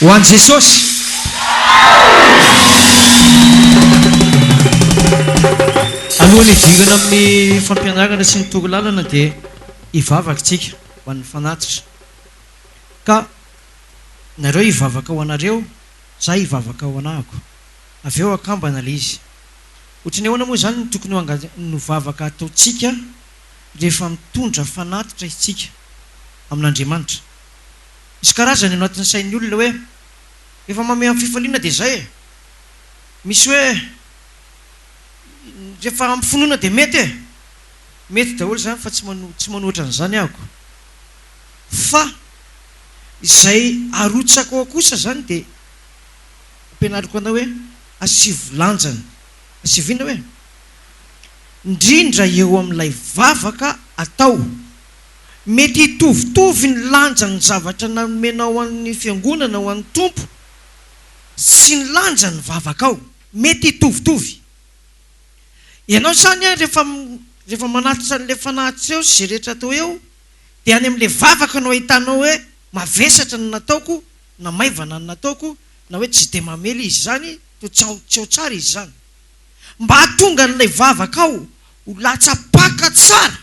Ho an'i Jesosy. Alohan'ny hidirana amin'ny fampianarana sy ny torolalana dia hivavaka isika ho an'ny fanatitra. Ka nareo hivavaka ho anareo, za hivavaka ho anahako. Avy eo akambana ilay izy. Ohatran'ny ahoana moa izany no tokony ho no vavaka ataontsika rehefa mitondra fanatitra isika amin'Andriamanitra? Misy karazany ao anatin'ny sain'ny olona hoe rehefa manome amin'ny fifaliana dia izay e! Misy hoe rehefa amin'ny finoana dia mety e! Mety daholo izany fa tsy tsy manohitra an'izany ahako. Fa izay arotsako ao kosa izany dia ampianariko anao hoe asivo lanjany. Asivo inona hoe? Indrindra eo amin'ilay vavaka atao. Mety hitovitovy ny lanjan'ny zavatra nomenao an'ny fiangonana ho an'ny Tompo sy ny lanjan'ny vavakao. Mety hitovitovy. Ianao izany an, rehefa rehefa manatitra an'ilay fanatitra eo sy izay rehetra atao eo, dia any amin'ilay vavaka no ahitanao hoe mavesatra ny nataoko na maivana ny nataoko na hoe tsy dia mamely izy izany, toa tsy ao tsy ao tsara izy izany. Mba hahatonga an'ilay vavakao ho latsa-paka tsara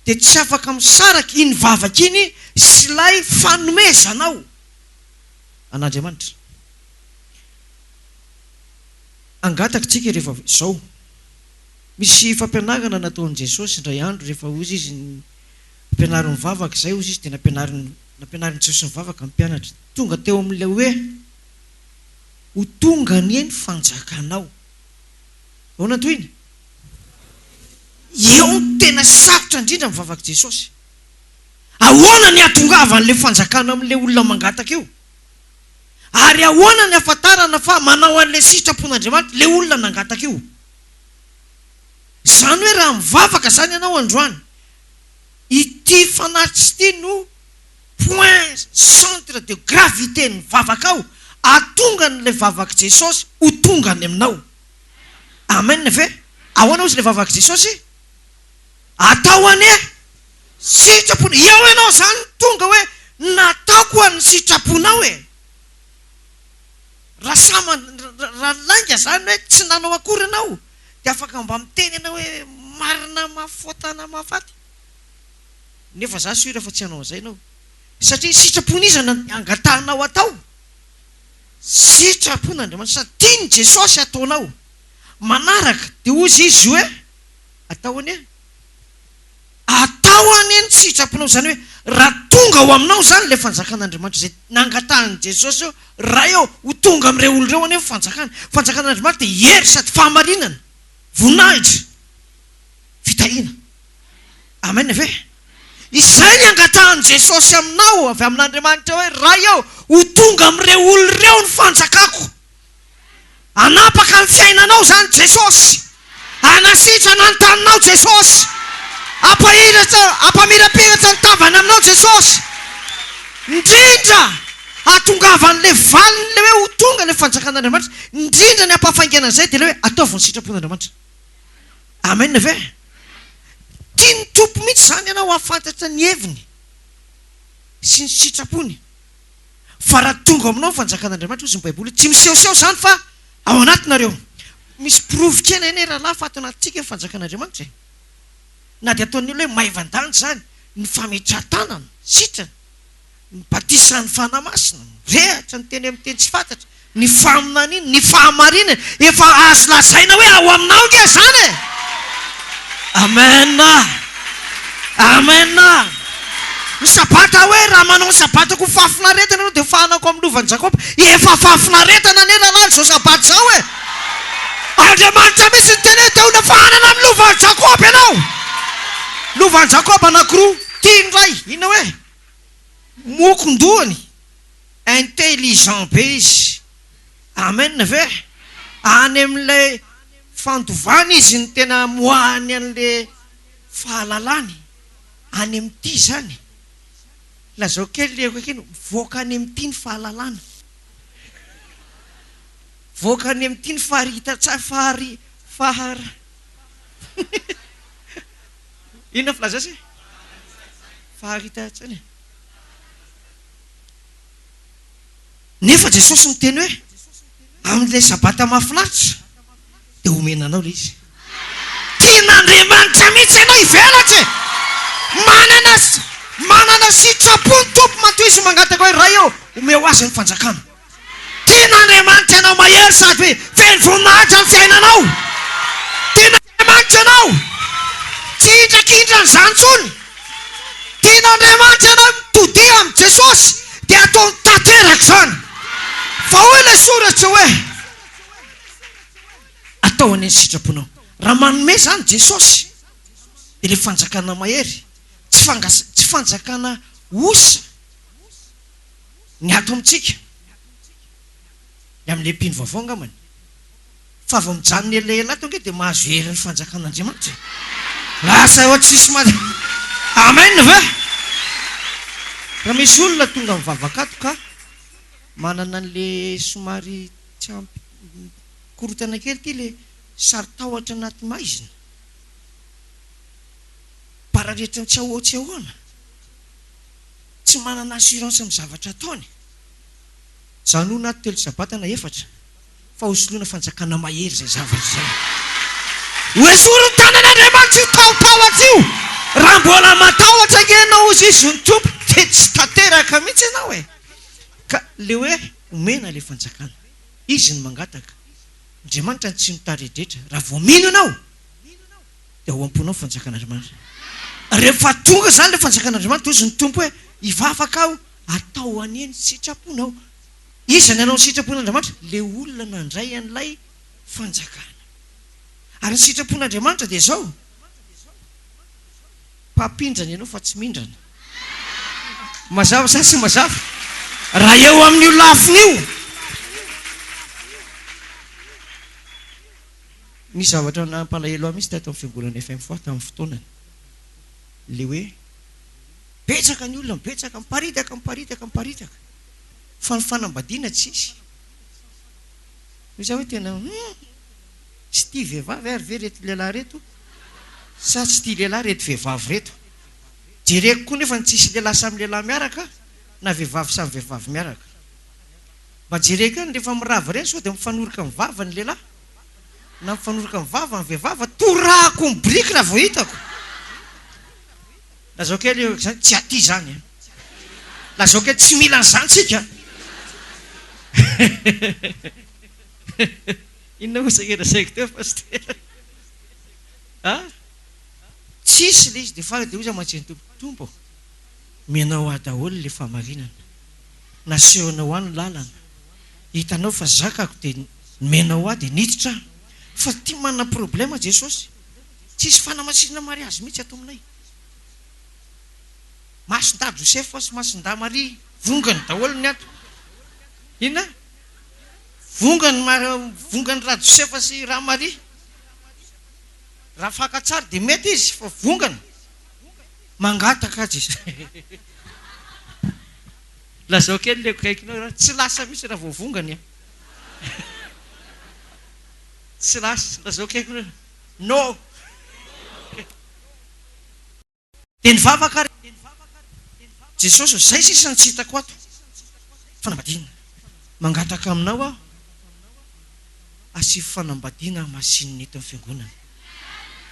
dia tsy afaka misaraka iny vavaka iny sy ilay fanomezanao an'Andriamanitra. Angataka tsika rehefa izao. Misy fampianarana nataon'i Jesosy indray andro rehefa hozy izy nampianariny mivavaka izay hozy izy dia nampianariny nampianarin'i Jesosy mivavaka ny mpianatra. Tonga teo amin'ilay hoe ho tonga anie ny fanjakanao. Ahoana ny tohiny? Eo no tena sarotra indrindra ny vavak'i Jesosy. Ahoana ny hahatongavan'ilay fanjakana amin'ilay olona mangataka io? Ary ahoana ny hahafantarana fa manao an'ilay sitrapon'Andriamanitra ilay olona nangataka io? Izany hoe raha mivavaka izany ianao androany, ity fanatitra ity no point centre de gravité ny vavakao, hahatonga an'ilay vavak'i Jesosy ho tonga any aminao. Amen ve? Ahoana hozy ilay vavak'i Jesosy? Atao anie sitrapony. Eo ianao izany tonga hoe nataoko ho an'ny sitraponao e. Raha samy raha lainga izany hoe tsy nanao akory ianao dia afaka mba miteny ianao hoe marina mahafoatana mahafaty. Nefa za sûr fa tsy hanao an'izay ianao. Satria sitrapon'iza no angatahanao atao? Sitrapon'Andriamanitra sady tian'i Jesosy ataonao. Manaraka dia hozy izy hoe atao anie atao anie ny sitraponao izany hoe raha tonga ao aminao izany ilay fanjakan'Andriamanitra izay nangatahan'i Jesosy hoe Ray ô ho tonga amin'ireo olona ireo anie ny fanjakana. Fanjakan'Andriamanitra dia hery sady fahamarinana, voninahitra, fitahiana. Amen ve? Izay ny angatahan'i Jesosy aminao avy amin'Andriamanitra hoe, Ray ô, ho tonga amin'ireo olona ireo ny fanjakako. Hanapaka ny fiainanao izany Jesosy. Hanasitrana ny taninao Jesosy. Hampahiratra, hampamirapiratra ny tavany aminao Jesosy. Indrindra hahatongavan'ilay valiny ilay hoe ho tonga ilay fanjakan'Andriamanitra. Indrindra ny hampahafaingana an'izay dia ilay hoe ataovy ny sitrapon'Andriamanitra. Amen ve? Tian'ny Tompo mihitsy izany ianao hahafantatra ny heviny sy ny sitrapony. Fa raha tonga ao aminao ny fanjakan'Andriamanitra, hozy ny Baiboly, tsy misehoseho izany fa ao anatinareo. Misy porofo kely anie rahalahy fa ato anatintsika ny fanjakan'Andriamanitra e. Na dia ataon'ny olona hoe maivan-danja izany, ny fametrahan-tanana, sitrana. ny batisan'ny Fanahy Masina, mirehatra ny teny amin'ny teny tsy fantatra, ny faminaniana, ny fahamarinana, efa azo lazaina hoe ao aminao nge izany e! Amen! Amen! Ny sabata hoe raha manao ny sabatako ho fahafinaretana ianao dia ho fahanako amin'ny lovan'i Jakoba. Efa fahafinaretana anie rahalahy izao sabata izao e! Andriamanitra mihitsy niteny hoe te ho nafahanana amin'ny lovan'i Jakoba ianao. Lovan'i Jakoba anankiroa, tiany iray, inona hoe? Mokon-dohany, intelligent be izy. Amen ve? Any amin'ilay fandovana izy no tena amoahany an'ilay fahalalany. Any amin'ity izany. Lazao kely le akaiky eny, mivoaka any amin'ity ny fahalalana. Mivoaka any amin'ity ny faharitan-tsaina, fahari, fahara. Inona filaza azy e? Faharitan-tsaina e. Nefa Jesosy miteny hoe, amin'ilay Sabata mahafinaritra dia homena anao ilay izy. Tian'Andriamanitra mihitsy ianao hivelatra e! Manana manana sitrapo ny Tompo matoa izy mangataka hoe, Ray ô, omeo azy ny fanjakana. Tian'Andriamanitra ianao mahery sady hoe feno voninahitra ny fiainanao. Tian'Andriamanitra ianao. Tsy hindrakindra an'izany intsony. Tian'Andriamanitra ianao mitodia amin'i Jesosy dia ataony tanteraka izany. Fa hoy ilay soratra hoe, Atao anie ny sitraponao. Raha manome izany Jesosy dia ilay fanjakana mahery, tsy fangas- tsy fanjakana osa ny ato amintsika, ny amin'ilay mpino vaovao angambany. Fa vao mijanona elaela ato ange dia mahazo hery ny fanjakan'Andriamanitra e. Lasa eo tsisy ma Amen ve? Raha misy olona tonga mivavaka ato ka manana an'le somary tsy ampy korontana kely ity le saro-tahotra anaty maizina, pararetra ny tsy ahoa tsy ahoana, tsy manana assurance amin'ny zavatra ataony, janona ato telo sabata na efatra. Fa hosoloina fanjakana mahery izay zavatra izay. Hoesorin'ny tanan'Andriamanitra io tahotahotra io. Raha mbola matahotra ange ianao hozy izy ny Tompo dia tsy tanteraka mihitsy ianao e. Ka le hoe omena le fanjakana. Izy no mangataka. Andriamanitra no tsy mitaredretra. Raha vao mino ianao dia ao am-ponao ny fanjakan'Andriamanitra. Rehefa tonga izany le fanjakan'Andriamanitra hozy ny Tompo hoe hivavaka aho atao anie ny sitraponao. Iza ny hanao ny sitrapon'Andriamanitra? Ilay olona nandray an'ilay fanjakana. Ary ny sitrapon'Andriamanitra dia izao, mpampindrana ianao fa tsy mindrana. Mazava sa tsy mazava? Raha eo amin'io lafiny io, nisy zavatra nampalahelo ahy mihitsy tato amin'ny fiangonana FM Foix tamin'ny fotoanany. Ilay hoe betsaka ny olona, betsaka, miparitaka, miparitaka, miparitaka. Fa ny fanambadiana tsisy. Hoy za hoe tena hum! Tsy tia vehivavy ary ve reto lehilahy reto sa tsy tia lehilahy reto vehivavy reto? Jereko koa nefa ny tsisy lehilahy samy lehilahy miaraka na vehivavy samy vehivavy miaraka. Mba jereko ihany rehefa mirava ireny sao dia mifanoroka amin'ny vava ny lehilahy na mifanoroka amin'ny vava ny vehivavy, torahako ny biriky raha vao hitako. Lazao kely eo zany tsy aty zany an. Lazao kely tsy mila an'izany tsika. Inona moa saika lazaiko teo pasitera? A? Tsisy le izy dia farany dia hoy za mantsy ny Tompo, Tompo ô, omenao ahy daholo le fahamarinana. Nasehonao ahy ny lalana. Hitanao fa zakako dia nomenao ahy dia niditra aho. Fa ty manana problème Jesosy. Tsisy fanamasinana mariazy mihitsy ato aminay. Masindahy Josefa sy Masindahy Maria, vongany daholo ny ato. Inona? Vongany vongany Rajosefa sy Ramaria. Raha fakan-tsary dia mety izy fa vongany. Mangataka azy izy. Lazao kely le akaikinao raha tsy lasa mihitsy raha vao vongany a. Tsy lasa, lazao akaikinao. No. Dia nivavaka ary Jesosy, izay sisa no tsy hitako ato, fanambadiana. Mangataka aminao aho, asivo fanambadiana hamasinina eto amin'ny fiangonana.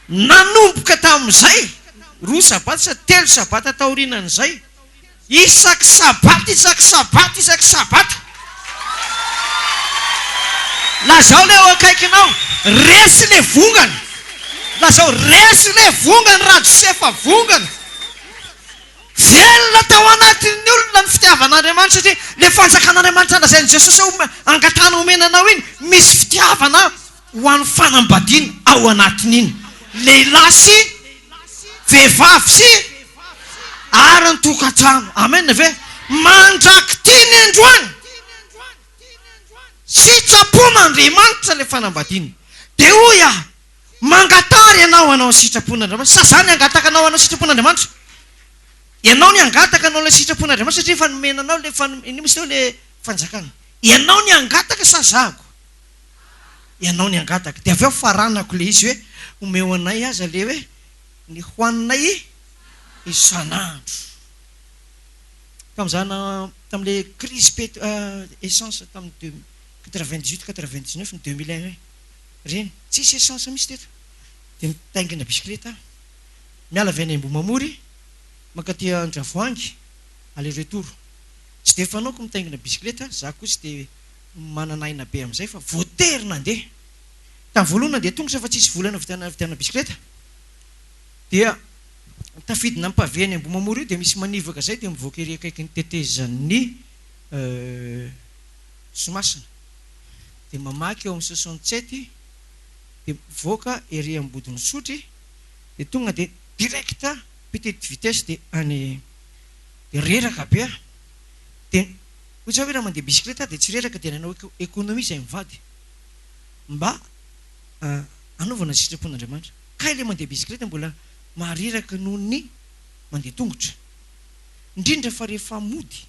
Nanomboka tamin'izay, roa sabata sa telo sabata taorianan'izay, Isaky sabata, isaky sabata, isaky sabata. Lazao le eo akaikinao, resy le vongany. Lazao, resy le vongany, Rajosefa vongany. Velona tao anatin'ny olona ny fitiavan'Andriamanitra satria le fanjakan'Andriamanitra lazain'i Jesosy hoe angatahana omena anao iny, misy fitiavana ho an'ny fanambadiana ao anatin'iny. Lehilahy sy vehivavy sy ary ny tokantrano. Amen ve? Mandrak'ity ny androany, sitrapon'Andriamanitra ilay fanambadiana. Dia hoy aho, mangataha ary ianao hanao ny sitrapon'Andriamanitra. Sa za ny hangataka anao hanao sitrapon'Andriamanitra? Ianao ny hangataka hanao ilay sitrapon'Andriamanitra satria efa nomena anao ilay fan-, inona moa izy teo, ilay fanjakana. Ianao ny hangataka sa zahako? Ianao ny hangataka. Dia avy eo faranako ilay izy hoe, omeo anay aza ilay hoe ny hohaninay isan'andro. Tamin'izaho Tamin'ilay crise pet essence tamin'ny deux 98, 99, ny 2001 ireny, tsisy essence mihitsy teto. Dia mitaingina bisikileta aho. Miala avy any Ambohimamory mankaty Andravoahangy, aller retour. Tsy dia fanaoko mitaingina bisikileta, za koa tsy dia manana aina be amin'izay fa voatery nandeha. Tamin'ny voalohany nandeha tongotra fa tsisy vola navidianana bisikileta. Dia tafidina amin'ny pavé any Ambohimamory io dia misy manivaka izay dia mivoaka ery akaikin'ny tetezan'ny Somasina. Dia mamaky eo amin'ny 67 dia mivoaka ery Ambodin'Isotry dia tonga dia direct petite vitesse dia any dia reraka be aho. Dia hoy za hoe raha mandeha bisikileta aho dia tsy reraka dia nanao économie izahay mivady mba hanaovana ny sitrapon'Andriamanitra. Kay ilay mandeha bisikileta mbola mahareraka noho ny mandeha tongotra. Indrindra fa rehefa mody,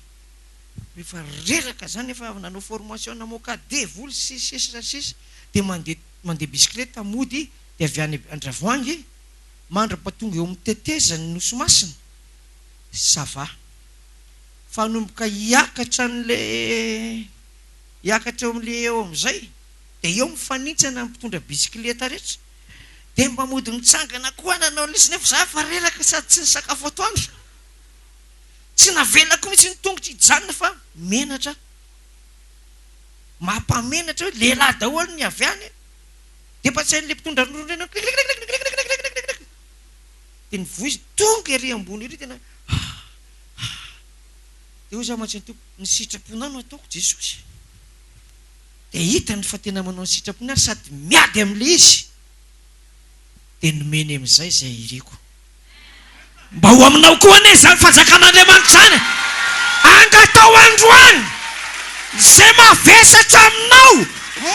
rehefa reraka zany efa avy nanao formation namoaka devoly sy sisa sy sisa dia mandeha mandeha bisikileta mody dia avy any Andravoahangy mandra-pahatonga eo amin'ny tetezan'ny Nosy Masina, ça va. Fa hanomboka hiakatra an'ilay hiakatra eo amin'ilay eo amin'izay dia eo mifanintsana ny mpitondra bisikileta rehetra. Dia mba mody mitsangana koa nanao lesy nefa za efa reraka sady tsy nisakafo atoandro. Tsy navelako mihitsy ny tongotro hijanona fa menatra aho. Mampamenatra hoe lehilahy daholo ny avy any. Dia mba tsy hain'ilay mpitondra ronono ireny hoe klikliklikliklikliklikliklik. Dia nivoizina, tonga ery ambony ery tena ah ah. Dia hoy za mantsy ny Tompo, ny sitraponao no ataoko Jesosy. Dia hitany fa tena manao ny sitrapony ary sady miady amin'ilay izy, dia nomeny amin'izay izay iriko. Mba ho aminao koa anie izany fanjakan'Andriamanitra izany e! Angataho androany izay mavesatra aminao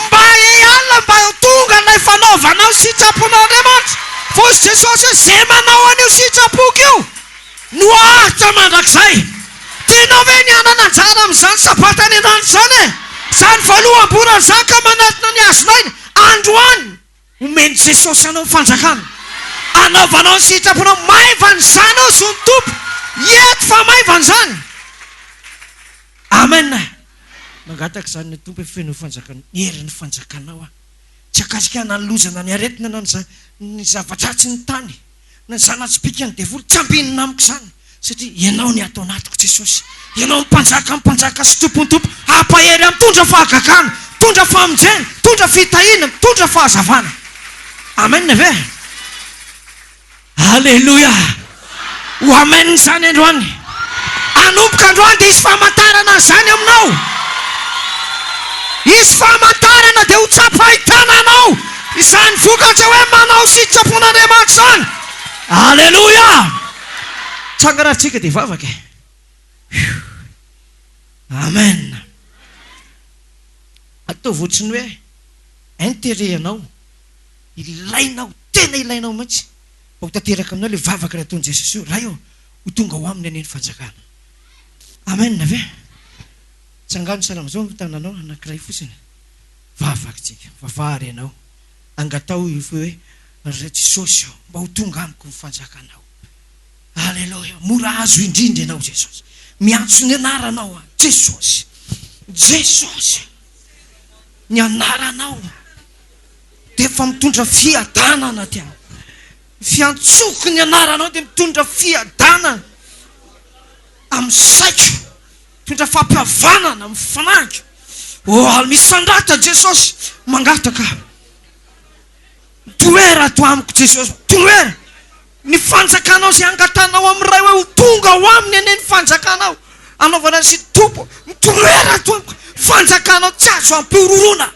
mba hiala mba ho tonga ilay fanaovanao ny sitrapon'Andriamanitra. Fa hoy Jesosy hoe, izay manao an'io sitrapoko io no haharitra mandrakizay. Tianao ve ny hanana anjara amin'izany Sabata any an-danitra izany e? Izany voaloham-bolana izany ka manatona ny hazon'aina androany. Omen'i Jesosy anao ny fanjakana. Anaovanao ny sitraponao. Maivana izany hozy ny Tompo. Eto fa maivana izany. Amen. Mangataka izany ny Tompo hoe feno ny fanjakana, ny herin'ny fanjakanao aho. Tsy hakasika na ny loza na ny aretina na ny zava-dratsy ny tany. Na ny zana-tsipìkan'ny devoly, tsy ambinina amiko izany, satria Ianao ny ato anatiko, Jesosy. Ianao no Mpanjakan'ny mpanjaka sy Tompon'ny tompo. Hampahery ahy, mitondra fahagagana, mitondra famonjena, mitondra fitahiana, mitondra fahazavana. Amen ve? Aleloia! Ho amen izany androany. Hanomboka androany dia hisy famantarana an'izany aminao. Hisy famantarana dia ho tsapain-tananao izany vokatra hoe manao sitrapon'Andriamanitra izany. Aleloia! Tsangana ary tsika dia hivavaka e. Amen. Ataovy ohatry ny hoe intérêt anao, ilainao, tena ilainao mihitsy mba ho tanteraka aminao ilay vavaka nataon'i Jesosy io, Ray ô, ho tonga ao aminy anie ny fanjakana. Amen ve? Tsangano sahala amin'izao ny tananao anankiray fotsiny. Vavaka tsika. Vavaha ary ianao. Angataho io hoe, Ry Jesosy ô, mba ho tonga amiko ny fanjakanao. Aleloia. Mora azo indrindra ianao Jesosy. Miantso ny anaranao aho. Jesosy. Jesosy. Ny anaranao dia efa mitondra fiadanana aty amiko. Ny fiantsoko ny anaranao dia mitondra fiadanana amin'ny saiko, mitondra fampihavanana amin'ny fanahiko. Oh, misandrata Jesosy, mangataka aho. Mitoera ato amiko Jesosy, mitoera. Ny fanjakanao izay angatanao amin'ny Ray hoe ho tonga ao aminy anie ny fanjakanao. Anaovana ny sitrapo, mitoera ato amiko. Fanjakanao tsy azo ampihorohoroana.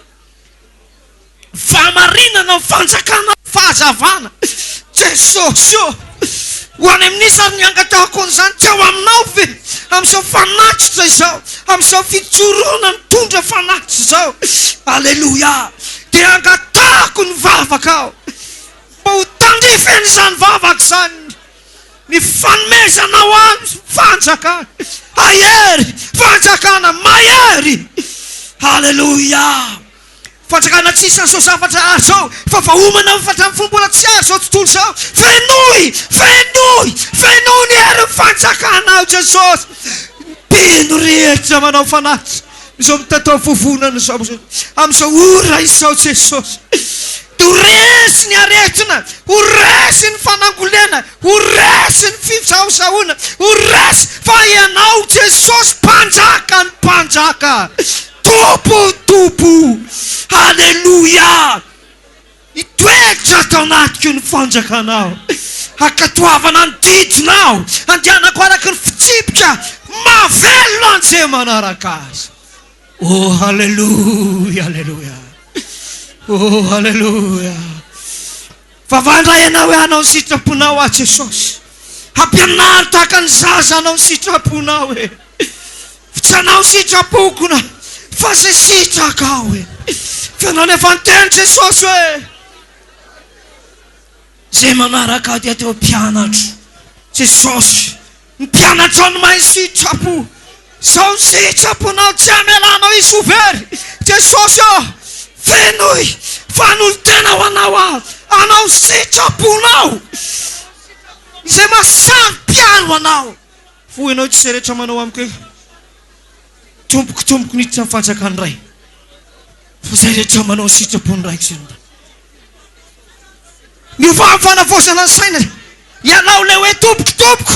Fahamarinana ny fanjakana fahazavana. Jesosy ô! Ho any amin'iza ary ny angatahako an'izany? Tsy ao aminao ve? Amin'izao fanatitra izao, amin'izao fijoroana mitondra fanatitra izao. Aleloia! Dia angatahako ny vavaka aho. Mba ho tandrify an'izany vavaka izany ny fanomezanao ahy fanjakana hahery, fanjakana mahery. Aleloia! Fanjakana tsy hisy an'izao zavatra ary izao, fa voaomana fa hatramin'ny fony mbola tsy ary izao tontolo izao. Fenoy! Fenoy! Fenoy ny herin'ny fanjakanao Jesosy! Mpino rehetra manao fanatitra izao mitatao vovonana izao amin'izao ora izao Jesosy. Dia ho resy ny aretina, ho resy ny fanangolena, ho resy ny fisaosaoana, ho resy fa Ianao Jesosy Mpanjaka ny mpanjaka, Tompo Tompo. Aleloia! Hitoetra ato anatiko ny fanjakanao, hankatoavana ny didinao, handehanako araka ny fitsipika mahavelona an'izay manaraka azy. Oh, haleloia, haleloia. Oh, haleloia. Vavaha indray ianao hoe hanao ny sitraponao aho Jesosy. Hampianaro tahaka ny zaza hanao ny sitraponao e. Tsy hanao sitrapoko na fa izay sitrakao e. Fa ianao nefa niteny Jesosy hoe izay manaraka ahy dia teo mpianatro. Jesosy, ny mpianatrao no mahay sitrapo. Izao ny sitraponao tsy hamelanao hisy ho very. Jesosy ô, fenoy fanolo-tena ho anao aho, hanao sitraponao izay maha-saro-piaro anao. Hoy ianao, Tsy izay rehetra manao amiko hoe, Tompoko, Tompoko, no hiditra amin'ny fanjakan'ny Ray, fa izay rehetra manao ny sitrapon'ny Raiko izay no. Miovà amin'ny fanavaozana ny saina. Ialao ilay hoe Tompoko, Tompoko,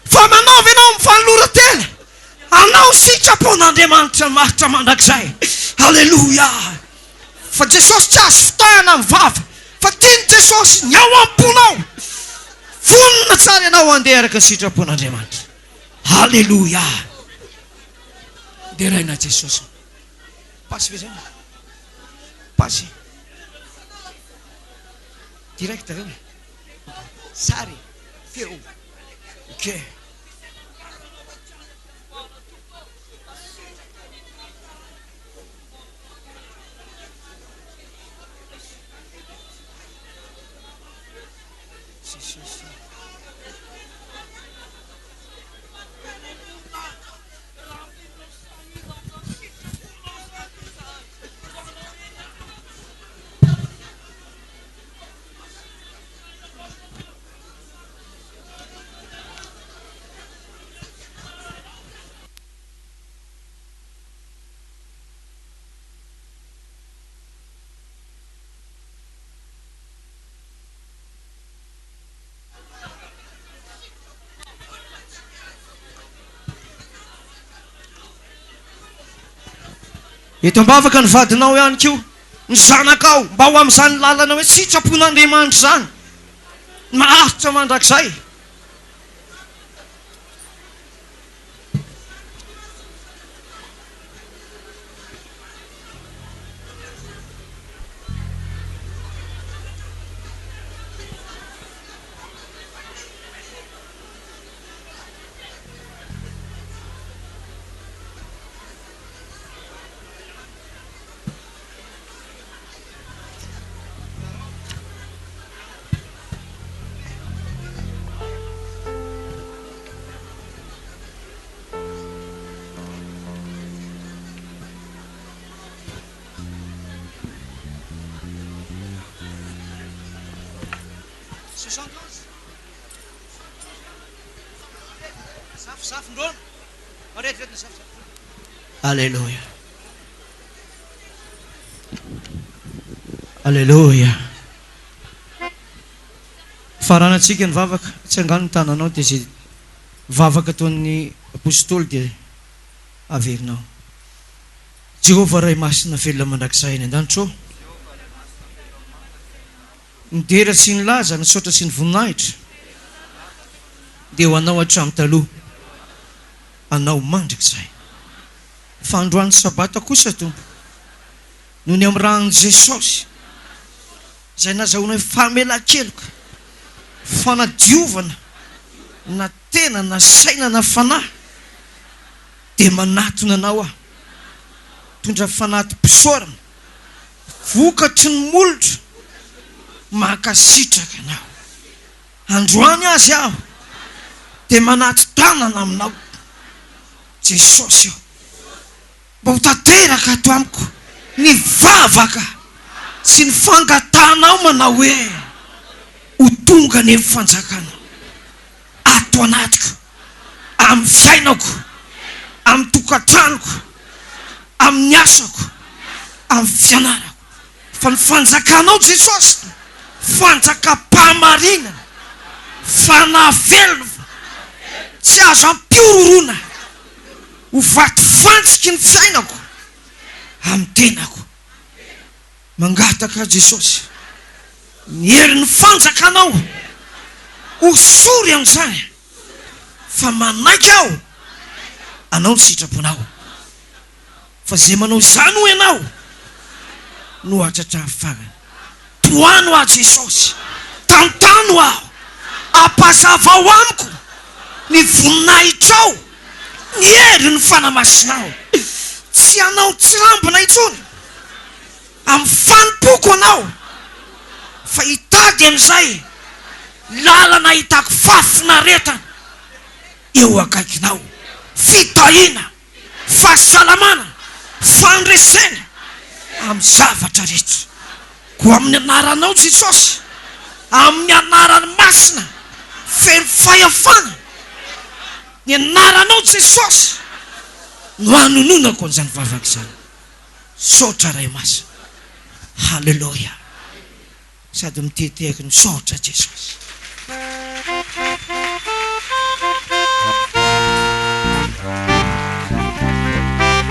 fa manaova ianao amin'ny fanoloran-tena. Hanao ny sitrapon'Andriamanitra maharitra mandrakizay. Aleloia! Fa Jesosy tsy azo fitahana amin'ny vava, fa tian'i Jesosy ny ao am-ponao. Vonona tsara ianao handeha araka ny sitrapon'Andriamanitra. Aleloia! Deraina Jesosy. Pasy ve zay? Pasy. Direct ve? Sary, feo. Ok. Eto am-bavaka ny vadinao ihany koa, ny zanakao, mba ho amin'izany lalana hoe sitrapon'Andriamanitra izany, maharitra mandrakizay. Aleloia. Aleloia. Faranantsika ny vavaka, atsangano ny tananao dia izay vavaka ataon'ny apostoly dia averinao. Jehovah Ray Masina velona mandrakizay any an-danitra ô. Ny dera sy ny laza, ny saotra sy ny voninahitra dia ho Anao hatramin'ny taloha, Anao mandrakizay. Fa androany Sabata kosa, Tompo, noho ny amin'ny ran'i Jesosy, izay nazahoanay famelan-keloka, fanadiovana na tena na saina na fanahy, dia manatona Anao aho, mitondra fanati-pisaorana, Vokatry ny molotra mankasitraka anao. Androany azy aho dia manato-tanana aminao Jesosy ô. Mba ho tanteraka ato amiko ny vavaka sy ny fangatahanao manao hoe ho tonga anie ny fanjakanao ato anatiko amin'ny fiainako. Amin'ny tokantranoko, amin'ny asako, amin'ny fianarako. Fa ny fanjakanao Jesosy, fanjakam-pahamarinana, fanahy velona, tsy azo ampihorohoroana, ho vatofantsiky ny fiainako amin'ny tenako. Mangataka aho Jesosy, ny herin'ny fanjakanao hosory amin'izany fa manaiky aho anao ny sitraponao. Fa izay manao izany hoy ianao no hahatratra farany. Tohano aho Jesosy, tantano aho, ampazavao amiko ny voninahitrao, ny herin'ny Fanahy Masinao. Tsy hanao tsirambina intsony amin'ny fanompoako Anao, fa hitady an'izay lalana ahitako fahafinaretana eo akaikinao. Fitahiana. fahasalamana, fandresena amin'ny zavatra rehetra. Koa amin'ny anaranao Jesosy, amin'ny anarany masina feno fahefana, ny anaranao Jesosy no anononako an'izany vavaka izany. Misaotra Ray Masina. Haleloia. Sady mitetehaky misaotra Jesosy.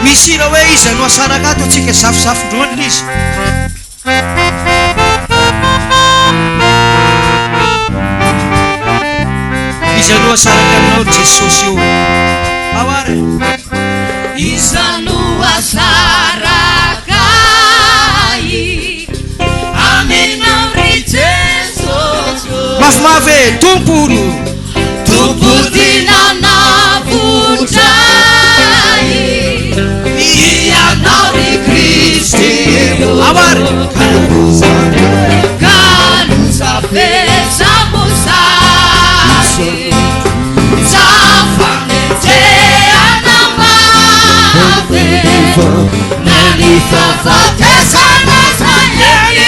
Misy hira hoe iza no asaraka ato antsika zafizafindroany le izy. Iza no asaraka aminao ry Jesosy ô. Ao ary. Iza no asaraka ahy. Aminao ry Jesosy ô. Mafimafy e, Tompo no. Tompo tia nanavotra ahy. Ianao ry Kristy ô. Ao ary. Ka loza be za mosary. Za fanenjehana mafy. Na ny fahafatesana aza eny,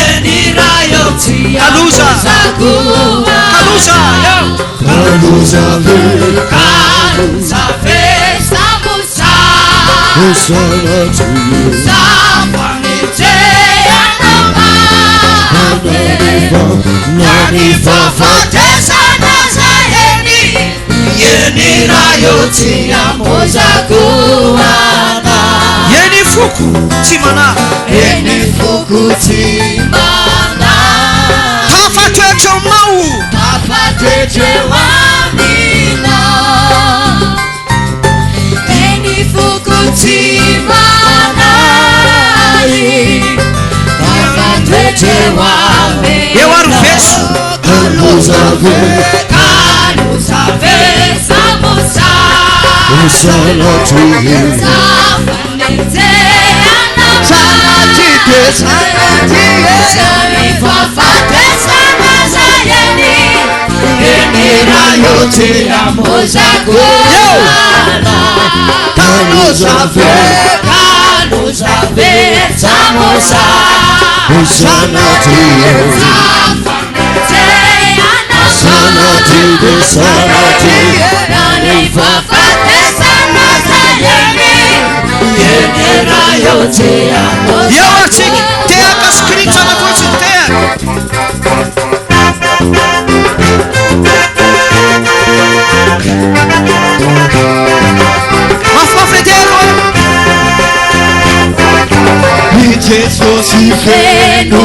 eny raha eo tsy Kaloza. ampoizako Kaloza, eo. Kaloza ve, Kaloza ve za mosary. sanatria, Za fanenjehana mafy. na Na ny ny fahafatesana aza eny, eny raha eo tsy ampoizako anao. Eny foko tsy manahy. Eny foko tsy manahy. Tafatoetra eo aminao. Tafatoetra eo aminao. Eny foko tsy manahy. Tafatoetra eo aminao. Eo ary veso. Kaloza ve, Kaloza ve za mosary. sanatria, Za fanenjehana sanatria, sanatria, Zany fahafatesana aza eny, eny raha eo tsy ampoizako anao. Kaloza ve, Kaloza ve za mosary. sanatria, Za fanenjehana sanatria, sanatria, Na ny fahafatesana aza eny, eny raha eo tsy ampoizako Eo ary tsika. Tehaka sy kiritsana fotsiny tehaka. Mafimafy le tehaka hoe. I Jesosy Feno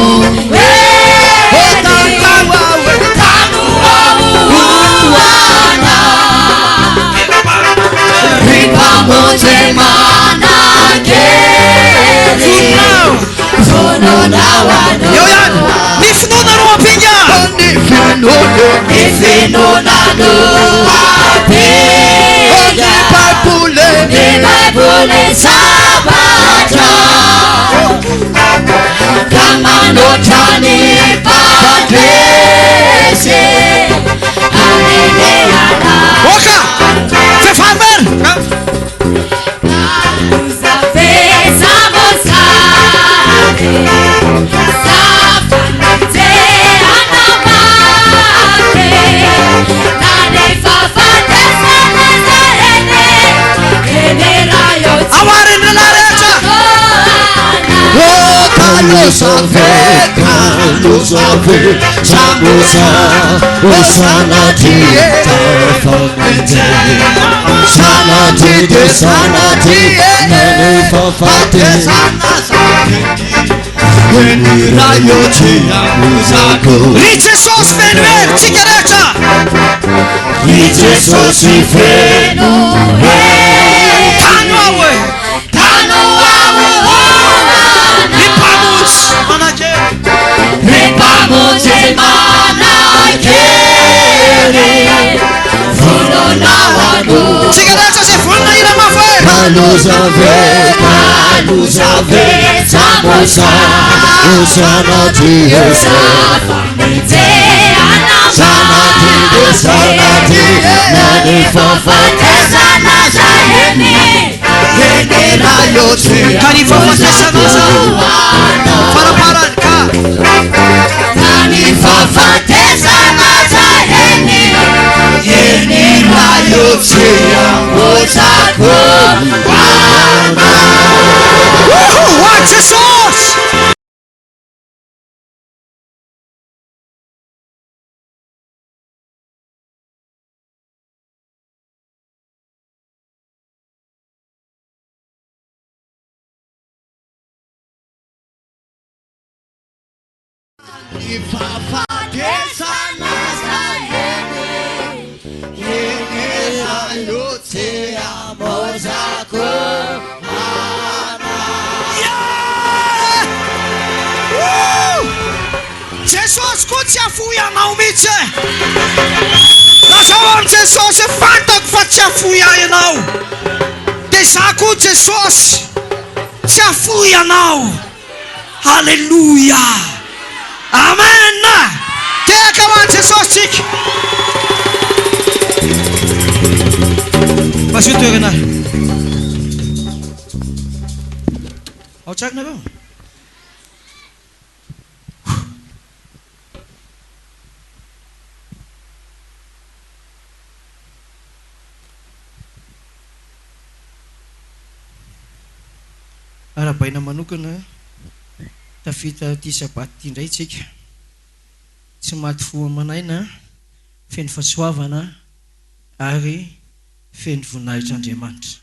Oh, tantano aho e. Tano aho anao. Ry Mpamonjy manan-kery. Vononao anao. Eo ihany. Ny finoana no ampinga. Ny finoana, Ny finoana no ny ampinga. Baiboly, Ny Baiboly sabatra. Ka manoatra ny mpandresy. Hanenehana. Oka. Vehivavy ary. Kaloza ve za mosary. Za fanenjehana mafy. Na ny fahafatesana aza eny, Loza ve ka loza ve sa loza o sanatria tafamonjena sanatria dia sanatria na ny fahafatesana Eny ray ô tsy hamozako Ry Jesosy feno hery tsika rehetra. Ry Jesosy feno hery Tano aho e. Tano aho Ry Mpamonjy manan-kery. Ry Mpamonjy manan-kery Vonona ho Tsika rehetra izay vonona hira mafy hoe. Ka loza ve ka loza ve sa loza o sanatria Famonjena Sanatria dia sanatria na ny fahafatesana zaheny Eny ray ô tsy Ka ny fahafatesana aza faraparany ka. Ka ny fahafatesana zaheny Eny ray ô tsy hamozako Wouhou! Ho an'i Jesosy! Ny fahafatesana zaheny Eny ray ô tsy hamozako Yeah! Wouh! Jesosy koa tsy hafoy anao mihitsy e! Lazao amin'i Jesosy hoe fantako fa tsy hafoy ahy ianao. Dia izaho koa Jesosy tsy hafoy anao. Haleloia! Amen! Tehaka ho an'i Jesosy tsika. Asio toerana. Ao tsara nareo? Arahabaina manokana tafita ity sabata ity indray isika. Tsy maty fo aman'aina, feno fahasoavana ary feno voninahitr'Andriamanitra.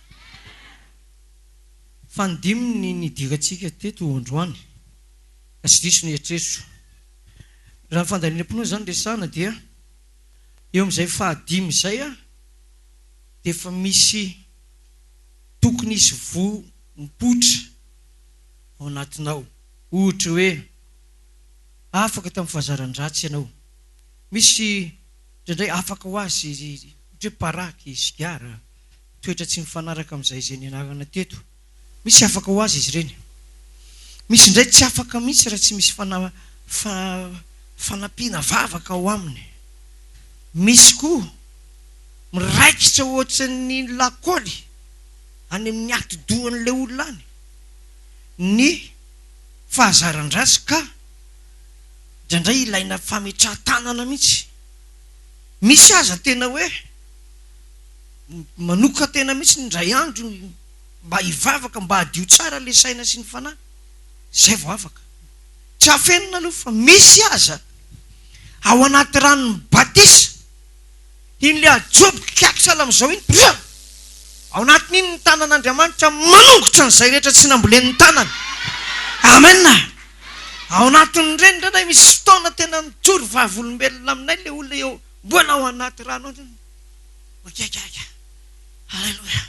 Fanindimy ny nidirantsika teto androany, raha tsy diso ny eritreritro. Raha ny fandalinam-pinoana izany resahana dia eo amin'izay fahadimy izay dia efa misy tokony hisy voa mipoitra ao anatinao. Ohatra hoe afaka tamin'ny fahazaran-dratsy ianao. Misy indraindray afaka ho azy ohatra hoe paraky, sigara, toetra tsy mifanaraka amin'izay izay nianarana teto. Misy afaka ho azy izy ireny. Misy indray tsy afaka mihitsy raha tsy misy fana, fa, fanampiana vavaka ao aminy. Misy koa miraikitra ohatran'ny lakaoly any amin'ny atidohan'ilay olona any ny fahazaran-dratsy ka indraindray ilaina fametrahan-tanana mihitsy. Misy aza tena hoe manokan-tena mihitsy indray andro mba hivavaka mba hadio tsara ilay saina sy ny fanahy, izay vao afaka. Tsy afenina aloha fa misy aza ao anaty ranon'ny batisa, iny ilay ajoboky kiaky sahala amin'izao iny, pia! Ao anatin'iny ny tanan'Andriamanitra manongotra an'izay rehetra tsy nambolen'ny tanany. Amen! Ao anatin'ireny indraindray misy fotoana tena mijoro vavolombelona aminay ilay olona eo mbola ao anaty rano ao, Okiakiaka. Aleloia.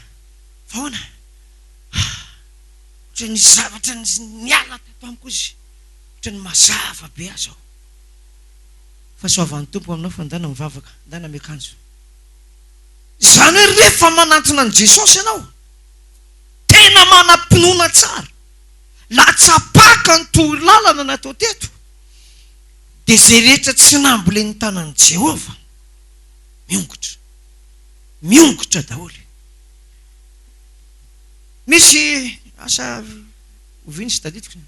Fa ahoana? Ohatran'ny nisy zavatra niala tato amiko izy. Ohatran'ny mazava be aho izao. Fahasoavan'ny Tompo aminao fa ndana mivavaka, ndana miakanjo. Izany hoe rehefa manantona an'i Jesosy ianao, tena manam-pinoana tsara, latsa-paka ny torolalana natao teto, dia izay rehetra tsy nambolen'ny tanan'i Jehovah, miongotra. Miongotra daholo. Misy asa oviana tsy tadidiko.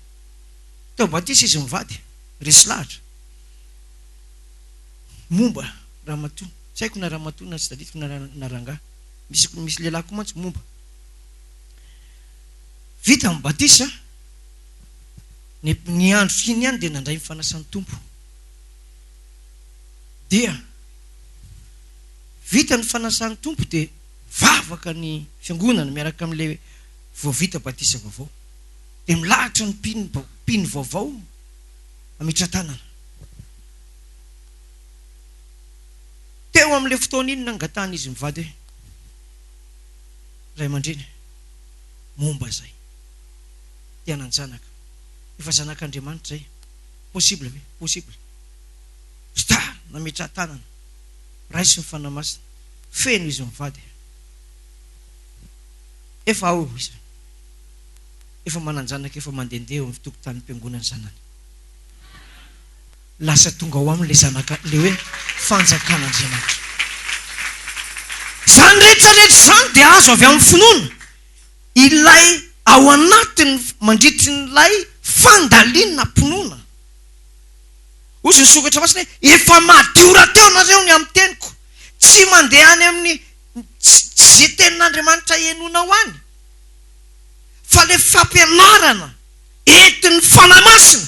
Tao batisa izy mivady, resy lahatra. Momba ramatoa, tsy haiko na ramatoa na tsy tadidiko na na rangahy. Misy misy lehilahy koa mantsy momba. Vita ny batisa. Ny ny andro iny ihany dia nandray ny fanasan'ny Tompo. Dia vita ny fanasan'ny Tompo dia mivavaka ny fiangonana miaraka amin'ilay vao vita batisa vaovao. Dia milahatra ny mpino mpino vaovao hametra-tanana. Teo amin'ilay fotoana iny nangatahan'izy mivady hoe, Ray aman-dreny, momba izay. Te hanan-janaka. Efa zanak'Andriamanitra izay. Possible ve? Possible. Star! Nametraha-tanana. Raiso ny Fanahy Masina. Feno izy mivady. Efa ao izy. Efa manan-janaka, efa mandehandeha eo amin'ny tokotanim-piangonana zanany. Lasa tonga ao aminy ilay zanaka, ilay hoe fanjakan'Andriamanitra. Izany rehetra rehetra izany dia azo avy amin'ny finoana ilay ao anatiny mandritry ny ilay fandalinam-pinoana. Hozy ny Soratra Masina hoe, Efa madio rahateo nareo ny amin'ny teniko. Tsy mandeha any amin'ny tsy izay tenin'Andriamanitra henoinao any, fa ilay fampianarana entin'ny Fanahy Masina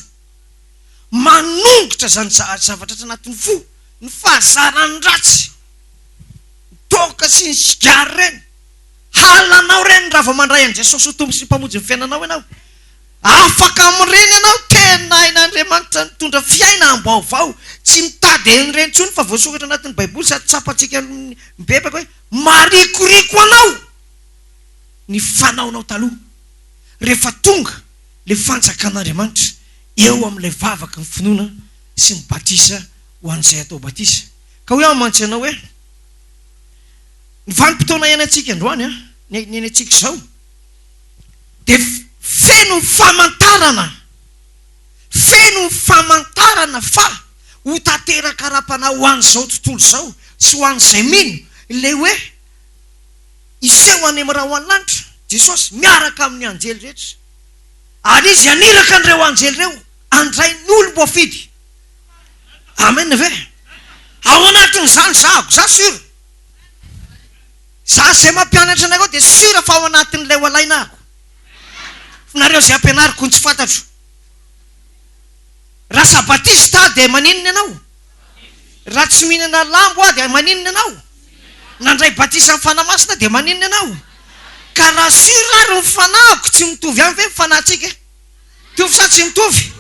manongotra izany zavatra ato anatin'ny fo, ny fahazaran'ny ratsy, ny toaka sy ny sigara ireny. Halanao ireny raha vao mandray an'i Jesosy ho Tompo sy Mpamonjy ny fiainanao ianao. Afaka amin'ireny ianao, tena hain'Andriamanitra nitondra fiainam-baovao. Tsy mitady an'ireny intsony fa voasoratra anatin'ny Baiboly sady tsapantsika mibebaka hoe marikoriko anao ny fanaonao taloha. Rehefa tonga ilay fanjakan'Andriamanitra eo amin'ilay vavaky ny finoana sy ny batisa ho an'izay atao batisa. Ka hoy aho mantsy anao hoe, ny vanim-potoana iainantsika androany, ny iainantsika izao, dia feno famantarana, feno famantarana fa ho tanteraka ara-panahy ho an'izao tontolo izao sy ho an'izay mino ilay hoe hiseho any amin'ny rahona lanitra Jesosy miaraka amin'ny anjely rehetra, ary Izy haniraka an'ireo anjely ireo handray ny olom-boafidy. Amen ve? Ao anatin'izany zahako, za sûr. Za izay mampianatra anareo dia sûr fa ao anatin'ilay ho alaina aho. Fa nareo izay ampianariko no tsy fantatro. Raha sabatista aho dia maninona ianao? Raha tsy mihinana lambo aho dia maninona ianao? Nandray batisan'ny Fanahy Masina dia maninona ianao? Ka raha sûr ary ny fanahiko tsy mitovy ihany ve ny fanahintsika e? Mitovy sa tsy mitovy?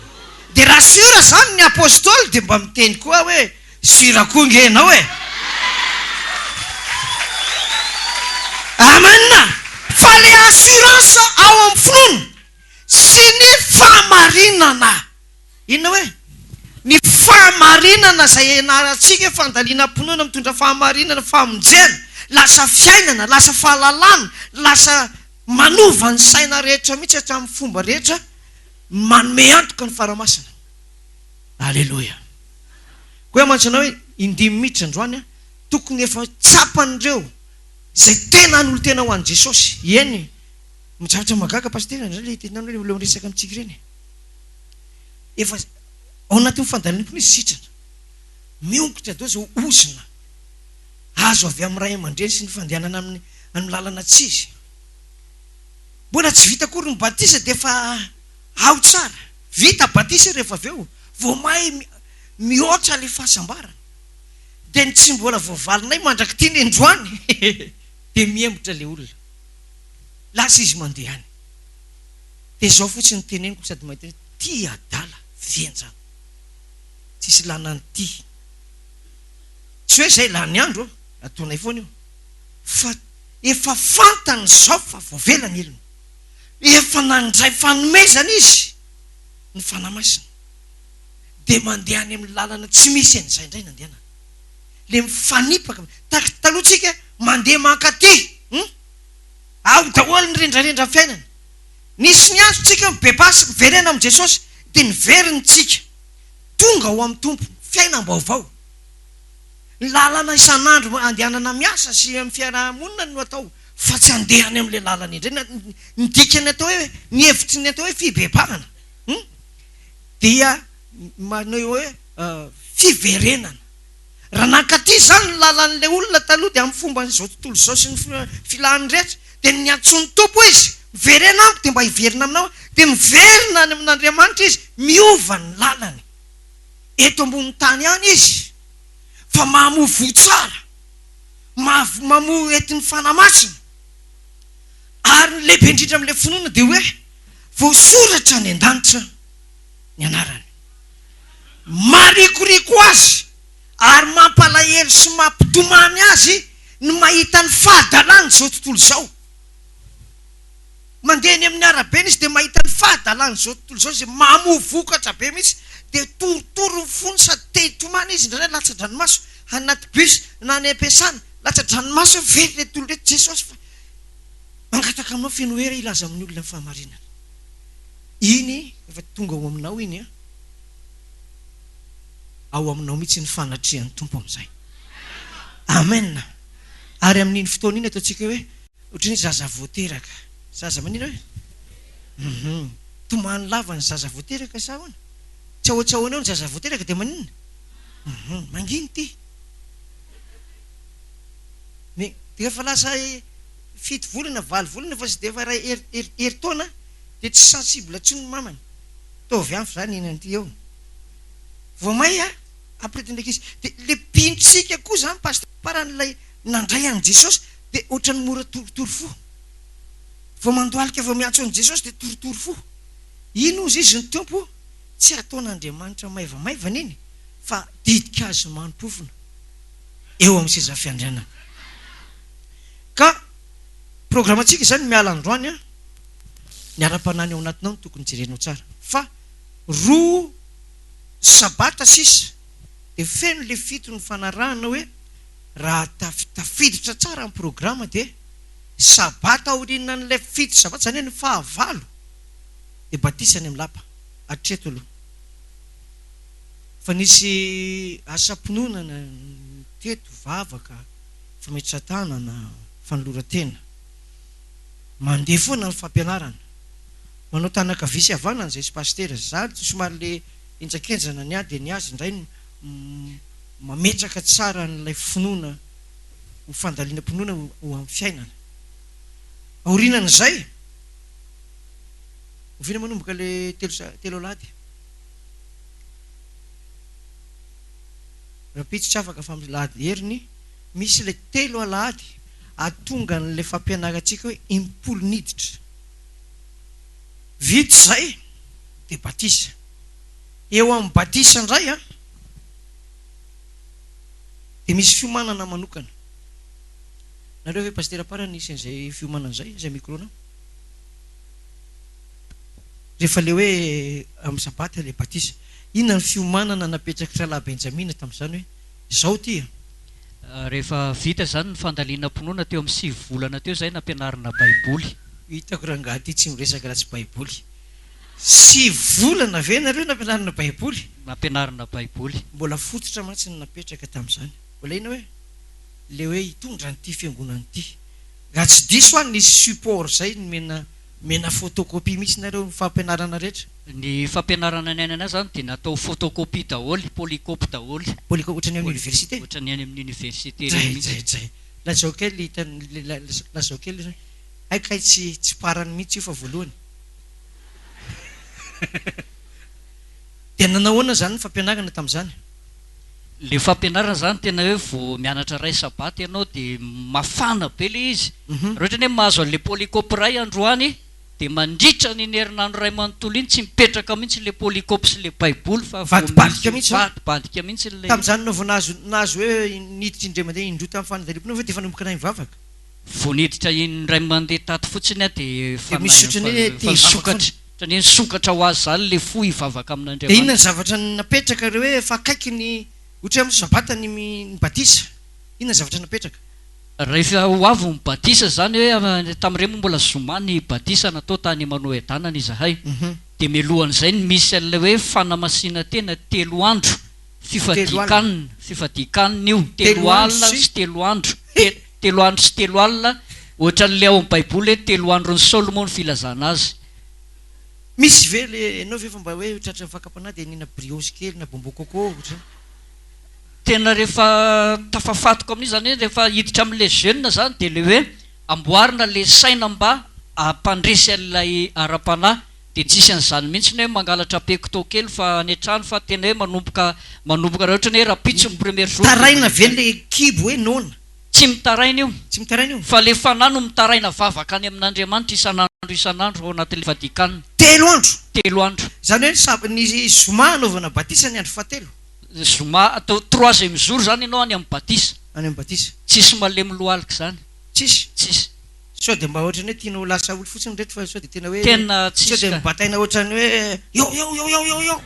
Dia raha sûr zany ny apostoly dia mba miteny koa hoe sûr koa nge ianao e! Amen! Fa le assurance ao amin'ny finoana sy ny fahamarinana. Inona hoe? Ny fahamarinana izay ianarantsika hoe fandalinam-pinoana mitondra fahamarinana, famonjena, lasa fiainana, lasa fahalalana, lasa manova ny saina rehetra mihitsy hatramin'ny fomba rehetra, manome antoka ny Fanahy Masina. Aleloia. Koa hoe mantsy anao hoe indimy miditra androany aho, tokony efa tsapan'ireo izay tena hanolo-tena ho an'i Jesosy. Eny, zavatra mahagaga Pasitera, indraindray ilay teninao ilay miresaka amintsika ireny. Efa ao anatin'ny fandalinam-pinoana izy sitrana. Miongotra daholo izao ozona azo avy amin'ny ray aman-dreny sy ny fandehanana amin'ny amin'ny lalana tsy izy. Mbola tsy vita akory ny batisa dia efa ao tsara. Vita batisa rehefa avy eo vao may mihoatra ilay fahasambarana. Dia ny tsy mbola voavalinay mandrak'ity ny androany dia mihemotra ilay olona. Lasa izy mandeha any. Dia izao fotsiny no teneniko sady mahita hoe ty adala venjana. Tsisy ilana an'ity. Tsy hoe izay lany andro an, ataonay foana io. Fa efa fantany izao fa voavela ny helony. Efa nandray fanomezana izy, ny Fanahy Masina. Dia mandeha any amin'ny lalana tsy misy an'izay indray nandehanany. Ilay mifanipaka, tahaka taloha tsika mandeha mankaty, hum? Ao daholo ny rendrarendra fiainana. Nisy niantso tsika mibebasy miverena amin'i Jesosy dia niverina tsika. Tonga ao amin'ny Tompo, fiainam-baovao. Ny lalana isan'andro andehanana miasa sy amin'ny fiaraha-monina no atao fa tsy andeha any amin'ilay lalana indray. Ny dikan'ny atao hoe, ny hevitry ny atao hoe fibebahana dia maneho hoe fiverenana. Raha nankaty izany ny lalan'ilay olona taloha dia amin'ny fomban'izao tontolo izao sy ny filany rehetra dia niantsoan'ny Tompo izy. Miverena amiko dia mba hiverina aminao aho. Dia miverina any amin'Andriamanitra izy, miova ny lalany. Eto ambonin'ny tany ihany izy fa mamoa voa tsara, mamoa entin'ny Fanahy Masina. Ary ny lehibe indrindra amin'ilay finoana dia hoe voasoratra any an-danitra ny anarany. Marikoriko azy ary mampalahelo sy mampitomany azy ny mahita ny fahadalan'izao tontolo izao. Mandeha eny amin'ny arabe eny izy dia mahita ny fahadalan'izao tontolo izao izay mamoa vokatra be mihitsy dia torotoro ny fony sady te hitomany izy indraindray latsa-dranomaso any anaty bus na any am-piasana latsa-dranomaso hoe very ireto olona ireto Jesosy fa mangataka aminao feno hery hilaza amin'ny olona ny fahamarinana. Iny efa tonga ao aminao iny an! Ao aminao mihitsy ny fanatrehan'ny Tompo amin'izay. Amen! Ary amin'iny fotoana iny ataontsika hoe ohatran'ny hoe zaza vao teraka. Zaza manina hoe? Hum. Tomany lava ny zaza vao teraka sa ahoana? Tsy ahoa tsy ahoana eo ny zaza vao teraka dia maninona? Hum. Mangina ity. Dia efa lasa fito volana, valo volana fa tsy dia efa iray herintaona dia tsy sensible intsony ny mamany. Ataovy afo zany eny an'ity eo. Vao may a, ampiretin'ny ankizy. Dia le mpino-tsika koa zany pasteur farany ilay nandray an'i Jesosy dia ohatran'ny mora torotoro fo. Vao mandohalika vao miantso an'i Jesosy dia torotoro fo. Iny hozy izy ny Tompo tsy ataon'Andriamanitra maivamaivana iny fa didy-kazo manim-pofona eo amin'ny seza fiandrianana. Ka programantsika izany miala androany an, ny ara-panahy ny ao anatinao no tokony jerenao tsara fa roa sabata sisa dia feno le fito nifanarahana hoe raha tafiditra tsara ny programa dia sabata aorianan'ilay fito sabata izany hoe ny fahavalo dia batisa any amin'ny lapa hatreto aloha fa nisy asam-pinoana teto vavaka fametrahan-tanana fanoloran-tena Mandeha foana ny fampianarana. Manao tanan-kavia sy havanana izay sy pasitera. Za somary le henjakenjana ny ahy dia ny azy indray no mametraka tsara an'ilay finoana ho fandalinam-pinoana ho amin'ny fiainana. Aorianan'izay, oviana manomboka le telo telo alahady? Rahampitso tsy afaka fa amin'ny alahady heriny misy ilay telo alahady ahatonga an'ilay fampianarantsika hoe impolo niditra. Vita izay dia batisa. Eo amin'ny batisa indray an, dia misy fiomanana manokana. Nareo ve Pasitera Para nisy an'izay fiomanana izay, izay micro-nao? Rehefa ilay hoe amin'ny sabata ilay batisa. Inona ny fiomanana napetrak'i Rahalahy Benjamina tamin'izany hoe izao ity an? Rehefa vita izany ny fandalinam-pinoana teo amin'ny sivy volana teo izay nampianarina Baiboly. Hitako rangahy ity tsy miresaka raha tsy Baiboly. Sivy volana ve nareo nampianarina Baiboly? Nampianarina Baiboly. Mbola fototra mantsy no napetraka tamin'izany. Mbola inona hoe? Ilay hoe hitondra an'ity fiangonana ity. Raha tsy diso aho nisy support izay nomena Omena photocopie mihitsy nareo ny fampianarana rehetra. Ny fampianarana niainana ahy zany dia natao photocopie daholo, polycope daholo. Polycope ohatran'ny any université? Ohatran'ny any amin'ny université ireny Dray mihitsy. dray dray. Lazao kely hitan'ny lazao kely hoe hay kay tsy tsy parany mihitsy io fa voalohany. Dia nanao ahoana izany ny fampianarana tamin'izany? Le fampianarana zany tena hoe vao mianatra ray sabata ianao de mafana be le izy, raha ohatra ny hoe mahazo an'le polycope ray androany de mandritra an'iny herinandro ray manontolo iny tsy mipetraka mihitsy le polycope sy le baiboly fa vao Mivadibadika mihitsy zany. mivadibadika mihitsy le. Tamin'izany ianao vao nahazo nahazo hoe niditra indray mandeha indroa tamin'ny fanadihadiam-pinoana ve dia efa nanomboka nahay nivavaka? Vao niditra indray mandeha tato fotsiny aho dia efa Dia misy ohatran'ny hoe te efa hivavaka nisokatra. foana. Ohatran'ny hoe nisokatra ho azy izany ilay fo hivavaka Dia inona amin'Andriamanitra. ny zavatra napetraka ireo hoe efa akaiky ny ohatra hoe amin'ny sabata ny ny batisa? Inona ny zavatra napetraka? Rehefa ho avy ny batisa izany hoe tamin'ireny moa mbola zoma ny batisa natao tany Manoedanana izahay. Dia mialohan'izay no misy an'ilay hoe fanamasinan-tena telo andro, fifadian-kanina, fifadian-kanina io, telo alina sy telo andro. Telo andro sy telo alina, ohatran'ilay ao amin'ny baiboly hoe telo andron'i Saoly moa no filazana azy. Misy ve le, ianao ve efa mba hoe tratran'ny fakam-panahy dia nihina brioche kely na bonbon coco ohatr'izany? Tena rehefa tafafatoka amin'io izany hoe rehefa hiditra amin'ilay jeune izany dia ilay hoe amboarina ilay saina mba. hampandresy an'ilay ara-panahy dia tsisy an'izany mihitsy ny hoe mangalatra pecto kely fa any an-trano fa tena hoe manomboka manomboka raha ohatra ny hoe rahampitso ny premier jour dia Mitaraina ve le kibo hoe noana? Tsy mitaraina io. Tsy mitaraina io? Fa le fanahy no mitaraina vavaka any amin'Andriamanitra isan'andro isan'andro ao anatin'ilay fadikanina. Telo andro? Telo andro. Izany hoe ny sab-, ny zoma anaovana batisa ny andro fahatelo? Zoma, atao troisième jour izany ianao any amin'ny batisa. Any amin'ny batisa. Tsisy malemy lohalika izany. Tsisy? Tsisy. Sao dia mba ohatran'ny hoe tianao ho lasa olo fotsiny ireto fa sao dia tena hoe Tena sao tsisy dia ka. mibataina ohatran'ny hoe eo eo eo eo eo eo.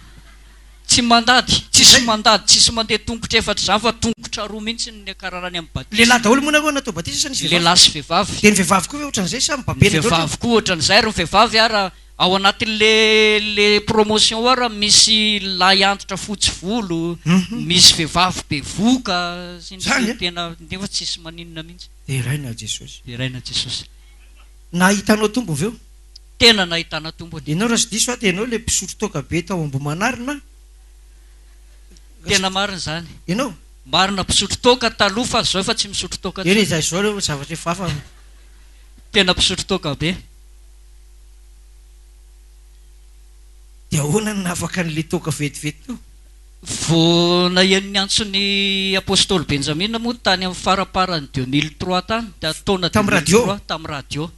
Tsy mandady, tsisy Zay. mandady, tsisy mandeha tongotra efatra izany fa tongotra roa mihitsy no niakarana any amin'ny batisa. Lehilahy daholo moa nareo natao batisa sa nisy vehivavy? Lehilahy sy vehivavy. Dia ny vehivavy koa ve ohatran'izay sa Ny mibabena daholo? vehivavy koa ohatran'izay ary ny vehivavy ara ao anatin'le le promotion ao ara misy lahy antitra fotsy volo, misy vehivavy bevoka sy ny Zany sisa e? tena nefa tsisy maninona mihitsy. Deraina Jesosy. Deraina Jesosy. Nahitanao tombony ve eo? Tena nahitana tombony. Ianao raha tsy diso aho dia ianao ilay mpisotro toaka be tao Ambohimanarina? Tena marina izany. Ianao? Marina mpisotro toaka taloha fa zao efa tsy misotro toaka Eny e, intsony. izay zao aloha zavatra efa hafa. Tena mpisotro toaka be. Dia ahoana no nahafaka an'ilay toaka vetivety teo? Vao naheno ny antson'ny Apostoly Benjamina moa tany amin'ny faramparan'ny 2003 tany, taona Tamin'ny radio? 2003, tamin'ny radio.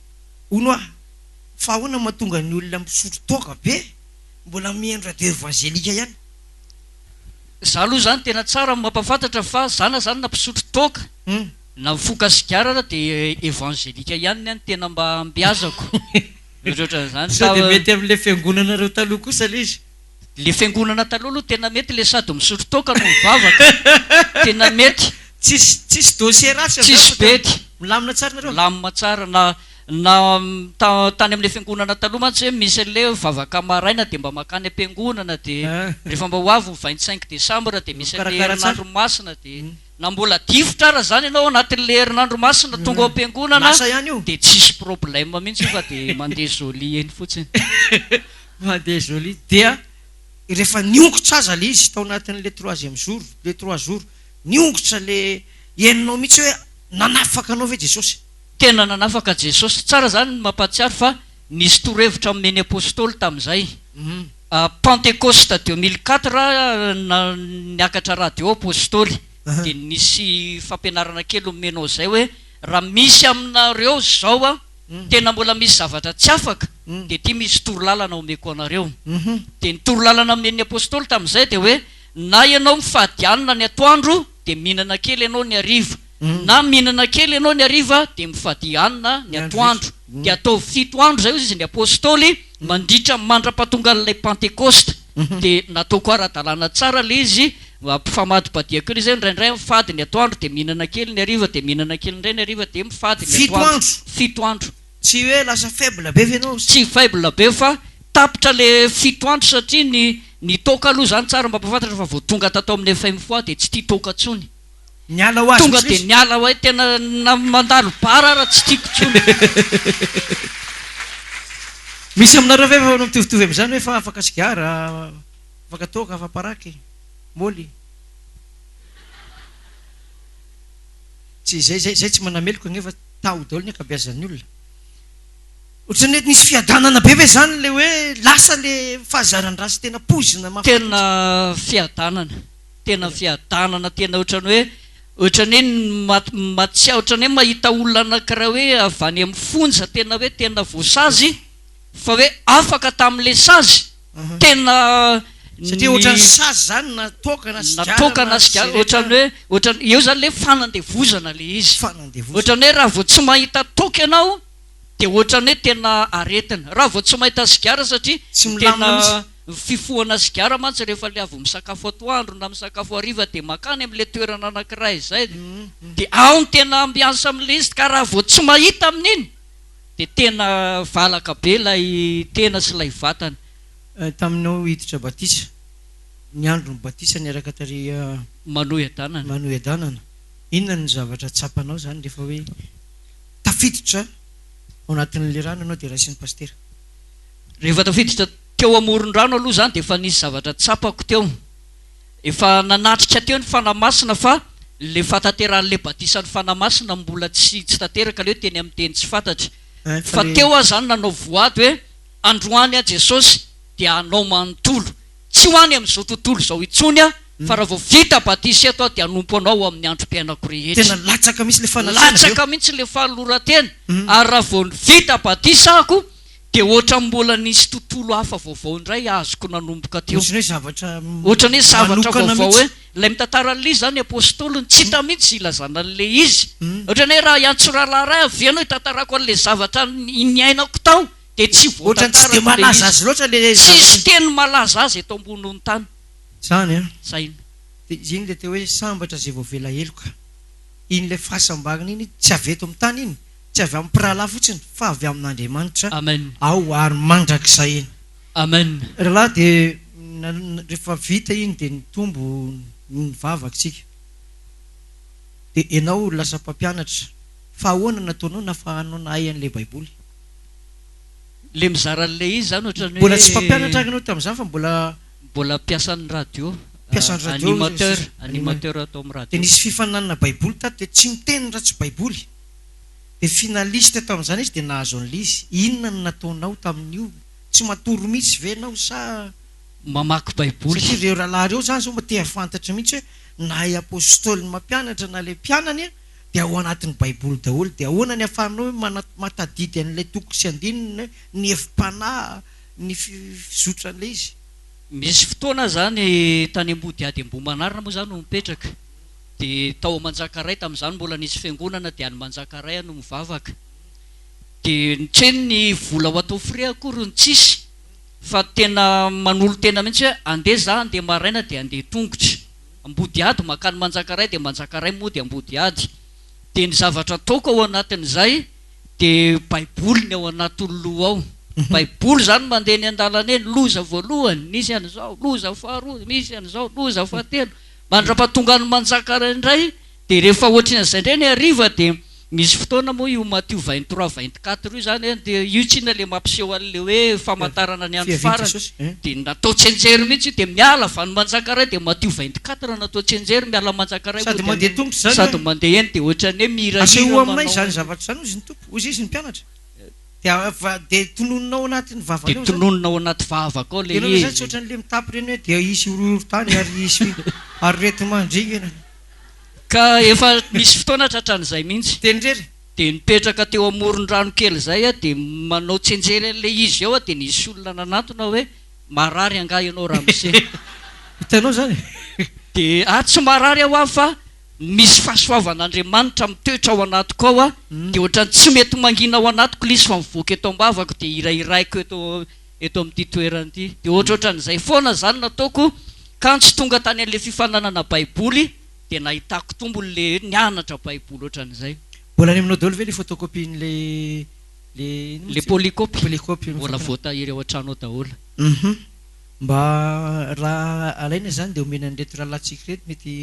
Hono aho, fa ahoana no mahatonga ny olona misotro toaka be mbola mihaino radio evanzelika ihany? Za aloha zany tena tsara ny mampafantatra fa za na zany na mpisotro toaka na mifoka sigara ara dia evanzelika ihany ny ahy no tena mba ambiazako. Ohatrohatran'izany. Sao dia mety amin'ilay fiangonanareo taloha kosa ilay izy? Le fiangonana taloha aloha tena mety le sady misotro toaka no mivavaka. Tena mety. Tsisy tsisy dossier ratsy amin'izany Tsisy fa tena bedy. milamina tsara nareo? Milamina tsara na na ta tany amin'le fiangonana taloha mantsy hoe misy an'le vavaka maraina dia mba mankany am-piangonana dia rehefa mba ho avy ny 25 décembre dia misy an'le Mikarakara tsara. herinandro masina dia na mbola difotra ara zany ianao anatin'le herinandro masina tonga ao am-piangonana Lasa ihany io. dia tsisy problème mihitsy io fa dia mandeha jolie eny fotsiny. Mandeha jolie dia rehefa niongotra aza le izy tao anatin'le troisième jour, le trois jours, niongotra le henonao mihitsy hoe nanafaka anao ve Jesosy? Tena nanafaka Jesosy. Tsara zany ny mampahatsiaro fa nisy torohevitra nomen'ny Apostoly tamin'izay. Pentecoste 2004 na niakatra radio Apostoly dia nisy fampianarana kely nomenao zay hoe raha misy aminareo zao an, tena mbola misy zavatra tsy afaka dia ity misy torolalana omeko anareo. Dia ny torolalana nomen'ny Apostoly tamin'izay dia hoe na ianao mifady hanina ny atoandro dia mihinana kely ianao ny hariva, na mihinana kely ianao ny hariva dia mifadia hanina ny atoandro. Dia ataovy fito andro izay hoy izy ny Apostoly mandritra mandra-pahatongan'ilay Pantekosta. Dia nataoko ara-dalàna tsara ilay izy, ampifamadibadihako eo ilay izy hoe indraindray mifady ny atoandro dia mihinana kely ny hariva dia mihinana kely indray ny hariva dia mifady ny Fito atoandro. andro? Fito andro. Tsy hoe lasa faible be ve ianao? Tsy faible be fa tapitra ilay fito andro satria ny ny toaka aloha izany tsara mampahafantatra fa vao tonga tato amin'ny FM Foix dia tsy tia toaka intsony. Niala ho azy Tonga mihitsy dia izy? niala ho ahy tena na mandalo bar ara tsy tiako intsony. Misy aminareo ve efa mitovitovy amin'izany hoe efa afaka sigara, afaka toaka, afa-paraky, môly? Tsy izay, izay, izay tsy manameloka anefa taho daholo ny ankabeazan'ny olona. Ohatran'ny hoe nisy fiadanana be ve izany ilay hoe lasa ilay fahazaran-dratsy tena poizina mahafaty mihitsy? Tena fiadanana. Tena fiadanana tena ohatran'ny hoe ohatran'ny hoe mahatsiaro ohatran'ny hoe mahita olona anankiray hoe avy any amin'ny fonja tena hoe tena voasazy fa hoe afaka tamin'ilay sazy tena Satria ohatran'ny sazy izany na toaka na na sigara toaka na na sigara cigarette ohatran'ny hoe ohatran'ny eo izany ilay fanandevozana ilay izy Fanandevozana. Ohatran'ny hoe raha vao tsy mahita toaka ianao dia ohatran'ny hoe tena aretina raha vao tsy mahita sigara satria Tsy milamina tena mihitsy. Ny fifohana sigara mantsy rehefa le avy misakafo atoandro na misakafo hariva dia mankany amin'ilay toerana anankiray izay dia ao no tena ambiance amin'ilay izy ka raha vao tsy mahita amin'iny dia tena valaka be ilay tena sy ilay vatana. Taminao hiditra batisa, ny andron'ny batisa niaraka tary Manohiadanana. Manohiadanana, inona no zavatra tsapanao izany rehefa hoe tafiditra ao anatin'ilay rano ianao dia raisin'ny pasitera? Rehefa tafiditra teo amoron-drano aloha izany dia efa nisy zavatra tsapako teo. Efa nanatrika teo ny Fanahy Masina fa ilay fahatanterahan'ilay batisan'ny Fanahy Masina mbola tsy tsy tanteraka ilay hoe teny amin'ny teny tsy fantatra. Fa teo aho izany nanao voady hoe androany aho Jesosy dia anao manontolo. Tsy ho any amin'izao tontolo izao intsony aho fa raha vao vita batisa eto aho dia hanompo anao amin'ny androm-piainako rehetra. Tena latsaka mihitsy ilay fanasana avy eo. Latsaka mihitsy ilay fanoloran-tena ary raha vao vita batisa aho dia ohatran'ny mbola nisy tontolo hafa vaovao indray azoko nanomboka teo. Ohatran'ny hoe zavatra Ohatran'ny hoe zavatra manokana vaovao hoe mihitsy. ilay mitantara an'ilay izy izany apostoliny tsy hita mihitsy ilazana an'ilay izy. Ohatran'ny hoe raha hiantso rahalahy iray avy eo ianao hitantarako an'ilay zavatra niainako tao dia tsy Ohatran'ny tsy dia voatantarako ilay malaza izy. azy loatra ilay Tsisy zavatra. teny malaza azy eto ambonin'ny tany. Izany an. Zay. Dia iny ilay teo hoe sambatra izay voavela heloka. Iny ilay fahasambarana iny tsy avy eto amin'ny tany iny, tsy avy amin'ny mpirahalahy fotsiny fa avy amin'Andriamanitra Amen. ao ary mandrakizay iny. Amen. Rahalahy dia rehefa vita iny dia nitombo ny vavaka tsika. Dia ianao lasa mpampianatra fa ahoana nataonao nafahanao nahay an'ilay baiboly? Le mizara an'ilay izy zany ohatran'ny Mbola tsy mpampianatra hoe. ary ianao tamin'izany fa mbola. Mbola mpiasan'ny radio. Mpiasan'ny radio Animateur, animateur tao amin'ny Dia radio. nisy fifaninanana baiboly tato dia tsy miteny raha tsy baiboly. Dia finaliste tamin'izany izy dia nahazo an'ilay izy. Inona no nataonao tamin'io? Tsy matory mihitsy ve ianao sa. Mamaky baiboly. Satria ireo rahalahy ireo izany izao mba te hahafantatra mihitsy hoe na i apostoly mampianatra na ilay mpianany dia ao anatin'ny baiboly daholo. Dia ahoana ny ahafahanao hoe mahatadidy an'ilay toko sy andininy, ny hevi-panahy, ny fizotran'ilay izy? Misy fotoana izany tany Ambodihady Ambohimanarina moa izaho no mipetraka. Dia tao Manjakaray tamin'izany mbola nisy fiangonana dia any Manjakaray aho no mivavaka. Dia ny tsy hoe ny vola ho atao frais akory no tsisy fa tena manolo-tena mihitsy hoe andeha za andeha maraina dia andeha tongotra. Ambodihady mankany Manjakaray dia Manjakaray mody Ambodihady. Dia ny zavatra ataoko ao anatin'izay dia baiboly ny ao anatin'ny loha ao. Baiboly izany mandeha eny an-dalana eny, loza voalohany nisy an'izao, loza faharoa misy an'izao, loza fahatelo. Mandrapatonga any Manjakara indray dia rehefa ohatrin'izay indray ny hariva dia misy fotoana moa io Matio 23 24 io izany an, dia io tsinona ilay mampiseho an'ilay hoe famantarana ny andro Fiavian'i farany Jesosy eh. dia natao tsianjery mihitsy io dia miala avy any Manjakaray dia Matio 24 natao tsianjery miala Manjakaray Sady mody mandeha any tongotra izany sady hoe. mandeha eny dia ohatran'ny hoe mihirahira Asehoy aminay manao izany zavatra izany hozy ny Tompo, hozy izy ny mpianatra. Dia va dia tononina ao anatin'ny vavany Dia ao izany. tononina ao anaty vavaka ao ilay Ianao ve izany tsy izy. ohatran'ilay mitapy ireny hoe dia hisy horohoron-tany ary hisy aretimandringana. Ka efa nisy fotoana tratran'izay mihitsy. Teny irery. Dia nipetraka teo amoron-drano kely izay aho dia manao tsianjery an'ilay izy eo aho dia nisy olona nanantona hoe marary angaha ianao ramose? Hitanao izany? Dia ah tsy marary aho aho fa Misy fahasoavan'Andriamanitra mitoetra ao anatiko ao dia ohatran'ny tsy mety mangina ao anatiko ilay izy fa mivoaka eto am-bavako dia hirahiraiko eto eto amin'ity toerana ity. Dia ohatrohatran'izay foana izany nataoko kanjo tonga tany an'ilay fifaninanana baiboly dia nahitako tombony ilay hoe nianatra baiboly ohatran'izay. Mbola any aminao daholo ve ilay photocopie-n'ilay ilay inona moa Ilay izy io? polycopy? Polycopy Mbola voatahiry ao an-trano ao daholo. Hum. Mba raha alaina izany dia omena an'ireto rahalahintsika ireto mety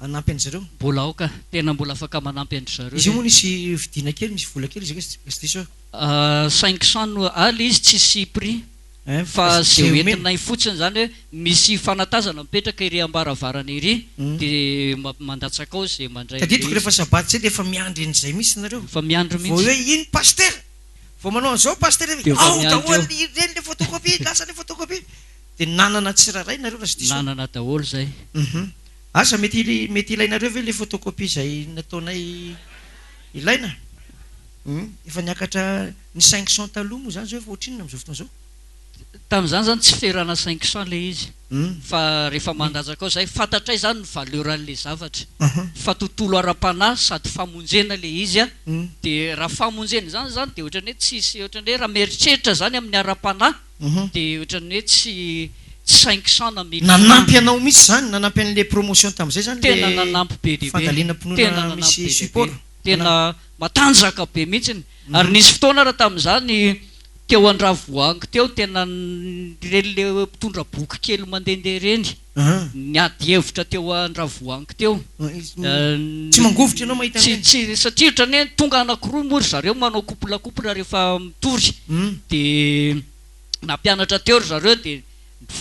hanampy an-dry zareo. Mbola ao ka. Tena mbola afaka manampy an-dry zareo Izy io ve? moa nisy vidiana kely, misy vola kely izy io tsy diso aho. 500 no ah le izy tsisy prix Hein, fa ze ze omena. hoentinay fotsiny zany hoe misy fanatazana mipetraka ery ambaravarana ery de mandatsaka ao ze mandray an'le Tadidiko izy. rehefa sabata zay dia efa miandry an'izay mihitsy nareo. Efa miandry Vao hoe mihitsy. iny pasitera, vao manao an'izao pasitera Dia efa ao miandry daholo eo. ireny le photocopie, lasa le photocopie. Dia nanana tsirairay nareo raha tsy diso aho. Nanana daholo zay. Hum. Asa mety mety ilainareo ve le photocopie izay nataonay ilaina? Hum. Efa niakatra ny 500 taloha moa izany izao efa ohatrinona amin'izao fotoana izao? Tamin'izany izany tsy ferana 500 ilay izy Hum. fa rehefa mandatsaka ao izay fantatray izany ny valeur an'ilay zavatra Aha. fa tontolo ara-panahy sady famonjena ilay izy a Hum. dia raha famonjena izany izany dia ohatran'ny hoe tsisy ohatran'ny hoe raha mieritreritra izany amin'ny ara-panahy Dia ohatran'ny hoe tsy tsy 500 na 1000 francs. Nanampy anao mihitsy izany, nanampy an'ilay promotion tamin'izay izany Tena ilay nanampy be dia be. Tena fandalinam-pinoana nanampy misy be dia be. support. Tena matanjaka be mihitsiny. Ary nisy fotoana ara tamin'izany teo Andravoahangy teo tena ireny le mpitondra boky kely mandehandeha ireny niady hevitra teo Andravoahangy teo. Tsy mangovitra ianao mahita Tsy an'ireny? tsy satria ohatran'ny hoe tonga anankiroa moa ry zareo manao couple couple rehefa mitory dia nampianatra teo ry zareo dia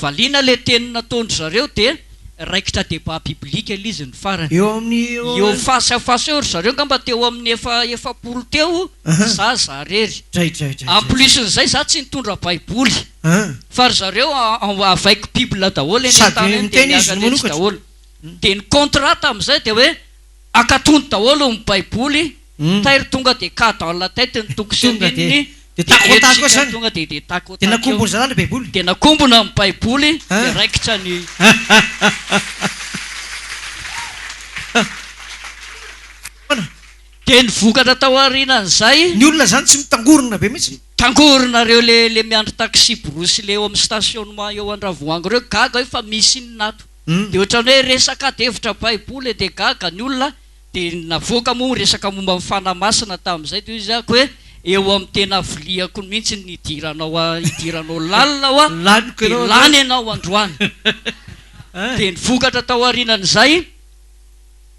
valiana ilay teny nataon-dry zareo dia Raikitra débat biblique ilay izy ny farany. Eo amin'ny eo. Eo face à face eo ry zareo angamba teo amin'ny efa 40 teo, za za rery. Dray dray dray. En plus n'izay za tsy nitondra baiboly. Fa ry zareo avec bible daholo eny Sady an-tany eny dia miteny izy no miakatra etsy manokatra. daholo. Dia ny contrat tamin'izay dia hoe akatony daholo ny baiboly, tairo tonga dia cas dans la tête ny toko sy Tonga dia andininy, dia dia tac au tac eo eto isika izany. tonga dia dia tac au Dia tac eo. nakombon'ny zalahy ilay baiboly. Dia nakombona ny baiboly dia An. raikitra ny. Ahoana? Dia ny vokatra tao aorianan'izay. Ny olona izany tsy mitangorona be mihitsy. Tangorona reo le le miandry taxi brousse le eo amin'ny stationnement eo Andravoahangy reo gaga hoe fa misy inona ato. Dia ohatran'ny hoe resaka ady hevitra baiboly e dia gaga ny olona dia navoaka moa ny resaka momba ny fanahy masina tamin'izay dia hoy izy ako hoe eo amin'ny tena viliako mihitsy ny hidiranao hidiranao lalina hoa Laniko dia ianao lany androany. ianao androany. Dia ny vokatra tao aorianan'izay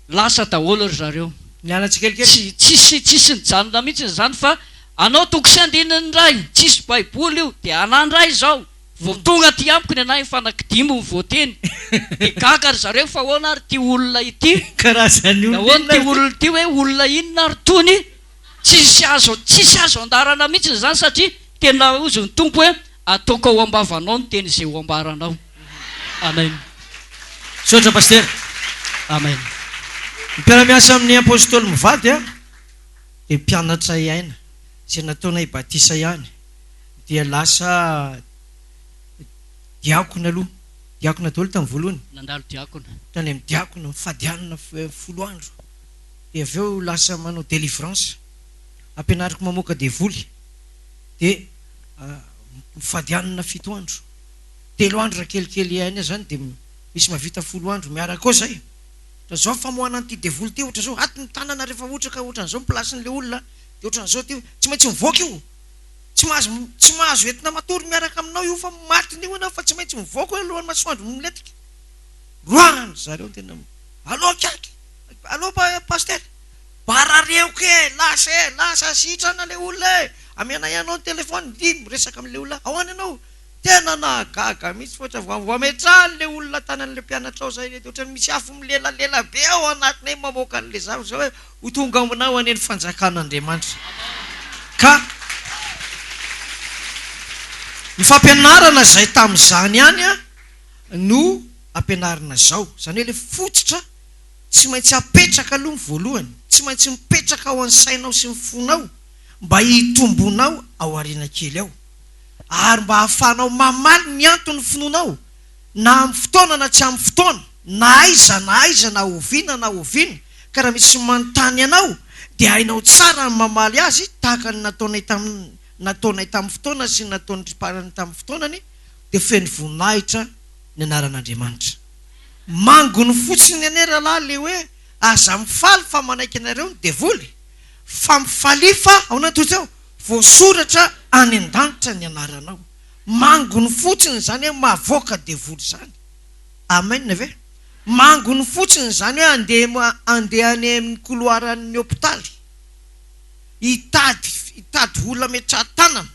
Lasa daholo ry zareo. Miala tsikelikely. Tsy tsisy tsisy nijanona mihitsy izany fa anao toko sy andininy indray, tsisy baiboly io, dia anah indray izao, vao tonga aty amiko ny anah efa anankidimy ny voateny, dia gaga ry zareo fa ahoana ary ity olona ity, Karazan'ny olona ahoana inona ity ary olona ity hoe olona inona ary tony, tsisy azo tsisy azo andarana mihitsy izany satria tena hozy ny Tompo hoe Ataoko ao am-bavanao ny teny izay ho ambaranao. Amen. Misaotra Pasitera. Amen. Ny mpiara-miasa amin'ny Apostoly mivady dia mpianatra hiaina izay nataonay batisa ihany dia lasa diakona aloha, diakona daholo tamin'ny voalohany. Nandalo diakona. Tany amin'ny diakona, mifady hanina folo andro dia avy eo lasa manao délivrance, ampianariko mamoaka devoly dia mifady hanina fito andro, telo andro raha kelikely aina zany dia misy mahavita folo andro miaraka ao zay, ohatra zao famoahana an'ity devoly ity ohatra zao ato ny tanana rehefa ohatra ka ohatran'izao ny place-n'le olona dia ohatran'izao ity, tsy maintsy mivoaka io, tsy mahazo tsy mahazo entina matory miaraka aminao io fa matin'io ianao fa tsy maintsy mivoaka io alohan'ny masoandro milentika, roahany zareo tena, allo akaky, allo pasitera. Barareoko e! Lasa e! Lasa sitrana le olona e! Amenay anao ny telephone dia miresaka amin'le olona ahoana ianao? Tena nahagaga mihitsy fa ohatra vao ametrahany le olona tanan'le mpianatrao zay dia ohatran'ny misy afo milelalela be ao anatinay mamoaka an'le zavatra hoe ho tonga aminao anie ny fanjakan'Andriamanitra ka ny fampianarana izay tamin'izany ihany no ampianarina zao, izany hoe le fototra Tsy maintsy apetraka aloha ny voalohany, tsy maintsy mipetraka ao an-sainao sy ny fonao mba hitombonao ao aoriana kely ao. Ary mba hahafahanao mamaly ny anton'ny finoanao na amin'ny fotoana na tsy amin'ny fotoana, na aiza na aiza na oviana na oviana, ka raha misy manontany anao dia hainao tsara ny mamaly azy tahaka ny nataonay tamin'ny nataonay tamin'ny fotoana sy ny nataon'ny mparany tamin'ny fotoanany dia feno voninahitra ny anaran'Andriamanitra. Mangony fotsiny anie rahalahy le hoe aza mifaly fa manaiky anareo ny devoly fa mifalia fa ahoana ny tohiny teo? voasoratra any an-danitra ny anaranao. Mangony fotsiny izany hoe mahavoaka devoly izany. Amen ve? Mangony fotsiny izany hoe andeha andeha any amin'ny couloir an'ny hopitaly hitady hitady olona ametraha-tanana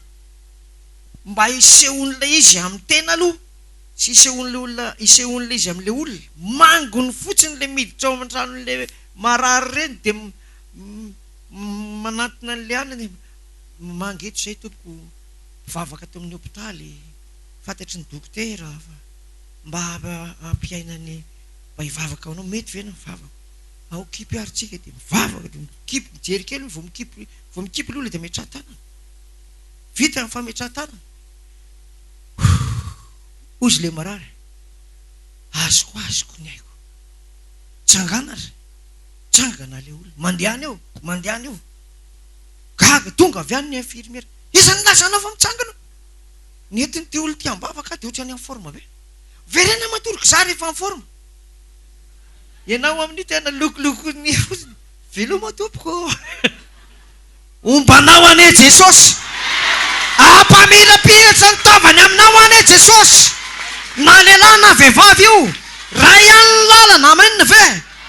mba hisehoan'ilay izy amin'ny tena aloha. Tsy isehoan'ilay olona isehoan'ilay izy amin'ilay olona. Mangony fotsiny ilay miditra ao an-tranon'ilay marary ireny dia manantona an'ilay anona dia manga eto izay tompoko, mpivavaka ato amin'ny hopitaly, fantatry ny dokotera fa mba hampiaina ny mba hivavaka ho anao, mety ve ny mivavaka? Ao kipy ary tsika dia mivavaka dia mikipy mijery kely vao mikipy vao mikipy ilay olona dia ametraha-tanana. Vita ny fametrahan-tanana. Hoy izy ilay marary, Azoko, azoko ny aiko. Tsangana ry, tsangana ilay olona. Mandehana eo, mandehana eo. Gaga, tonga avy any ny infirmiera. Iza no nilaza anao fa mitsangana? Nentin'ity olona ity am-bavaka aho dia ohatran'ny en forme be. Verena matory k'za rehefa en forme. Ianao amin'io tena lokolokon'ny fotsiny. Veloma tompoko. Homba anao anie Jesosy. Hampamirapiratra ny tavany aminao anie Jesosy. Na lehilahy na vehivavy io, ray ihany ny lalana, amen ve?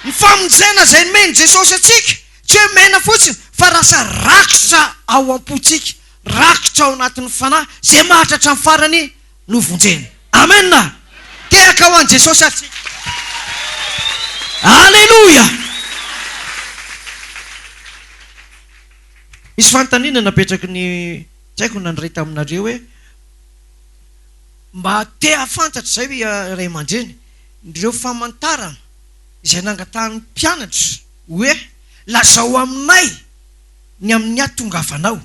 Ny famonjena izay nomen'i Jesosy antsika, tsy hoe omena fotsiny fa lasa rakitra ao am-pontsika, rakitra ao anatin'ny fanahy, izay mahatratra ny farany no vonjena. Amen! Tehaka ho an'i Jesosy ary tsika. Aleloia! Misy fanontaniana napetraky ny, tsy haiko na niray taminareo hoe, mba te hahafantatra izay hoe ray aman-dreny, ireo famantarana izay nangatahan'ny mpianatra hoe lazao aminay ny amin'ny hahatongavanao.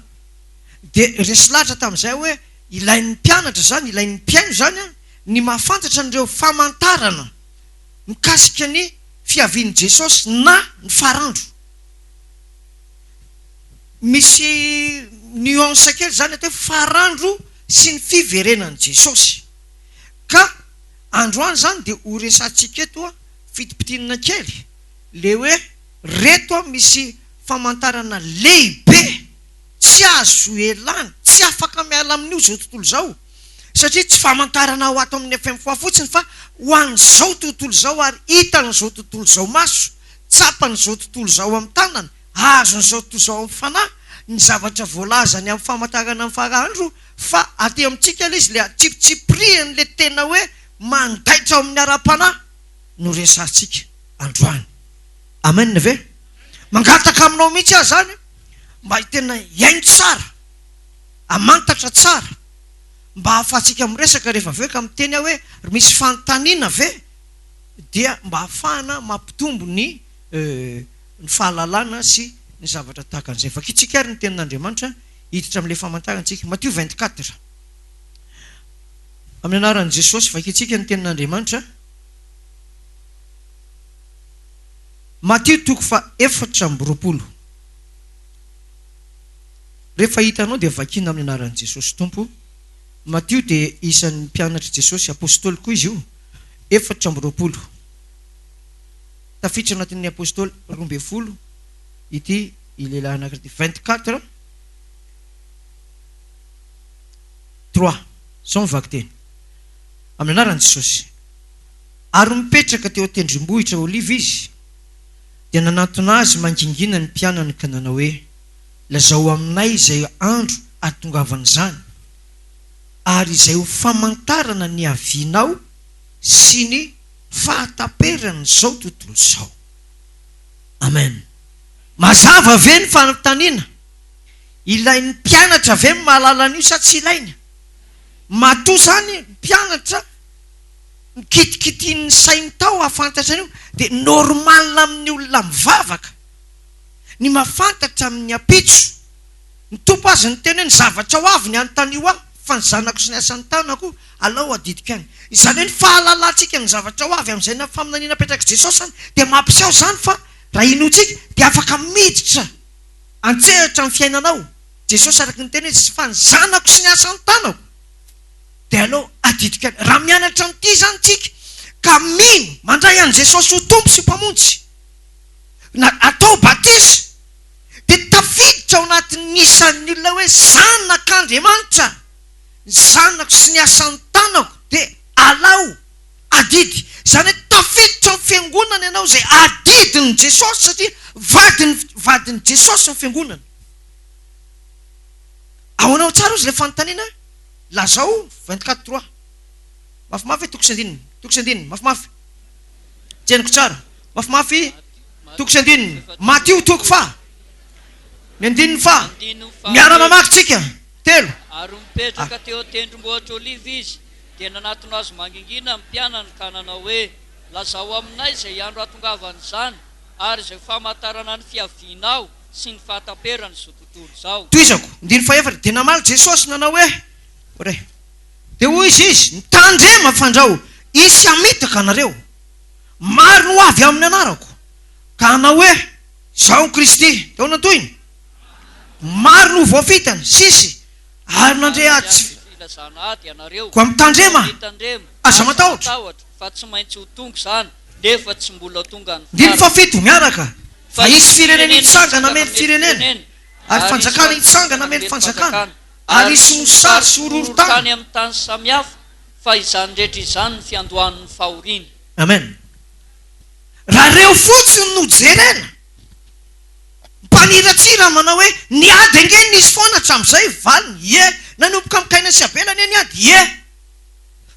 Dia resy lahatra tamin'izay aho hoe ilain'ny mpianatra izany, ilain'ny mpihaino izany ny mahafantatra an'ireo famantarana mikasika ny fiavian'i Jesosy na ny farandro. Misy nuance kely izany atao hoe farandro sy ny fiverenan'i Jesosy. Ka androany izany dia ho resahantsika eto fitipitinina kely le hoe reto misy famantarana lehibe tsy azo elana, tsy afaka miala amin'io izao tontolo izao satria tsy famantarana ho ato amin'ny FMFOA fotsiny fa ho an'izao tontolo izao ary hitan'izao tontolo izao maso, tsapan'izao tontolo izao amin'ny tanana, azon'izao tontolo izao amin'ny fanahy ny zavatra voalazany amin'ny famantarana ny fara andro fa aty amintsika ilay izy ilay atsipitsipirihany ilay tena hoe mandaitra ao amin'ny ara-panahy no resahantsika androany. Amen ve? Mangataka aminao mihitsy aho izany mba tena hihaino tsara, hamantatra tsara mba hahafahantsika miresaka rehefa avy eo ka miteny aho hoe misy fanontaniana ve dia mba hahafahana mampitombo ny ny fahalalana sy ny zavatra tahaka an'izay. Vakintsika ary ny tenin'Andriamanitra hiditra amin'ilay famantarana isika. Matio 24. Amin'ny anaran'i Jesosy, vakintsika ny tenin'Andriamanitra. Matio toko faha 24. Rehefa hitanao dia vakiana amin'ny anaran'i Jesosy Tompo. Matio dia isan'ny mpianatr'i Jesosy, apostoly koa izy io. 24. Tafiditra anatin'ny apostoly 12 ity lehilahy anankiray ity. 24 3. Izao ny vakiteny. Amin'ny anaran'i Jesosy. Ary nipetraka teo an-tendrombohitra Oliva izy, dia nanantona azy mangingina ny mpianany ka nanao hoe, Lazao aminay izay andro hahatongavan'izany, ary izay ho famantarana ny havianao sy ny fahataperan'izao tontolo izao. Amen. Mazava ve ny fanontaniana? Ilain'ny mpianatra ve ny mahalala an'io sa tsy ilaina? Matoa izany ny mpianatra nikitikitian'ny sainy tao hahafantatra an'io dia normal amin'ny olona mivavaka ny mahafantatra amin'ny ampitso. Ny Tompo aza niteny hoe ny zavatra ho avy ny anontanio ahy fa ny zanako sy ny asan'ny tanako alao adidiko ihany. Izany hoe ny fahalalantsika ny zavatra ho avy amin'izay na faminaniana apetrak'i Jesosy izany dia mampiseho izany fa raha inoantsika dia afaka miditra an-tsehatra amin'ny fiainanao Jesosy araka ny teny hoe fa ny zanako sy ny asan'ny tanako dia aleo adidiko ihany. Raha mianatra an'ity izany tsika ka mino, mandray an'i Jesosy ho Tompo sy Mpamonjy, na atao batisa, dia tafiditra ao anatin'ny isan'ny olona hoe zanak'Andriamanitra, ny zanako sy ny asan'ny tanako dia alao adidy. Izany hoe tafiditra ao amin'ny fiangonana ianao izay adidin'i Jesosy satria vadin'ny vadin'i Jesosy ny fiangonana. Ahoana tsara ozy ilay fanontaniana? Lazao 24 trois. Mafimafy toko sy andininy. Toko sy andininy. Mafimafy. Tsy henoko tsara. Mafimafy toko sy andininy. Matio toko faha. Ny andininy faha. Miara-mamaky tsika. Telo. Ary nipetraka teo an-tendrombohitra Oliva izy, dia nanatona azy mangingina ny mpianany ka nanao hoe, Lazao aminay izay andro hahatongavan'izany, ary izay famantarana ny fiavianao sy ny fahataperan'izao tontolo izao. Tohizako, andininy fahefatra, Dia namaly Jesosy nanao hoe, Re. Dia hoy izy izy, Mitandrema fandrao hisy hamitaka anareo. Maro no ho avy amin'ny anarako, ka hanao hoe, Izaho no Kristy. Dia ahoana ny tohiny? Maro no ho voafitany, sisy, ary nandre ady tsy. Filazana ady ianareo. Koa mitandrema, Mitandrema, aza aza matahotra. matahotra, fa tsy maintsy ho tonga izany, nefa tsy mbola tonga ny Andininy farany. fahafito, miaraka, Fa Fa hisy hisy firenena firenena hitsangana hitsangana hamely hamely firenena, firenena, ary ary hisy fanjakana hitsangana fanjakana hamely hamely fanjakana, fanjakana, ary ary hisy hisy mosary mosary sy sy horohorontany. horohorontany amin'ny tany samihafa, fa izany rehetra izany no fiandohan'ny fahoriana. Amen. Raha ireo fotsiny no jerena, mpaniratsira manao hoe ny ady ange nisy foana hatramin'izay, valiny, ie, nanomboka amin'i Kaina sy Abela anie ny ady, ie.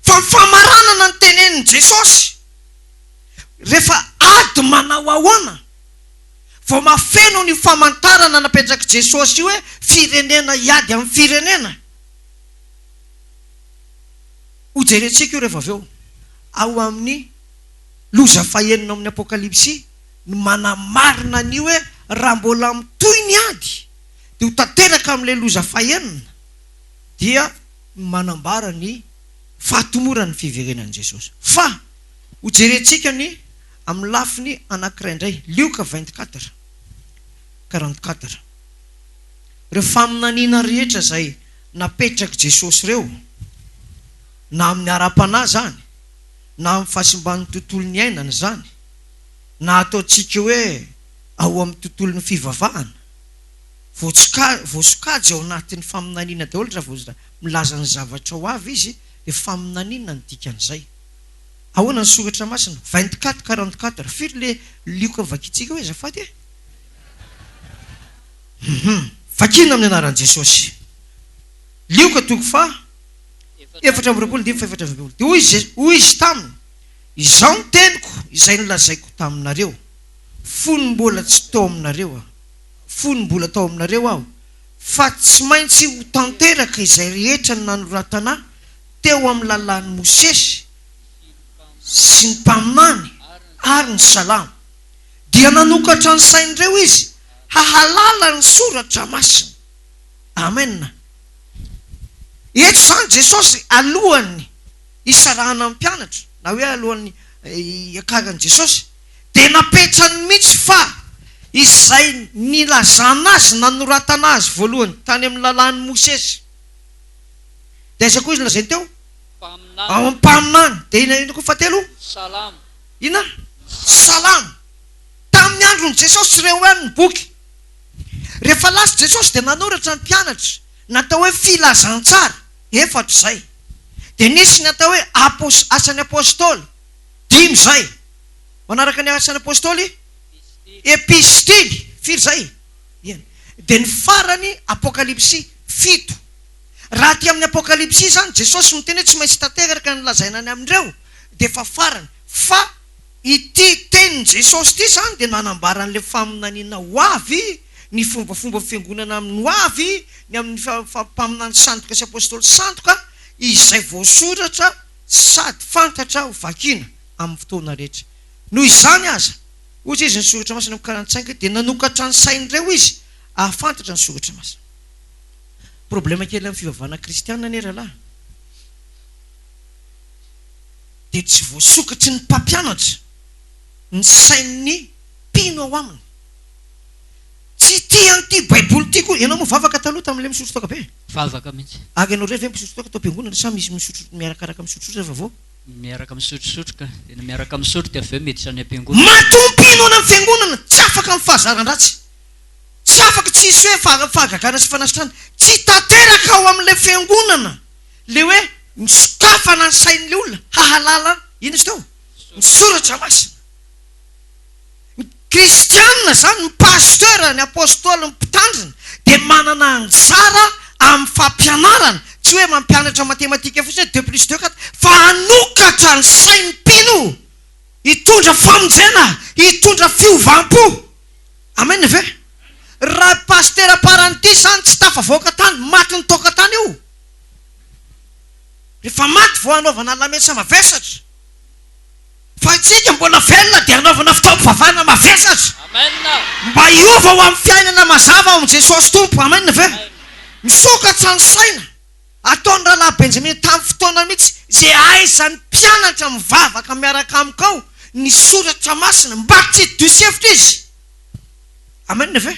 Fa ny famaranana ny tenenin'i Jesosy. Rehefa ady manao ahoana vao mahafeno an'io famantarana napetrak'i Jesosy io hoe firenena hiady amin'ny firenena? Hojerentsika io rehefa avy eo. Ao amin'ny loza fahenina ao amin'ny Apokalypsy no manamarina an'io hoe raha mbola mitohy ny ady dia ho tanteraka amin'ilay loza fahenina dia manambara ny fahatomoran'ny fiverenan'i Jesosy. Fa hojerentsika ny amin'ny lafiny anankiray indray, Lioka 24, 44. Ireo faminaniana rehetra izay napetrak'i Jesosy ireo, na amin'ny ara-panahy izany, na amin'ny fahasimban'ny tontolo niainana izany, na ataontsika hoe ao amin'ny tontolon'ny fivavahana, voasokajy ao anatin'ny faminaniana daholo raha vao milaza ny zavatra ho avy izy dia faminaniana no dikan'izay. Ahoana ny soratra masina? 24, 44, firy le lioka vakintsika eo azafady e? Hum, vakina amin'ny anaran'i Jesosy. Lioka toko faha 24 andininy faha 14. Dia hoy izy, hoy izy taminy, Izao ny teniko izay nolazaiko taminareo, fony mbola tsy tao aminareo aho, fony mbola tao aminareo aho, fa tsy maintsy ho tanteraka izay rehetra nanoratana ahy teo amin'ny lalàn'i Mosesy sy ny mpaminany ary ny Salamo. Dia nanokatra ny sain'ireo izy hahalala ny Soratra Masina. Amen. Eto izany Jesosy alohan'ny hisarahana amin'ny mpianatra, na hoe alohan'ny hiakaran'i Jesosy, dia napetrany mihitsy fa izay nilazana azy, nanoratana azy voalohany tany amin'ny lalàn'i Mosesy. Dia aiza koa izy nolazainy teo? Mpaminany. Ao amin'ny mpaminany. Dia inona inona koa fahatelo? Salamo. Inona? Salamo. Tamin'ny andron'i Jesosy ireo ihany ny boky. Rehefa lasa Jesosy dia nanoratra ny mpianatra, natao hoe filazantsara, efatra izay. Dia nisy ny atao hoe apos, asan'ny apostoly, dimy izay. Manaraka ny asan'ny apostoly? Epistily, firy izay? Enina. Dia ny farany apokalypsy, fito. Raha aty amin'ny apokalypsy izany Jesosy miteny hoe tsy maintsy tanteraka ny lazaina any amin'ireo, dia efa farany. Fa ity tenin'i Jesosy ity izany dia nanambara an'ilay faminaniana ho avy, ny fombafomba fiangonana amin'ny ho avy, ny amin'ny mpaminany sandoka sy apostoly sandoka, izay voasoratra sady fantatra ho vakiana amin'ny fotoana rehetra. Noho izany aza, hoy izy ny Soratra Masina amin'ny 45, dia nanokatra ny sain'ireo izy hahafantatra ny Soratra Masina. Problema kely amin'ny fivavahana kristiana anie rahalahy dia tsy voasokatry ny mpampianatra ny sain'ny mpino ao aminy. Tsy tia an'ity baiboly ity koa. Ianao moa vavaka taloha tamin'ilay misotro toaka be? Vavaka mihitsy. Ary ianao irery ve mpisotro toaka tao am-piangonana sa misy misotro miarakaraka misotrosotro rehefa vao? Miaraka misotrosotro ka. Tena miaraka misotro dia avy eo miditra any am-piangonana. Matoa mpino any amin'ny fiangonana tsy afaka amin'ny fahazaran-dratsy. Tsy afaka, tsy hisy hoe fahagagana sy fanasitranana. Tsy tanteraka ao amin'ilay fiangonana ilay hoe misokafana ny sain'ilay olona hahalala inona izy teo? Ny soratra masina. Ny kristiana izany, ny pasteur, ny apostoly, ny mpitandrina dia manana anjara amin'ny fampianarana, tsy hoe mampianatra matematika fotsiny hoe deux plus deux quatre, fa hanokatra ny sain'ny mpino hitondra famonjena, hitondra fiovam-po. Amen ve? Raha pasitera paran'ity zany tsy tafavoaka tany, matin'ny toaka tany io. Rehefa maty vao hanaovana lamesa mavesatra. Fa isika mbola velona dia hanaovana fotoam-pivavahana mavesatra. Mba hiova ho amin'ny fiainana mazava ao amin'i Jesosy Tompo. Amen ve? Misokatra ny saina. Ataon'ny Rahalahy Benjamin tamin'ny fotoana mihitsy izay ahaizan'ny mpianatra mivavaka miaraka amiko ao ny soratra masina mba tsy diso hevitra izy. Amen ve?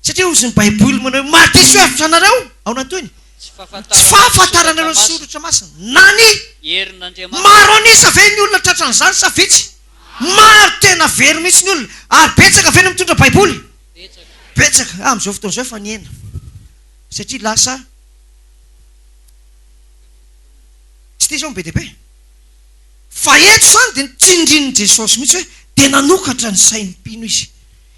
Satria hozy ny Baiboly manao hoe mahadiso hevitra anareo, ahoana ny tohiny? Tsy fahafantaranareo ny soratra masina na ny maro an'isa ve ny olona tratran'izany sa vitsy? Maro tena very mihitsy ny olona. Ary betsaka ve ny mitondra Baiboly? Betsaka. Amin'izao fotoana izao efa nihena. Satria lasa tsy tia izao ny be dia be. Fa eto izany dia notsindrin'i Jesosy mihitsy hoe dia nanokatra ny sain'ny mpino Izy.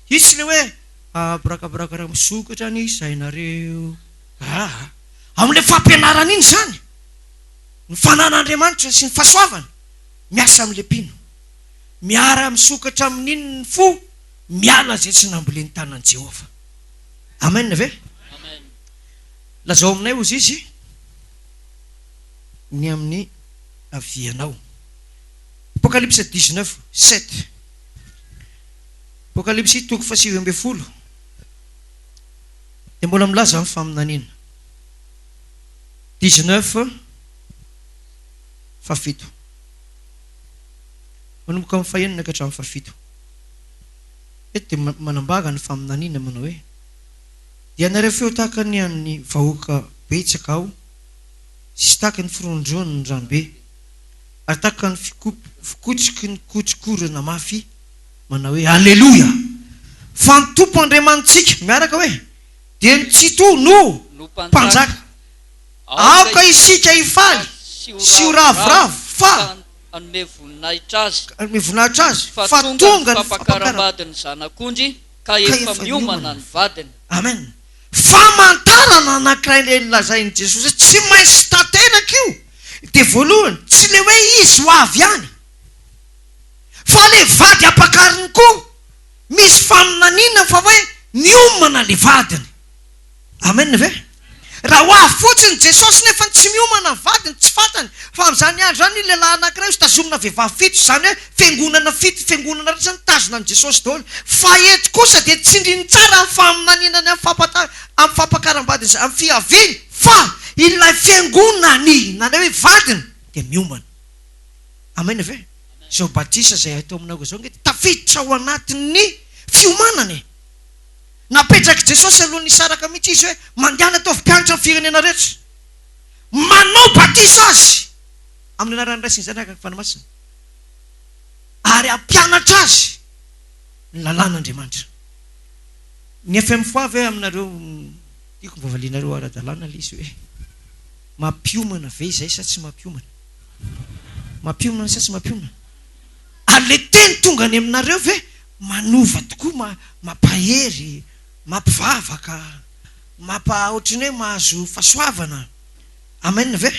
Izy tsy ilay hoe abrakabraka misokatra ny sainareo. Aa. Amin'ilay fampianarana iny izany, ny fanan'Andriamanitra sy ny fahasoavany miasa amin'ilay mpino. Miara-misokatra amin'iny ny fo miala izay tsy nambolen'ny tanan'i Jehovah. Amen ve? Lazao aminay hozy izy ny amin'ny avianao. Apokalypsy 19, 7. Apokalypsy toko fahasivy ambin'ny folo dia mbola milaza ny faminaniana. 19 fahafito. Manomboka amin'ny fahenina ka hatramin'ny fahafito. Eto dia manambara ny faminaniana manao hoe, Dia nandre feo tahaka ny an'ny vahoaka betsaka aho, sy tahaka ny firohondrohon'ny ranobe, ary tahaka ny fikotroky ny kotrokorana mafy, manao hoe, Aleloia! Fa ny Tompo Andriamanitsika, miaraka hoe, dia ny Tsitoha no Mpanjaka. Aoka isika hifaly sy ho ravoravo fa. Hanome voninahitra Azy. Hanome voninahitra Azy. Fa tonga ny fampakaram-badin'ny Zanak'ondry, ka efa miomana ny vadiny. Amen. Famantarana anankiray ilay nolazain'i Jesosy hoe tsy maintsy tanteraka io, dia voalohany, tsy ilay hoe Izy ho avy ihany, fa ilay vady ampakariny koa, misy faminaniana fa hoe miomana ilay vadiny. Amen ve? Raha ho avy fotsiny Jesosy nefa tsy miomana ny vadiny, tsy fantany fa amin'izany andro izany ny lehilahy anankiray hozy tazomina vehivavy fito, izany hoe fiangonana fito, fiangonana rehetra izany mitazona an'i Jesosy daholo. Fa eto kosa dia tsindriny tsara amin'ny faminaniana ny amin'ny amin'ny fampakaram-bady izay amin'ny fiaviany fa ilay fiangonany na ilay hoe vadiny dia miomana. Amen ve? Izao batisa izay atao aminareo izao ange dia tafiditra ao anatin'ny fiomanana e! Napetrak'i Jesosy alohan'ny hisaraka mihitsy izy hoe, Mandehana ataovy mpianatra ny firenena rehetra. Manao batisa azy amin'ny anaran'ny Ray sy ny Zanaka ary ny Fanahy Masina, ary hampianatra azy ny lalàn'Andriamanitra. Ny FMFA ve aminareo, tiako mba valianareo ara-dalàna ilay izy hoe, mampiomana ve izay sa tsy mampiomana? Mampiomana sa tsy mampiomana? Ary ilay teny tonga any aminareo ve manova tokoa, mampahery, mampivavaka, mampa ohatran'ny hoe mahazo fahasoavana. Amen ve?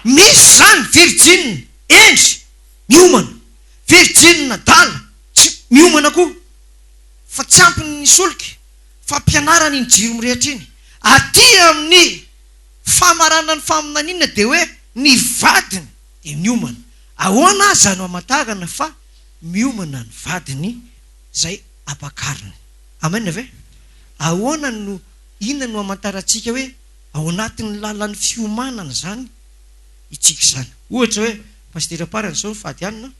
Misy zany virjine hendry miomana, virjine adala tsy miomana koa fa tsy ampy ny solika, fampianarana iny jiro mirehitra iny. Aty amin'ny famaranana ny faminaniana dia hoe ny vadiny dia miomana. Ahoana aza no hamantarana fa miomana ny vadiny izay ampakariny. Amen ve? Ahoana no, inona no hamantarantsika hoe ao anatin'ny lalan'ny fiomanana izany itsika izany? Ohatra hoe, Pasitera Parany izao nifady hanina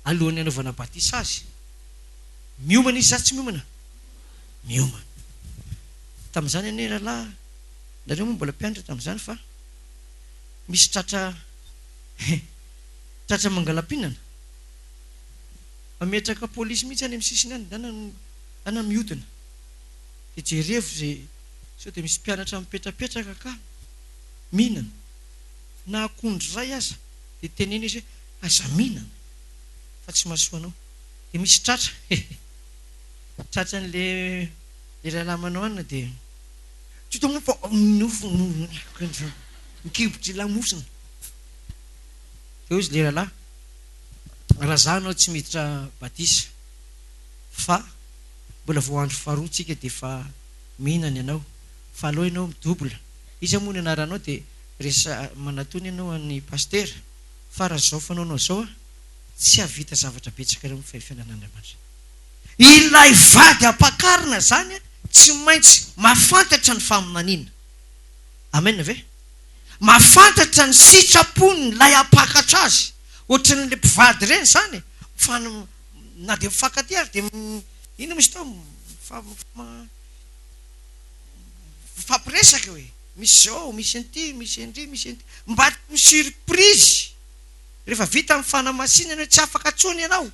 alohan'ny hanaovana batisa azy. Miomana izy sa tsy miomana? Miomana. Tamin'izany anie rahalahy, nareo moa mbola mpianatra tamin'izany fa misy tratra tratra mangala-pihinana. Mametraka polisy mihitsy any amin'ny sisiny any, dana dana mihodina. Dia jerevo izay sao dia misy mpianatra mipetrapetraka ka mihinana. Na akondro iray aza dia teneno izy hoe aza mihinana fa tsy mahasoa anao. Dia misy tratra tratran'le le rahalahy manao anona dia tsy hita moa fa nofo mikibotry lamosina. Dia hoy izy le rahalahy, Raha za anao tsy miditra batisa fa mbola vao andro faharoa tsika dia efa mihinana ianao fa aleo ianao mi-double iza moa ny anaranao dia resa manatona ianao an'i pasitera fa raha zao fanaonao zao a tsy hahavita zavatra betsaka eo amin'ny fiainan'Andriamanitra. Ilay vady ampakarina zany tsy maintsy mahafantatra ny faminaniana. Amen ve? Mahafantatra ny sitrapony ilay hampakatra azy. Ohatran'ilay mpivady ireny izany e. Mifan- na dia mifankatia ary dia inona moa izy teo? Mifa- mifampiresaka eo e. Misy izao, misy an'ity, misy an-dry, misy an'ity. Mba ho surprise rehefa vita ny fanamasinana hoe tsy afaka intsony ianao.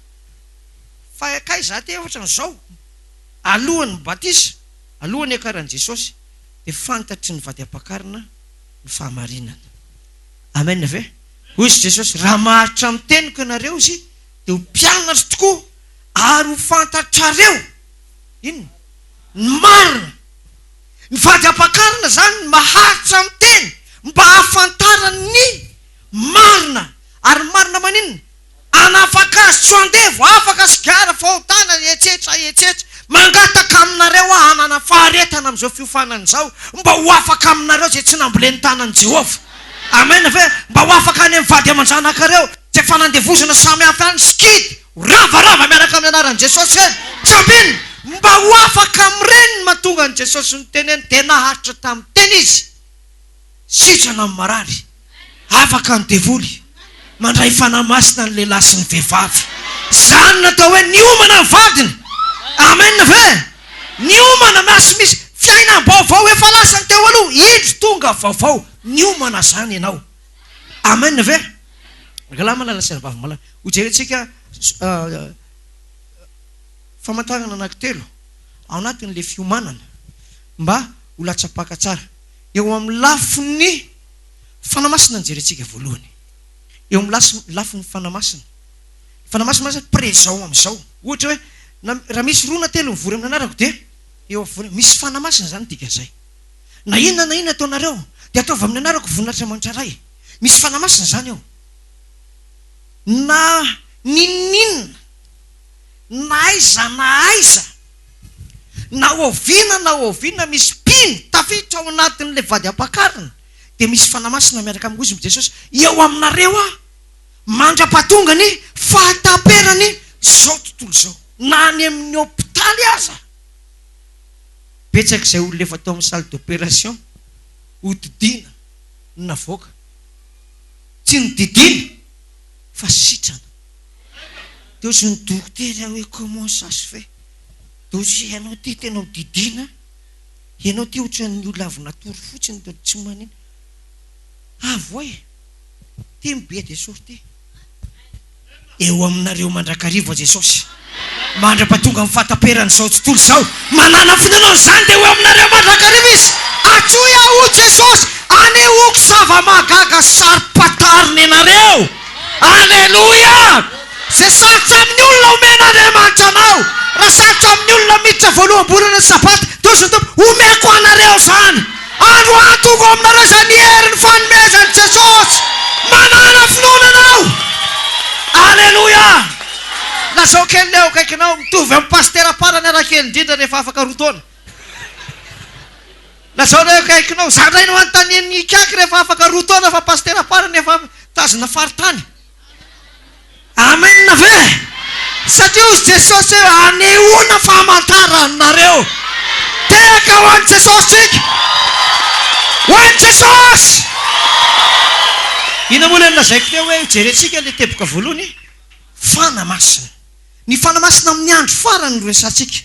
Fa kay za te ohatran'izao. Alohan'ny batisa, alohan'ny hiakaran'i Jesosy. dia fantatry ny vady ampakarina ny fahamarinana. Amen ve? Hoy izy Jesosy, raha maharitra amin'ny teniko ianareo izy dia ho mpianatro tokoa ary ho fantatrareo inona? Ny marina. Ny vady ampakarina izany ny maharitra amin'ny teny mba hahafantarany ny marina. Ary ny marina maninona? Nanafaka azy tsy ho andevo, afaka sigara, fahotana, etsetra, etsetra. Mangataka aminareo aho hanana faharetana amin'izao fiofanana izao, mba ho afaka aminareo izay tsy nambolen'ny tanan'i Jehovah. Amen ve? Mba ho afaka any amin'ny vady aman-janakareo, izay fanandevozana samy hafa any, sikidy, ho ravarava miaraka amin'ny anaran'i Jesosy ireny. Tsy ambinina! Mba ho afaka amin'ireny ny mahatonga an'i Jesosy niteneny, dia naharitra tamin'ny teny Izy. Sitrana ny marary. Afaka ny devoly. Mandray fanahy masina ny lehilahy sy ny vehivavy. Izany no atao hoe niomana ny vadiny. Amen ve? Niomana, masy misy fiainam-baovao efa lasa ny teo aloha, indro tonga vaovao. Niomana izany ianao. Amen ve? Rahalahy malala sy rahavavy malala, hojerentsika famantarana anankitelo ao anatin'ilay fiomanana mba ho latsa-paka tsara. Eo amin'ny lafiny Fanahy Masina no jerentsika voalohany. Eo amin'ny lafiny lafiny Fanahy Masina. Ny Fanahy Masina mantsy présent amin'izao. Ohatra hoe na raha misy roa na telo mivory amin'ny anarako dia eo afovoany. Misy Fanahy Masina izany dikan'izay. Na inona na inona ataonareo dia ataovy amin'ny anarako voninahitr'Andriamanitra Ray. Misy Fanahy Masina izany eo. Na n'inon'inona, na aiza na aiza. Na oviana na oviana misy mpino tafiditra ao anatin'ilay vady ampakarina dia misy Fanahy Masina miaraka aminy hozy Jesosy eo aminareo aho mandra-pahatonga ny fahataperany izao tontolo izao na any amin'ny hopitaly aza betsaka izay olona efa tao amin'ny salle d'opération hodidiana no navoaka tsy nodidiana fa sitrana Dia ozy ny dokotera hoe comment ça se fait? Dia ozy ianao ity tena ho didiana, ianao ity ohatran'ny olona avy natory fotsiny dia tsy manino. Avoay ity ny billet de sortie. Eo aminareo mandrakariva Jesosy. Mandra-pahatonga ny fahataperan'izao tontolo izao. Manàna finoana an'izany dia ho eo aminareo mandrakariva Izy. Antsoy Aho ho Jesosy, anehoako zava-mahagaga saro-pantarina ianareo. Aleloia! Izay sarotra amin'ny olona omen'Andriamanitra anao. Raha sarotra amin'ny olona miditra voaloham-bolana ny Sabata, dia hoy ny Tompo, Omeko anareo izany. Androany tonga ao aminareo izany herin'ny fanomezan'i Jesosy. Manàna finoana ianao. Aleloia! Lazao kely ny eo akaikinao, mitovy amin'ny pasitera farany ara kely indrindra rehefa afaka roa taona. Lazao ny eo akaikinao, za indray no anontanian'ny ikaky rehefa afaka roa taona fa pasitera farany efa mitazona faritany. Amen ve? Satria hozy Jesosy hoe anehoana famantarana nareo. Tehaka ho an'i Jesosy tsika. Ho an'i Jesosy! Inona moa ilay nolazaiko teo hoe jerentsika ilay teboka voalohany? Fanahy Masina. Ny Fanahy Masina amin'ny andro farany no resahantsika.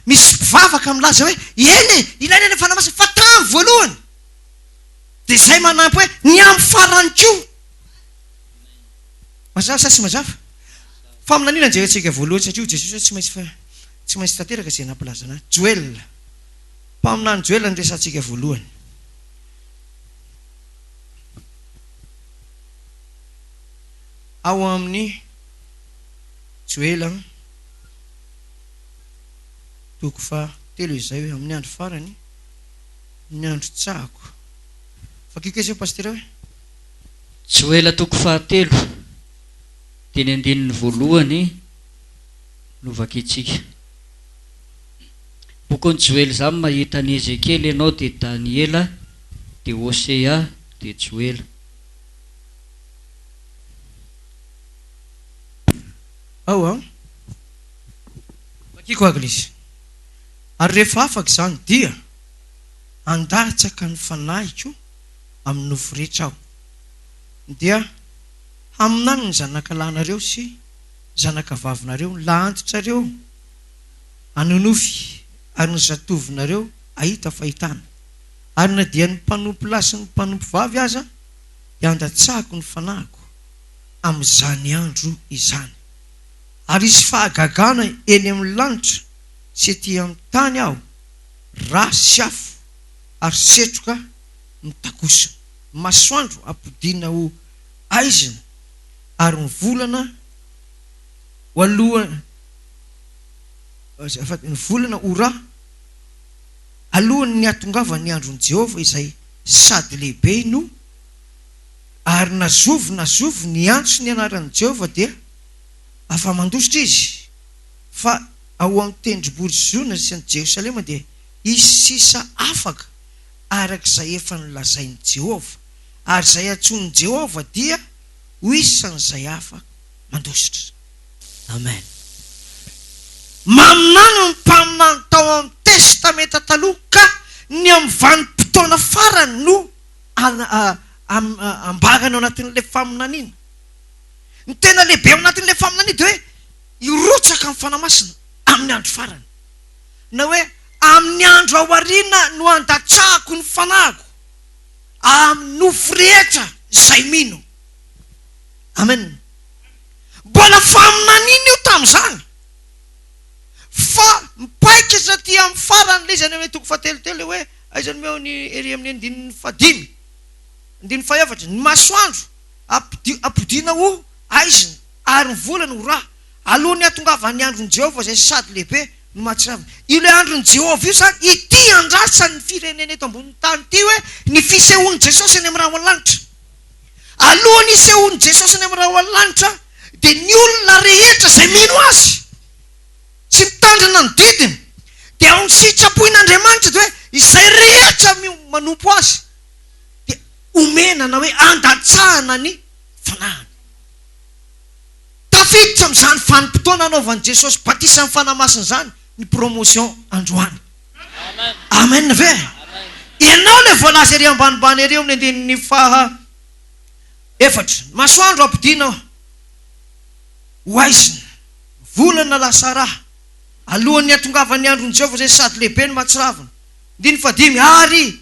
Misy mpivavaka milaza hoe, eny e, ilaina ilay Fanahy Masina, fa tamin'ny voalohany. Dia izay manampy hoe, ny amin'ny farany koa. Mazava sa tsy mazava? Faminaniana no jerentsika voalohany satria hoy Jesosy hoe tsy maintsy fa tsy maintsy tanteraka izay nampilazana ahy. Joela. Mpaminany Joela no resahantsika voalohany. Ao amin'ny Joela toko fahatelo izay hoe amin'ny andro farany ny andro tsahako. Vakio kely izay Pasitera hoe. Joela toko fahatelo dia ny andininy voalohany no vakintsika. Bokin'i Joela izany mahita an'i Ezekiela ianao dia Daniela dia Hosea dia Joela. Ao an! Vakiko ary izy. Ary rehefa afaka izany dia handatsaka ny fanahiko amin'ny nofo rehetra aho. Dia haminany ny zanakalahinareo sy zanakavavinareo, ny lahantitrareo hanonofy, ary ny zatovonareo hahita fahitana. Ary na dia ny mpanompolahy sy ny mpanompovavy aza dia handatsahako ny fanahiko amin'izany andro izany. Ary hisy fahagagana eny amin'ny lanitra sy ety amin'ny tany aho, ra sy afo ary setroka mitakosona. Ny masoandro hampodiana ho aizina ary ny volana ho aloha, azafady, ny volana ho ra alohan'ny hahatongavan'ny andron'i Jehovah izay sady lehibe no Ary na zovy na zovy niantso ny anaran'i Jehovah dia. Afa-mandositra izy, fa ao amin'ny tendrombohitr'i Ziona sy any Jerosalema dia hisy sisa afaka, araka izay efa nolazain'i Jehovah, ary izay antsoin'i Jehovah dia ho isan'izay afa-mandositra. Amen. Maminany ny mpaminany tao amin'ny Testamenta Taloha ka ny amin'ny vanim-potoana farany no ambarany ao anatin'ilay faminaniana. Ny tena lehibe ao anatin'ilay faminaniana dia hoe hirotsaka ny Fanahy Masina amin'ny andro farany. Na hoe amin'ny andro aoriana no handatsahako ny Fanahiko amin'ny nofo rehetra izay mino. Amen. Mbola faminaniana io tamin'izany. Fa mipaikatra aty amin'ny farany ilay izy any amin'ny toko fahatelo teo ilay hoe aiza no eo ny ery amin'ny andininy fahadimy, andininy fahefatra, ny masoandro ampodiana ho haizina ary ny volana ho ra, alohan'ny hahatongavan'ny andron'i Jehovah izay sady lehibe no mahatsiravina. Io ilay andron'i Jehovah io izany, ity andrasan'ny firenena eto ambonin'ny tany ity hoe ny fisehoan'i Jesosy any amin'ny rahona lanitra. Alohan'ny hisehoan'i Jesosy any amin'ny rahona lanitra dia ny olona rehetra izay mino Azy sy mitandrina ny didiny dia ao ny sitrapoin'Andriamanitra dia hoe izay rehetra manompo Azy dia omena na hoe andatsahana ny fanahiny. Tafiditra amin'izany vanim-potoana anaovan'i Jesosy batisan'ny Fanahy Masina izany ny promotion androany. Amen ve? Ianao ilay voalaza ery ambanimbany ery eo amin'ny andininy faha efatra. Ny masoandro ampodiana ho haizina, volana lasa rà, alohan'ny hatongavan'ny andron'i Jehovah izay sady lehibe no mahatsiravina. Andininy fahadimy, ary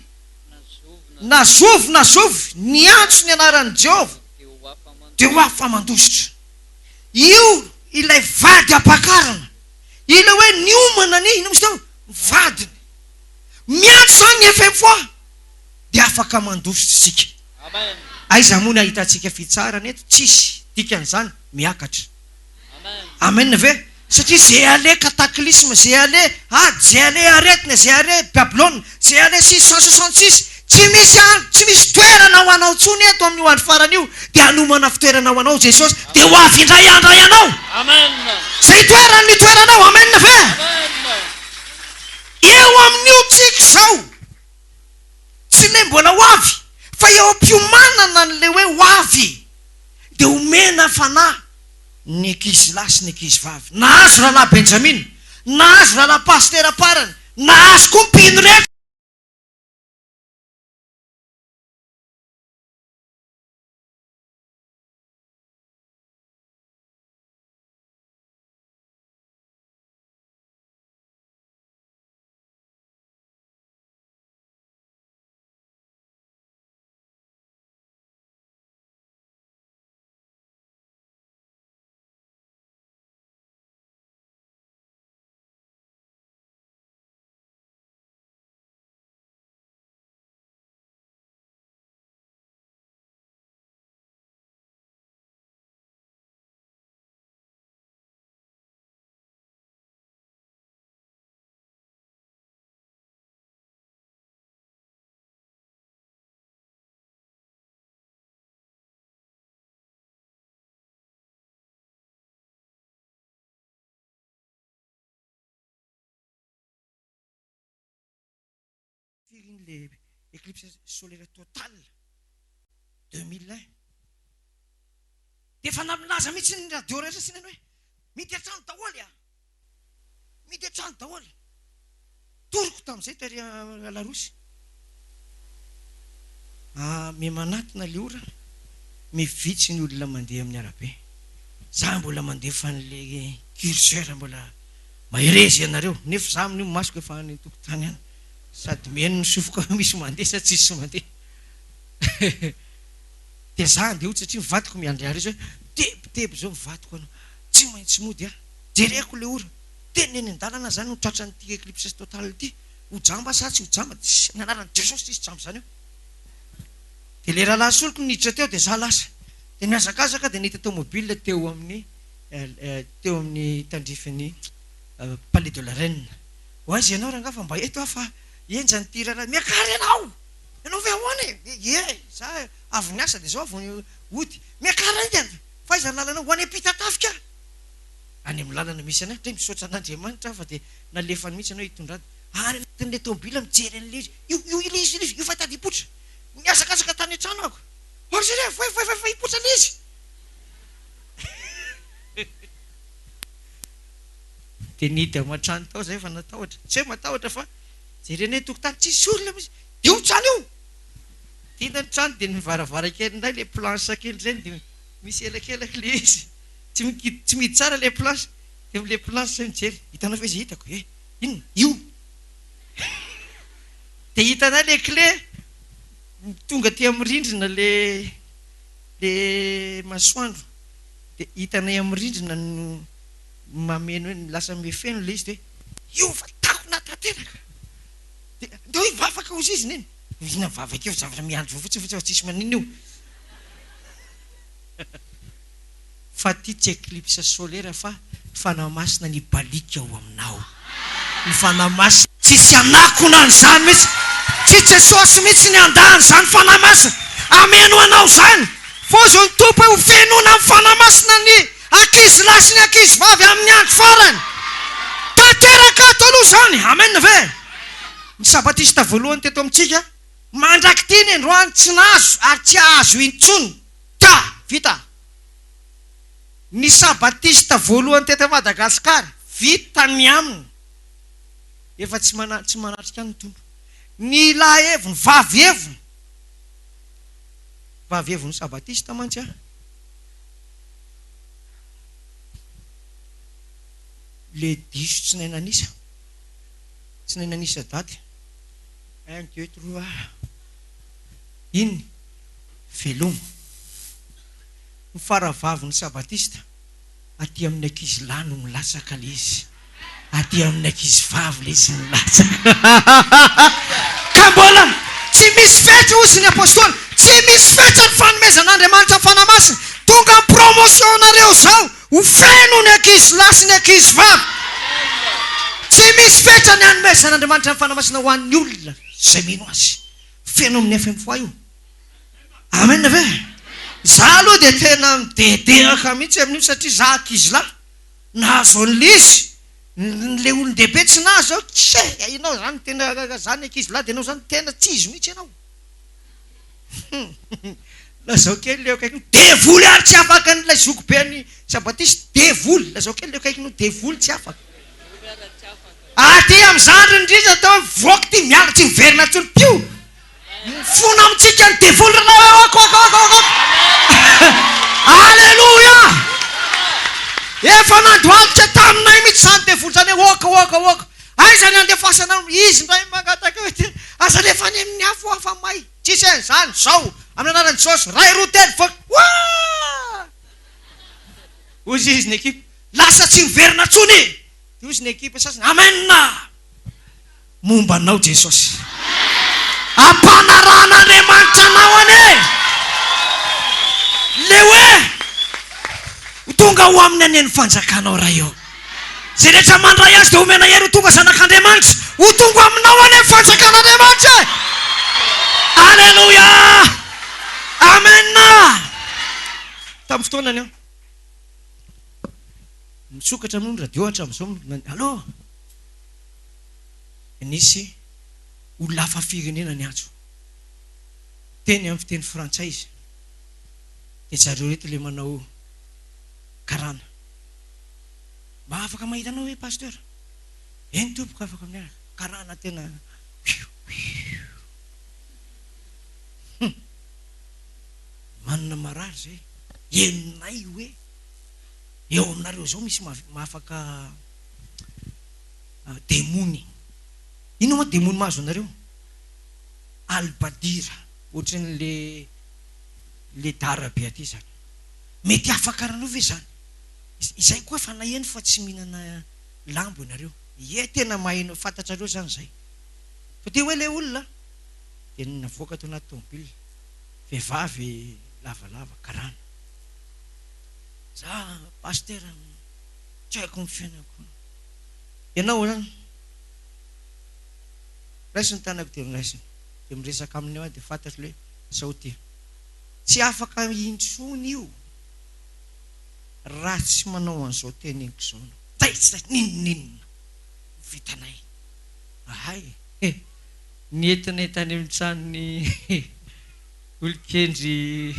na zovy na zovy niantso ny anaran'i Jehovah dia ho afa-mandositra. Io ilay vady ampakarina. Ilay hoe niomana ny, inona moa izy teo? Ny vadiny. Miantso izany ny FMFOA dia afaka mandositra isika. Aiza moa ny ahitantsika fitsarana eto? Tsisy. Dikan'izany, miakatra. Amen ve? Satria ze ale cataclysme, ze ale ady, ze ale aretina, ze ale Babylona, ze ale 666, tsy misy andro, tsy misy toerana ho anao intsony eto amin'io andro farany io, dia hanomana fitoerana ho anao Jesosy, dia ho avy indray handray anao. Izay itoerany no itoeranao. Amen ve? Eo amin'io tsika izao. Tsy ilay mbola ho avy, fa eo am-piomanana an'ilay hoe ho avy, dia omena fanahy ny ankizilahy sy ny ankizivavy. Nahazo Rahalahy Benjamina, nahazo Rahalahy Pasitera Parany, nahazo koa ny mpino rehetra. Firy iny le eclipse solaire totale 2001 dia efa namilaza mihitsy ny radio rehetra sy ny hoe midy an-trano daholo a! Midy an-trano daholo. Toriko tamin'izay tery Alarosy. Ah, me manatona le ora, me vitsy ny olona mandeha amin'ny arabe. Za mbola mandefa an'le curseur mbola mahereza ianareo, nefa za amin'io masoko efa any an-tokotany any. Sady mihaino ny sofiko hoe misy mandeha sa tsisy mandeha. Dia za andeha hody satria ny vadiko miandriandry izy hoe mitebiteby zao ny vadiko anao. Tsy maintsy mody aho. Jereko le ora. Tena eny an-dalana zany no tratran'ity eclipse totale ity. Ho jamba sa tsy ho jamba? Tsia, ny anaran'i Jesosy tsisy jamba zany eo. Dia le rahalahy soloko niditra teo dia za lasa. Dia nihazakazaka dia nahita tomobile teo amin'ny teo amin'ny tandrifin'ny palais de la reine. Ho aiza ianao rangahy fa mba eto aho fa henjana ity raharaha. Miakara ianao! Ianao ve ahoana e? Ie, za avy niasa dia zao vao hody. Miakara haingana! Fa aiza ny lalanao? Ho any Ampitatafika aho. Any amin'ny lalana misy anay, ndray misaotra an'Andriamanitra aho fa dia nalefany mihitsy ianao hitondra ahy. Any anatin'ilay tomobile mijery an'ilay izy, io, io ilay izy, ilay izy, io fa tady hipoitra. Nihazakazaka tany an-trano aho. Ary jereo, voay, voay, voay, fa hipoitra ilay izy. Dia nihidy ao an-trano tao izahay fa natahotra. Tsy hoe matahotra fa jerena eny tokotany, tsisy olona mihitsy. Io trano io! Dina ny trano dia ny varavarankely indray ilay planche kely ireny dia misy elakelaka ilay izy. Tsy mikidy tsy mihidy tsara ilay planche. Dia amin'ilay planche izay mijery, hitanao ve izay hitako? Eh! Inona? Io! Dia hitanay ilay clé tonga aty amin'ny rindrina ilay ilay masoandro. Dia hitanay amin'ny rindrina no mameno hoe lasa mihafeno ilay izy dia hoe io fa takona tanteraka. Dia ndao hivavaka hozy izy neny. Inona mivavaka eo, zavatra miandry eo fotsiny fa tsisy maninona io. Fa ty tsy eclipse solaire fa Fanahy Masina nibaliaka ao aminao. Ny Fanahy Masina. Tsisy hanakona an'izany mihitsy. Tsy Jesosy mihitsy ny handà an'izany Fanahy Masina. Hameno anao izany. Voazon'ny Tompo hoe ho fenoina amin'ny Fanahy Masina ny ankizy lahy sy ny ankizy vavy amin'ny andro farany. Tanteraka ato aloha izany. Amen ve? Ny Sabatista voalohany teto amintsika, mandrak'ity ny androany tsy nahazo ary tsy hahazo intsony. Ka! Vita. Ny Sabatista voalohany teto Madagasikara, vita ny aminy. Efa tsy mana, tsy manatrika any ny Tompo. Ny lahy heviny, vavy heviny. Vavy heviny Sabatista mantsy an. Le diso tsy nahay nanisa. Tsy nahay nanisa daty. Un, deux, trois. Iny. Veloma. Ny faravavin'ny Sabatista, aty amin'ny ankizy lahy no milatsaka ilay izy. Aty amin'ny ankizy vavy ilay izy milatsaka. Ka mbola tsy misy fetra hozy ny Apostoly, tsy misy fetra ny fanomezan'Andriamanitra ny Fanahy Masina. Tonga ny promotion-nareo izao, ho feno ny ankizy lahy sy ny ankizy vavy. Tsy misy fetra ny hanomezan'Andriamanitra ny Fanahy Masina ho an'ny olona izay mino Azy. Feno amin'ny FMFOA io. Amen ve? Za aloha dia tena midedehaka mihitsy amin'io satria za ankizilahy nahazo an'ilay izy, le olon-dehibe tsy nahazo aho, tse! Ianao zany tena zany ankizilahy dia ianao zany tena tsy izy mihitsy ianao. Lazao kely le eo akaikinao, devoly ary tsy afaka an'ilay zokiben'ny sabatista, devoly, lazao kely le eo akaikinao, devoly tsy afaka. Aty amin'ny zandriny indrindra atao hoe mivoaka ity miala tsy miverina intsony pio! Mifona amintsika ny devoly ry lahy ok ok ok ok Aleloia! Efa nandohalika taminay mihitsy izany devoly izany hoe ok ok ok aiza ny andefasana izy indray mangataka hoe ty aza alefa any amin'ny afo aho fa may tsisy an'izany zao amin'ny anaran'i Jesosy ray roa telo voaka Waa! Hoy izy ny ekipa lasa tsy miverina intsony Dia hozy ny ekipa sasany, Amen! Momba anao Jesosy. Ampanarahan'Andriamanitra anao anie le hoe ho tonga ho aminy anie ny fanjakanao Ray ô. Izay rehetra mandray azy dia omena hery ho tonga zanak'Andriamanitra. Ho tonga aminao anie ny fanjakan'Andriamanitra e! Aleloia! Amen! Tamin'ny fotoanany aho. Misokatra moa ny radio hatramin'izao, allo! Nisy olona hafa firenena niantso. Teny amin'ny fiteny frantsay izy. Dia zareo ireto ilay manao karana. Mba afaka mahita anao ve pasteur? Eny tompoko afaka miaraka. Karana tena Hum! Manana marary izay. Henonay hoe Eo aminareo izao misy mahafaka demony. Inona moa demony mahazo anareo? Albadira, ohatran'le le dara be aty izany. Mety hafakaranareo ve izany? Izay koa efa naheno fa tsy mihinana lambo ianareo. Ie tena maheno, fantatrareo izany izay. Fa dia hoe ilay olona dia navoaka tao anaty tomobile, vehivavy lavalava, karana. Za pasitera tsy haiko ny fiainako. Ianao zany raiso ny tanako dia noraisiny dia miresaka aminy eo aho dia fantatro le zao ty. Tsy afaka intsony io. Raha tsy manao an'izao teneniko izao ianao, taitra n'inon'inona ho vitanay. Ahay e! Nentinay tany amin'ny tranon'ny olon-kendry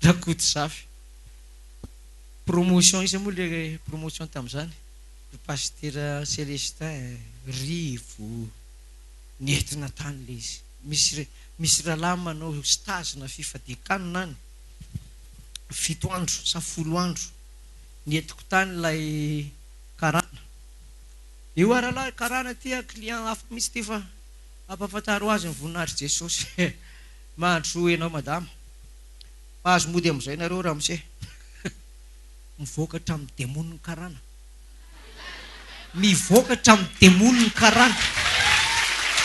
Rakotozafy. Promotion, iza moa ilay promotion tamin'izany? Ry Pasitera Celestin, Rivo, nentina tany ilay izy. Misy misy rahalahy manao stage na fifadian-kanina any, fito andro sa folo andro. Nentiko tany ilay karana. Io a rahalahy karana ity a client hafa mihitsy ity fa ampahafantaro azy ny voninahitr'i Jesosy. Mandrosoa enao madama. Mahazo mody amin'izay nareo ramose. Mivoaka hatramin'ny demony ny karana. Mivoaka hatramin'ny demony ny karana.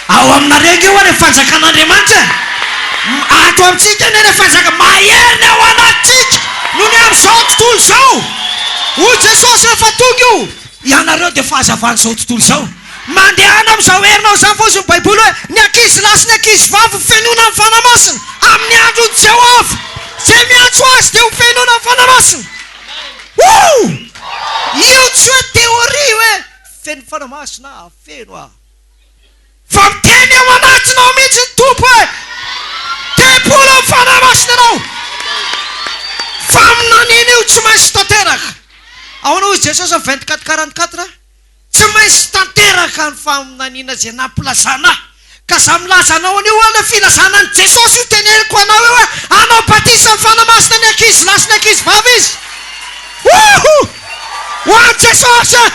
Ao aminareo ange hoa ilay fanjakan'Andriamanitra e! Ato amintsika anie ilay fanjaka, mahery ny ao anatintsika noho ny amin'izao tontolo izao. Hoy Jesosy rehefa tonga io, ianareo dia fahazavan'izao tontolo izao. Mandehana amin'izao herinao izany fa hozy ny Baiboly hoe, ny ankizy lahy sy ny ankizy vavy ho fenoina amin'ny Fanahy Masina amin'ny andron'i Jehovah. Izay miantso Azy dia ho fenoina amin'ny Fanahy Masina. Woo! Io tsy hoe théorie hoe feno Fanahy Masina aho, feno aho. Fa miteny ao anatinao mihitsy ny Tompo hoe, tempoly amin'ny Fanahy Masina ianao. Faminaniana io tsy maintsy tanteraka. Ahoana hozy Jesosy amin'ny 24 44? Tsy maintsy tanteraka ny faminaniana izay nampilazana ahy. Ka za milaza anao anio hoe ilay filazana an'i Jesosy io teneniko anao io hoe hanao batisa amin'ny Fanahy Masina ny ankizy lahy sy ny ankizy vavy izy. Wouhou! Ho an'i Jesosy e!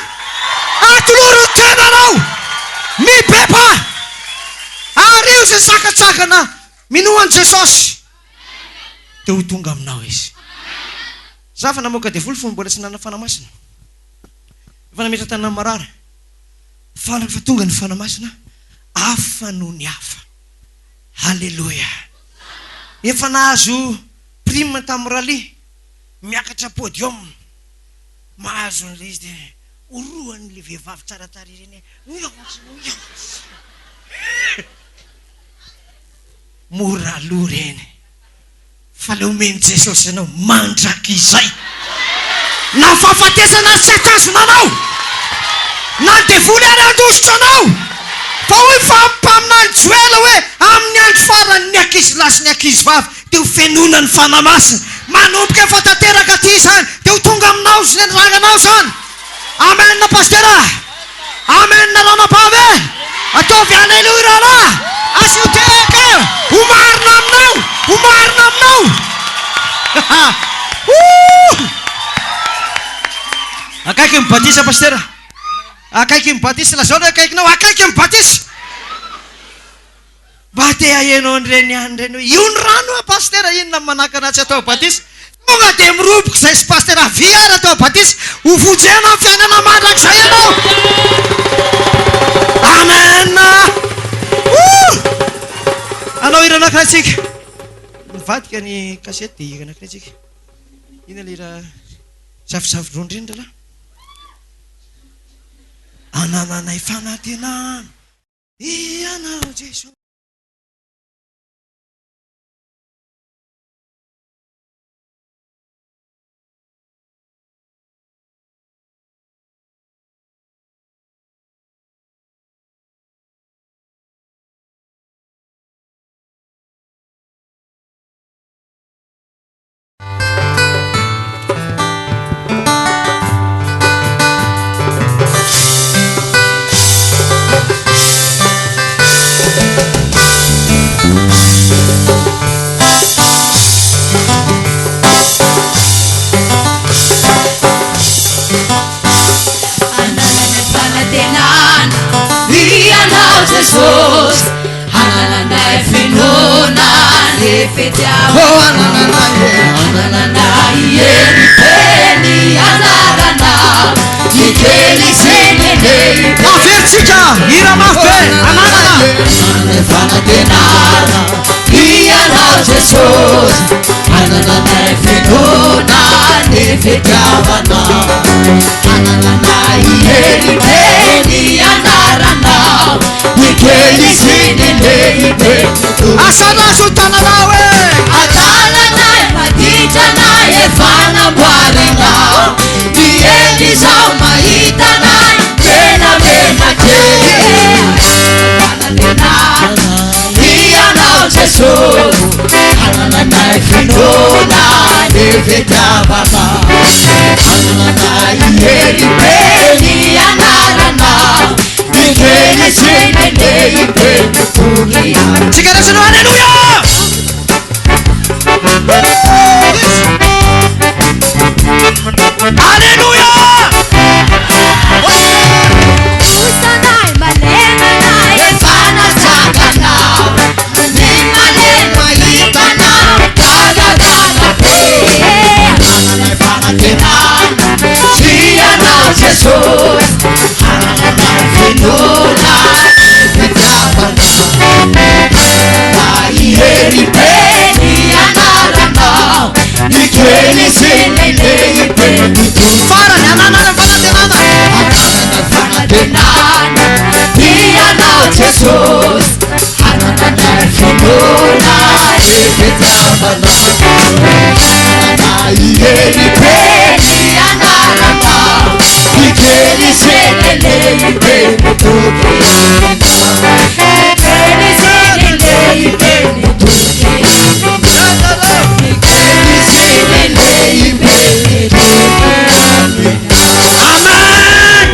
Atolory ny tenanao! Mibebaha! Ary io izay sakantsakana minoa an'i Jesosy dia ho tonga aminao Izy. Za fa namoaka devoly fony mbola tsy nanana Fanahy Masina. Efa nametra-tanana amin'ny marary. Fa rehefa tonga ny Fanahy Masina, hafa noho ny hafa. Haleloia! Efa nahazo prime tamin'ny rallye, miakatra podium, mahazo an'ilay izy dia orohan'ilay vehivavy tsara tarehy ireny hoe, Mora aloha ireny. Fa le omen'i Jesosy anao mandrakizay. Na fahafatesana ary tsy hatazona anao, na ny devoly ary handositra anao. Fa hoy fa mpaminany Joela hoe, amin'ny andro farany ny ankizy lahy sy ny ankizy vavy dia ho fenoina ny Fanahy Masina. Manomboka efa tanteraka aty izany, dia ho tonga aminao sy ny ranganao izany. Amen Pasitera! Amen ranabavy e! Ataovy Alléluia rahalahy! Asio tehaka e! Ho marina aminao! Ho marina aminao! Wouh! Akaiky ny batisa Pasitera! Akaiky ny batisa! Lazao ny akaikinao, akaiky ny batisa! Mba te haheno an'ireny ihany ireny hoe io ny rano a Pasitera inona no manakana tsy atao batisa? Tonga dia miroboka izay sy Pasitera avia ary atao batisa ho vonjena amin'ny fiainana mandrakizay ianao. Amen. Woo! Hanao hira anankiray tsika. Mivadika ny kasety dia hira anankiray tsika. Inona ilay hira zavozavo-drondro iny rahalahy? Anananay fanantenana. Ianao Jesoa. Anananay fanantenana Ianao Jesosy Anananay finoana ny fitiavana Oh anananay Anananay hery be ny anaranao Ny kely sy ny lehibe Averintsika hira mafy be ananana Anananay fanantenana Ianao Jesosy Anananay finoana ny fitiavanao Anananay hery be ny anaranao Ny kely sy ny lehibe Asarazo ny tananao e! Adalanay maditranay efa namboarinao. Jesosy, hanananay finoana ny fitiavana, hanananay hery be ny anaranao, ny kely sy ny lehibe mitory. Tsika rehetra no Alléluia! Alléluia! Farany, ananana fanantenana. Fanantenana Tianao Jesosy Hanananay finoana sy fitiavana Hanananay hery be ny anaranao Ny kely sy ny lehibe mitoky aminao Ny kely sy ny lehibe mitoky aminao Ny kely sy ny lehibe mitoky aminao. Amen!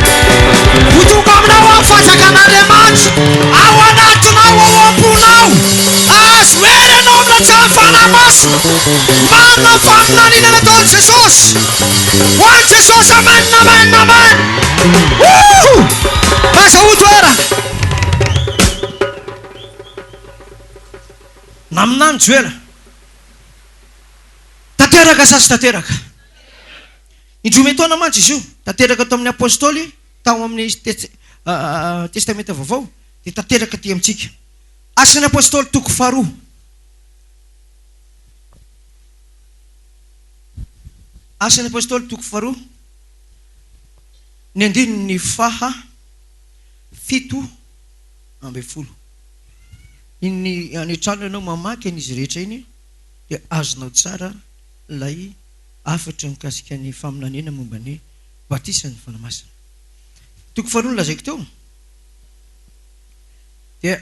Ho tonga aminao aho fanjakan'Andriamanitra ao anatinao ao am-ponao. Azo hery ianao amin'ny latsahan'ny Fanahy Masina. Marina ny faminaniana nataon'i Jesosy. Ho an'i Jesosy Amen Amen Amen. Wouhou! Azahoa toerana. Naminany Joela. Tanteraka sa tsy tanteraka? Indroa taona mantsy izy io, tanteraka tao amin'ny Apostoly, tao amin'ny Testamenta Vaovao, dia tanteraka aty amintsika. Asan'ny Apostoly toko faharoa. Asan'ny Apostoly toko faharoa, ny andininy faha 17. Iny any an-trano ianao mamaky an'izy rehetra iny dia azonao tsara ilay hafatra mikasika ny faminaniana momba ny batisan'ny Fanahy Masina. Toko faharoa nolazaiko teo dia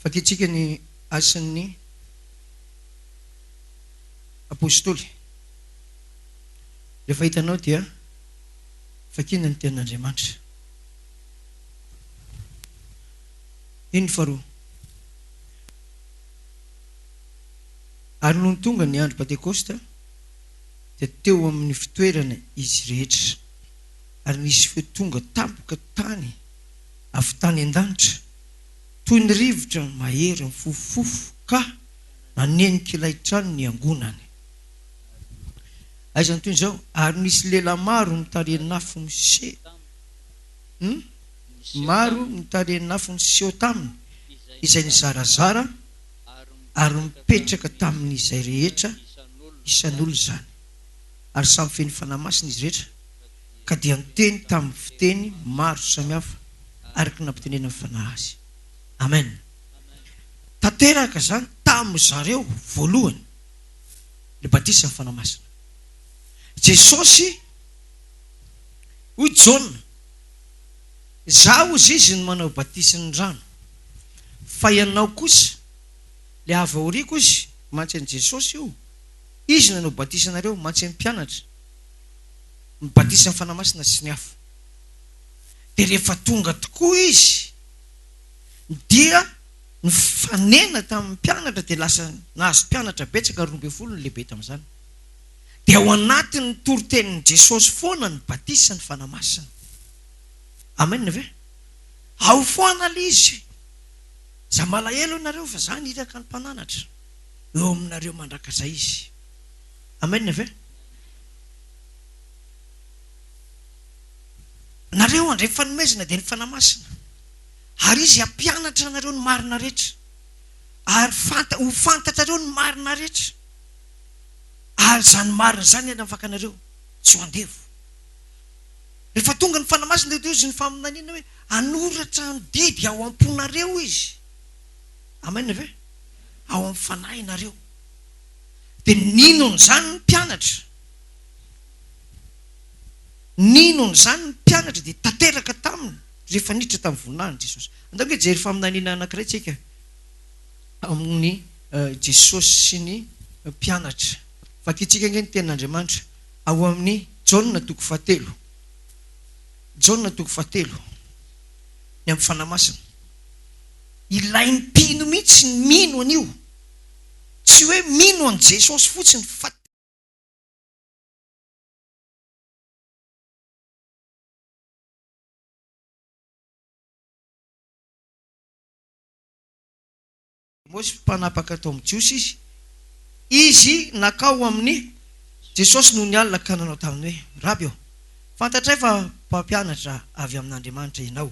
vakintsika ny Asan'ny Apostoly. Rehefa hitanao dia vakina ny Tenin'Andriamanitra. Iny faharoa. Ary nony tonga ny andro Pantekosta, dia teo amin' ny fitoerana izy rehetra, ary nisy feo tonga tampoka tany avy tany an-danitra, toy ny rivotra mahery mifofofofo ka nanenika ilay trano niangonany. Aiza ny toy izao? Ary nisy lela maro nitarehin'afo mise. Hum? Maro ny tarehin'afo niseho taminy, izay nizarazara ary nipetraka tamin'izay rehetra isan'olona izany. Ary samy feno Fanahy Masina izy rehetra, ka dia niteny tamin'ny fiteny maro samihafa, araka ny nampitenenan'ny Fanahy azy. Amen. Tanteraka izany tamin-dry zareo voalohany, ny batisan'ny Fanahy Masina. Jesosy, hoy Jaona, Izaho hozy izy no manao batisin'ny rano, fa ianao kosa, le avy aoriako izy, mantsy an'i Jesosy io, izy no hanao batisa anareo, mantsy an'ny mpianatra, ny batisan'ny Fanahy Masina sy ny afo. Dia rehefa tonga tokoa izy, dia nifanena tamin'ny mpianatra, dia lasa nahazo mpianatra betsaka, 12 ny lehibe tamin'izany. Dia ao anatin'ny toritenin'i Jesosy foana ny batisan'ny Fanahy Masina. Amen ve? Ao foana le izy. Za malahelo anareo fa za niraka ny mpananatra eo aminareo mandrakazay izy. Amen ve? Nareo handray fanomezana dia ny Fanahy Masina. Ary izy hampianatra anareo ny marina rehetra. Ary fanta ho fantatrareo ny marina rehetra. Ary izany marina izany hanafaka anareo tsy ho andevo. Rehefa tonga ny Fanahy Masina dia hoy ny faminaniana hoe hanoratra ny didy ao am-ponareo Izy. Amen ve? Ao amin'ny fanahinareo. Dia nino an'izany ny mpianatra. Nino an'izany ny mpianatra dia tanteraka taminy. rehefa niditra tamin'ny voninahiny Jesosy. Andao ange hijery faminaniana anankiray tsika amin'ny Jesosy sy ny mpianatra. Vakintsika ange ny tenin'Andriamanitra ao amin'ny Jaona toko fahatelo. Jaona toko fahatelo, ny amin'ny Fanahy Masina. Ilain'ny mpino mihitsy ny mino an'io. Tsy hoe mino an'i Jesosy fotsiny fa. Mosy mpanapaka tao amin'ny Jiosy izy. Izy nankao amin'i Jesosy nony alina ka nanao taminy hoe, Raby ô, fantatray fa mpampianatra avy amin'Andriamanitra ianao,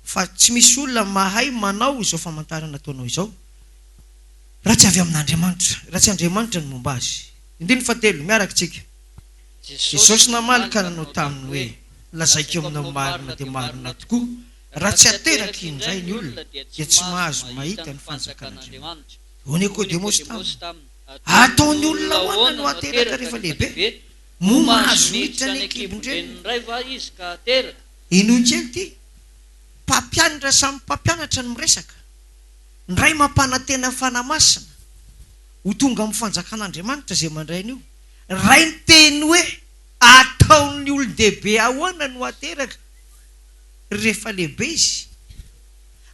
fa tsy misy olona mahay manao izao famantarana ataonao izao, raha tsy avy amin'Andriamanitra, raha tsy Andriamanitra no momba azy. Andininy fahatelo, miaraka isika. Jesosy namaly ka nanao taminy hoe, Lazaiko aminao marina dia marina tokoa, raha tsy ateraka indray ny olona, dia tsy mahazo mahita ny fanjakan'Andriamanitra. Hoy Nikodemosy taminy, Ataon'ny olona ahoana no hateraka rehefa lehibe? Moa mahazo miditra any an-kibon-dreniny? Henoy kely ity, Mpampianatra samy mpampianatra no miresaka. Ny Ray mampanantena Fanahy Masina ho tonga amin'ny fanjakan'Andriamanitra izay mandray an'io. Ray niteny hoe ataon'ny olon-dehibe ahoana no hateraka rehefa lehibe izy?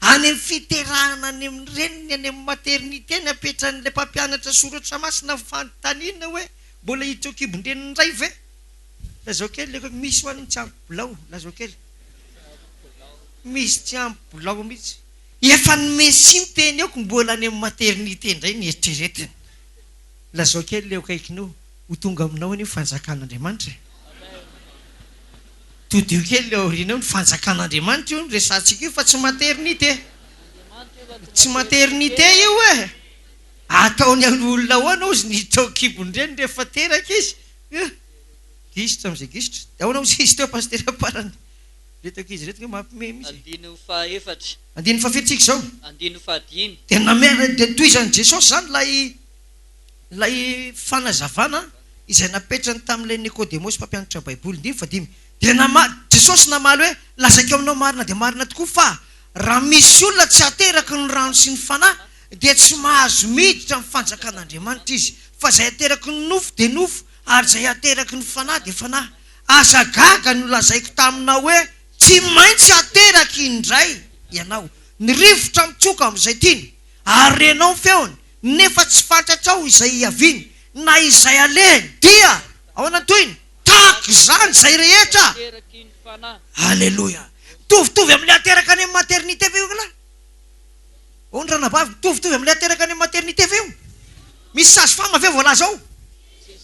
Any amin'ny fiterahana any amin'ny reniny any amin'ny maternité no apetran'ilay mpampianatra soratra masina ny fanontaniana hoe mbola hiditra ao an-kibon-dreniny indray ve? Lazao kely ilay hoe misy ho'a ny tsy ampy bilao, lazao kely. Misy tsy ampy bilao mihitsy. Efa ny Messie miteny eo ko mbola any amin'ny maternité indray ny eritreretiny. Lazao kely le eo akaikinao, ho tonga aminao anie ny fanjakan'Andriamanitra e. Todiho kely le aoriana eo, ny fanjakan'Andriamanitra io no resahantsika io fa tsy maternité. Tsy maternité io e. Ataony amin'ny olona ahoana ozy ny hiditra ao an-kibon-dreniny rehefa teraka izy? Gisitra amin'izay gisitra. Dia ahoana ozy izy teo Pasitera Parany? Ireto ankizy ireto nge mampime mihitsy e. Andininy fahaefatra. Andininy fahafiry tsika izao? Andininy fahadimy. Dia name, dia notohizan'i Jesosy izany ilay, ilay fanazavana izay napetrany tamin'ilay Nikodemosy mpampianatra Baiboly. Andininy fahadimy. Dia nama, Jesosy namaly hoe, Lazaiko aminao marina dia marina tokoa fa raha misy olona tsy ateraky ny rano sy ny Fanahy dia tsy mahazo miditra amin'ny fanjakan'Andriamanitra izy. Fa izay ateraky ny nofo dia nofo, ary izay ateraky ny Fanahy dia fanahy. Aza gaga nolazaiko taminao hoe tsy maintsy ateraka indray ianao. Ny rivotra mitsoka amin'izay tiany, ary renao ny feony, nefa tsy fantatrao izay hiaviany, na izay alehany. Dia, ahoana ny tohiny? Tahaka izany izay rehetra. Aleloia! Mitovitovy amin'ilay ateraka any amin'ny maternité ve io kala? Hoy ny ranabavy, mitovitovy amin'ilay ateraka any amin'ny maternité ve io? Misy sage femme ve voalaza ao?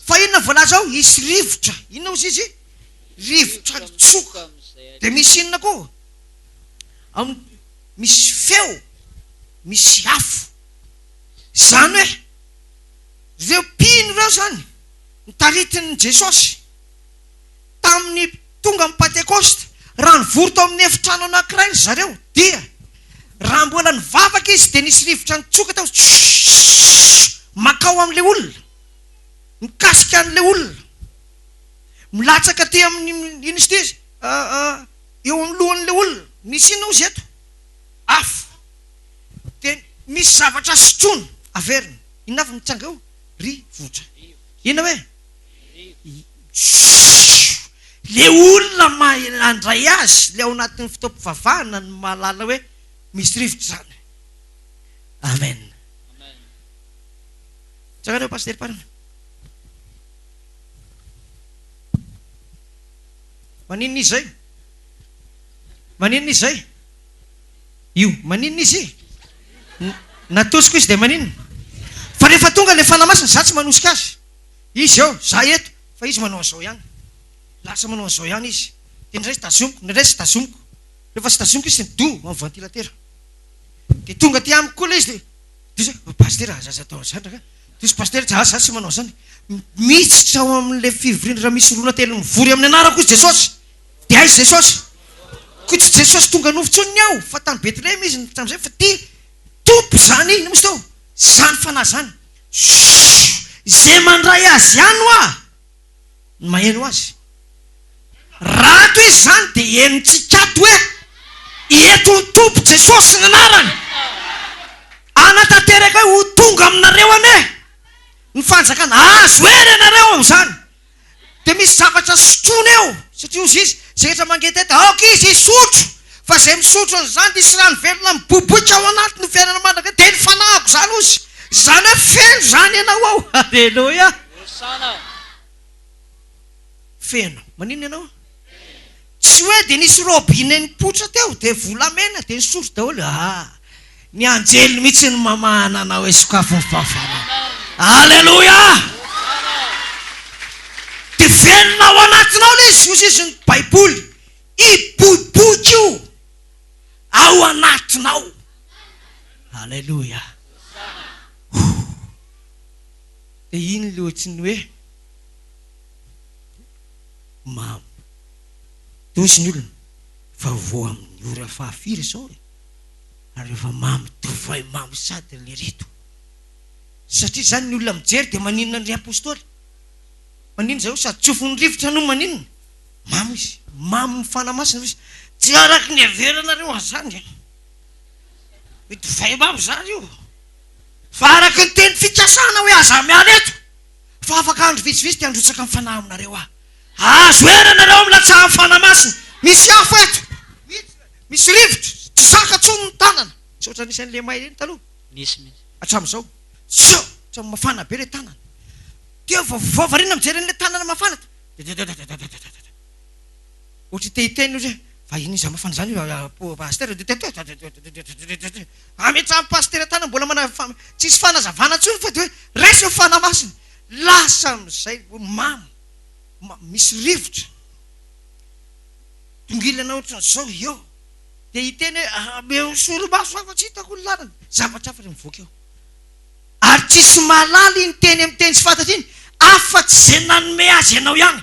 Fa inona voalaza ao? Hisy rivotra. Inona hozy izy? Rivotra mitsoka. Dia misy inona koa? Am, misy feo, misy afo. Izany hoe, ireo mpino ireo izany, notaritin'i Jesosy, tamin'ny tonga ny Pantekosta, raha nivory tao amin'ny efitrano anankiray ry zareo, dia raha mbola nivavaka izy dia nisy rivotra nitsoka tao, tssss, mankao amin'ilay olona, mikasika an'ilay olona, milatsaka aty amin'ny, inona izy ity izy, eo amin'ny lohan'ilay olona, misy inona hozy eto? Afo. Dia misy zavatra sotroina, averina, inona avy no mitranga eo? Rivotra. Inona hoe? Le olona mandray azy, le ao anatin'ny fotoam-pivavahana no mahalala hoe misy rivotra izany. Amen. Tsara Pasteur Parana. Maninona izy zay? Maninona izy zay? Io, maninona izy? Natosiko izy dia maninona? Fa rehefa tonga le Fanahy Masina, za tsy manosika azy. Izy eo, za eto, fa izy manao an'izao ihany. Lasa manao an'izao ihany izy. Dia indraindray tazomiko, indraindray tsy tazomiko. Rehefa tsy tazomiko izy dia midoha amin'ny ventilateur. Dia tonga aty amiko koa ilay izy dia, dia izy hoe, Pasitera, aza aza atao an'izany rangahy. Dia izy, Pasitera, za za tsy manao an'izany. Miditra ao amin'ilay fivoriana raha misy roa na telo mivory amin'ny anarako izy Jesosy. Dia aiza Jesosy? Koa tsy Jesosy tonga nofo intsony ny ao, fa tany Betlehema izy hatramin'izay, fa ity Tompo izany, inona moa izy teo? Izany Fanahy izany. Shhh! Izay mandray azy ihany hoa no maheno azy. Raha ato izy izany dia henontsika ato hoe. Eto ny Tompo Jesosy ny anarany. Hanatanteraka hoe ho tonga aminareo anie ny fanjakana. Hahazo hery ianareo amin'izany. Dia misy zavatra sotroina eo, satria hozy izy, izay rehetra mangetaheta, aoka izy hisotro, fa izay misotro an'izany dia hisy rano velona miboiboika ao anatiny ho fiainana mandrakizay. Dia ny fanahiko izany hozy. Izany hoe feno izany ianao ao. Aleloia. Feno. Maninona ianao? Tsy hoe dia nisy robinet nipoitra teo dia volamena dia nisotro daholo. Ah! Ny anjely mihitsy no mamahana anao hoe sokafy ny fahafahana. Aleloia! Dia velona ao anatinao ilay izy, hoy izy ny Baiboly. Hiboiboika io ao anatinao. Aleloia! Dia iny ilay ohatry ny hoe mamo. Dia hoy ny olona, fa vao amin'ny ora fahafiry izao e? Ary efa mamo divay mamo sady le reto. Satria izany ny olona mijery dia maninona an'ry apostoly? Maninona zareo sady tsofin'ny rivotra no maninona? Mamo izy. Mamo ny Fanahy Masina izy. Tsy araky ny heveranareo azy izany e. Hoe divay mamo izany io. Fa araky ny teny fikasana hoe aza miala eto. Fa afaka andro vitsivitsy dia handrotsaka ny Fanahy aminareo aho. Hahazo hery ianareo amin'ny latsahan'ny Fanahy Masina. Misy afo eto. Misy rivotra. Tsy zaka intsony ny tanana. Tsy ohatran'ny nisy an'ilay may ireny taloha. Nisy mihitsy. Hatramin'izao. Tsy ohatran'ny mafana be ilay tanana. Dia vao vao variana mijery an'ilay tanana mafana. Dadadadadadadadada. Ohatry te hiteny ozy hoe, fa inona izany mafana izany io pasitera? Dadadadadadadadadadadada. Ametrahan'ny pasitera tanana mbola mana tsisy fanazavana intsony fa dia hoe raiso ny Fanahy Masina. Lasa amin'izay mamo. Misy rivotra. Tongilana ohatran'izao eo. Dia hiteny hoe ameo solomaso aho fa tsy hitako ny lalana. Zavatra hafa no mivoaka eo. Ary tsisy mahalala iny teny amin'ny teny tsy fantatra iny afa-tsy izay nanome azy ianao ihany.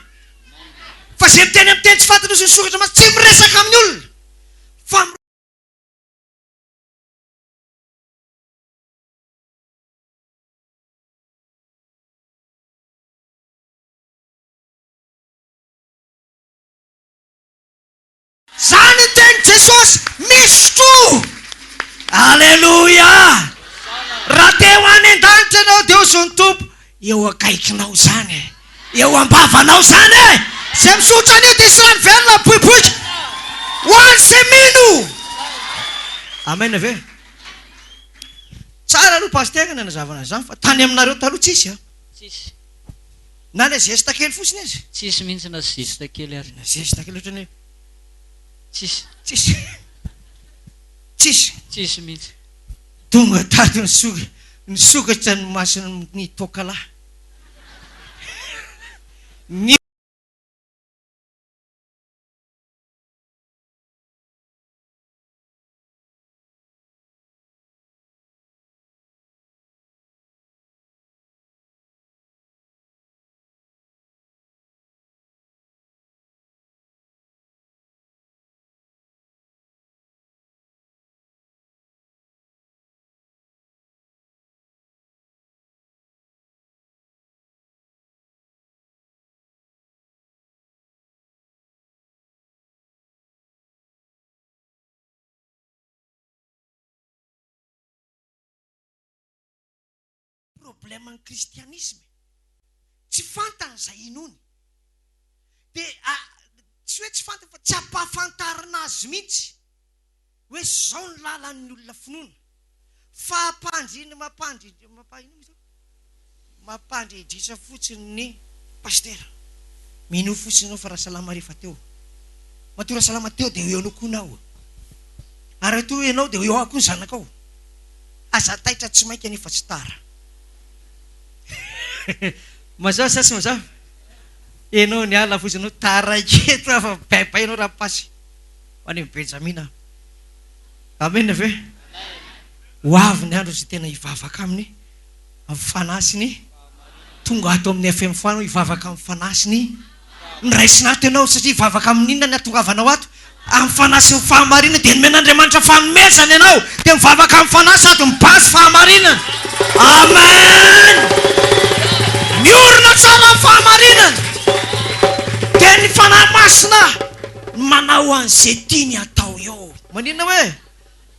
Fa izay miteny amin'ny teny tsy fantatra sy ny soratra masina tsy miresaka amin'ny olona fa Zany ny tenin'i Jesosy, misotroa! Aleloia! Raha te ho any an-danitra ianao dia hozy ny Tompo, eo akaikinao izany e! Eo am-bavanao izany e! Izay misotro an'io dia hisy rano velona mipoipoika ho an'izay mino! Amen ve? Tsara aloha Pasitera ny nanazavana an'izany fa tany aminareo taloha tsisy a! Tsisy. Na ilay zesta kely fotsiny aza. Tsisy mihitsy na zesta kely ary. Na zesta kely ohatran'ny hoe. Tsisy. Tsisy. Tsisy. Tsisy mihitsy. Tonga tato nisoka nisokatra ny mason'ny toakalahy. Ny. Problème ny kristianisme e! Tsy fantany izay inoany. Dia tsy hoe tsy fantany fa tsy ampahafantarina azy mihitsy hoe izao ny lalan'ny olona finoana. Fa ampandrina mampandri mampa inona moa izany? Mampandredritra fotsiny ny pasitera. Minoa fotsiny ianao fa Rasalama rehefa teo. Matoa Rasalama teo dia eo koa ianao. Ary raha toa ianao dia eo koa ny zanakao. Aza taitra tsy maika nefa tsy tara. Mazava sa tsy mazava? Enao niala fotsiny anao taraiky eto aho fa baibay anao rapasy. Ho any amin'i Benjamina aho. Amen ve? Ho avy ny andro izay tena hivavaka aminy amin'ny fanahy sy ny tonga ato amin'ny FM foana hivavaka amin'ny fanahy sy ny Noraisina ato ianao satria hivavaka amin'ny inona ny hatongavanao ato? Amin'ny fanahy sy ny fahamarinana dia nomen'Andriamanitra fanomezana ianao dia mivavaka amin'ny fanahy sady mibazy fahamarinana. Amen! Miorina tsara amin'ny fahamarinana dia ny fanahy masina. Manao an'izay tiany atao eo. Maninona hoe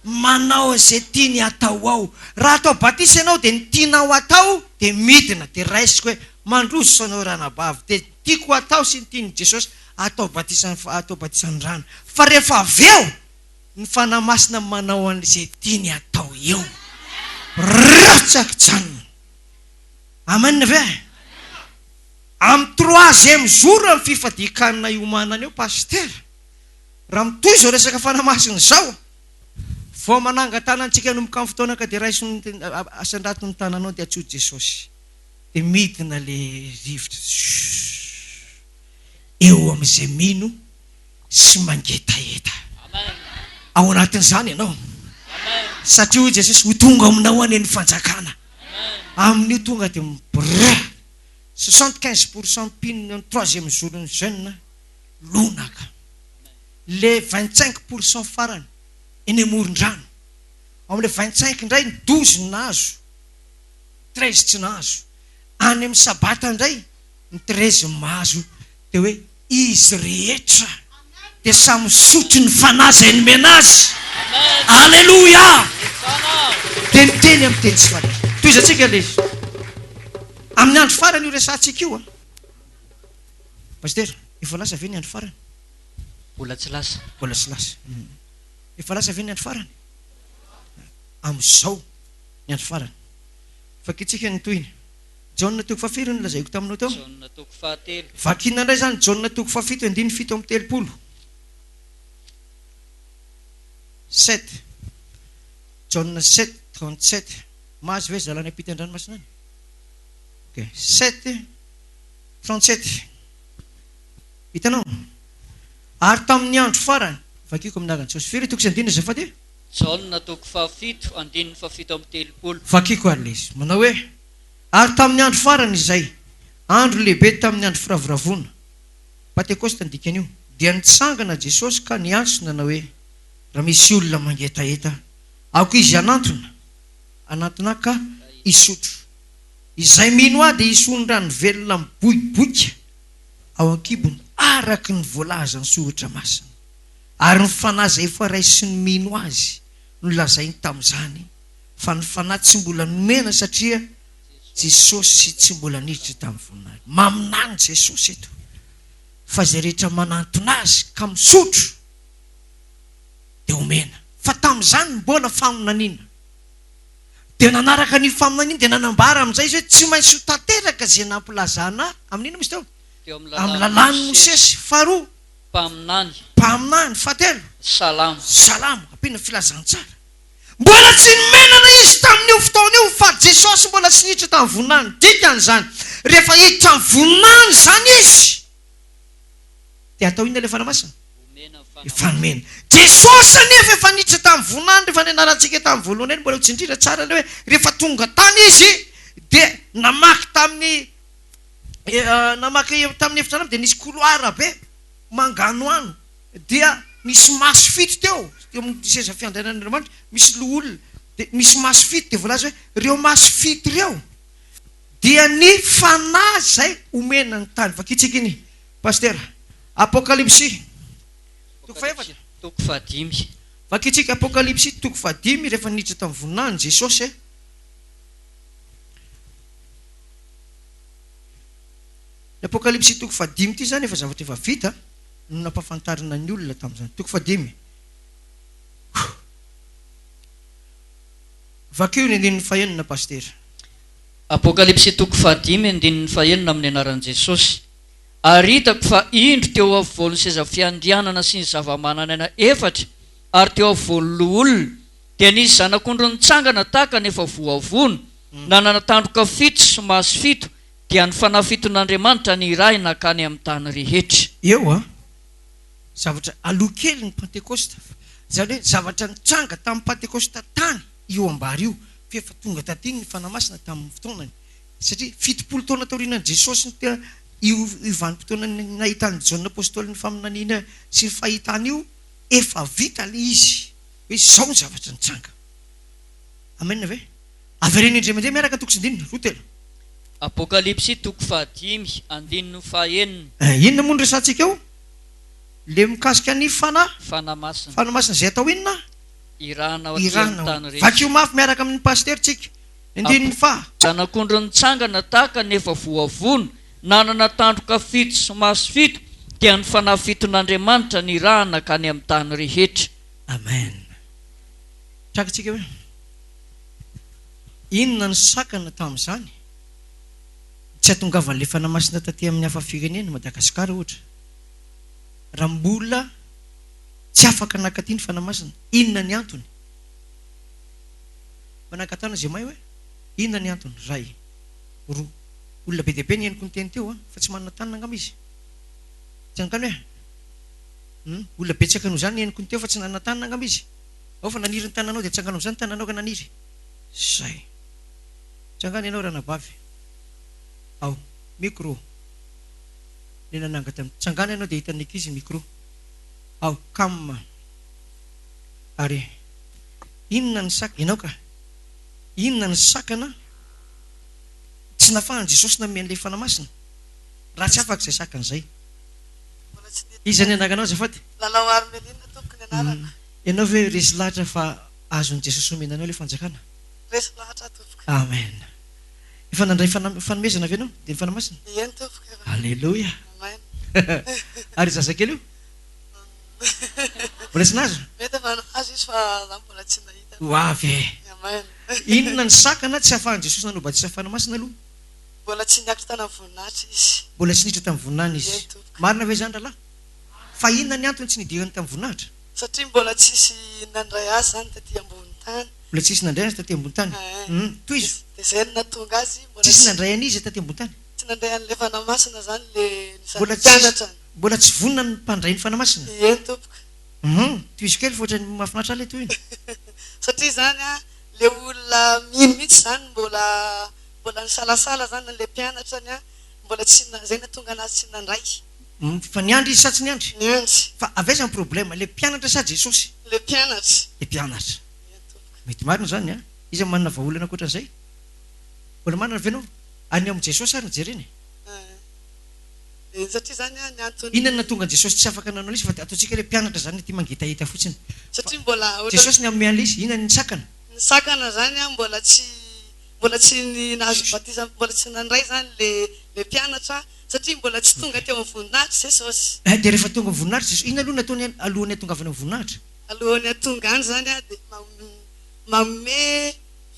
manao an'izay tiany atao ao? Raha atao batisa ianao dia ny tianao atao dia midina dia raisiko hoe mandroso anao ranabavy dia tiako atao sy ny tian'i Jesosy atao batisa atao batisan'ny rano. Fa rehefa avy eo ny Fanahy Masina manao an'izay tiany atao eo. Rotsakijanona. Amen ve? Amin'ny troisième jour ny fifadian-kanina iomanana eo Pasitera. Raha mitohy izao resaka Fanahy Masina izao, vao manangan-tanana antsika hanomboka amin'ny fotoana ka dia raiso ny asandrato ny tananao dia antsoy Jesosy. Dia midina le rivotra zzzz eo amin'izay mino sy mangetaheta. Ao anatin'izany ianao. Satria hoy Jesosy, ho tonga aminao anie ny fanjakana. Amin'io tonga dia brrr. 75% mpino ny troisième jour ny jeune lonaka. Le 25% farany eny amoron-drano. Ao amin'ilay 25 indray ny 12 no nahazo, 13 tsy nahazo. Any amin'ny sabata indray ny 13 no mahazo. Dia hoe izy rehetra dia samy misotro ny Fanahy izay nomena azy. Aleloia! Dia miteny amin'ny teny tsy fantatra. Tohizantsika ilay izy. Amin'ny andro farany io resahantsika io an. Pasitera, efa lasa ve ny andro farany? Mbola tsy lasa. Mbola tsy lasa. Efa lasa ve ny andro farany? Amin'izao ny andro farany. Vakintsika ny tohiny. Jaona toko fahafiry no nolazaiko taminao teo? Jaona toko fahatelo. Vakina indray izany Jaona toko fahafito andininy 37. Sept. Jaona sept trente sept. Mahazo ve zalahy any ampitan-dranomasina any? Ok. Sept trente sept. Hitanao? Ary tamin'ny andro farany, vakiko amin'ny anaran'i Jesosy. Firy toko sy andininy azafady e? Jaona toko fahafito andininy fahafito amby telopolo. Vakiko ary ilay izy. Manao hoe. Ary tamin'ny andro farany izay, andro lehibe tamin'ny andro firavoravoana, Pantekosta ny dikan'io, dia nitsangana Jesosy ka niantso nanao hoe, Raha misy olona mangetaheta, aoka izy hanantona, hanantona Ahy ka hisotro. Izay mino Ahy dia hisy ony rano velona miboiboika ao an-kibony, araka ny voalazan'ny Soratra Masina. Ary ny Fanahy izay efa raisin'ny mino Azy no lazainy tamin'izany. fa ny fanahy tsy mbola nomena satria Jesosy tsy mbola niditra tamin'ny voninahiny. Maminany Jesosy eto fa izay rehetra manantona Azy ka misotro dia omena. Fa tamin'izany mbola faminaniana. Dia nanaraka an'io faminaniana dia nanambara amin'izay izy hoe tsy maintsy ho tanteraka izay nampilazana ahy. Amin'inona moa izy teo? Teo amin'ny Amin'ny lalàn'i lalàn'i Mosesy. Mosesy. Faharoa. Mpaminany. Mpaminany. Fahatelo. Salamo. Salamo. Ampiana filazantsara. Mbola tsy nomenana izy tamin'io fotoana io fa Jesosy mbola tsy niditra tamin'ny voninahiny. Dikan'izany, rehefa hiditra amin'ny voninahiny izany izy, dia atao inona ilay Fanahy Masina? Efa nomena. Jesosy anefa efa niditra tamin'ny voninahiny rehefa nianarantsika tamin'ny voalohany eny, mbola ho tsindriana tsara ilay hoe rehefa tonga tany izy dia namaky tamin'ny namaky tamin'ny efitrano dia nisy couloir be manganohano. Dia nisy maso fito teo, teo amin'ny seza fiandrianan'Andriamanitra, misy loholona, dia misy maso fito, dia voalaza hoe ireo maso fito ireo dia ny fanahy izay omena ny tany. Vakintsika iny, Pasitera. Apokalypsy, toko fahefatra. Toko fahadimy. Vakintsika Apokalypsy, toko fahadimy, rehefa niditra tamin'ny voninahiny Jesosy. Ny Apokalypsy toko fahadimy ity izany efa zavatra efa vita. no nampahafantarina ny olona tamin'izany. Toko fahadimy. Vakio ny andininy fahenina, Pasitera. Apokalypsy toko fahadimy andininy fahenina amin'ny anaran'i Jesosy. Ary hitako fa indro teo afovoan'ny seza fiandrianana sy ny zava-manan'aina efatra ary teo afovoan'ny loholona, dia nisy zanak'ondry nitsangana tahaka ny efa voavono, nanana tandroka fito sy maso fito, Dia ny Fanahy fiton'Andriamanitra nirahina hankany amin'ny tany rehetra. Eo an! Zavatra aloha kely ny Pantekosta. Izany hoe zavatra nitranga tamin'ny Pantekosta tany io ambara io, fa efa tonga taty ny Fanahy Masina tamin'ny fotoanany. Satria 70 taona taorianan'i Jesosy ny io io vanim-potoana nahitan'i Jaona Apostoly ny faminaniana sy ny fahitana io, efa vita ilay izy hoe izao ny zavatra nitranga. Amen ve? Avereno indray mandeha miaraka toko sy andininy, roa telo. Apokalypsy toko fahadimy andininy fahenina. Inona moa no resahantsika ao? Le mikasika ny fanahy. Fanahy Masina. Fanahy Masina izay atao inona? Irahana ao aty Irahana amin'ny ao. tany rehetra. Vakio mafy miaraka amin'ny pasitera tsika. Ny andininy faha. Zanak'ondry nitsangana tahaka ny efa voavono, nanana tandroka fito sy maso fito, dia ny Fanahy fiton'Andriamanitra nirahana ka any amin'ny tany rehetra. Amen. Takatsika hoe inona no sakana tamin'izany tsy hatongavan'ilay Fanahy Masina taty amin'ny hafa firenena, Madagasikara ohatra, raha mbola tsy afaka nankaty ny Fanahy Masina, inona ny antony? Mba nangatahana izay mahay hoe inona ny antony? Iray, roa, olona be dia be ny henoko niteny teo an, fa tsy manana tanana angamba izy. Tsy anontany hoe hum, olona betsaka noho izany ny henoko niteo fa tsy nanana tanana angamba izy. Ao fa naniry ny tananao dia tsangano amin'izany ny tananao ka naniry. Zay. Tsangano ianao ranabavy. Ao. Micro. Le nanangatra. Tsangano ianao dia hitan'ny ankizy ny micro. Ao. Cam. Ary inona ny sak. Ianao ka. Inona ny sakana tsy nafahan'i Jesosy nanome an'ilay Fanahy Masina? Raha tsy afaka izay sakana izay. Mbola tsy niditra. Iza ny anaranao azafady? Lalao Armelina tompoko ny anarako. Ianao ve resy lahatra fa azon'i Jesosy omena anao ilay fanjakana? Resy lahatra aho tompoko. Amen. Efa nandray fanomezana ve ianao? Dia ny Fanahy Masina? Eny tompoko efa. Aleloia. Amen. Ary io zazakely io? Mbola tsy nahazo? Mety efa nahazo izy fa za mbola tsy nahita. Ho avy e. Amen. Inona ny sakana tsy ahafahan'i Jesosy nanao batisa Fanahy Masina aloha? Mbola tsy niakatra tany amin'ny voninahitra izy. Mbola tsy niditra tamin'ny voninahiny izy. Eny tompoko. Marina ve izany rahalahy? Fa inona ny antony tsy nidirany tamin'ny voninahitra? Satria mbola tsisy nandray azy izany taty ambony tany. Mbola tsisy nandray azy taty ambony tany. Eeh. Hum, tohizo. Dia izay no nahatonga azy mbola Tsisy tsy. nandray an'iza taty ambony tany? Tsy nandray an'ilay Fanahy Masina izany ilay ny Mbola tsisy, mpianatrany. mbola tsy vonona ny mpandray ny Fanahy Masina? Eny tompoko. Hum, tohizo kely fa ohatran'ny mahafinaritra ahy ilay tohiny. Satria izany an, ilay olona mino mihitsy izany mbola mbola nisalasala izany ilay mpianatrany an, mbola tsy, izay nahatonga an'azy tsy nandray. Fa niandry izy sa tsy niandry? Niandry. Fa avy aiza ny problème? Ilay mpianatra sa Jesosy? Ilay mpianatra. Ilay mpianatra. Eny tompoko. Mety marina izany an! Iza manana vahaolana ankoatran'izay? Mbola manana ve ianao? Any amin'i Jesosy ary no jerena e! Eny satria izany an, ny antony. Inona no nahatonga an'i Jesosy tsy afaka nanao an'ilay izy fa dia ataontsika ilay mpianatra izany ity mangetaheta fotsiny. Satria mbola ohatran'ny. Jesosy ny hanome an'ilay izy, inona ny sakana? Ny sakana izany an, mbola tsy mbola tsy nahazo batisa, mbola tsy nandray izany ilay mpianatra Satria mbola tsy tonga teo amin'ny voninahitra Jesosy. Eh, dia rehefa tonga amin'ny voninahitra Jesosy, inona aloha nataony alohan'ny hahatongavany amin'ny voninahitra? Alohan'ny hahatonga any izany dia manome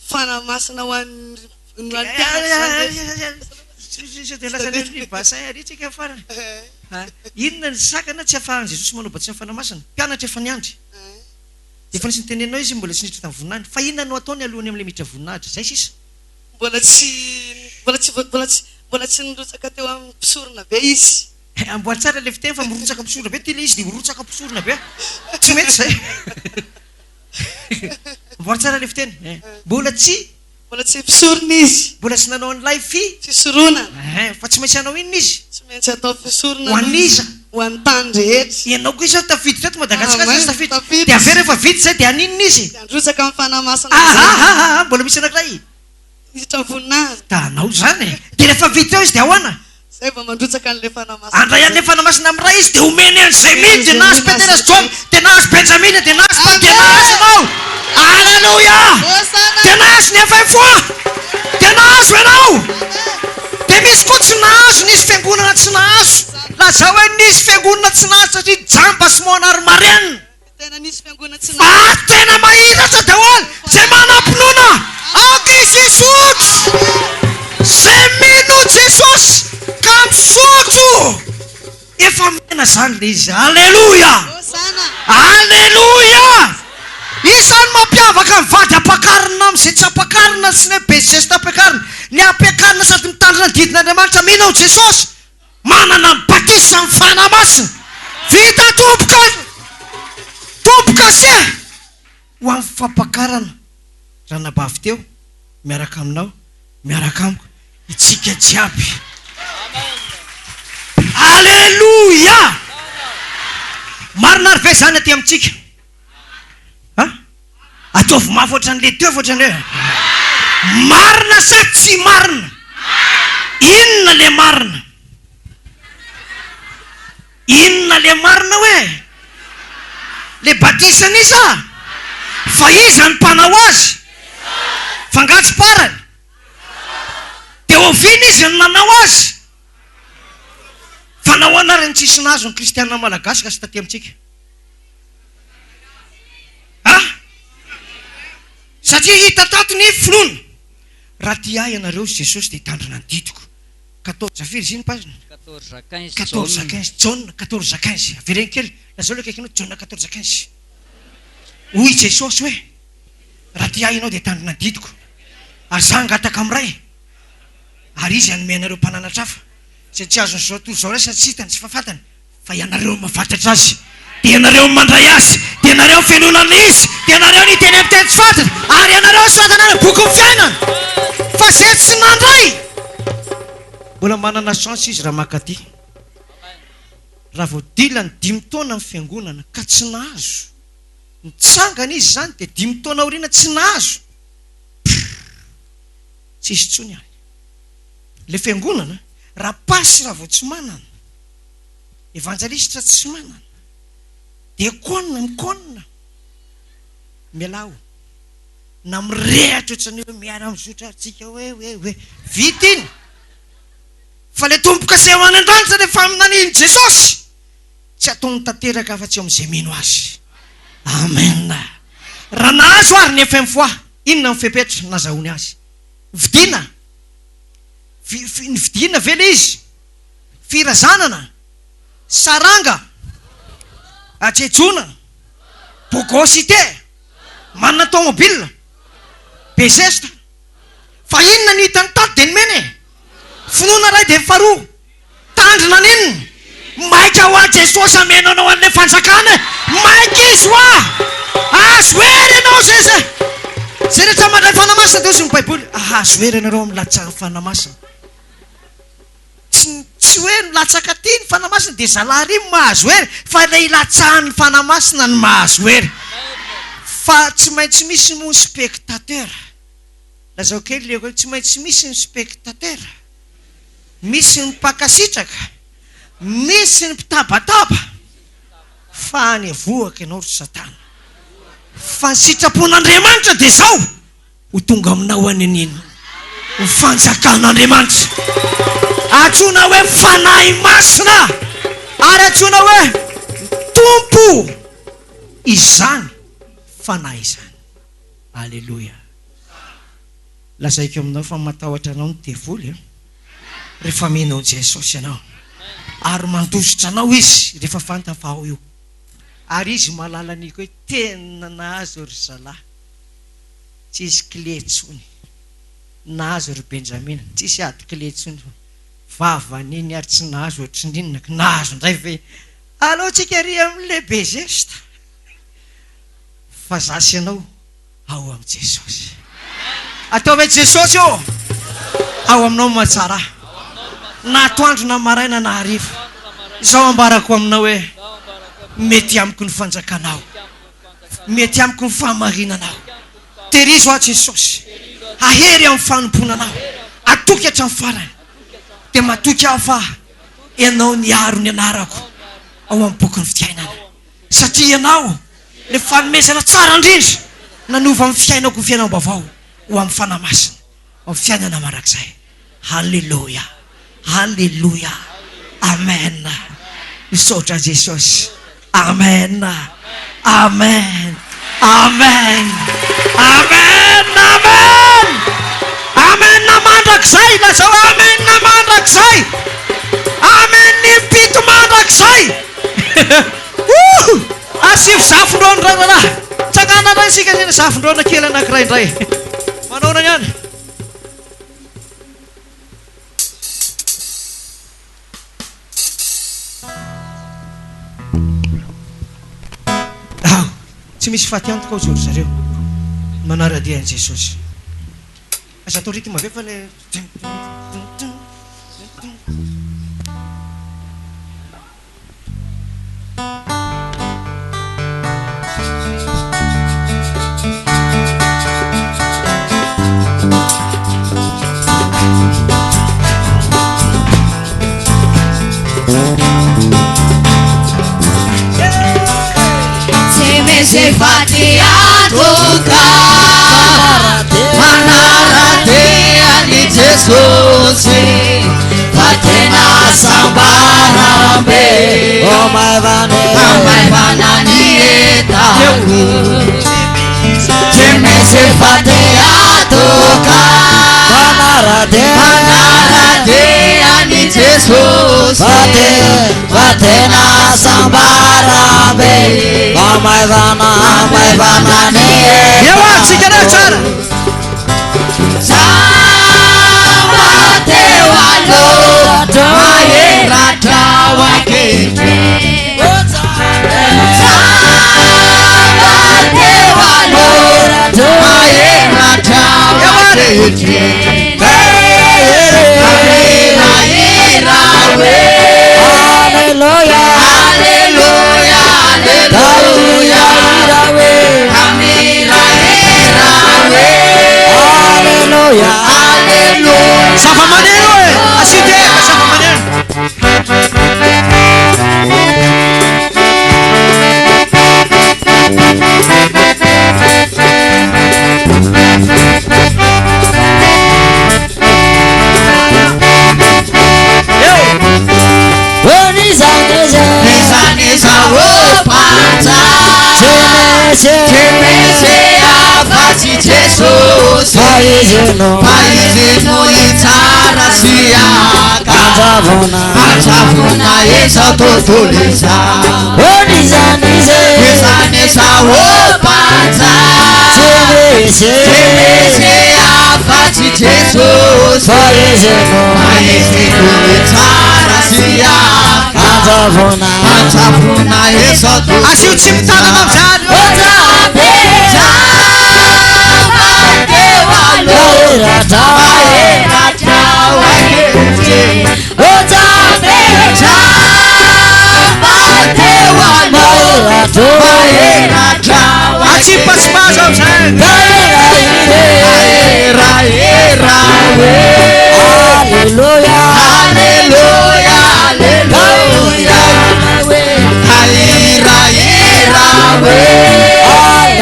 Fanahy Masina ho an'ny mpianatra izany Jesosy. Dia lasa any amin'ny bassin ary tsika farany. Inona ny sakana tsy ahafahan'i Jesosy manao batisa amin'ny Fanahy Masina? Mpianatra efa niandry. Efa nisy niteneninao izy mbola tsy niditra tamin'ny voninahiny. Fa inona no ataony alohan'ny amin'ilay miditra voninahitra? Izay sisa. Mbola tsy, mbola tsy, mbola tsy, mbola tsy nirotsaka teo amin'ny mpisorona be izy. Eh, amboary tsara ilay fiteny fa mirotsaka mpisorona be ity ilay izy dia mirotsaka mpisorona be. Tsy mety izay. Amboary tsara ilay fiteny. Eh, mbola tsy. Mbola tsy mpisorona izy. Mbola tsy nanao an'ilay fi. Fisoronana. Eh, fa tsy maintsy hanao inona izy? Tsy maintsy atao fisorona. Ho an'iza? Ho an'ny tany rehetra. Ianao koa izao tafiditra eto Madagasikara Amen, izao tafiditra. tafiditra. Dia avy eo rehefa vita izay dia haninona izy? Dia handrotsaka amin'ny Fanahy Masina amin'izay. Ahahaha, mbola misy anankiray. Hiditra amin'ny voninahiny. Hitanao izany e. Dia rehefa vita eo izy dia ahoana? Izay vao mandrotsaka an'ilay Fanahy Masina. Handray an'ilay Fanahy Masina amin'ny Ray izy dia omeny an'izay mino, dia nahazo Petera sy Jaona, dia nahazo Benjamina, dia nahazo Paoly, dia nahazo ianao. Aleloia! Dia nahazo ny FFA. Dia nahazo ianao. Dia misy koa tsy nahazo, nisy fiangonana tsy nahazo. Lazao hoe nisy fiangonana tsy nahazo satria jamba sy moana ary marenina. Tena nisy fiangonana tsy Fa nahazo. tena mahiratra daholo izay manam-pinoana. Aoka izy hisotro. Izay mino Jesosy ka misotro. Efa mena izany ilay izy. Aleloia! Hosana! Aleloia! Izany mampiavaka ny vady ampakarina amin'izay tsy ampakarina sy ny hoe be zesta ampiakarina. Ny ampiakarina sady mitandrina ny didin'Andriamanitra mino an'i Jesosy. Manana ny batisa ny Fanahy Masina. Vita tompoka tompokase ho amin'ny fampakarana ranabavy teo miaraka aminao miaraka amiko itsika jiaby. Aleloia! Marina ary ve izany aty amintsika? Ha? Ataovy mafy ohatran'le teo fa ohatran'ny hoe marina sa tsy marina? Inona le marina? Inona le marina hoe? Le batisan'iza? Fa iza no mpanao azy? Fa nga tsy parany? De oviana izy no nanao azy? Fa nahoana ary no tsisy nahazo ny kristiana malagasy raha tsy taty amintsika? Ah! Satria hita tato ny finoana. Raha tia ahy ianareo, Jesosy dia hitandrina ny didiko. Quatorze firy izy iny page? Quatorze quinze Quatorze Jaona. quinze Jaona quatorze quinze. Avereno kely, lazao ilay akaikinao Jaona quatorze quinze. Hoy Jesosy hoe, Raha tia ahy ianao dia hitandrina ny didiko, ary izaho hangataka amin'ny Ray, ary Izy hanome anareo mpananatra hafa, izay tsy azon'izao tontolo izao raisina, tsy hitany, tsy fahafantany, fa ianareo no mahafantatra Azy, dia ianareo no mandray Azy, dia ianareo no fenoina an'Izy, dia ianareo no hiteny amin'ny teny tsy fantatra, ary ianareo no soratana any amin'ny bokin'ny fiainana. Fa izay tsy nandray, mbola manana chance izy raha mankaty. Raha vao dila ny dimy taona ny fiangonana ka tsy nahazo, nitsangana izy izany dia dimy taona aoriana tsy nahazo, pfff, tsisy intsony any. Ilay fiangonana, raha pasy raha vao tsy manana. Evanjelistra tsy manana. Diakona mikona. Mialà o. Na mirehatra ohatran'ny hoe miara-mizotra antsika hoe hoe hoe. Vita iny. Fa ilay tombo-kase ho any an-danitra ilay faminanian'i Jesosy tsy ataony tanteraka afa-tsy eo amin'izay mino Azy. Amen. Raha nahazo ary ny FMFOA, inona ny fepetra nazahoany azy? Vidiana? Nividiana ve ilay izy? Firazanana, saranga, hajejoana, bogosite, manana tomobile, be zesta. Fa inona no hitany tato dia nomena e? Finoana iray dia faharoa, tandrina ny inona? Maika hoa Jesosy hameno anao an'ilay fanjakana e! Maika Izy hoa! Ahazo hery ianao zay zay! Zay rehetra mandray Fanahy Masina dia hozy ny Baiboly, ahazo hery ianareo amin'ny latsahan'ny Fanahy Masina. Tsy tsy hoe milatsaka aty ny Fanahy Masina dia zalahy ary no mahazo hery fa ilay ilatsahan'ny Fanahy Masina no mahazo hery. Fa tsy maintsy misy moa ny spectateur. Lazao kely le hoe tsy maintsy misy ny spectateur. Misy ny mpankasitraka, misy ny mpitabataba fa any avohaka ianao ry satana. Fa ny sitrapon'Andriamanitra dia izao. Ho tonga aminao any anie ny fanjakan'Andriamanitra. Antsoina hoe Fanahy Masina ary antsoina hoe Tompo izany Fanahy izany. Aleloia. Lazaiko aminao fa matahotra anao ny devoly an, rehefa mino an'i Jesosy ianao. Ary mandositra anao izy rehefa fantany fa ao io. Ary izy mahalala an'io koa hoe tena nahazo ry zalahy. Tsisy clé tsony. Nahazo ry Benjamina. Tsisy ady clé tsony fa vavan'iny ary tsy nahazo ohatrin'inona ka nahazo indray ve? Aleo tsika ary amin'ilay be zesta fa za sy ianao ao amin'i Jesosy. Ataovy hoe Jesosy ô! Ao aminao no mahatsara ahy. Na atoandro na maraina na hariva. Izao ambarako aminao hoe mety amiko ny fanjakanao. Mety amiko ny fahamarinanao. Tehirizo aho Jesosy. Hahery amin'ny fanompoana Anao. Atoky hatramin'ny farany. Dia matoky aho fa Ianao niaro ny anarako ao amin'ny bokin'ny fiainana. Satria Ianao ilay fanomezana tsara indrindra nanova ny fiainako ho fiainam-baovao ho amin'ny Fanahy Masina. Ao fiainana mandrakizay. Haleloia Haleloia Amen Misaotra Jesosy Amen Amen Amen Amen Amen Amen mandrakizay lazao Amen mandrakizay Amen impito mandrakizay Woo! Asio zafindroana indray rahalahy Tsangana indray isika asiana zafindroana kely anankiray indray Manaona ihany. Ao, tsy misy faty antoka ao ry zareo manara-dia an'i Jesosy. Aza atao rythme be fa le. misy fatiantoka manara-dia an'i Jesosy fa tena sambarambe Hamaivana ny entako Tsy misy fatiantoka manara-dia an'i Jesosy Fa tena sambarambe Hamaivana Hamaivana ny Eo ary tsika reo tsara. Samba teo aloha Maheratra ho ankehitriny Samba teo aloha Maheratra ho ankehitriny Hira hoe Alléluia Alléluia, Alléluia Hira hira hoe Alléluia Alléluia Zava-maneno e! Asio tehaka zava-maneno. Eo! Niza niza N'iza n'iza ho mpanjaka Tsy misy Tsy misy afa-tsy Jesosy Fa izy no Fa izy no hitsara sy haka Hanjavona Hanjavona izao tontolo izao Oh niza niza N'iza n'iza ho mpanjaka Tsy misy Tsy misy afa-tsy Jesosy Fa izy no Fa izy no hitsara sy haka Hanjavona Hanjavona izao tontolo Asio tsy mitanana amin'izany. Mahiratra Mahiratra Atsipatsipazo amin'izany. Alléluia Alléluia, Alléluia, Hira, hira, we.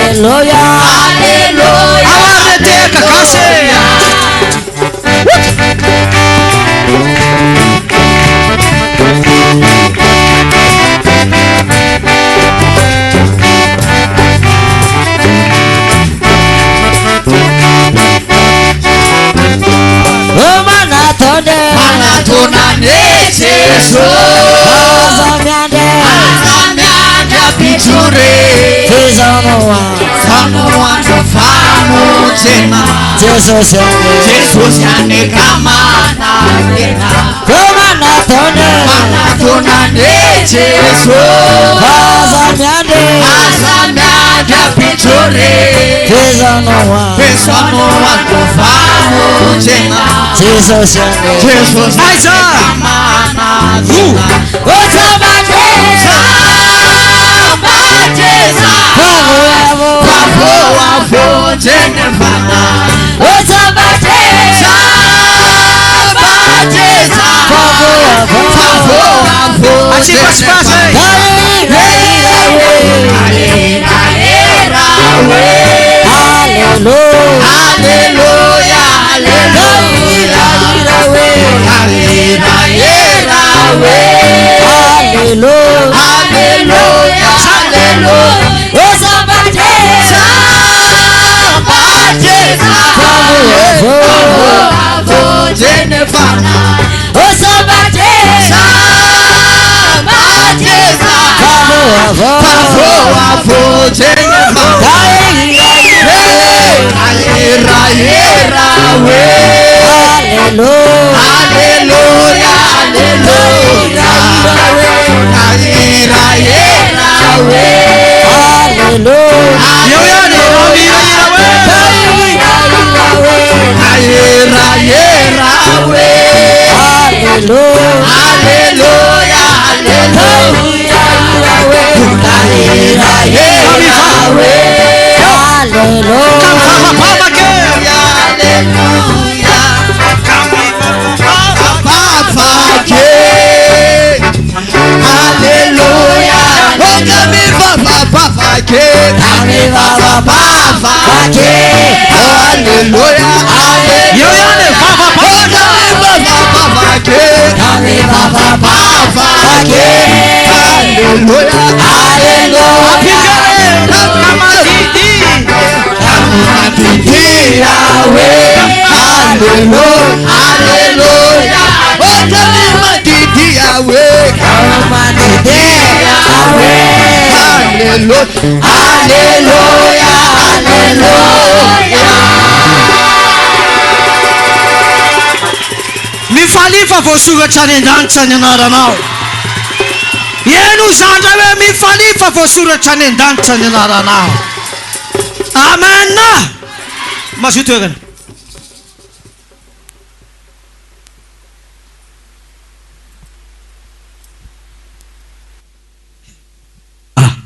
Alléluia Alléluia. Ao ary ny tehaka gasy e! Oh manatona Manatona an'i Jesosy. Aza miandry Aza miandry ampitsore. F'izao no Izao no andro famonjena. Jesosy ane Jesosy ane ka manantena. Oh manatona Manatona an'i Jesosy. Aza miandry Aza miandry ampitsore. F'izao no F'izao no andro famonjena. Jesosy ane Jesosy Aiza! ane ka manantena. Oh tsamateza Tsamateza. Avo avo Avo avo jenevana. Oh tsamateza Tsamateza. Avo avo Avo avo Atsipatsipazo e! Hira hira we. Alléluia Alléluia, Alléluia. Hira hira we. Alléluia Alléluia, Alléluia. Oh tsamateza Tsamateza. Avo Avo jenevana. Oh tsamateza Tsamateza. Avo avo Avo avo jenevana. Hira hira we. Alléluia Alléluia, Alléluia. Hira hira we. Alléluia Eo ihany raha mihirahira hoe. Hira hira we. Alléluia Alléluia, Alléluia. Hira hira we. Alléluia Ka mivavabavaka e! Alléluia. Vavake. Alléluia. Oh, kami vavabavake. Vavabavaka e, Aleloia, Aleloia. Eo ihany e, vavabavaka. Vavabavaka e, vavabavaka e, Aleloia, Aleloia. Ampio e, Kamadidi. Kamadidi Yahweh, Aleloia, Aleloia. Oh, Kamadidi Yahweh, Kamadidi Yahweh, Aleloia, Aleloia, Aleloia. Mifalia fa voasoratra any an-danitra ny anaranao. Heno izany indray hoe mifalia fa voasoratra any an-danitra ny anaranao. Amen! Mazoto toerana. Ah!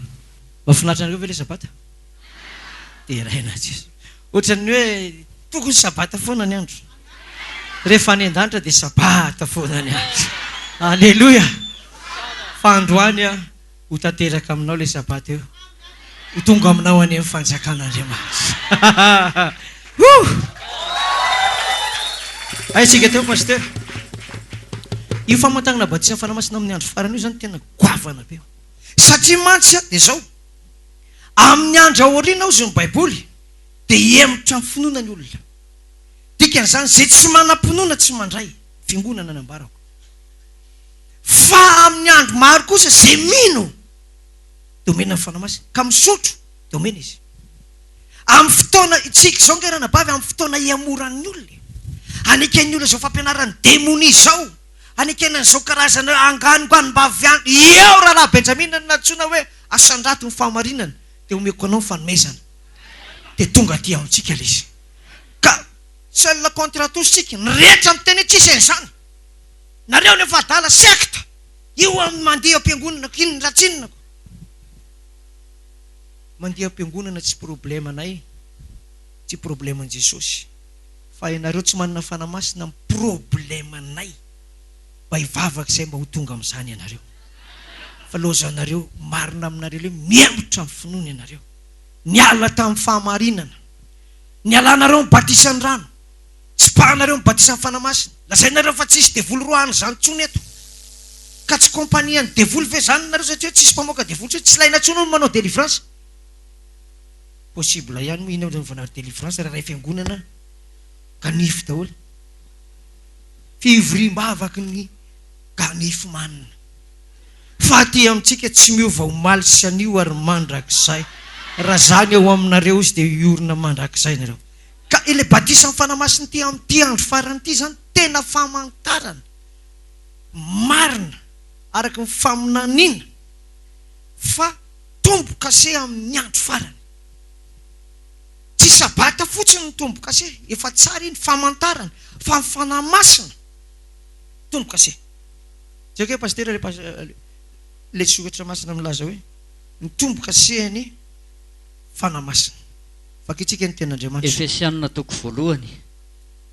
Mahafinaritra anareo ve ilay sabata? Deraina Jesoa. Ohatran'ny hoe tokony sabata foana ny andro. Rehefa any an-danitra dia sabata foana ny andro. Aleloia! Fa androany aho ho tanteraka aminao ilay sabata eo. Ho tonga aminao anie ny fanjakan'Andriamanitra. Woo! Aiza tsika teo Pasteur? Io famantarana batisan'ny Fanahy Masina amin'ny andro farany io izany tena goavana be. Satria mantsy dia izao, amin'ny andro aoriana hozy ny Baiboly dia hihemotra amin'ny finoana ny olona. Dikan'izany, izay tsy manam-pinoana tsy mandray, fiangonana no ambarako. Fa amin'ny andro maro kosa izay mino dia omena ny Fanahy Masina, ka misotro dia omena izy. Amin'ny fotoana, isika izao ange ranabavy, amin'ny fotoana hihamoran'ny olona e. Haneken'ny olona izao fampianaran'ny demonia izao, hanekena an'izao karazana anganonganom-bavy any. Eo rahalahy Benjamina no nantsoina hoe asandrato ny fahamarinana, dia omeko anao ny fanomezana. Dia tonga aty amintsika ilay izy. Ka seul contre tous isika, ny rehetra miteny hoe tsisy an'izany. Nareo nefa adala, secte! Io amin'ny mandeha am-piangonana ko, inona ratsy inona ko. Mandeha am-piangonana tsy problème anay, tsy problème an'i Jesosy. Fa ianareo tsy manana Fanahy Masina ny problème anay. Mba hivavaka izay mba ho tonga amin'izany ianareo. Fa lozanareo, marina aminareo ilay hoe mihemotra amin'ny finoana ianareo. Niala tamin'ny fahamarinana. Nialanareo ny batisan'ny rano. Tsipahanareo ny batisan'ny Fanahy Masina. Lazainareo fa tsisy devoly roahana izany intsony eto. Ka tsy compagnie an'ny devoly ve izany nareo satria hoe tsisy mpamoaka devoly intsony, tsy ilaina intsony hono manao délivrance. Possible ihany moa inona no anaovana délivrance raha iray fiangonana ganify daholo. Fivoriam-bavaky ny ganify manina. Fa aty amintsika tsy miova omaly sy anio ary mandrakizay. Raha izany eo aminareo izy dia hiorina mandrakizay nareo. Ka ilay batisan'ny Fanahy Masina ity amin'ity andro farany ity izany tena famantarana marina araka ny faminaniana fa tombo-kase amin'ny andro farany. Tsy sabata fotsiny ny tombo-kase, efa tsara iny famantarana fa ny Fanahy Masina tombo-kase. Tsy haiko hoe pasitera le le soratra masina milaza hoe ny tombo-kasehan'ny Fanahy Masina. Vakintsika ny Tenin'Andriamanitra. Efesianina toko voalohany.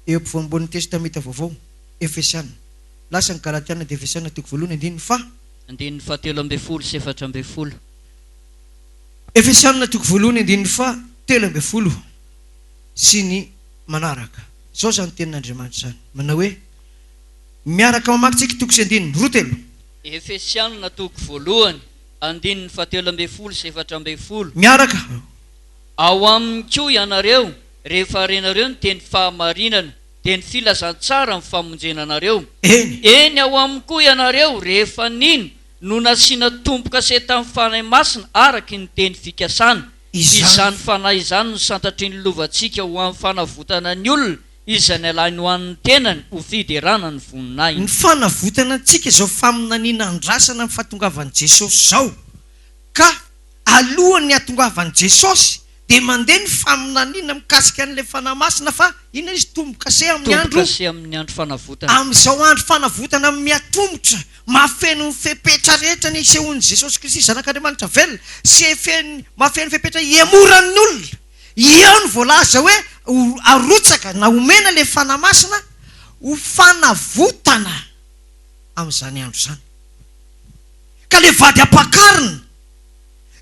Eo ampovoambonin'ny Testamenta Vaovao, Efesiana. Lasa ny Galatiana dia Efesiana toko voalohany andininy faha. Andininy faha 13 sy 14. Efesiana toko voalohany andininy faha 13 sy ny manaraka. Izao izany Tenin'Andriamanitra izany. Manao hoe, Miaraka mamaky tsika toko sy andininy. Roa telo. Efesiana toko voalohany andininy faha 13 sy 14. Miaraka. Ao aminy koa ianareo, rehefa renareo ny teny fahamarinana, dia ny filazantsara amin'ny famonjena anareo. Eny. Eny, ao aminy koa ianareo, rehefa nino, no nasiana tombo-kase tamin'ny Fanahy Masina araka ny teny fikasana. Izany. Izany Fanahy izany no santatry ny lovantsika ho amin'ny fanavotana ny olona, izay nalainy ho an'ny tenany ho fiderana ny voninahiny. Ny fanavotana antsika izao faminaniana andrasana amin'ny fahatongavan'i Jesosy izao, ka. Alohan'ny hatongavan'i Jesosy dia mandeha ny faminaniana mikasika an'ilay Fanahy Masina fa inona izy? Tombo-kase amin'ny andro. Tombo-kase amin'ny andro fanavotana. Amin'izao andro fanavotana mihatomotra, mahafeno ny fepetra rehetra ny hisehoan'i Jesosy Kristy Zanak'Andriamanitra velona sy efen'ny mahafeno fepetra hihemoran'ny olona. Eo no voalaza hoe ho arotsaka na homena ilay Fanahy Masina ho fanavotana amin'izany andro izany. Ka ilay vady ampakarina.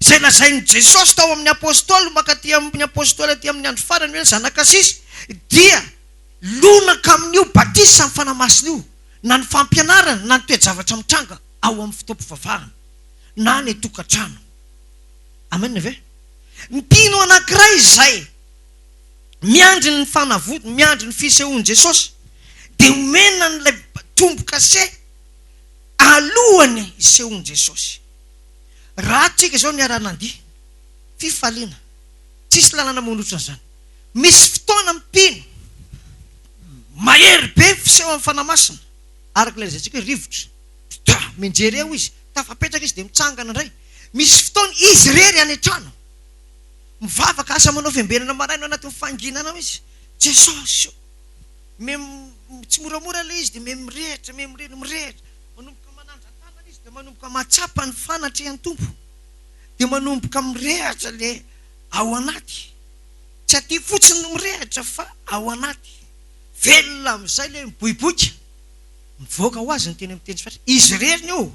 Izay lazain'i Jesosy tao amin'ny Apostoly mankaty amin'ny Apostoly aty amin'ny andro farany hoe zanak'asisy dia lonaka amin'io batisa amin'ny Fanahy Masina io na ny fampianarana na ny toe-javatra mitranga ao amin'ny fotoam-pivavahana na any an-tokantrano. Amen ve? Ny mpino anankiray izay miandry ny fanavot, miandry ny fisehoan'i Jesosy dia omena an'ilay tombo-kase alohan'ny hisehoan'i Jesosy. Raha tsika izao niara-nandihy, fifaliana, tsisy lalana manoatra an'izany. Misy fotoana mpino mahery be ny fiseho amin'ny Fanahy Masina, araka ilay lazaintsika hoe rivotra, ta, mianjery eo izy, tafapetraka izy dia mitsangana indray. Misy fotoana izy irery any an-trano, mivavaka, asa manao fiambenana maraina ao anatin'ny fahanginana ao izy, Jesosy ô! Me, tsy moramora ilay izy dia me mirehitra, me mirehitra, mirehitra. Manomboka manandra-tanana izy dia manomboka mahatsapa ny fanatrehan'ny Tompo. Dia manomboka mirehitra ilay ao anaty. Tsy aty fotsiny no mirehitra fa ao anaty. Velona amin'izay ilay miboiboika. Mivoaka ho azy ny teny amin'ny teny tsy fantatra. Izy irery ny eo.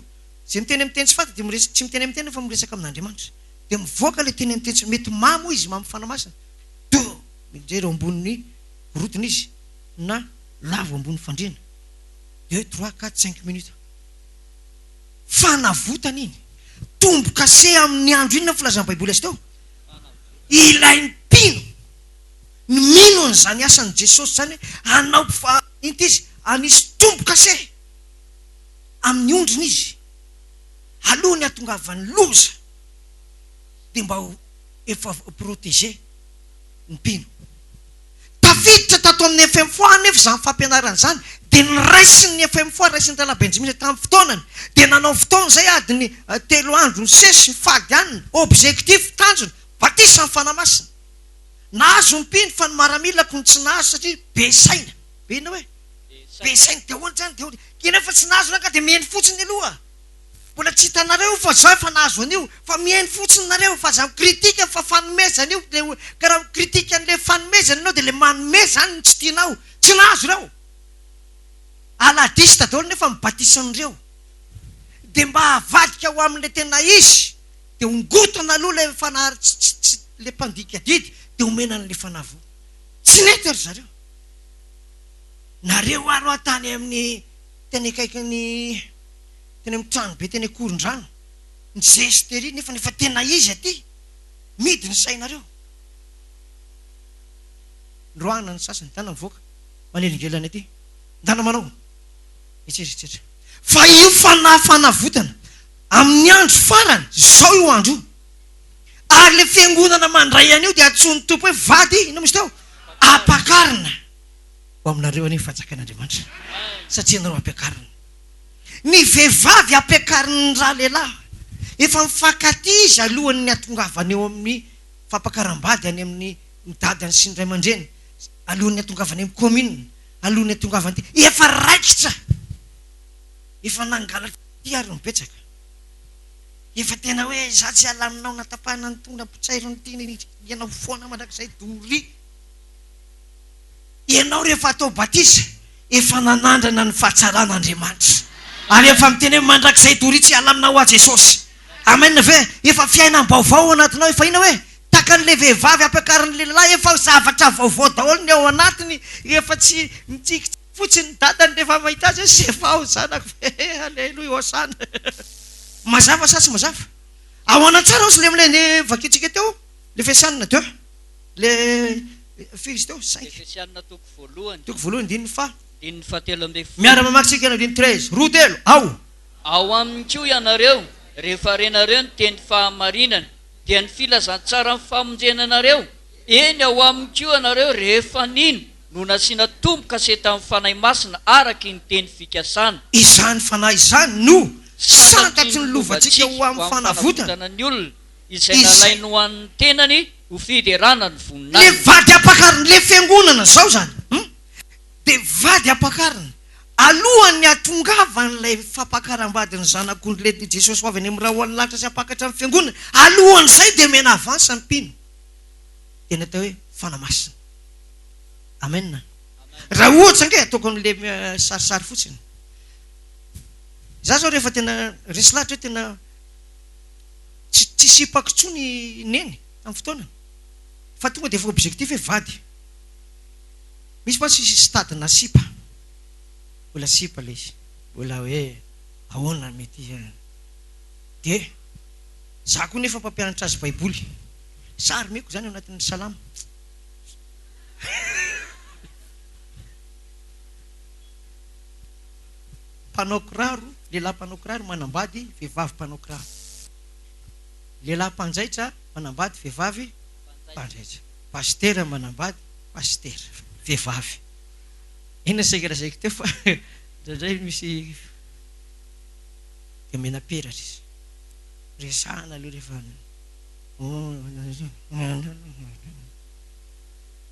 Izay miteny amin'ny teny tsy fantatra dia miresaka, tsy miteny amin'ny tena fa miresaka amin'Andriamanitra. Dia mivoaka ilay teny amin'ny teny tsy, mety mamo izy, mamo Fanahy Masina. Dia mijery eo ambonin'ny gorodona izy na lavo ambony fandriana. Deux, trois, quatre, cinq minutes. Fanavotana iny. Tombo-kase amin'ny andro inona ny filazan'ny Baiboly azy teo? Ilain'ny mpino ny mino an'izany asan'i Jesosy izany hoe hanao inona izy? Hanisy tombo-kase amin'ny ondriny izy alohan'ny hahatongavan'ny loza dia mba ho efa protégé ny mpino. Tafiditra tato amin'ny FMFOA anefa izany fampianarana izany, dia noraisin'ny FMFOA, raisin'ny Rahalahy Benjamina tamin'ny fotoanany, dia nanao fotoana izay adiny telo andro nisesy, nifady hanina, objectif, tanjona, batisa ny Fanahy Masina. Nahazo ny mpino fa ny maramilako no tsy nahazo satria be saina. Be inona hoe? Be saina. Dia ahoana izany? Dia ahoana? Ianao efa tsy nahazo rangahy dia mihaino fotsiny aloha. Mbola tsy hitanareo fa zao efa nahazo an'io fa mihaino fotsiny nareo fa aza mi-critique fa fanomezana io le ka raha mi-critique an'le fanomezana ianao de le manome zany no tsy tianao tsy nahazo ireo aladiste daholo nefa ny batisan'ireo de mba avadika ho amin'le tena izy de ongotana aloha le fanahy tsy tsy tsy le mpandika didy de omena an'le fanahy voa tsy nety ry zareo nareo ary hoa tany amin'ny teny akaikin'ny teny amin'ny tranobe teny Ankorondrano, ny zesty ery nefa efa tena izy aty, midy ny sainareo. Noroahana ny sasany, ndana mivoaka, manelingelina aty, ndana manao, etsetra etsetra. Fa io fanahy fanavotana amin'ny andro farany, izao io andro io, ary ilay fiangonana mandray an'io dia antsoin'ny Tompo hoe vady, inona moa izy teo? Ampakarina. Ho aminareo anie ny fanjakan'Andriamanitra, satria ianareo ampiakarina. Ny vehivavy ampiakarin'ny ralehilahy. Efa mifankatia izy alohan'ny hatongavany eo amin'ny fampakaram-bady any amin'ny ny dadany sy ny ray aman-dreny, alohan'ny hatongavany amin'ny commune, alohan'ny hatongavany aty. Efa raikitra! Efa nangalatra fitia ary ny betsaka. Efa tena hoe za tsy hiala aminao na tapahina ny tongona potsairo ny tiana ianao foana mandrakizay doria. Ianao rehefa atao batisa, efa nanandrana ny fahatsaran'Andriamanitra. Ary efa miteny hoe mandrakizay doria tsy hiala aminao aho Jesosy. Amen ve? Efa fiainam-baovao ao anatinao, efa inona hoe? Tahaka an'ilay vehivavy ampiakarin'ny lehilahy, efa zavatra vaovao daholo ny ao anatiny, efa tsy mitsikitsiky fotsiny ny dadany rehefa mahita azy hoe sefao zanako ve, aleloia, hosana. Mazava sa tsy mazava? Ahoana tsara ozy ilay amin'ilay vakintsika teo, ilay Efesianina deux. Le firy izy teo? Cinq. Efesianina toko voalohany. Toko voalohany andininy faha. Andininy faha-13. Miara-mamaky tsika ny andininy 13. Roa telo, ao. Ao aminy koa ianareo, rehefa renareo ny teny fahamarinana, dia ny filazantsaran'ny famonjena anareo, eny, ao aminy koa ianareo, rehefa nino, no nasiana tombo-kase tamin'ny Fanahy Masina araky ny teny fikasana. Izany Fanahy izany no santatry ny lovantsika ho amin'ny fanavotana. Ny olona. Izay nalainy ho an'ny tenany ho fiderana ny voninahiny. Le vady ampakarina, le fiangonana zao zany hum, de vady ampakarina, alohan'ny hatongavan'ilay fampakaram-badin'ny zanak'ondry le Jesosy ho avy any amin'ny rahon'ny lanitra sy hampakatra ny fiangonana, alohan'izay dia omena avance ny mpino, dia ny atao hoe Fanahy Masina. Amen. Raha ohatra ange ataoko an'le sarisary fotsiny, za zao rehefa tena resy lahatra hoe tena. Tsy tsy sipako intsony i Neny tamin'ny fotoanany fa tonga dia efa objectif hoe vady. Misy mantsy stade-na sipa, mbola sipa ilay izy, mbola hoe ahoana mety dia za koa nefa mpampianatra azy baiboly, sary omeko izany ao anatin'ny salamo. Mpanao kiraro, lehilahy mpanao kiraro manambady vehivavy mpanao kiraro. Lehilahy mpanjaitra manambady vehivavy mpanjaitra. Pasitera manambady pasitera vehivavy. Inona saika lazaiko teo fa indraindray misy dia omena peratra izy. Resahana aloha rehefa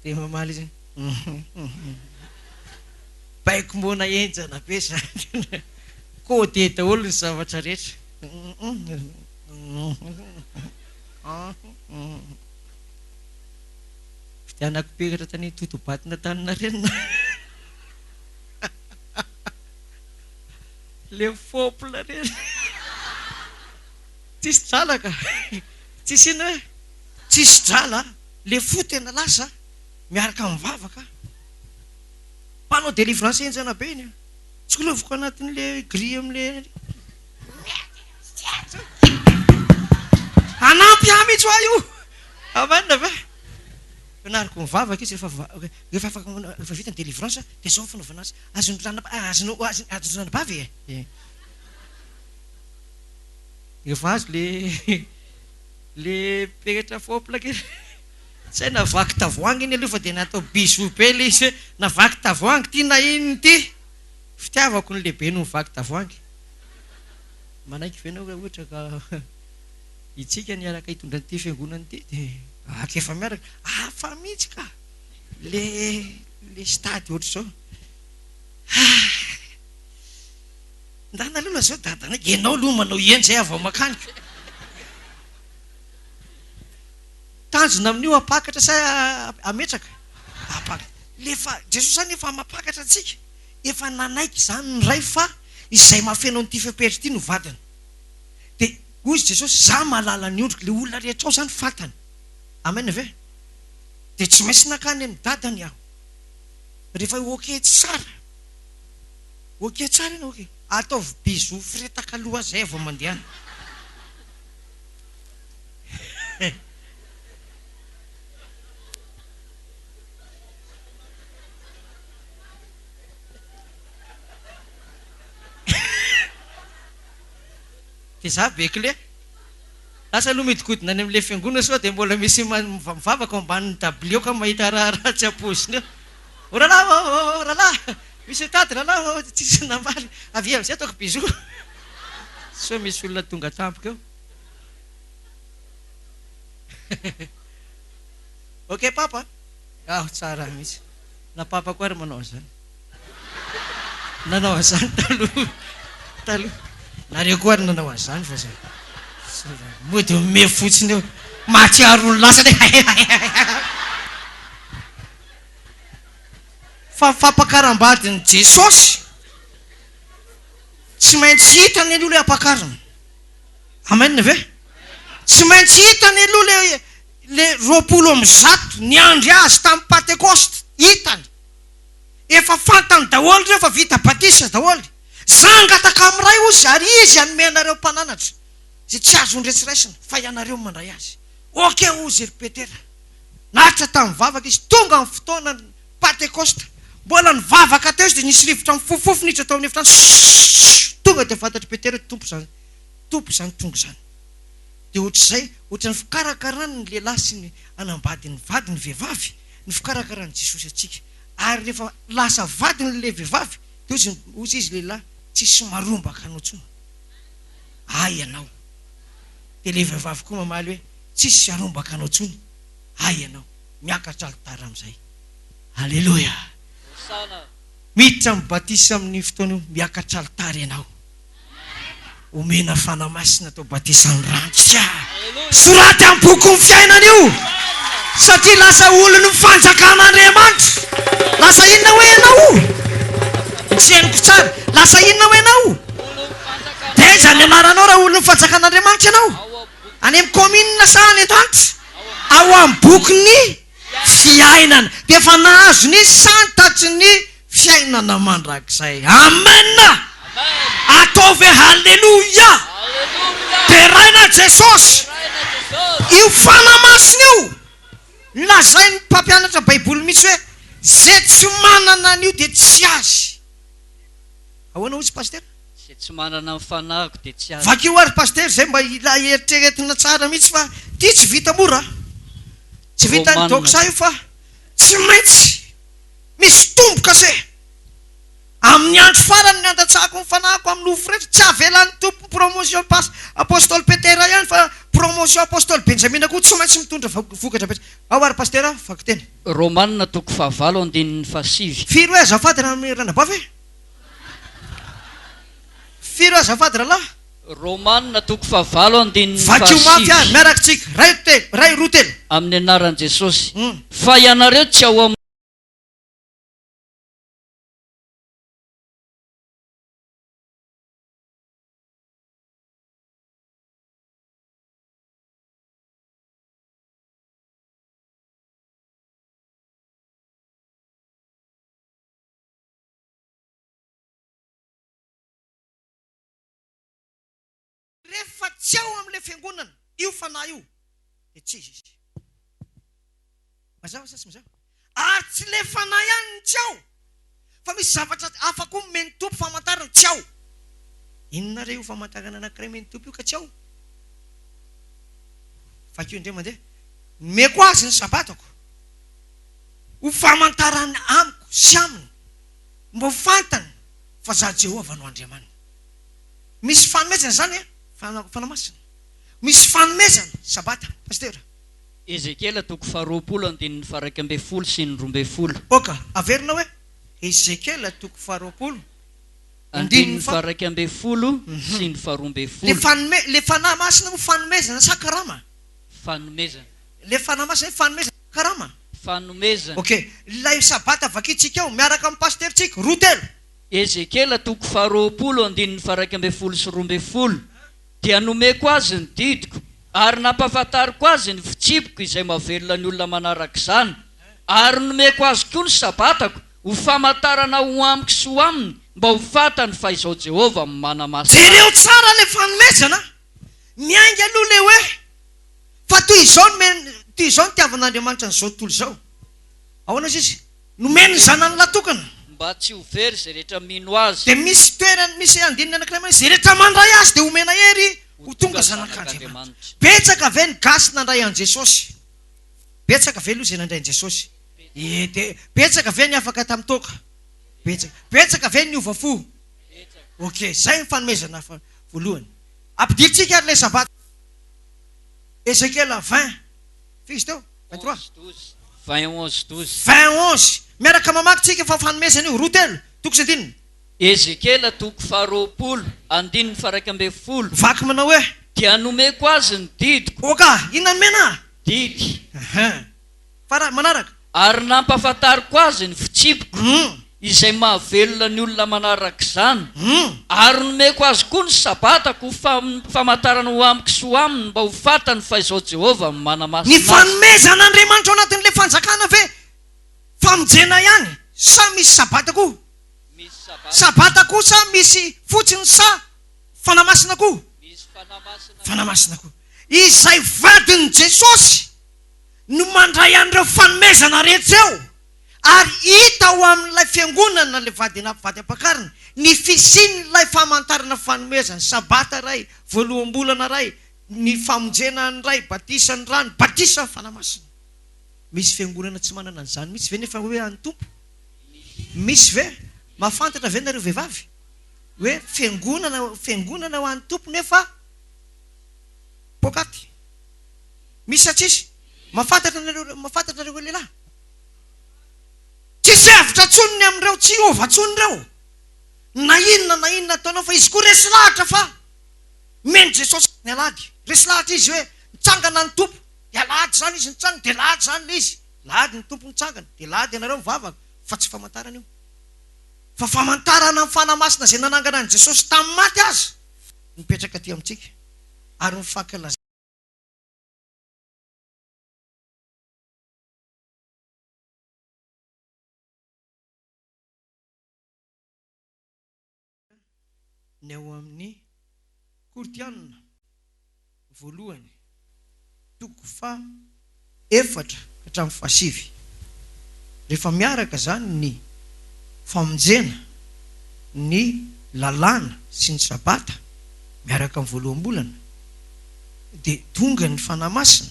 dia mamaly izy Baiko moana henjana be zany. Codé daholo ny zavatra rehetra. Fidianako peratra tany Totobaton'Antaninarenina. Le fopla reny. Tsisy drala ka. Tsisy inona hoe? Tsisy drala. Le fo tena lasa miaraka mivavaka. Mpanao délivrance henjana be iny an. Tsikiloviko anatin'le grille amle Hanampy ahy mihitsy hoa io. Amen ve? Ampianariko mivavaka izy rehefa rehefa afaka rehefa vita ny délivrance dia izao ny fanaovana azy. Azon'ny ranab azonao azon'ny ranabavy e. Rehefa azo le le peratra fôpla kely. Tsy hay na vaky tavoahangy iny aloha fa dia natao bisou be ilay izy hoe na vaky tavoahangy ity na inona ity. Fitiavako no lehibe noho ny vaky tavoahangy. Manaiky ve ianao raha ohatra ka itsika niaraka hitondra an'ity fiangonana ity dia vaky efa miaraka. Hafa mihitsy ka! Le le stade ohatr'izao. Ah! Ndana aloha lazao dadanay, ianao aloha manao eny izay aho vao mankany. Tanjona amin'io hampakatra sa hametraka? Hampakatra. Le fa Jesosy zany efa mampakatra antsika, efa nanaiky izany ny Ray fa izay mahafeno an'ity fepetra ity no vadiny. Dia hoy izy Jesosy, za mahalala ny ondriko, le olona rehetra ao zany fantany. Amen ve? Dia tsy maintsy nankany amin'ny dadany aho. Rehefa ok tsara, ok tsara ianao ok, ataovy bisous firetaka aloha zay vao mandehana. Dia za be kle. Lasa aloha mihodinkodina any amin'ilay fiangonana sao dia mbola misy mivavaka ao ambanin'ny dabilio ka mahita raharaha tsy ampoizina eo. O rahalahy ô, ô, ô rahalahy, misy mitady rahalahy ô, tsisy namaly. Avia amin'izay ataoko bisous. Sao misy olona tonga tampoka eo. Ok papa a! Aho tsara mihitsy. Na papa koa ary manao an'izany. Nanao an'izany taloha. Taloha. Nareo koa ary nanao an'izany fa zay. Mody mihomehy fotsiny eo. Mahatsiaro ny lasa ndray. Fa fampakaram-badin'i Jesosy tsy maintsy hitany aloha ilay ampakarina. Amen ve? Tsy maintsy hitany aloha le le 120 niandry azy tamin'ny Patekosta, hitany. Efa fantany daholo ireo fa vita batisa daholo. Za hangataka amin'ny Ray hozy ary Izy hanome anareo mpananatra izay tsy azon'iretsy raisina fa ianareo mandray azy. Ok hozy ry Petera. Naharitra tamin'ny vavaka izy. Tonga ny fotoana Patekosta. Mbola nivavaka teo izy dia nisy rivotra mifofofofo niditra tao amin'ny efitrano. Sssss! Tonga dia fantatr'i Petera hoe Tompo izany. Tompo izany tonga izany. Dia ohatr'izay, ohatran'ny fikarakarany ny lehilahy sy ny hanambady ny vady ny vehivavy, ny fikarakaran'i Jesosy antsika. Ary rehefa lasa vadiny ilay vehivavy, dia hozy, hozy izy lehilahy, tsisy marombaka anao intsony. Ahy ianao. Dia ilay vehivavy koa mamaly hoe, tsisy harombaka anao intsony. Ahy ianao. Miakatra alitara amin'izay. Aleloia! Miditra amin'ny batisa amin'io fotoana io, miakatra alitara ianao. Omena Fanahy Masina atao batisan'ny rano tsy ah! Soraty amin'ny bokin'ny fiainana io! Satria lasa olon'ny fanjakan'Andriamanitra. Lasa inona hoe ianao? Tsy henoko tsara. Lasa inona hoe ianao? Dia aiza ny anaranao raha olon'ny fanjakan'Andriamanitra ianao? Any amin'ny commune sa any an-danitra? Ao amin'ny bokin'ny fiainana. Dia efa nahazo ny santatry ny fiainana mandrakizay. Amen! Ataovy hoe Haleloia! Deraina Jesosy! Io Fanahy Masina io, lazain'ny mpampianatra Baiboly mihitsy hoe, Izay tsy manana an'io dia tsy azy. Ahoana hozy Pasitera? Izay tsy manana ny fanahiko dia tsy azy. Vakio ary Pasitera izay mba ila eritreretina tsara mihitsy fa ity tsy vita mora a! Tsy vitan'ny Romana. doxa io fa tsy maintsy misy tombo-kase. Amin'ny andro farany ny handatsahako ny fanahiko amin'ny nofo rehetra. Tsy avelan'ny Tompo promotion pas Apostoly Petera ihany fa promotion Apostoly Benjamina koa tsy maintsy mitondra vokatra betsaka. Ao ary Pasitera vakiteny. Romana toko fahavalo andininy fahasivy. Firy hoe azafady ranabavy e? Firy hoe azafady rahalahy? Romana toko fahavalo andininy Vakio mafy fahasivy. ary miaraka tsika. Ray telo, ray roa telo. Amin'ny anaran'i Jesosy. Fa ianareo tsy ao amin'ny. Rehefa tsy ao amin'ilay fiangonana io fanahy io dia tsy izy izy. Mazava sa tsy mazava? Ary tsy ilay fanahy ihany no tsy ao fa misy zavatra hafa koa omen'ny Tompo famantarana tsy ao. Inona re io famantarana anankiray omen'ny Tompo io ka tsy ao? Vakio indray mandeha. Nomeko azy ny sabatako ho famantarana amiko sy aminy mba ho fantany fa Izaho Jehovah no Andriamaniny. Misy fanomezana izany e, Fanahy Masina. Misy fanomezana, Sabata, Pasitera. Ezekiela toko faharoapolo andininy faha-iraika ambin'ny folo sy ny 12. Ok, averina hoe, Ezekiela toko faharoapolo Andininy andininy faha. faha-iraika ambin'ny folo sy ny faharoa ambin'ny Le folo. fanome, le Fanahy Masina moa fanomezana sa karama? Fanomezana. Le Fanahy Masina hoe fanomezana sa karama? Fanomezana. Ok, ilay Sabata vakintsika ao miaraka amin'ny Pasiterintsika, roa telo. Ezekiela toko faharoapolo andininy faha-iraika ambin'ny folo sy 12, Dia nomeko azy ny didiko, ary nampahafantariko azy ny fitsipiko izay mahavelona ny olona manaraka izany, ary nomeko azy koa ny sabatako ho famantarana ho amiko sy ho aminy, mba ho fantany fa Izaho Jehovah no manamasina Jereo azy. tsara ilay fanomezana, miainga aloha ilay hoe, Fa toy izao no toy izao nitiavan'Andriamanitra an'izao tontolo izao. Ahoana hozy izy? Nomeny ny Zanany lahy tokana. Mba tsy ho very izay rehetra mino Azy. Dia misy toerana, misy andininy anankiray manao hoe, Izay rehetra mandray Azy dia homena hery Ho ho tonga tonga zanak'Andriamanitra. zanak'Andriamanitra. Betsaka ve ny gasy nandray an'i Jesosy? Betsaka ve aloha izay nandray an'i Jesosy? Ie, dia betsaka ve ny afaka tamin'ny toaka? Betsaka. Betsaka ve ny niova fo? Betsaka. Ok, izay ny fanomezana voalohany. Ampidirintsika ary ilay Sabata. Ezekiela vingt, firy izy teo? 23. Onze douze. Vingt onze douze. Vingt onze. Miaraka mamaky tsika fa fanomezana io. Roa telo. Toko sy andininy. Ezekiela toko faharoapolo, andininy faha-iraika ambin'ny folo. Vaky manao hoe. Dia nomeko azy ny didiko. Ok, inona nomena? Didy. Ehe. Fara, manaraka. Ary nampahafantariko azy ny fitsipiko, izay mahavelona ny olona manaraka izany, ary nomeko azy koa ny Sabatako ho famantarana ho amiko sy ho aminy, mba ho fantany fa Izaho Jehovah no manamasina Ny azy. fanomezan'Andriamanitra ao anatin'ilay fanjakana ve famonjena ihany sa misy Sabata koa? Misy Sabata. Sabata koa sa misy fotsiny sa Fanahy Masina koa? Misy Fanahy Masina koa. Fanahy Masina koa. Izay vadin'i Jesosy no mandray an'ireo fanomezana rehetra eo, ary hita ao amin'ilay fiangonana, ilay vady vady ampakarina, ny fisian'ilay famantarana fanomezana, sabata iray, voaloham-bolana iray, ny famonjena ny Ray, batisan'ny rano, batisan'ny Fanahy Masina. Misy fiangonana tsy manana an'izany mihitsy ve nefa hoe an'ny Tompo? Misy ve? Mahafantatra ve nareo vehivavy? Hoe fiangonana, fiangonana ho an'ny Tompo nefa poakaty. Misy sa tsisy? Mahafantatra nareo, mahafantatra nareo lehilahy? Tsisy hevitra intsony ny amin'ireo, tsy hiova intsony ireo. Na inona na inona ataonao fa izy koa resy lahatra fa nomen'i Jesosy ny alahady. Resy lahatra izy hoe nitsangana ny Tompo, dia alahady izany izy nitsangana, dia alahady izany ilay izy. Alahady ny Tompo nitsangana, dia alahady ianareo mivavaka, fa tsy famantarana io. Fa famantarana ny Fanahy Masina izay nanangana an'i Jesosy tamin'ny maty aza, mipetraka aty amintsika ary mifankalasana. Ny ao amin'ny Korintiana voalohany toko faha efatra ka hatramin'ny fahasivy. Rehefa miaraka izany ny famonjena, ny lalàna sy ny sabata miaraka amin'ny voaloham-bolana dia tonga ny Fanahy Masina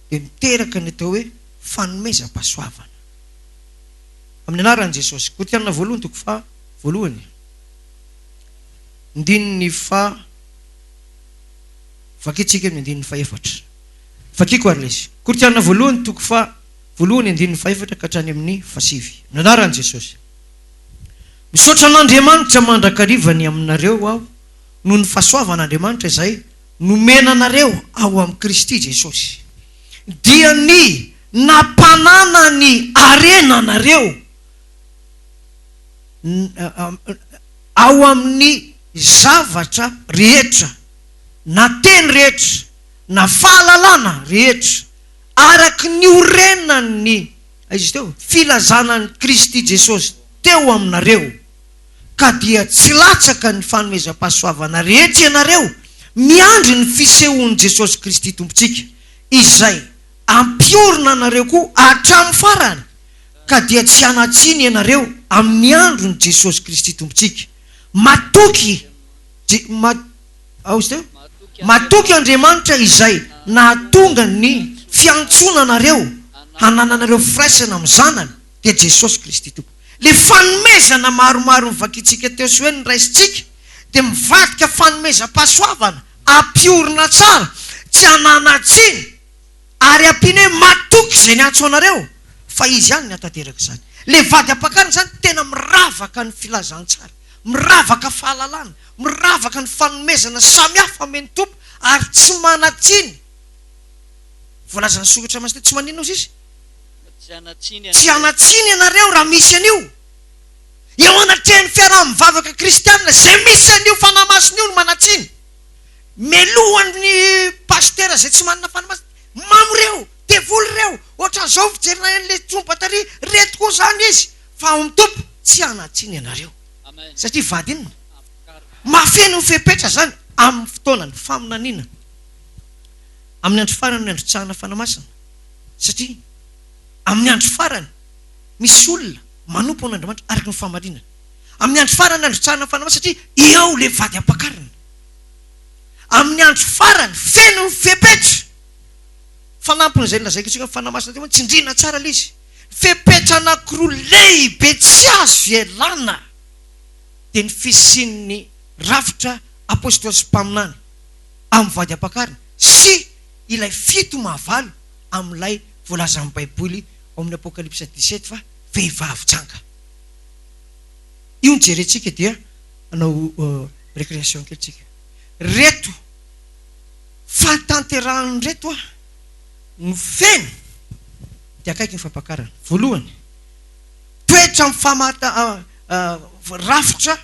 dia miteraka ny atao hoe fanomezam-pahasoavana. Amin'ny anaran'i Jesosy. Korintiana voalohany toko faha voalohany ndininy faha Vakintsika ny andininy fahefatra. Vakiko ary ilay izy. Korintiana voalohany toko faha voalohany andininy fahefatra ka hatrany amin'ny fahasivy. Amin'ny anaran'i Jesosy. Misaotra an'Andriamanitra mandrakariva ny aminareo aho noho ny fahasoavan'Andriamanitra izay nomena anareo ao amin'i Kristy Jesosy. Dia ny nampananany harena anareo ao amin'ny zavatra rehetra, na teny rehetra, na fahalalana rehetra, araka ny niorenan'ny, aiza izy teo? filazana an'i Kristy Jesosy teo aminareo, ka dia tsy latsaka ny fanomezam-pahasoavana rehetra ianareo, miandry ny fisehoan'i Jesosy Kristy Tompontsika, izay hampiorina anareo koa hatramin'ny farany, ka dia tsy hanan-tsiny ianareo amin'ny andron'i Jesosy Kristy Tompontsika. Matoky Je, ma, ao izy teo? Matoky Andriamanitra izay nahatonga ny fiantsoana anareo hanananareo firaisana amin'ny Zanany, dia Jesosy Kristy Tompo. Ilay fanomezana maromaro novakintsika teo sy hoe noraisintsika dia mivadika fanomezam-pahasoavana ampiorina tsara, tsy hananan-tsiny. Ary ampiany hoe matoky izay niantso anareo fa Izy ihany ny hahatanteraka izany. Ilay vady ampakarina izany tena miravaka ny filazantsara, miravaka fahalalana, miravaka ny fanomezana samihafa omen'ny Tompo ary tsy manan-tsiny. Voalazan'ny Soratra Masina hoe tsy maninona ozy izy? Tsy hanan-tsiny ianareo raha misy an'io. Eo anatrehan'ny fiaraha-mivavaka kristianina izay misy an'io Fanahy Masina io no manan-tsiny. Melohan'ny pasitera izay tsy manana fanahy masina, mamo reo, devoly reo, ohatran'izao ny fijerinay an'ilay tromba tary, reto koa zany izy, fa ao amin'ny Tompo tsy hanan-tsiny ianareo, satria vady inona? Mahafeno ny fepetra zany amin'ny fotoanany, faminaniana, amin'ny andro farany ny androtsahana fanahy masina, satria amin'ny andro farany misy olona manompo an'Andriamanitra araka ny fahamarinana, amin'ny andro farany ny androtsahana fanahy masina satria eo ilay vady ampakarina. Amin'ny andro farany, feno ny fepetra. Fanampin'izay nolazaiko antsika ny Fanahy Masina teo, tsindriana tsara ilay izy. Fepetra anankiroa lehibe tsy azo ialana dia ny fisian'ny rafitra apostoly sy mpaminany amin'ny vady ampakarina sy ilay fito mahavalo amin'ilay voalazan'ny Baiboly ao amin'ny Apokalypsa 17 fa vehivavy janga. Io no jerentsika dia hanao récréation kely tsika. Reto fahatanterahan reto a no feno dia akaiky ny fampakarana. Voalohany, toetra mifamata rafitra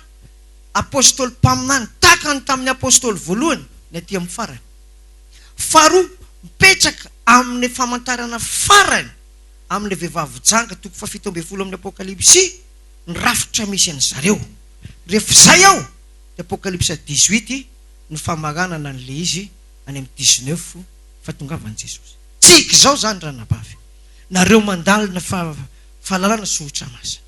apostoly mpaminany tahaka ny tamin'ny apostoly voalohany ny aty amin'ny farany. Faharoa, mipetraka amin'ny famantarana farany amin'ilay vehivavy janga toko fahafito ambin'ny folo amin'ny Apokalypsy ny rafitra misy an-dry zareo. Rehefa izay ao dia Apokalypsa dix-huit no famaranana an'ilay izy any amin'ny dix-neuf fahatongavan'i Jesosy. Tsika izao izany ranabavy, nareo mandalina fahalalana soratra masina.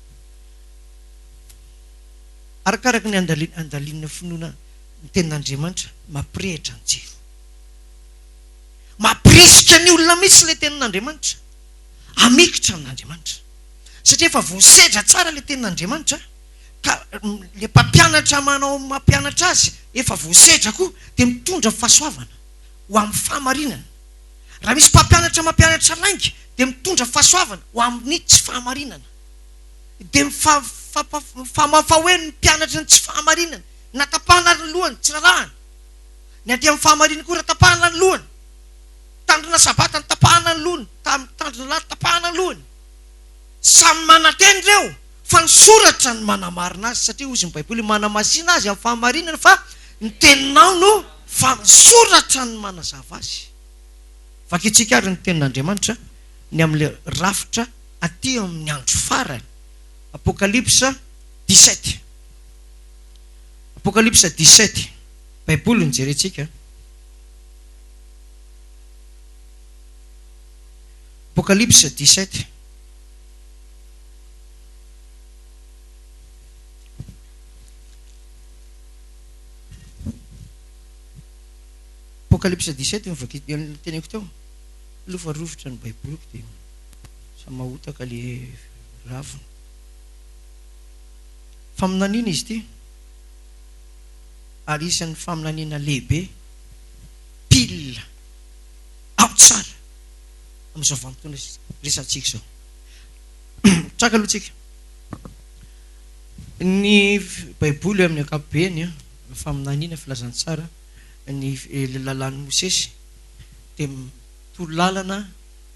Arakaraka ny andalinana finoana ny tenin'Andriamanitra mampirehitra ny jiro. Mampirisika ny olona mihitsy ilay tenin'Andriamanitra. Hamikitra amin'Andriamanitra. Satria efa voasedra tsara ilay tenin'Andriamanitra ka ilay mpampianatra manao mampianatra azy efa voasedra koa dia mitondra fahasoavana ho amin'ny fahamarinana. Raha misy mpampianatra mampianatra lainga dia mitondra fahasoavana ho amin'ny tsy fahamarinana. Dia mifamafa hoe ny mpianatry ny tsy fahamarinana. Na tapahana ary ny lohany, tsy rarahana. Ny aty amin'ny fahamarinana koa raha tapahana ny lohany. Mitandrina sabata ny tapahana ny lohany, mitandrina lahady tapahana ny lohany. Samy manantena ireo fa ny soratra no manamarina azy satria hozy ny baiboly manamasina azy amin'ny fahamarinana fa ny teninao no fa ny soratra no manazava azy. Vakintsika ary ny tenin'Andriamanitra ny amin'ilay rafitra aty amin'ny andro farany. Apokalypsa 17. Apokalypsa 17, Baiboly no jerentsika. Apokalypsa 17. Apokalypsa 17 no vaky teneniko teo. Aloha fa rovitra ny Baiboliko dia samy mahotaka le ravina. Faminaniana izy ity ary isan'ny faminaniana lehibe pile ao tsara amin'izao vanim-potoana resahantsika izao. Mitraka aloha tsika. Ny Baiboly amin'ny ankapobeny, faminaniana, filazantsara, ny lalàn'i Mosesy dia torolalana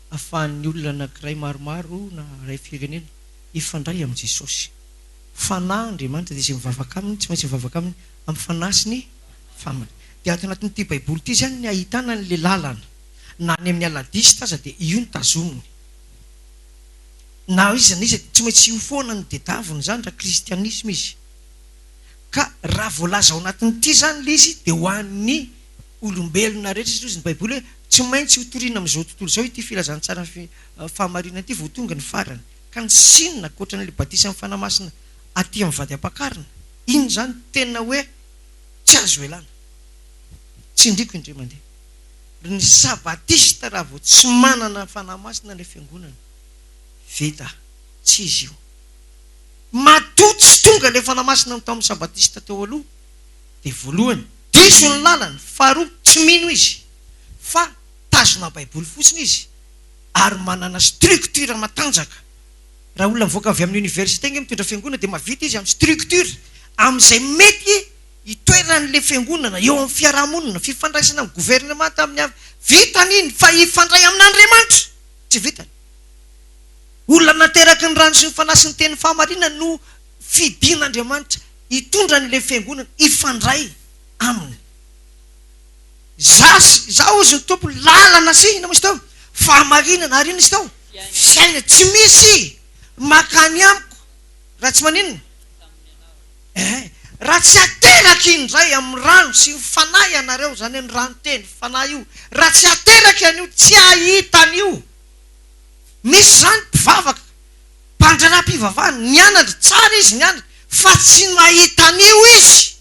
ahafahan'ny olona anankiray maromaro na iray firenena hifandray amin'i Jesosy. Fanahy Andriamanitra dia izay mivavaka Aminy tsy maintsy mivavaka Aminy amin'ny fanahy sy ny fahamana. Dia ato anatin'ity Baiboly ity izany ny ahitana an'ilay lalana. Na any amin'ny aladista aza dia io no tazominy. Na iza na iza dia tsy maintsy io foana no tedaviny izany raha kristianisma izy. Ka raha voalaza ao anatin'ity izany ilay izy dia ho an'ny olombelona rehetra satria hozy ny Baiboly hoe tsy maintsy hotorina amin'izao tontolo izao ity filazantsaran'ny fahamarinana ity vao tonga ny farany. Ka ny sin ankoatra an'ilay batisan'ny Fanahy Masina aty amin'ny vady ampakarina, iny izany tena hoe tsy azo ialana. Tsindriko indray mandeha. Ry ny sabatista raha vao tsy manana Fanahy Masina ilay fiangonana, vita, tsy izy io. Matoa tsy tonga ilay Fanahy Masina tao amin'ny sabatista teo aloha dia voalohany, diso ny lalany, faharoa, tsy mino izy fa tazona baiboly fotsiny izy ary manana structure matanjaka. Raha olona mivoaka avy amin'ny université ange mitondra fiangonana dia mahavita izy amin'ny structure, amin'izay mety hitoeran'ilay fiangonana eo amin'ny fiarahamonina, fifandraisana amin'ny gouvernemanta amin'ny hafa, vitany iny fa hifandray amin'Andriamanitra tsy vitany. Olona nateraky ny rano sy ny fanahy sy ny tenin'ny fahamarinana no fidin'Andriamanitra hitondra an'ilay fiangonana hifandray aminy. Za sy, za hozy ny Tompo, lalana sy, inona moa izy teo? Fahamarinana, ary inona izy teo? Fiainana. Tsy misy makany amiko raha tsy maninona? Eh, raha tsy ateraky indray amin'ny rano sy ny fanahy ianareo, izany hoe ny rano teny, fanahy io, raha tsy ateraky an'io, tsy hahita an'io. Misy izany mpivavaka, mpandraharaha-pivavahana, nianatra, tsara izy nianatra, fa tsy mahita an'io izy.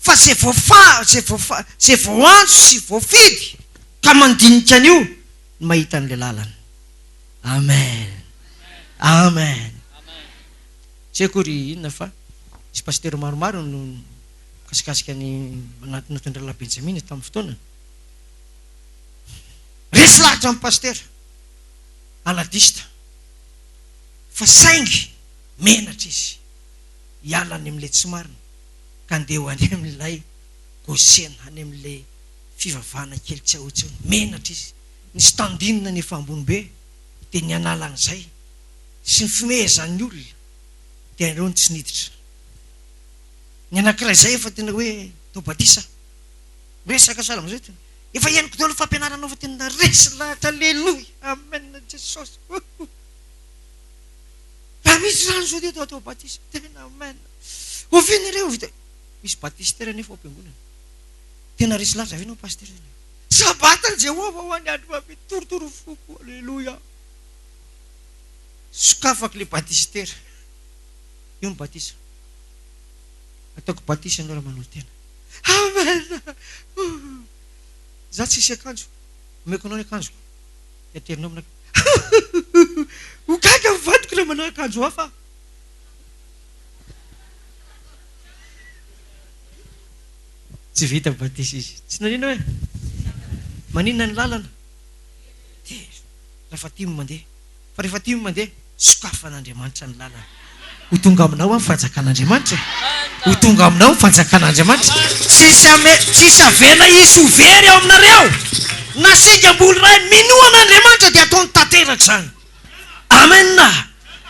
Fa izay voafa, izay voafa, izay voaantso sy voafidy ka mandinika an'io no mahita an'ilay lalana. Amen. Amen. Tsy haiko ry inona fa nisy pasitera maromaro no nikasikasika ny nataon'i Rahalahy Benjamina tamin'ny fotoanany. Resy lahatra ny pasitera aladista fa saingy menatra izy hiala any amin'ilay tsy marina ka handeha ho any amin'ilay Gosena, any amin'ilay fivavahana kely tsy ao intsony. Menatra izy. Ny standing-ny efa ambony be dia ny hanala an'izay sy ny fimehezan'ny olona dia ireo no tsy niditra. Ny anankiray izay efa tena hoe atao batisa. Miresaka sahala amin'izay tena efa henoko daholo ny fampianaranao fa tena resy lahatra aleloia amen Jesosy oh. Raha misy izany zao dia atao batisa tena amen. Oviana ireo vita misy batistera nefa ao am-piangonana. Tena resy lahatra ve ianao pasitera? Sabatan'i Jehovah ho an'ny andro mahavita torotoro foko aleloia. Sokafako le batistera. Io ny batisa. Ataoko batisa ianao raha manolo-tena. Amen! Za tsisy akanjo. Omeko anao ny akanjoko. Dia aterinao aminà. Ho gaga ny vadiko raha manao akanjo hafa aho. Tsy vita batisa izy. Tsy naninona hoe? Maninona ny lalana? Dia rehefa tia ny mandeha. Fa rehefa tia ny mandeha, sokafan'Andriamanitra ny lalana. Ho tonga aminao ny fanjakan'Andriamanitra e. Ho tonga aminao ny fanjakan'Andriamanitra. Tsisy ame, tsisy avela hisy ho very ao aminareo. Na singam-bolo iray, minoa an'Andriamanitra dia ataony tanteraka izany. Amen.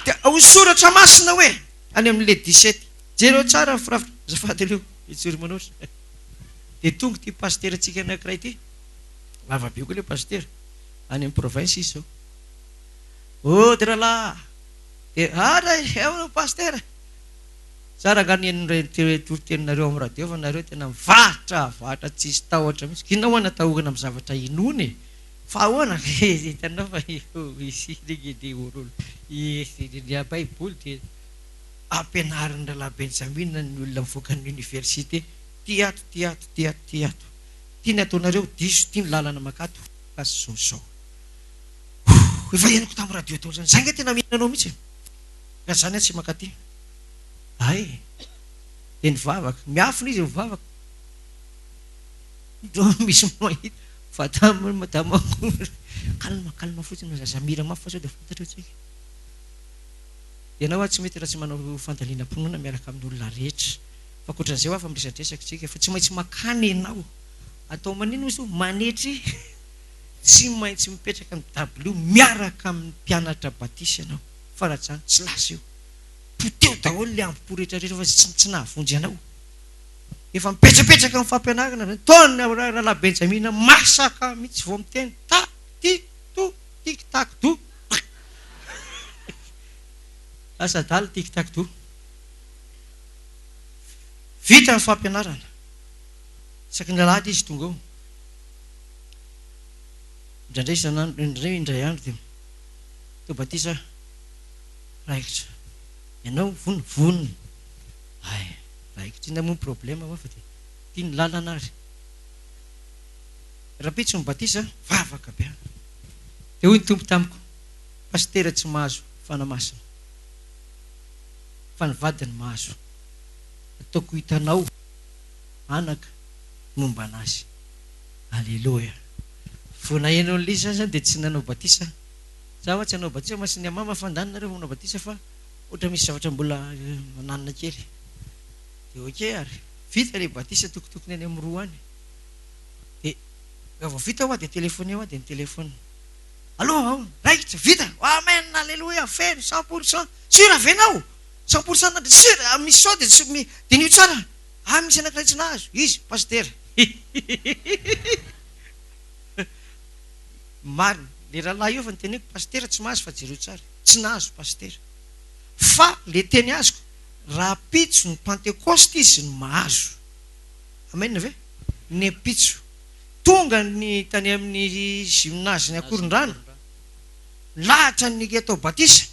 Dia ao soratra masina hoe, any amin'ilay 17. Jereo tsara ny firafitra. Azafady aloha, etsy manoatra. Dia tonga ity pasiterantsika anankiray ity. Lava be koa ilay pasitera. Any amin'ny province izy izao. Ody rahalahy! Dia ah ray, eo pasitera. Tsara angaha ny henon'ireny toriteninareo amin'ny radio fa nareo tena mivarotra varotra tsisy tahotra mihitsy. Inona moa no atahorana amin'ny zavatra inoana e? Fa ahoana ve hitanao fa ny baiboly dia ampianarin'ny rahalahy Benjamina ny olona mivoaka ny université, ty ato, ty ato, ty ato, ty ato. Ty ny ataonareo diso, ty ny lalana mankato fa tsy zao zao. Efa henoko tamin'ny radio daholo zany. Zay angaha tena mino anao mihitsy e. Raha zany aho tsy mankaty. Hay! Dia nivavaka. Miafina izy mivavaka. Toa misy mahita fa tamin'ny madama calme calme fotsiny aza mihira mafy fa sao dia fantatreo tsika. Ianao hoa tsy mety raha tsy manao fandalinam-pinoana miaraka amin'ny olona rehetra. Fa ankoatran'izay hoa fa miresadresaka tsika fa tsy maintsy makany ianao. Atao maninona izy io? Manetry tsy maintsy mipetraka amin'ny dabilio miaraka amin'ny mpianatra batisa ianao fa raha tsy izany tsy lasa io. Poteho daholo ilay ambo-po rehetra rehetra fa tsy tsy nahavonjy anao. Efa mipetrapetraka amin'ny fampianarana zany. Taona rahalahy Benjamina masaka mihitsy vao miteny ta ti to tik tak do. Lasa adala tik tak do. Vita ny fampianarana. Isaky ny alahady izy tonga ao. Indraindray isan'andro, indraindray indray andro dia atao batisa raikitra. Ianao vonona? Vonona. Hay, raikitra. Inona moa ny problème hoa fa dia ity ny lalana ary. Rahampitso ny batisa, vavaka be aho. Dia hoy ny Tompo tamiko, Pasitera tsy mahazo Fanahy Masina, fa ny vadiny mahazo. Ataoko hitanao anaka ny momba anazy. Aleloia. Vao naheno an'ilay izy zany dia tsy nanao batisa aho. Za hoa tsy hanao batisa fa sy ny amama fa ndany nareo vao manao batisa fa ohatra misy zavatra mbola mananina kely. Dia ok ary. Vita ilay batisa tokotokony any amin'ny roa any. Dia raha vao vita hoa dia telephoneo aho dia nitelephone. Allo ao, raikitra, vita, amen, aleloia, feno, 100%, sûr ve nao? 100% na dia sûr, misy sao dia tsy, diniho tsara, ah misy anakiray tsy nahazo, izy, pasitera. Marina, le rahalahy io efa noteneniko, pasitera tsy mahazo fa jereo tsara, tsy nahazo pasitera. Fa le teny azoko, rahampitso ny pantekosta izy no mahazo. Amen ve? Ny ampitso. Tonga ny tany amin'ny gymnase-n'ny Ankorondrano, nilahatra ny atao batisa,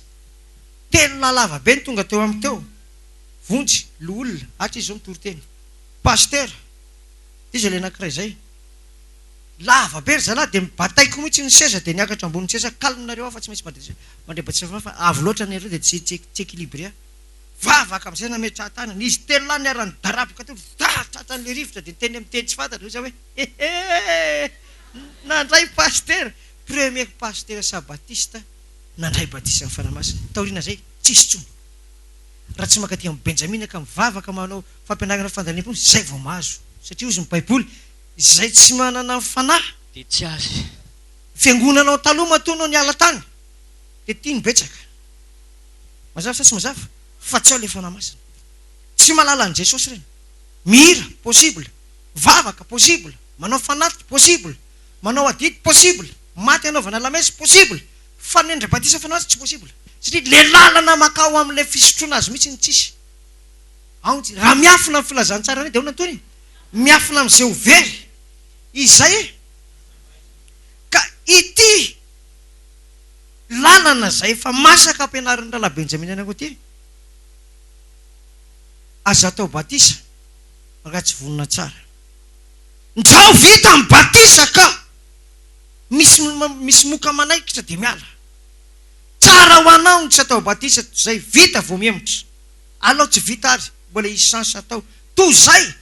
telo lahy lava be no tonga teo amiko teo, Vonjy, loholona, atra izy izao mitory teny, pasitera, iza ilay anankiray izay, lava be ry zalahy dia nibataiko mihitsy ny seza dia niakatra ambonin'ny seza, calme nareo aho fa tsy maintsy mandray batisa fa avo loatra nareo dia tsy tsy équilibré aho. Vavaka amin'izay nametrahan-tanana. Izy telolahy niara-nidaraboka teo, dah! Tratran'ilay rivotra dia niteny amin'ny teny tsy fantatra hoy izaho hoe, Hehe! Nandray pasitera! Premier pasitera sabatista nandray batisan'ny Fanahy Masina. Taorian'izay, tsisy intsony. Raha tsy mankaty amin'i Benjamina ka mivavaka manao fampianarana fandaniam-pinoana, izay vao mahazo. Satria hozy ny Baiboly, izay tsy manana ny Fanahy. Dia tsy azy. Fiangonanao taloha matoa anao niala tany, dia tiany betsaka. Mazava sa tsy mazava? Fa tsy ao ilay Fanahy Masina. Tsy mahalala an'i Jesosy ireny. Mihira, possible. Mivavaka, possible. Manao fanatitra, possible. Manao adidy, possible. Maty anaovana lamesa, possible. Fa ny handray batisa Fanahy Masina, tsy possible. Satria ilay lalana mankao amin'ilay fisotroana azy mihitsy no tsisy. Ao ny tsy, raha miafina ny filazantsara indray dia ahoana ny tohiny? Miafina amin'izay ho very. Izay e! Ka ity. Lalana izay efa masaka ampianarin'ny Rahalahy Benjamin anareo ity. Aza atao batisa raha tsy vonona tsara. Ndrao vita ny batisa ka misy misy moka manaikitra dia miala. Tsara ho anao ny tsy atao batisa toy izay vita vao mihemotra. Alao tsy vita ary mbola hisy chance atao toy izay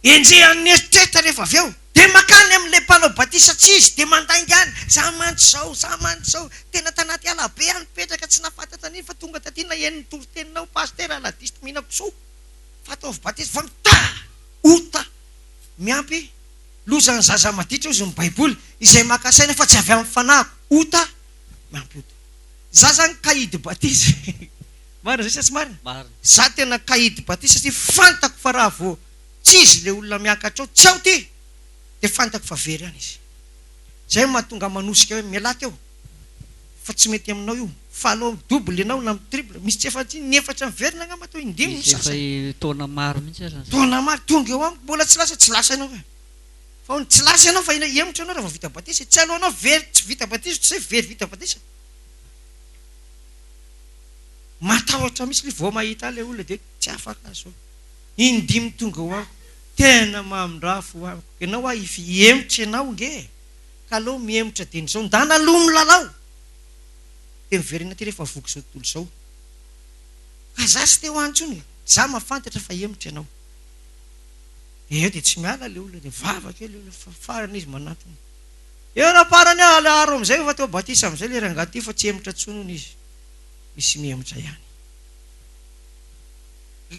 Enjehan'ny eritreritra rehefa avy eo, dia mankany amin'ilay mpanao batisa tsy izy, dia mandainga any, za mantsy izao, za mantsy izao, tena tanaty ala be aho nipetraka tsy nahafantatra an'iny fa tonga taty naheno ny toriteninao pasitera aladiste mihinan-kisoa fa ataovy batisa fa mitaha ota miampy loza ny zaza maditra hozy ny baiboly izay maka saina fa tsy avy amin'ny fanahiko ota miampy ota za zany kahidy batisa Marina zay sa tsy marina? Marina. Za tena cahier batisa satria fantako fa raha vao tsy izy le olona miakatra ao tsy ao ty de fantako fa very any izy. Zay no mahatonga manosika hoe mialà teo. fa tsy mety aminao io fa aleo mi-double ianao na mi-triple, misy tsy efa in'efatra miverina angamba atao in-dimy ny Misy efa sasany. taona maro mihitsy aza ny sasany. Taona maro, tonga eo amiko mbola tsy lasa, tsy lasa ianao ka. Fa hono tsy lasa ianao fa hihemotra ianao raha vao vita batisa e, tsy aleonao very tsy vita batisa ohatr'izay very vita batisa. Matahotra mihitsy le vao mahita ahy le olona dia tsy afaka zao. In-dimy tonga eo amiko, tena mamindrà fo amiko ianao aho hihemotra ianao nge e. Ka aleo mihemotra dieny izao, ndana aloha milalao! Dia miverena aty rehefa voky izao tontolo izao. Ka za tsy te ho any intsony e! Za mahafantatra fa hihemotra ianao. Dia eo dia tsy miala ilay olona, dia mivavaka eo ilay olona fa farany izy manantona. Eo raparany aho, alaharo amin'izay fa atao batisa amin'izay ilay rangahy ity fa tsy hihemotra intsony hono izy. Misy mihemotra ihany.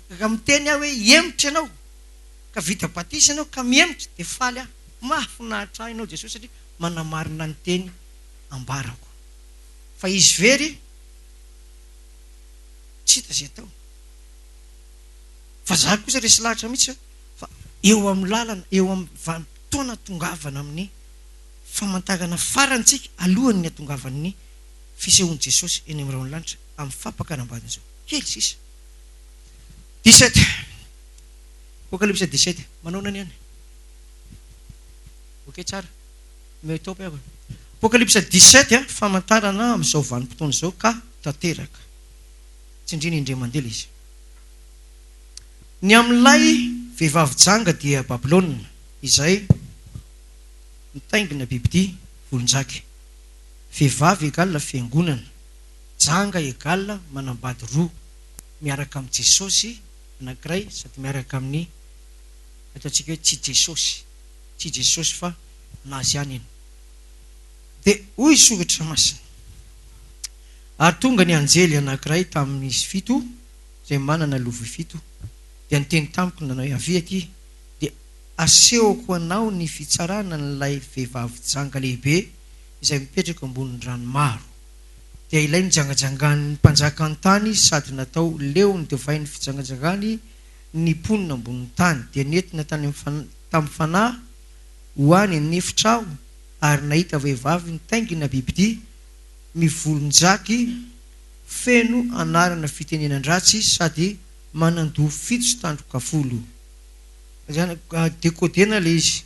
Raha miteny aho hoe hihemotra ianao, ka vita batisa ianao ka mihemotra dia faly aho. Mahafinaritra ahy ianao Jesosy satria manamarina ny teny ambarako. Fa izy very tsy hita izay atao. Fa za kosa resy lahatra mihitsy fa eo amin'ny lalana, eo amin'ny vanim-potoana tongavana amin'ny famantarana farany tsika alohan'ny hatongavan'ny fisehoan'i Jesosy eny amin'ny rahon'ny lanitra amin'ny fampakaram-badiny izao. Kely sisa. 17. Apokalypse 17. Manaona ny any? Ok tsara. Omeo top aho. Apokalypse 17 famantarana amin'izao vanim-potoana izao ka tanteraka. Tsindrina indray mandeha ilay izy. Ny amin'ilay vehivavy janga dia Babylona izay mitaingina bibidia volon-jaky. Vehivavy égale fiangonana. Janga égale manambady roa miaraka amin'i Jesosy anankiray sady miaraka amin'ny ataontsika hoe tsy Jesosy, tsy Jesosy fa nazy ihany iny. Dia hoy Soratra Masina, Ary tonga ny anjely anankiray tamin'izy fito izay manana lovia fito, dia niteny tamiko nanao hoe, Avia aty, dia asehoko anao ny fitsarana an'ilay vehivavy janga lehibe izay mipetraka ambonin'ny rano maro. Dia ilay nijangajangan'ny mpanjakan'ny tany sady natao leon'ny divain'ny fijanganjangany ny mponina ambonin'ny tany, dia nentina tany amin'ny tamin'ny fanahy ho any an'efitra aho ary nahita vehivavy nitaingina bibidia mivolon-jaky feno anarana fitenenan-dratsy sady manan-doha fito sy tandroka folo. Izany decoder-na ilay izy.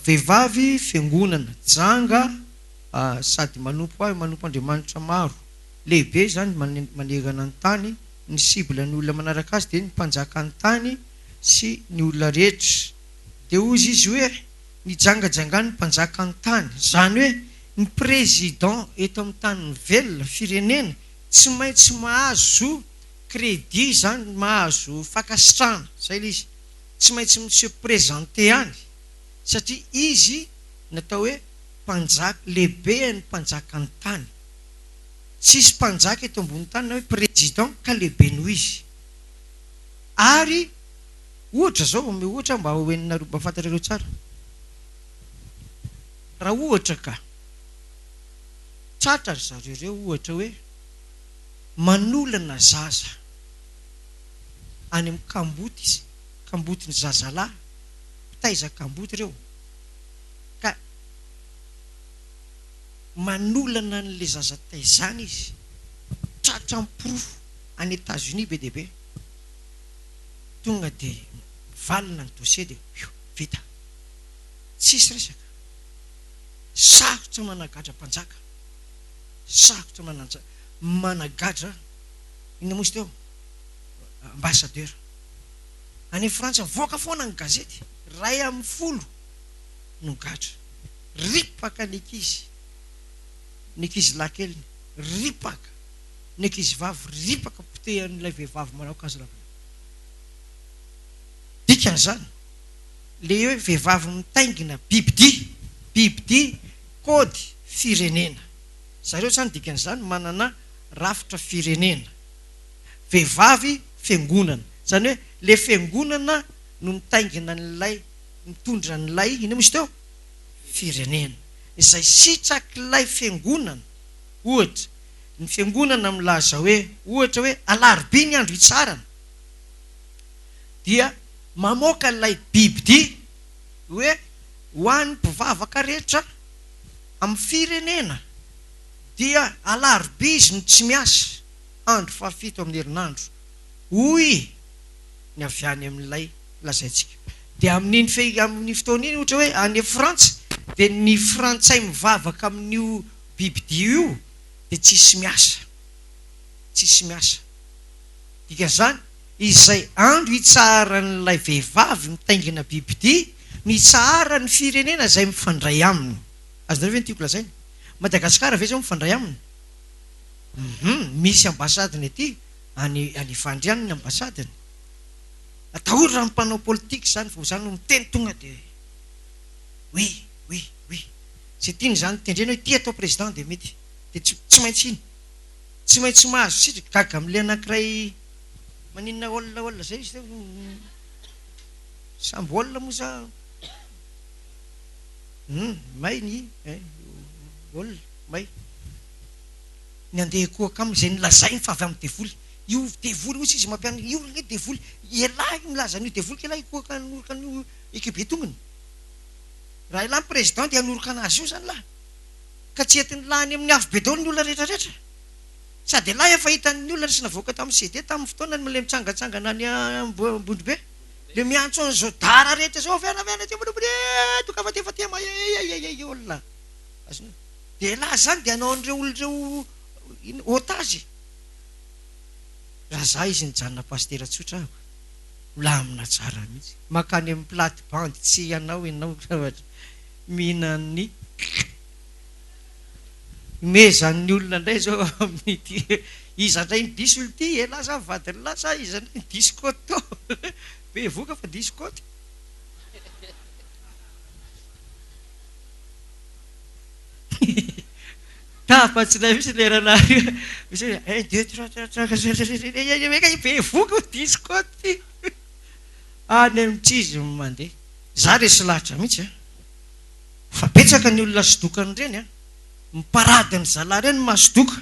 Vehivavy fiangonana, janga sady manompo ahy manompo Andriamanitra maro. Lehibe izany manerana ny tany. Ny cible ny olona manaraka azy dia ny mpanjakan'ny tany sy ny olona rehetra. Dia hozy izy hoe nijangajangan'ny mpanjakan'ny tany. Izany hoe ny président eto amin'ny tany velona, firenena, tsy maintsy mahazo crédit izany, mahazo fankasitrahana. Izay ilay izy. Tsy maintsy mi-se présenter any satria izy natao hoe mpanjaka, lehiben'ny mpanjakan'ny tany. Tsisy mpanjaka eto ambony tany na hoe président ka lehibe noho izy. Ary ohatra zao, omeo ohatra aho mba ho henonareo, mba fantatrareo tsara. Raha ohatra ka tratra ry zareo ireo ohatra hoe manolana zaza any amin'ny kamboty izy, kambotin'ny zazalahy, mpitaiza kamboty ireo, ka manolana an'ilay zaza taizana izy, tratra ny porofo any Etats Unis be dia be, tonga dia mivalona ny dossier dia fiu, vita. Tsisy resaka. Sarotra managadra mpanjaka, sarotra mananja, managadra inona moa izy teo? Ambassadeur. Any Frantsa mivoaka foana ny gazety, 11 no gadra. Ripaka ny ankizy, ny ankizy lahy keliny, ripaka, ny ankizy vavy ripaka potehan'ilay vehivavy manao akanjo lava. Dikan'izany, le hoe vehivavy mitaingina bibidia, bibidia kôdy firenena. Zareo zany dikan'izany manana rafitra firenena. Vehivavy fiangonana. Izany hoe le fiangonana no mitaingina an'ilay, mitondra an'ilay, inona moa izy teo? Firenena. Izay sitrak'ilay fiangonana. Ohatra, ny fiangonana milaza hoe, ohatra hoe alarobia ny andro hitsarana, dia mamoaka ilay bibidia hoe ho an'ny mpivavaka rehetra amin'ny firenena. dia alarobia izy no tsy miasa, andro fahafito amin'ny herinandro, hoy ny avy any amin'ilay lazaintsika. Dia amin'iny fe, amin'iny fotoana iny ohatra hoe any Frantsa dia ny frantsay mivavaka amin'io bibidia io dia tsisy miasa. Tsisy miasa. Dikan'izany, izay andro hitsaharan'ilay vehivavy mitaingina bibidia no hitsaharan'ny firenena izay mifandray aminy. Azonareo ve ny tiako lazaina? Madagasikara ve izao mifandray aminy? Hum, misy ambasadiny aty, any any Ivandry any ny ambasadiny. Atahorana ny mpanao politika izany vao izany no miteny tonga dia oui, oui, oui. Izay tiany izany tendrena hoe ity atao président dia mety. Dia tsy tsy maintsy iny. Tsy maintsy mahazo sitraka. Gaga amin'ilay anankiray maninona olona olona izay izy teo. Samby olona moa sa hum may ny olona may. Ny andeha hikohaka aminy izay nolazainy fa avy amin'ny devoly. Io devoly hozy izy mampianatra, io anie devoly, ialahy milaza an'io devoly k'elah hikohaka hanoroka an'io ekibe tongony. Raha elah ny président dia hanoroka anazy io zany lah. Ka tsy entin'lah any amin'ny afobe daholo ny olona rehetra rehetra. Sady elah efa hitan'ny olona sy navoaka tamin'ny CD tamin'ny fotoanany le mitsangatsangana any Ambondrobe. Le miantso an'izao dara rehetra izao avy any avy any aty Ambondrobe tongava aty fa aty mahehehehehe olona. Azonao. Dia elah zany dia hanao an'ireo olona ireo inona otage. Raha za izy nijanona pasitera tsotra aho milamina tsara mihitsy. Mankany amin'ny plate bande tsy hanao ianao zavatra mihinan'ny Imezan'ny olona indray zao amin'ity iza indray ny diso ity elah sa vadin'lah sa iza indray ny diso kaoty tao bevoka fa diso kaoty. Tapa-tsinay mihitsy ilay rahalahy io. Misy hoe un deux trois trois trois quatre bevoka io diso kaoty ity. Any amin'ny tsy izy no mandeha. Za resy lahatra mihitsy an. Fa betsaka ny olona sodokan'ireny an. Miparady ny zalahy ireny mahasodoka.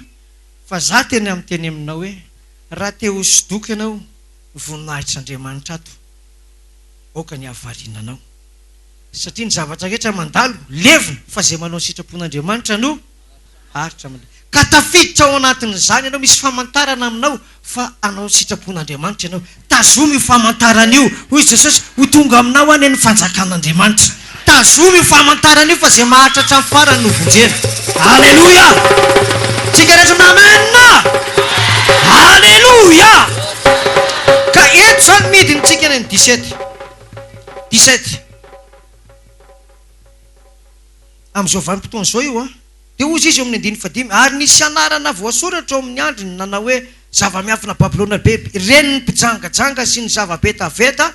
Fa za tena miteny aminao hoe raha te ho sodoka ianao, voninahitr'Andriamanitra ato. Aoka ny hahavariana anao. Satria ny zavatra rehetra mandalo, levona, fa izay manao ny sitrapon'Andriamanitra no haharitra mandrakizay. Ka tafiditra ao anatin'izany ianao, misy famantarana aminao fa hanao ny sitrapon'Andriamanitra ianao. Tazomy io famantarana io. Hoy Jesosy, ho tonga aminao anie ny fanjakan'Andriamanitra. Tazomy io famantarana io fa izay maharitra hatramin'ny farany no vonjena. Aleloia! Tsika rehetra manao Amen! Aleloia! Ka eto izany midina tsika any amin'ny 17. 17. Amin'izao vanim-potoana izao io an. Dia hozy izy eo amin'ny andininy fahadimy, Ary nisy anarana voasoratra eo amin'ny andriny nanao hoe, Zava-miafina Babylona Lehibe, renin'ny mpijangajanga sy ny zava-betaveta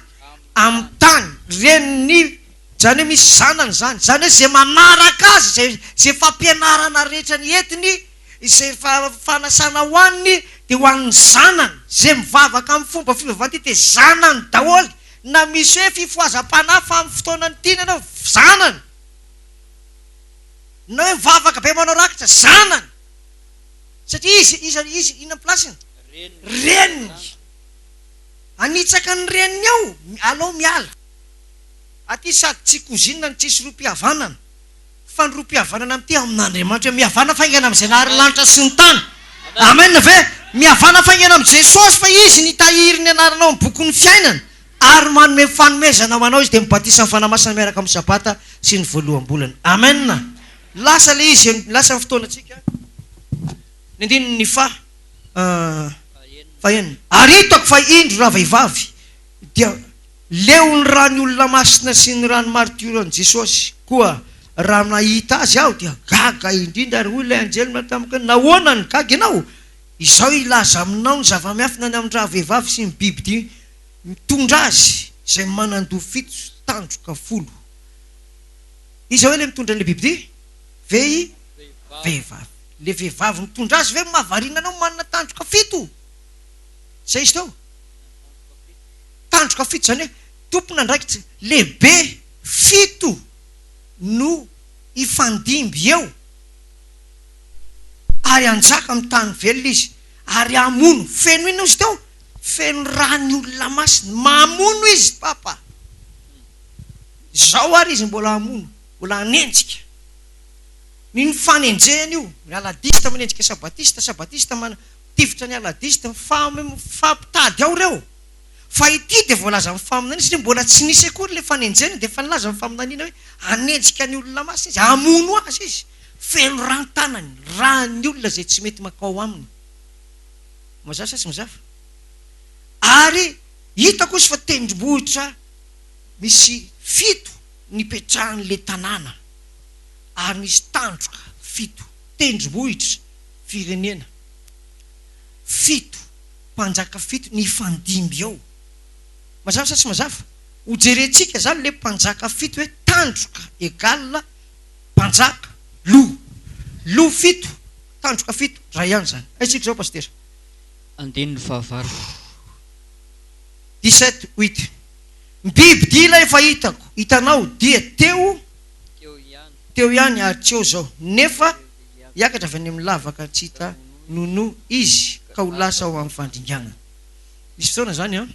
amin'ny tany, renin'ny, izany hoe misy zanany izany, izany hoe izay manaraka azy, izay, izay fampianarana rehetra ny entiny, izay fanasana ho aniny dia ho an'ny zanany, izay mivavaka amin'ny fomba fivavahana ity dia zanany daholo, na misy hoe fifohazam-panahy fa amin'ny fotoanany tiany ianao, zanany. Na hoe mivavaka be manao rakitra, zanany. Satria izy, iza, izy, inona ny place-ny? Reniny. Hanitsaka ny reniny ao, alao miala. Aty sady tsy cousine no tsisy rohim-pihavanana. Fa ny rohim-pihavanana amin'ity amin'Andriamanitra hoe mihavana faingana amin'izay nahary ny lanitra sy ny tany. Amen ve? Mihavana faingana amin'i Jesosy fa Izy nitahiry ny anaranao amin'ny bokin'ny fiainana ary manome fanomezana ho anao Izy dia ny batisan'ny Fanahy Masina miaraka amin'ny Sabata sy ny voaloham-bolana. Amen. Lasa ilay izy, lasa ny fotoanantsika. Ny andininy faha fahenina. Ary hitako fa indro ravehivavy dia leo ny ràn'ny olona masina sy ny ràn'ny martioran'i Jesosy. Koa raha nahita azy aho dia gaga indrindra, ary hoy ilay anjely tamiko hoe, Nahoana no gaga ianao? Izaho hilaza aminao ny zava-miafina ny amin-dravehivavy sy ny bibidia mitondra azy, izay manan-doha fito sy tandroka folo. Iza hoe ilay mitondra an'ilay bibidia? Vehi, vehivavy. Ilay vehivavy mitondra azy ve no mahavariana anao manana tandroka fito? Izay izy teo. Tandroka fito, izany hoe tompon'andraikitra lehibe fito no hifandimby eo ary hanjaka amin'ny tany velona izy ary hamono. Feno inona izy teo? Feno ràn'ny olona masina. Mamono izy, Papa. Izao ary izy mbola hamono, mbola hanenjika. Ny nifanenjehana io, ny aladista manenjika sabatista, sabatista mana, mitifitra ny aladista, mifampitady ao ireo. Fa ity dia voalazan'ny faminaniana satria mbola tsy nisy akory ilay fanenjehana dia efa nilaza ny faminaniana hoe hanenjika ny olona masina izy, hamono azy izy, feno rà ny tanany, ràn'ny olona izay tsy mety mankao aminy. Mazava sa tsy mazava? Ary hitako izy fa tendrombohitra misy fito nipetrahan'ilay tanàna, ary nisy tandroka fito, tendrombohitra, firenena, fito, mpanjaka fito nifandimby eo. Mazava sa tsy mazava? Ho jerentsika zany le mpanjaka fito hoe tandroka egal mpanjaka, loha. Loha fito, tandroka fito, ray ihany zany. Aiza tsika zao Pasitera? Andininy fahavalo. 17 huit. Ny bibidia ilay efa hitako, hitanao, dia teo, teo ihany ary tsy eo izao, nefa hiakatra avy any amin'ny lavaka tsy hita nonoa izy ka ho lasa ho amin'ny fandringanana. Nisy fotoana izany an,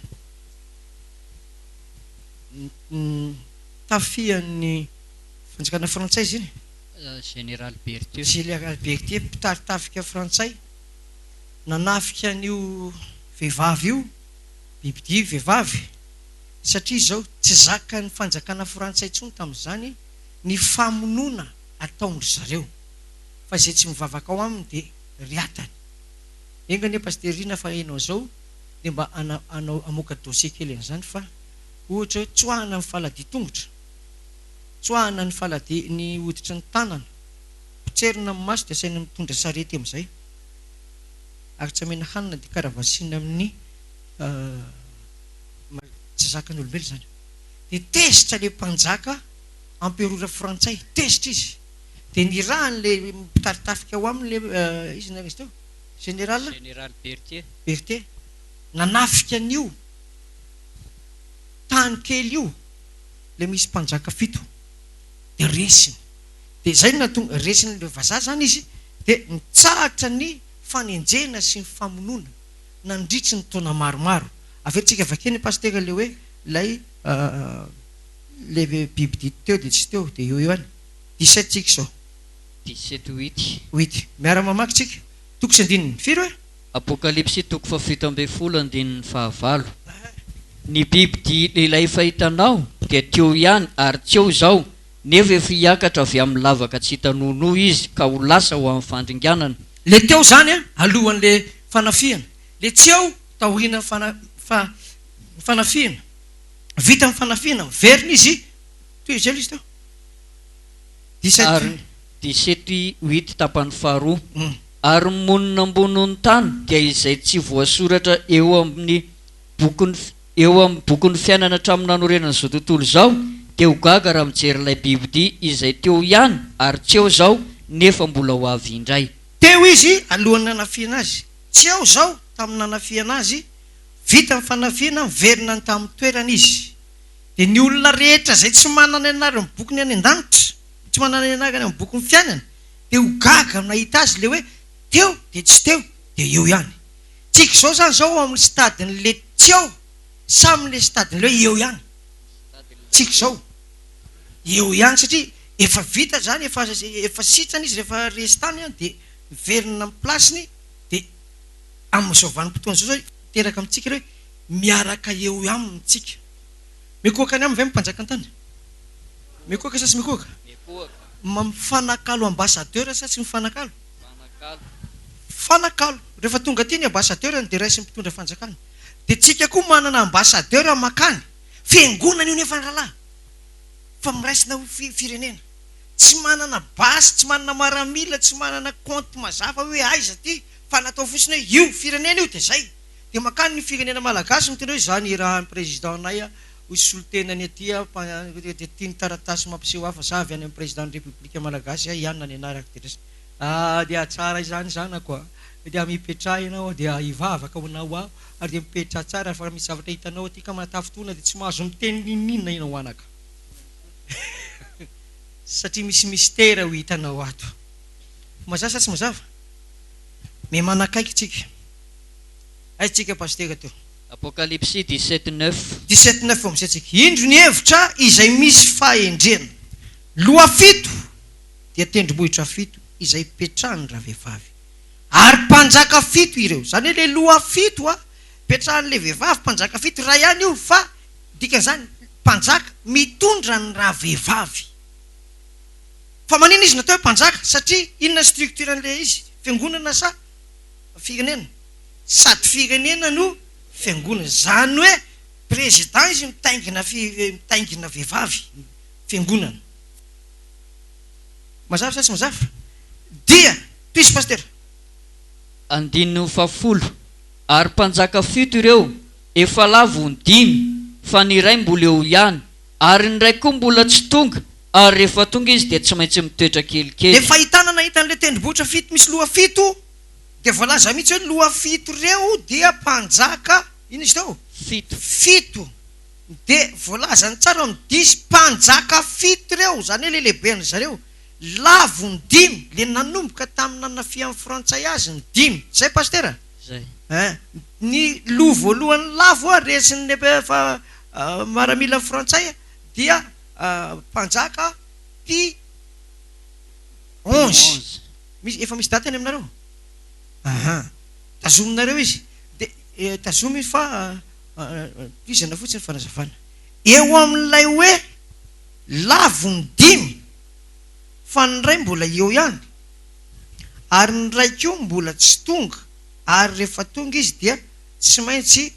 tafihan'ny fanjakana frantsay izy iny. Général Berthier. Général Berthier, mpitari-tafika frantsay, nanafika an'io vehivavy io. Bibidia vehivavy, satria izao tsy zakan'ny fanjakana frantsay intsony tamin'izany ny famonoana ataon-dry zareo, fa izay tsy mivavaka ao aminy dia riatany. Enga anie Pasitera Rina fa enao izao dia mba hanao hamoaka dossier kely an'izany fa ohatra hoe tsoahana ny faladia tongotra, tsoahana ny faladia ny hoditry ny tanana, potserina ny maso dia asaina mitondra sarety amin'izay. ary tsy amena hanina dia karavasiana amin'ny tsy zakan'ny olombelona izany. Dia tezitra ilay mpanjaka amperora frantsay, tezitra izy. Dia nirahany ilay mpitari-tafika ao aminy ilay iza no izy teo? Général? Général Berthier. Berthier. Nanafika an'io tany kely io ilay misy mpanjaka fito. Dia resiny. Dia izay no nahatonga, resin'ireo vazaha izany izy dia nitsahatra ny fanenjehana sy ny famonoana nandritry ny taona maromaro. Averintsika vakiana Pasitera ilay hoe ilay ilay bibidia teo dia tsy teo dia eo ihany. 17 tsika izao. 17 huit. Huit. Miara-mamaky tsika. Toko sy andininy. Firy hoe? Apokalypsy toko fahafito ambin'ny folo andininy fahavalo. Ny bibidia lehilahy fahitanao dia teo ihany ary tsy eo izao Nefa efa hiakatra avy amin'ny lavaka tsy hita nonoa izy ka ho lasa ho amin'ny fandringanana. Le teo zany an, alohan'le fanafihana, le tsy eo taorian'ny fana fa fanafihana, vita ny fanafihana, miverina izy, toy izay aloha izy teo. 17. Ary 17 huit tapany faharoa. Ary ny monina ambonin'ny tany dia izay tsy voasoratra eo amin'ny bokin'ny Eo amin'ny bokin'ny fiainana hatramin'ny nanorenana izao tontolo izao, dia ho gaga raha mijery ilay bibidia izay teo ihany ary tsy eo izao nefa mbola ho avy indray. Teo izy alohan'ny nanafihana azy, tsy eo izao tamin'ny nanafihana azy, vita ny fanafihana, miverina any tamin'ny toerany izy. Dia ny olona rehetra izay tsy manana ny anarany amin'ny bokiny any an-danitra, tsy manana ny anarany amin'ny bokin'ny fiainana, dia ho gaga nahita azy ilay hoe teo dia tsy teo dia eo ihany. Tsika izao zany zao ao amin'ny stade-n'le tsy eo sa amin'le stade-n'le hoe eo ihany? Tsika izao eo ihany satria efa vita zany, efa efa sitrana izy rehefa resy tany an, dia miverina amin'ny place-ny dia amin'izao vanim-potoana izao zao teraka amintsika ilay hoe miaraka eo aminy tsika. Mikohaka any aminy ve ny mpanjaka an-tany? Mikohaka sa tsy mikohaka? Mikohaka. Mifanakalo ambassadeur sa tsy mifanakalo? Fanakalo. Fanakalo. Rehefa tonga aty ny ambassadeur-ny dia raisin'ny mpitondra fanjakana. Dia tsika koa manana ambassadeur makany. Fiangonana io nefa rahalahy. Fa miraisina ho firenena. Tsy manana base, tsy manana maramila, tsy manana compte mazava hoe aiza aty fa natao fotsiny hoe io firenena io dia zay. Dia makany ny firenena malagasy mitondra hoe za nirahan'ny président-nay ho solontenany aty aho dia ity ny taratasy mampiseho ahy fa za avy any amin'ny président-n'ny république malagasy aho, ianona ny anarako dia raisina. Ah dia tsara izany zanako a! Dia mipetraha ianao dia hivavaka ho anao aho ary dia mipetraha tsara fa raha misy zavatra hitanao aty ka mahatafintohina dia tsy mahazo miteny n'inon'inona ianao anaka satria misy mystère ho hitanao ato. Mazava sa tsy mazava? Miha manakaiky tsika. Aiza tsika Pasitera teo? Apokalypsy 17 neuf. 17 neuf vao misy antsika. Indro ny hevitra izay misy fahendrena. Loha fito. dia tendrombohitra fito izay ipetrahan'ny ravehivavy. Ary mpanjaka fito ireo. Izany hoe ilay loha fito a, ipetrahan'ilay vehivavy, mpanjaka fito, iray ihany io fa dikan'izany mpanjaka mitondra ny ravehivavy. Fa maninona izy natao hoe mpanjaka? Satria inona ny structure an'ilay izy? Fiangonana sa firenena? Sady firenena no fiangonana. Izany hoe président izy mitaingina mitaingina vehivavy, fiangonana. Mazava sa tsy mazava? Dia, tohizo Pasitera. Andininy fahafolo, Ary mpanjaka fito ireo, efa lavo ny dimy, fa ny iray mbola eo ihany, ary ny iray koa mbola tsy tonga, ary rehefa tonga izy dia tsy maintsy mitoetra kelikely. Ilay fahitana nahita an'ilay tendrombohitra fito misy loha fito dia voalaza mihitsy hoe loha fito ireo dia mpanjaka, inona izy teo? Fito. Fito. Dia voalazany tsara ao amin'ny diso, mpanjaka fito ireo, izany hoe ilay lehiben-dry zareo. Lavo ny dimy, ilay nanomboka tamin'ny nanafihan'ny frantsay azy ny dimy. Izay Pasitera? Izay. Ein. Ny loha voalohany lavo resin'ny efa maramila frantsay dia mpanjaka Pie onze. Misy, efa misy daty any aminareo? Aha. Tazominareo izy. Dia tazomy fa tohizana fotsiny ny fanazavana. Eo amin'ilay hoe lavo ny dimy fa ny iray mbola eo ihany ary ny iray koa mbola tsy tonga ary rehefa tonga izy dia tsy maintsy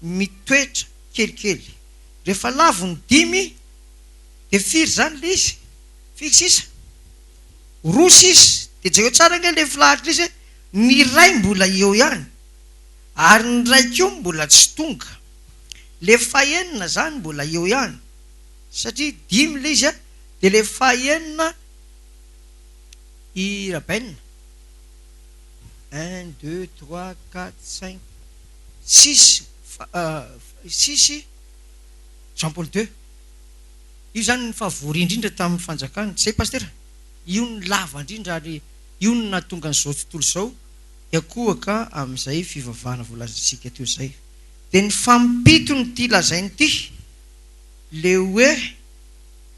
mitoetra kelikely. Rehefa lavo ny dimy dia firy izany ilay izy? Firy sisa? Roa sisa. Dia jereo tsara ange ilay filahatra izy hoe ny iray mbola eo ihany ary ny iray koa mbola tsy tonga. Ilay fahenina izany mbola eo ihany satria dimy ilay izy dia ilay fahenina i Rabaina. Un, deux, trois, quatre, cinq, six, six Jean Paul deux. Io izany ny favori indrindra tamin'ny fanjakana. Tsy izay Pasitera? Io no lava indrindra ary io no nahatonga an'izao tontolo izao hiakohoka amin'izay fivavahana voalazantsika teo izay. Dia ny fampitony ity lazainy ity, le hoe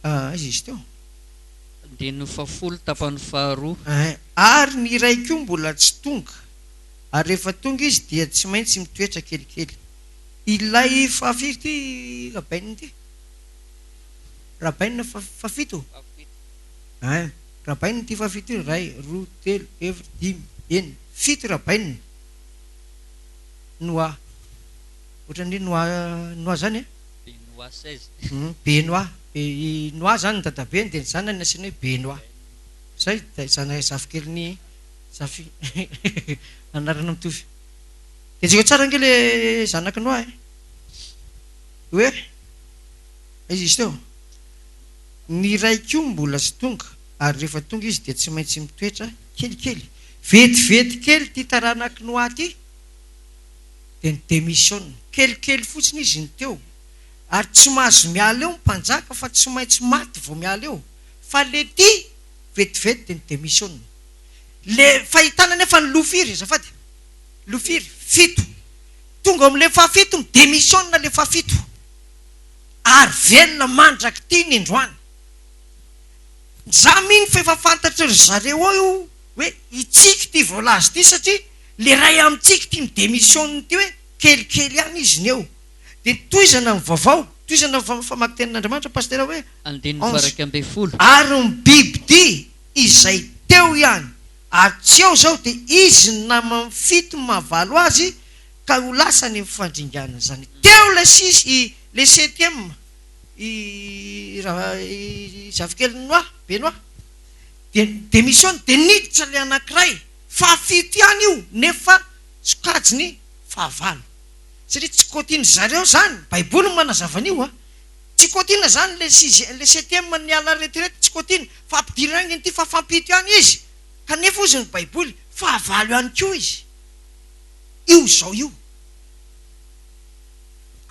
aiza izy teo? Andininy fahafolo tapany faharoa. Ein, ary ny iray koa mbola tsy tonga, ary rehefa tonga izy dia tsy maintsy mitoetra kelikely. Ilay fahafiry ity Rabainina ity? Rabainina fahafito? Ein, Rabainina ity fahafito ity, iray, roa, telo, efatra, dimy, enina, fito Rabainina. Noa. Ohatran'ny hoe Noa, Noa zany e? Benoit 16. Benoit. I Noa zany ny dadabeny dia ny zanany nasiana hoe Benoit. Zay, zana zafikelin'i Zafy. Anarana mitovy. Dia jereo tsara ange le zanak'i Noa e. Hoe, aiza izy teo? Ny iray koa mbola tsy tonga, ary rehefa tonga izy dia tsy maintsy mitoetra kelikely. Vetivety kely ity taranak'i Noa ity dia ni-demisiona. Kelikely fotsiny izy no teo. Ary tsy mahazo miala eo ny mpanjaka fa tsy maintsy maty vao miala eo. Fa le ty vetivety dia ni-demisiona. Le fahitana anefa ny loha firy azafady? Loha firy? Fito. Tonga ao amin'ilay fahafito, mi-demisiona le fahafito. Ary velona mandrak'ity ny androany. Za mino fa efa fantatry ry zareo ao io hoe hitsiky ity voalaza ity satria le ray amintsika ity mi-demissionne ity hoe kelikely ihany izy ny eo. Dia tohizana ny vaovao, tohizana ny famaky tenin'Andriamanitra Pasitera hoe Andininy faha 11. 11. Ary ny bibidia izay teo ihany ary tsy eo izao dia izy ny namany fito mahavalo azy ka ho lasa any amin'ny fandringanana izany. Teo ilay six, i le septième. I ra i zafikelin'i Noa, Benoit, dia ni-demissionne, dia niditra ilay anankiray, fahafito ihany io nefa sokajiny fahavalo. Satria tsy quotian-dry zareo izany, baiboly no manazava an'io a! Tsy quotiana izany ilay sixième, ilay septième niala retraite tsy quotiana, fa ampidirina haingana ity fa fampito ihany izy, kanefa hozy ny baiboly, fahavalo ihany koa izy. Io izao io.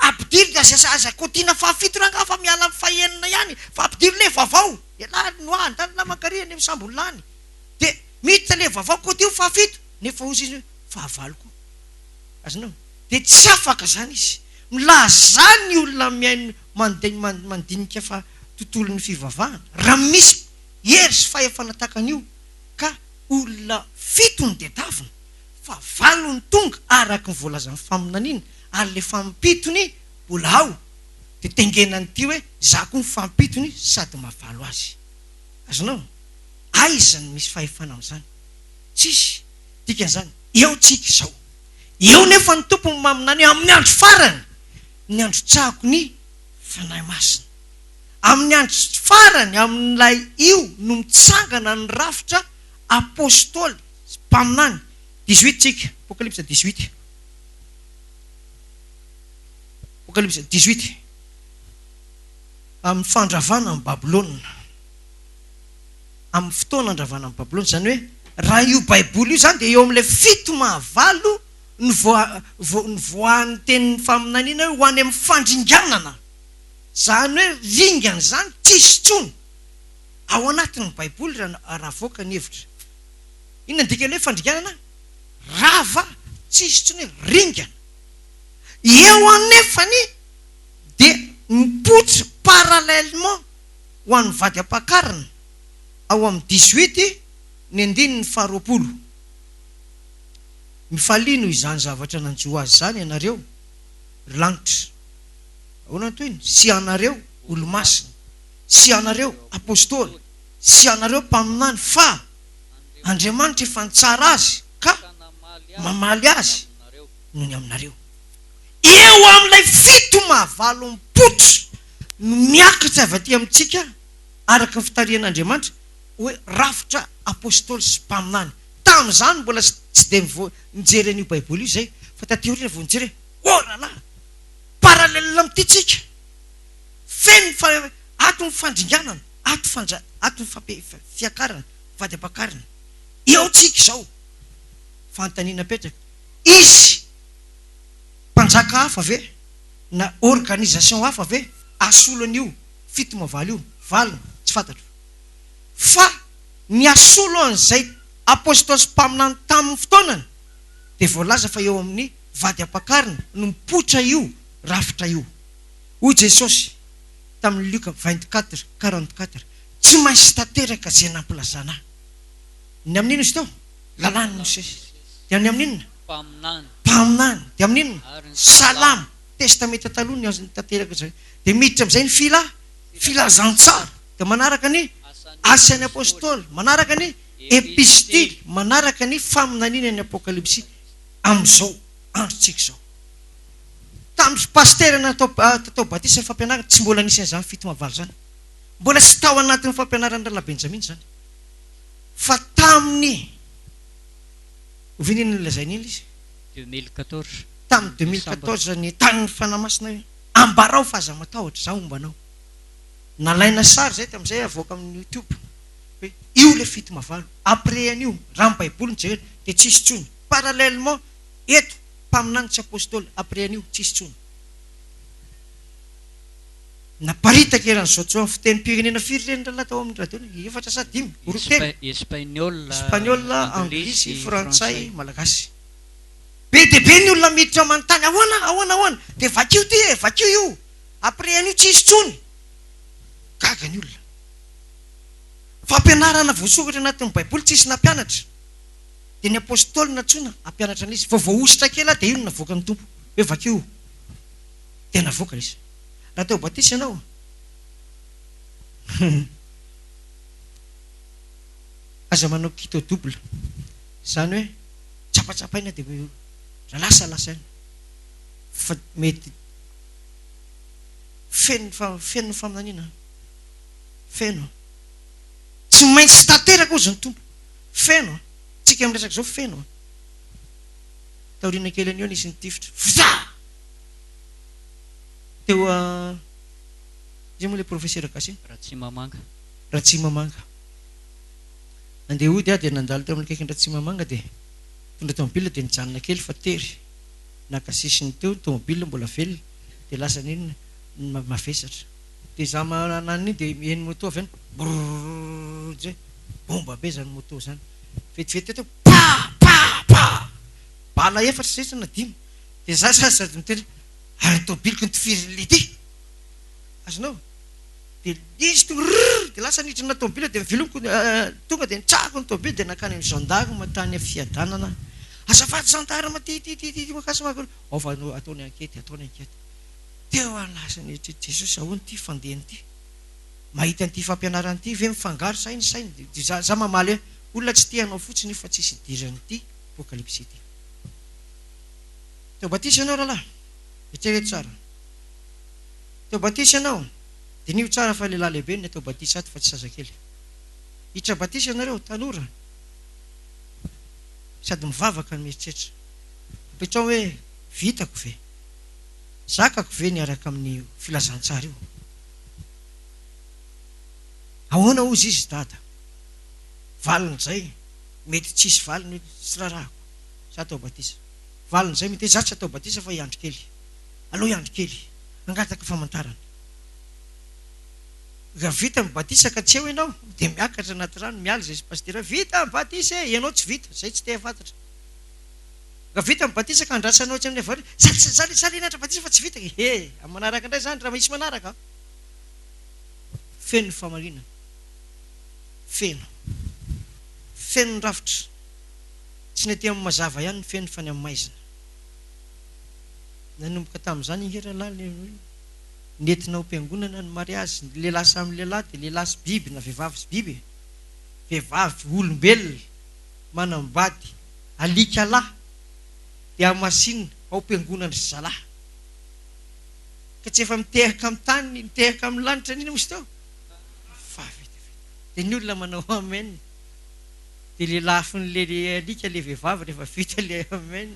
Ampidiro dia aza aza kotiana fahafito rangaha fa miala amin'ny fahenina ihany fa ampidiro le vaovao ialahy ry noa andany lahy mankary any amin'ny sambony lany dia miditra le vaovao kotio fahafito nefa hozy izy hoe fahavalo koa azonao dia tsy afaka zany izy milaza ny olona mihaino mandinika fa tontolon'ny fivavahana raha misy. hery sy fahefana tahaka an'io ka olona fito no tedavina fa valo no tonga araka ny voalazan'ny faminaniana ary le fampitony mbola ao dia tengenan'ity hoe za koa mifampitony sady mahavalo azy. Azonao? Aiza no misy fahefana amin'izany? Tsisy. Dikan'izany, eo tsika izao. Eo nefa ny Tompo no maminany hoe amin'ny andro farany ny androtsahako ny Fanahy Masina. Amin'ny andro farany, amin'ilay io no mitsangana ny rafitra apostoly sy mpaminany. Dix-huit tsika, Apokalypsa dix-huit. Apokalypsa dix-huit. Amin'ny fandravana an'i Babylona. Amin'ny fotoana andravana an'i Babylona. Izany hoe, raha io Baiboly io izany dia eo amin'ilay fito mahavalo no voa, voa, nivoahan'ny tenin'ny faminaniana hoe ho any amin'ny fandringanana. Izany hoe ringana izany, tsisy intsony. Ao anatin'ny Baiboly raha, raha avoaka ny hevitra. Inona ny dikan'ny hoe fandringanana? Rava, tsisy intsony hoe ringana. Eo anefany dia mipoitra parallèlement ho an'ny vady ampakarina ao amin'ny dix-huit ny andininy faharoapolo. Mifalia noho izany zavatra nanjo azy izany ianareo, ry lanitra. Ahoana ny tohiny? Sy ianareo, olo-masina, sy ianareo, apostoly, sy ianareo, mpaminany, fa Andriamanitra efa nitsara azy ka mamaly azy noho ny aminareo. Eo amin'ilay fito mahavalo mipoitra no miakatra avy aty amintsika araka ny fitarihan'Andriamanitra hoe rafitra apostoly sy mpaminany. Tamin'izany mbola tsy dia nijery an'io Baiboly io izay fa taty aoriana vao nijery hoe oh rahalahy! Parallèle amin'ity tsika. Feno ny fa ato ny fandringanana, ato fandra ato ny fampi fiakarana, vady ampakarina. Eo tsika izao. Fanontaniana apetraka, hisy mpanjaka hafa ve na organisation hafa ve hasolo an'io fito mavalo io? Valiny, tsy fantatro. Fa ny hasolo an'izay apostoly sy mpaminany tamin'ny fotoanany dia voalaza fa eo amin'ny vady ampakarina no mipoitra io rafitra io. Hoy Jesosy tamin'ny Lioka 24, 44, Tsy maintsy tanteraka izay nampilazana Ahy. Ny amin'inona izy teo? Lalàn'i Mosesy. Dia ny amin'inona? Mpaminany. Mpaminany. Dia amin'inona? Ary ny Salamo. Testamenta Taloha ny azony tanteraka izay. Dia miditra amin'izay ny fila, filazantsara. Dia manaraka ny Asan'ny Apostoly, manaraka ny Epistily, manaraka ny faminaniana ny Apokalypsy amin'izao androntsika izao. Tamin'ny pasitera natao tatao batisa ny fampianarana, tsy mbola nisy an'izany fito mahavalo izany. Mbola tsy tao anatin'ny fampianaran'ny Rahalahy Benjamina izany. Fa tamin'ny, oviana iny nolazaina iny ilay izy? 2014. Tamin'ny 2014 nentanin'ny Fanahy Masina hoe, ambarao fa aza matahotra, izaho homba anao. Nalaina sary izay tamin'izay avoaka amin'ny youtube hoe io ilay fito mahavalo. Après an'io, raha ny baiboly no jerena dia tsisy intsony. Parallèlement eto, mpaminany sy apostoly, après an'io tsisy intsony. Naparitaka eran'izao tontolo amin'ny fitenim-pirenena firy ireny rahalahy tao amin'ny radio? Efatra sa dimy? Roa telo? Espagnol, Espagnol, anglisy, frantsay, malagasy. Be dia be ny olona miditra manontany ahoana, ahoana, ahoana? Dia vakio ity e, vakio io. Après an'io tsisy intsony. Gaga ny olona. Fampianarana voasoratra anatin'ny baiboly tsisy nampianatra. Dia ny apostoly nantsoina hampianatra an'izy. Vao voahosotra kely aho dia io no navoakan'ny Tompo hoe vakio io. Dia navoaka izy. Raha te ho batisa ianao, aza manao quito double. Izany hoe tsapatsapaina dia raha lasa lasa ihany. Fa mety feno feno ny faminaniana. Feno. Tsy maintsy tanteraka hozy ny Tompo. Feno an! Tsika miresaka izao feno an! Taoriana kely an'io nisy nitifitra. Fza! Teo a Iza moa ilay professeur gasy iny? Ratsimamanga. Ratsimamanga. Nandeha hody aho dia nandalo teo amin'ny akaikin'i Ratsimamanga dia nitondra tomobile dia nijanona kely fa tery. Naka sisiny teo ny tomobile mbola velona dia lasa n'inona mavesatra. Dia za mananona iny dia mihaino moto avy any brrrr zay, bomba be zany moto zany. Vetivety teo pa pa pa! Bala efatra zay sa na dimy. Dia za sady sady miteny hoe ary ny tomobiliko notifirin'i Lydie. Azonao? Dia izy tonga rrrr! dia lasa niditra anaty tomobile dia novelomiko tonga dia nitsahako ny tomobile dia nankany amin'ny gendarme tany Fiadanana aho. Azafady gendarme ty ty ty ty makasy makasy. Ao fa ataony enquete, ataony enquete. Teo aho lasa nieritreritra, Jesosy ahoana ity fandehany ity? Mahita an'ity fampianarana ity ve mifangaro sa iny sa iny? Dia za za mamaly hoe olona tsy te hanao fotsiny io fa tsisy idiran'ity apokalypsy ity. Teo batisa ianao rahalahy? Eritrereto tsara. Teo batisa ianao? Diniho tsara fa lehilahy lehibe ny atao batisa ato fa tsy zazakely. Hiditra batisa ianareo, tanora, sady mivavaka no mieritreritra. Apetraho hoe, Vitako ve? Zakako ve ny hiaraka amin'io filazantsara io? Ahoana hozy izy Dada? Valin'izay, mety tsy hisy valiny hoe tsy raharahako, za atao batisa. Valin'izay mety hoe za tsy atao batisa fa hiandry kely. Aleo hiandry kely, hangataka famantarana. Raha vita ny batisa ka tsy eo ianao dia miakatra anaty rano miala izay pasitera hoe vita ny batisa e! Ianao tsy vita, izay tsy te hahafantatra. Raha vita ny batisa ka andrasanao etsy amin'ny avaratra, za tsy, za, za le nianatra batisa fa tsy vita e! He! Amin'ny manaraka indray izany raha misy manaraka an! Feno ny fahamarinana. Feno. Feno ny rafitra. Tsy ny aty amin'ny mazava ihany no feno fa ny amin'ny maizina. Nanomboka tamin'izany ange rahalahy le hoe nentina ao am-piangonana ny mariazy, ny lehilahy samy lehilahy dia lehilahy sy biby na vehivavy sy biby e! Vehivavy olombelona manambady alika lahy dia hamasinina ao am-piangonan-dry zalahy. Ka tsy efa mitehaka amin'ny tany, mitehaka amin'ny lanitra an'iny moa izy teo? Fa vetaveta. Dia ny olona manao amen. Dia le lafin'le alika le vehivavy rehefa vita le amen.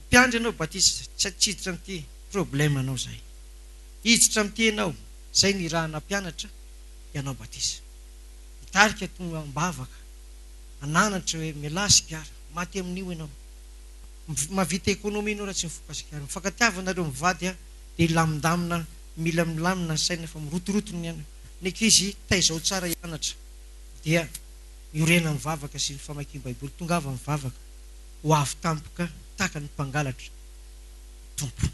Mpiandry ianao batisa, tsy hiditra amin'ity problème anao zay. Hiditra amin'ity ianao, zay nirahana mpianatra ianao batisa. Hitarika tonga am-bavaka, hananatra hoe mialà sigara, maty amin'io ianao. Mahavita économie ianao raha tsy mifoka sigara. Mifankatiava nareo mivady a, dia hilamindamina, mila milamina ny saina fa mirotoroto ny aina. Ny ankizy taizao tsara hianatra dia miorena amin'ny vavaka sy ny famakiam-baiboly. Tongava mivavaka, ho avy tampoka tahaka ny mpangalatra Tompo.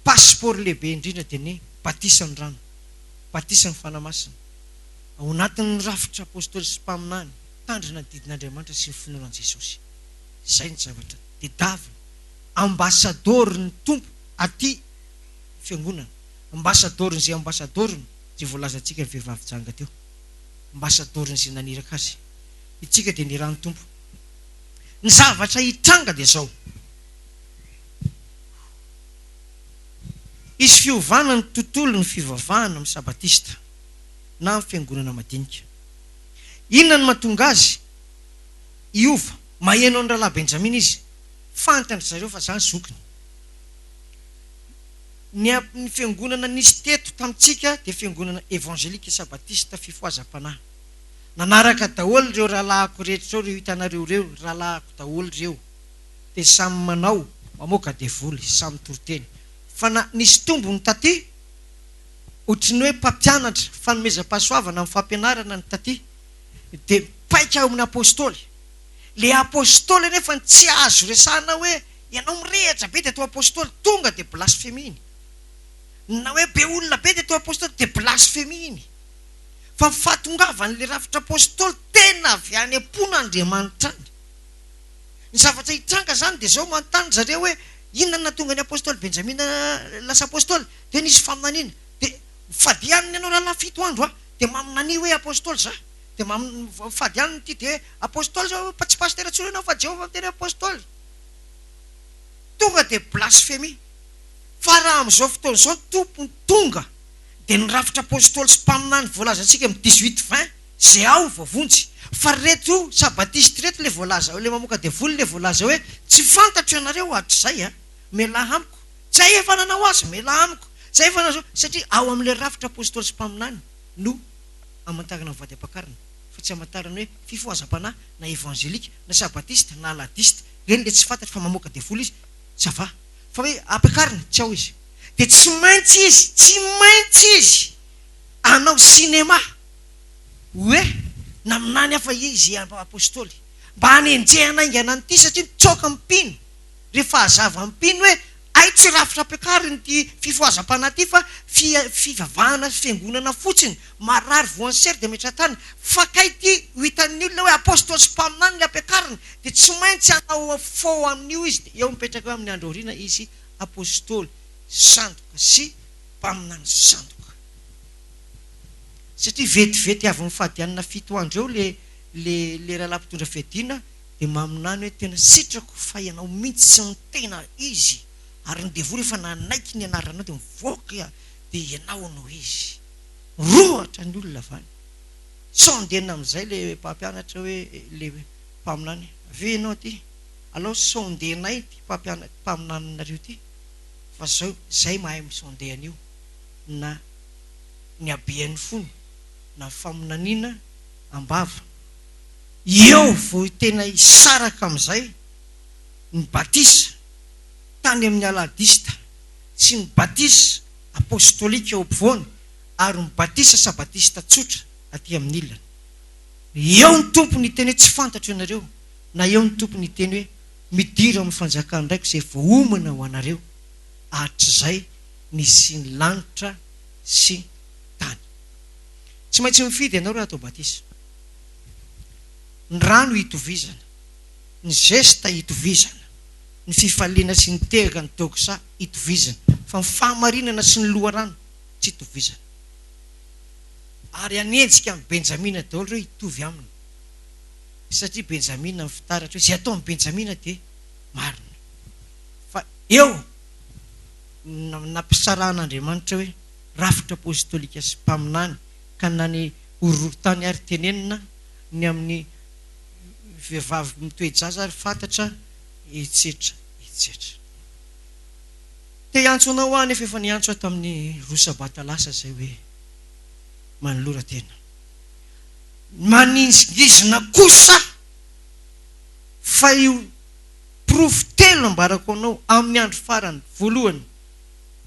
Passeport lehibe indrindra dia ny batisan'ny rano, batisan'ny Fanahy Masina. Ao anatin'ny rafitra apostoly sy mpaminany, mitandrina ny didin'Andriamanitra sy ny finoana an'i Jesosy. Izay ny zavatra tedavina. Ambasadaoron'ny Tompo aty fiangonana. Ambasadaoron'izay ambasadaorony, izay voalazantsika ny vehivavy janga teo. Ambasadaoron'izay naniraka azy. Itsika dia nirahan'ny Tompo. Ny zavatra hitranga dia izao. Hisy fiovana ny tontolon'ny fivavahana amin'ny Sabatista na amin'ny fiangonana madinika. Inona no mahatonga azy hiova? Maheno an'i Rahalahy Benjamina izy. Fantan-dry zareo fa za zokiny. Ny ny fiangonana nisy teto tamintsika dia fiangonana Evangelika Sabatista Fifohazam-panahy. Nanaraka daholo ireo rahalahiko rehetra ireo, ireo hitanareo ireo, rahalahiko daholo ireo. Dia samy manao, mamoaka devoly, samy mitoriteny. Fa na nisy tombony taty, ohatry ny hoe mpampianatra, fanomezam-pahasoavana amin'ny fampianarana ny taty, dia mipaika ao amin'ny apostoly. Le apostoly anefa ny tsy azo resahana hoe ianao mirehitra be dia atao apostoly, tonga dia blasfemie iny. Na hoe be olona be dia atao apostoly dia blasfemie iny. Fa ny fahatongavan'le rafitra apostoly tena avy any am-pon'Andriamanitra any. Ny zavatra hitranga izany dia izao, manontany ry zareo hoe inona no nahatonga ny apostoly Benjamina lasa apostoly? Dia nisy faminaniana. Dia mifadia hanina ianao rahalahy fito andro a! Dia maminania hoe apostoly za. Dia mifady hanina ity dia apostoly za, tsy pasitera intsony ianao fa Jehovah miteny hoe apostoly. Tonga dia blasfemia. Fa raha amin'izao fotoana izao ny Tompo no tonga dia ny rafitra apostoly sy mpaminany voalazantsika amin'ny 18 20 Ze ao voavonjy. Fa reto sabatiste reto le voalaza le mamoaka devoly le voalaza hoe tsy fantatro ianareo hatrizay a! Mialà amiko. Tsy hay efa nanao azy, mialà amiko. Tsy hay efa nanao satria ao amin'ilay rafitra apostoly sy mpaminany no amantarana ny vady ampakarina fa tsy amantarana hoe fifohazam-panahy na evangelika na sabatiste na aladiste ireny le tsy fantatro fa mamoaka devoly izy ça va fa hoe ampiakarina tsy ao izy dia tsy maintsy izy tsy maintsy izy hanao cinéma Hoe naminany aho fa izy apostoly. Mba hanenjehana haingana an'ity satria mitsoaka amin'ny mpino. Rehefa hazava amin'ny mpino hoe. Hay tsy rafitra ampiakariny ity fifohazam-panahy ity fa fivavahana sy fiangonana fotsiny, marary voan'ny sery dia metra-tany. Fa kay ity ho hitan'ny olona hoe apostoly sy mpaminany ilay ampiakarina dia tsy maintsy hanao faux amin'io izy dia eo mipetraka eo amin'ny andro aoriana izy apostoly sandoka sy mpaminany sandoka. Satria vetivety avy mifady hanina fito andro eo le le le rahalahy mpitondra fiadiana dia maminany hoe tena sitrako fa ianao mintsy no tena izy ary ny devoly efa nanaiky ny anaranao dia mivoaka dia ianao no izy. Rohatra ny olona avy any. Sao andeha amin'izay le mpampianatra hoe le mpaminany avia ianao aty alao sondenay ity mpampianatra mpaminaninareo ity fa zao zay mahay mi-sonder an'io na ny habean'ny fony na faminaniana am-bava. Eo vao tena hisaraka amin'izay ny batisa tany amin'ny Alahadista sy ny batisa apostolika eo ampovoany ary ny batisa sabatista tsotra aty amin'ny ilany. Eo ny Tompo niteny hoe tsy fantatro ianareo na eo ny Tompo niteny hoe midira ao amin'ny fanjakan-dRaiko izay voaomana ho anareo hatrizay nisian'ny lanitra sy tany. Tsy maintsy mifidy ianao raha atao batisa. Ny rano itovizana, ny zesta itovizana, ny fifaliana sy ny tehaka, ny doxa itovizana, fa ny fahamarinana sy ny loharano tsy itovizana. Ary hanenjika an'i Benjamina daholo ireo hitovy aminy, satria Benjamina ny fitaratra hoe izay ataon'i Benjamina dia marina. Fa eo no nampisarahan'Andriamanitra hoe rafitra apostolika sy mpaminany, ka na ny horohorontany ary tenenina, ny amin'ny vehivavy mitoe-jaza ary fantatra, etsetra etsetra. Te hiantso anao aho nefa efa niantso aho tamin'ny roa sabata lasa izay hoe manolora tena. Manizingizina kosa fa io porofo telo ambarako anao amin'ny andro farany, voalohany,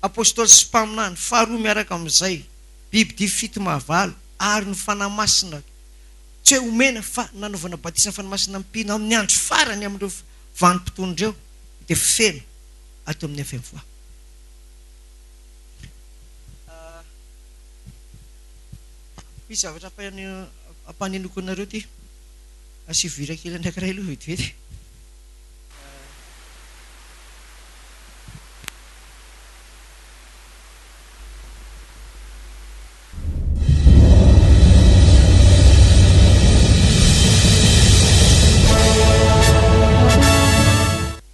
Apostoly sy mpaminany, faharoa miaraka amin'izay, bibidia fito mahavalo, ary ny Fanahy Masina, tsy hoe omena fa nanaovana batisa ny Fanahy Masina mpino amin'ny andro farany amin'ireo vanim-potoana ireo dia feno ato amin'ny FMFOA. Misy zavatra ampanenoko anareo ity. Asivo hira kely anankiray aloha vetivety.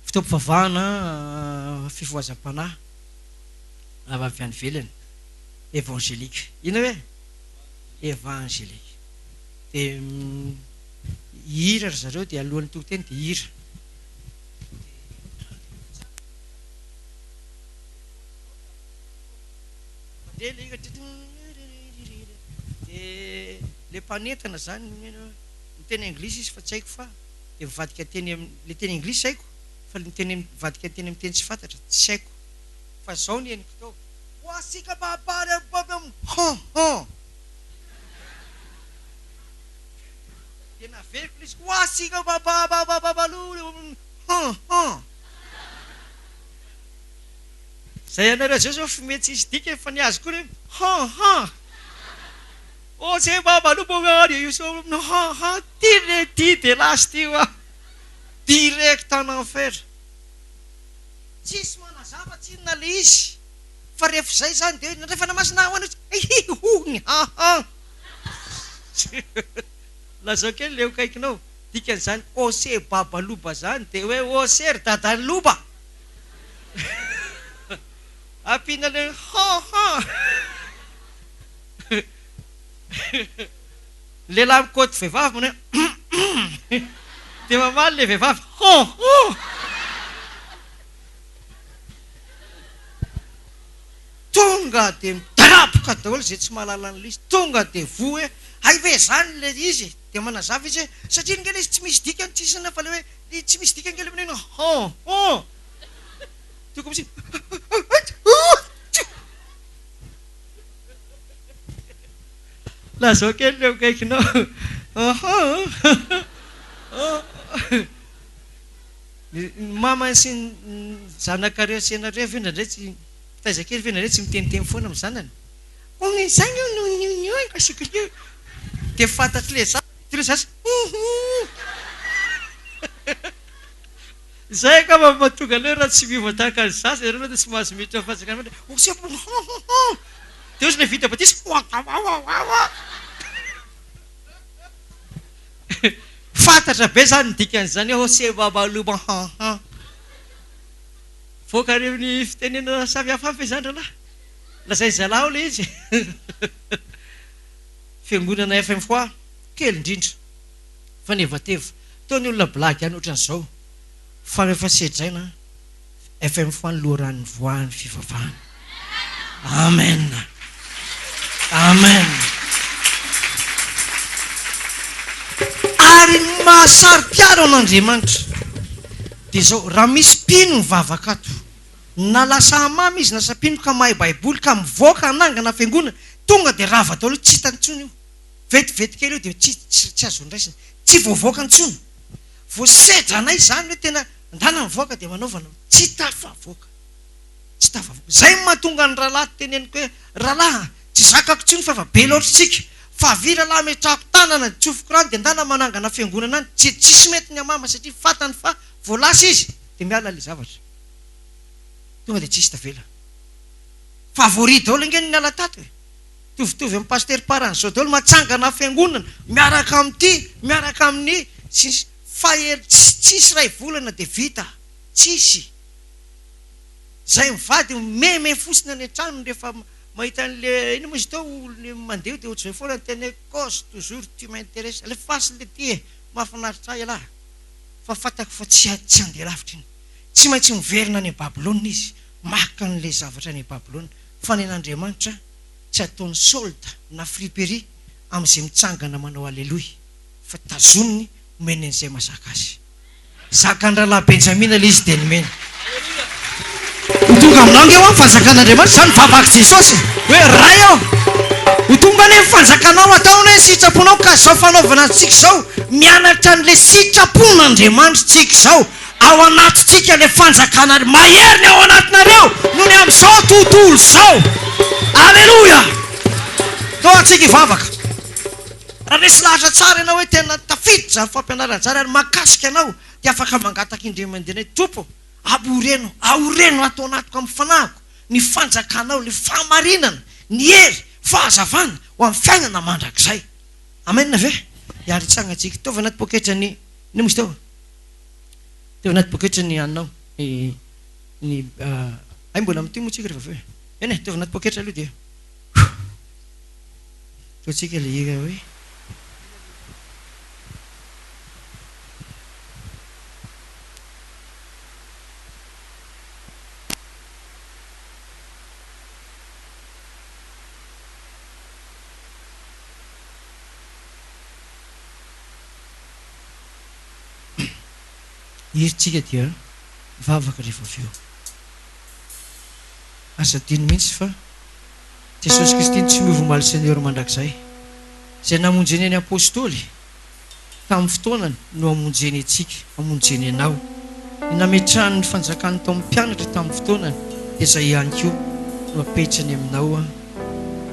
Fotoam-pivavahana fifohazam-panahy avy any ivelany, évangélique. Inona hoe? Évangélique. Dia hihira ry zareo dia alohan'ny toriteny dia hira. Mandeha ilay hira dia ilay mpanentana izany miteny anglisy izy fa tsy haiko fa dia mivadika teny amin'ny ilay teny anglisy haiko fa ilay miteny mivadika teny amin'ny teny tsy fantatra tsy haiko fa izao ny henoko tao Hon hon. Dia naveriko ilay izy Hon hon. Zay anareo zay zao fumé tsisy dikany fa ny azy koa ny han han han han ty re ty de lasa ty hoa direct en enfer tsisy manazava tsinona le izy fa rehefa zay zany de hoe nandray fanahy masina ahoana izy hihi ny han han lazao kely le eo akaikinao dikan'izany ose babaloba zany de hoe ose ry dadan'i loba. Ampiana le han han. Ny lehilahy mikaoty vehivavy manao hoe hum hum. Dia mamaly le vehivavy hon hon. Tonga dia midaraboka daholo izay tsy mahalala an'ilay izy. Tonga dia voa hoe hay ve izany ilay izy e? Dia manazava izy hoe satria ange ilay izy tsy misy dikany tsisy inona fa ilay hoe tsy misy dikany ange ilay maneno hon hon. Tokony misy Lazao kely eo akaikinao. Ny mama sy ny zanakareo sy ianareo ve indraindray tsy, mpitaiza kely ve indraindray tsy miteniteny foana amin'ny zanany? Dia fantatr'ilay zaza, ilay zaza, huhu. Izay angamba no mahatonga anareo raha tsy miova tahaka ny zaza ianareo dia tsy mahazo miditra amin'ny fanjakana Andriamanitra. Dia ohatry ilay vita batisa, Fantatra be zany ny dikan'izany hoe Hosebabaloba han han. Voaka any amin'ny fitenenana samy hafa ve izany rahalahy? Lazain'ny zalahy ao ilay izy. Fiangonana FMFOA, kely indrindra. Fanevateva. Toa ny olona blague ihany ohatran'izao. Fa rehefa sedraina, FMFOA ny loharano nivoahan'ny fivavahana. Amen. Amen. Ary ny maha saro-piaro an'Andriamanitra dia izao, raha misy mpino mivavaka ato, na lasa hamama izy na lasa mpino ka mahay baiboly ka mivoaka hanangana fiangonana, tonga dia rava daholo, tsy hitany intsony io. Vetivety kely io dia tsy tsy azo ndraisina, tsy voavoaka intsony. Voasedra anay izany hoe tena ndana mivoaka dia manaovana, tsy tafavoaka. Tsy tafavoaka. Izay no mahatonga ny rahalahy teneniko hoe, rahalahy a, tsy zakako intsony fa efa be loatra isika. Fa avia rahalahy ametrahako tanana, tsofiko rano dia ndana manangana fiangonana any. Tsy tsisy mety ny hamama satria fantany fa vao lasa izy dia miala ilay zavatra. Tonga dia tsisy tavela. Favori daholo ange ny niala tato e. Mitovitovy amin'ny Pasitera Paran'izao daholo matsangana fiangonana miaraka amin'ity, miaraka amin'ny sy ny sisa Fa ery tsisy tsisy iray volana dia vita. Tsisy. Zay mivady mimeme fotsiny any an-tranony rehefa mahita an'le inona moa izy teo olona mandeha dia ohatr'izay foana ny teny hoe cause toujours tu m'intéresses alefaso le ty e mahafinaritra ahy ialahy fa fantako fa tsy tsy handeha lavitra iny tsy maintsy miverina any Babylona izy maka an'le zavatra any Babylona fa ny an'Andriamanitra tsy ataony solde na friperie amin'izay mitsangana manao aleloia fa tazoniny omeny an'izay mazaka azy. Zakan'ny rahalahy Benjamina ilay izy dia nomeny. Ho tonga aminao ange hoa ny fanjakan'Andriamanitra, izany vavak'i Jesosy hoe Ray ô, ho tonga anie ny fanjakanao, atao anie ny sitraponao, ka izao fanaovana antsika izao, mianatra an'ilay sitrapon'Andriamanitra tsika izao, ao anatintsika ilay fanjakana, mahery ny ao anatinareo noho ny amin'izao tontolo izao. Aleloia! Ndao antsika hivavaka. Raha resy lahatra tsara ianao hoe tena tafiditra izany fampianarana izany ary mahakasika anao dia afaka mangataka indray mandeha hoe, Tompo ô, aoreno, aoreno ato anatiko amin'ny fanahiko ny fanjakanao, ny fahamarinana, ny hery, fahazavana ho amin'ny fiainana mandrakizay. Amen ve? Hiary hitsangana tsika. Taovy anaty poketra ny, inona moa izy teo? Taovy anaty poketra ny haninao, ny, ny, hay mbola mitohy moa tsika rehefa avy eo e. Eny e, taovy anaty poketra aloha dia. Ataontsika ilay hira hoe. Hirintsika dia mivavaka rehefa avy eo. Aza adino mihitsy fa Jesosy Kristy no tsy miova omaly Seigneur mandrakizay. Izay namonjeny ny Apostoly tamin'ny fotoanany no hamonjeny antsika, hamonjeny anao. Ny nametrahany ny fanjakany tao amin'ny mpianatra tamin'ny fotoanany dia izay ihany koa no apetrany aminao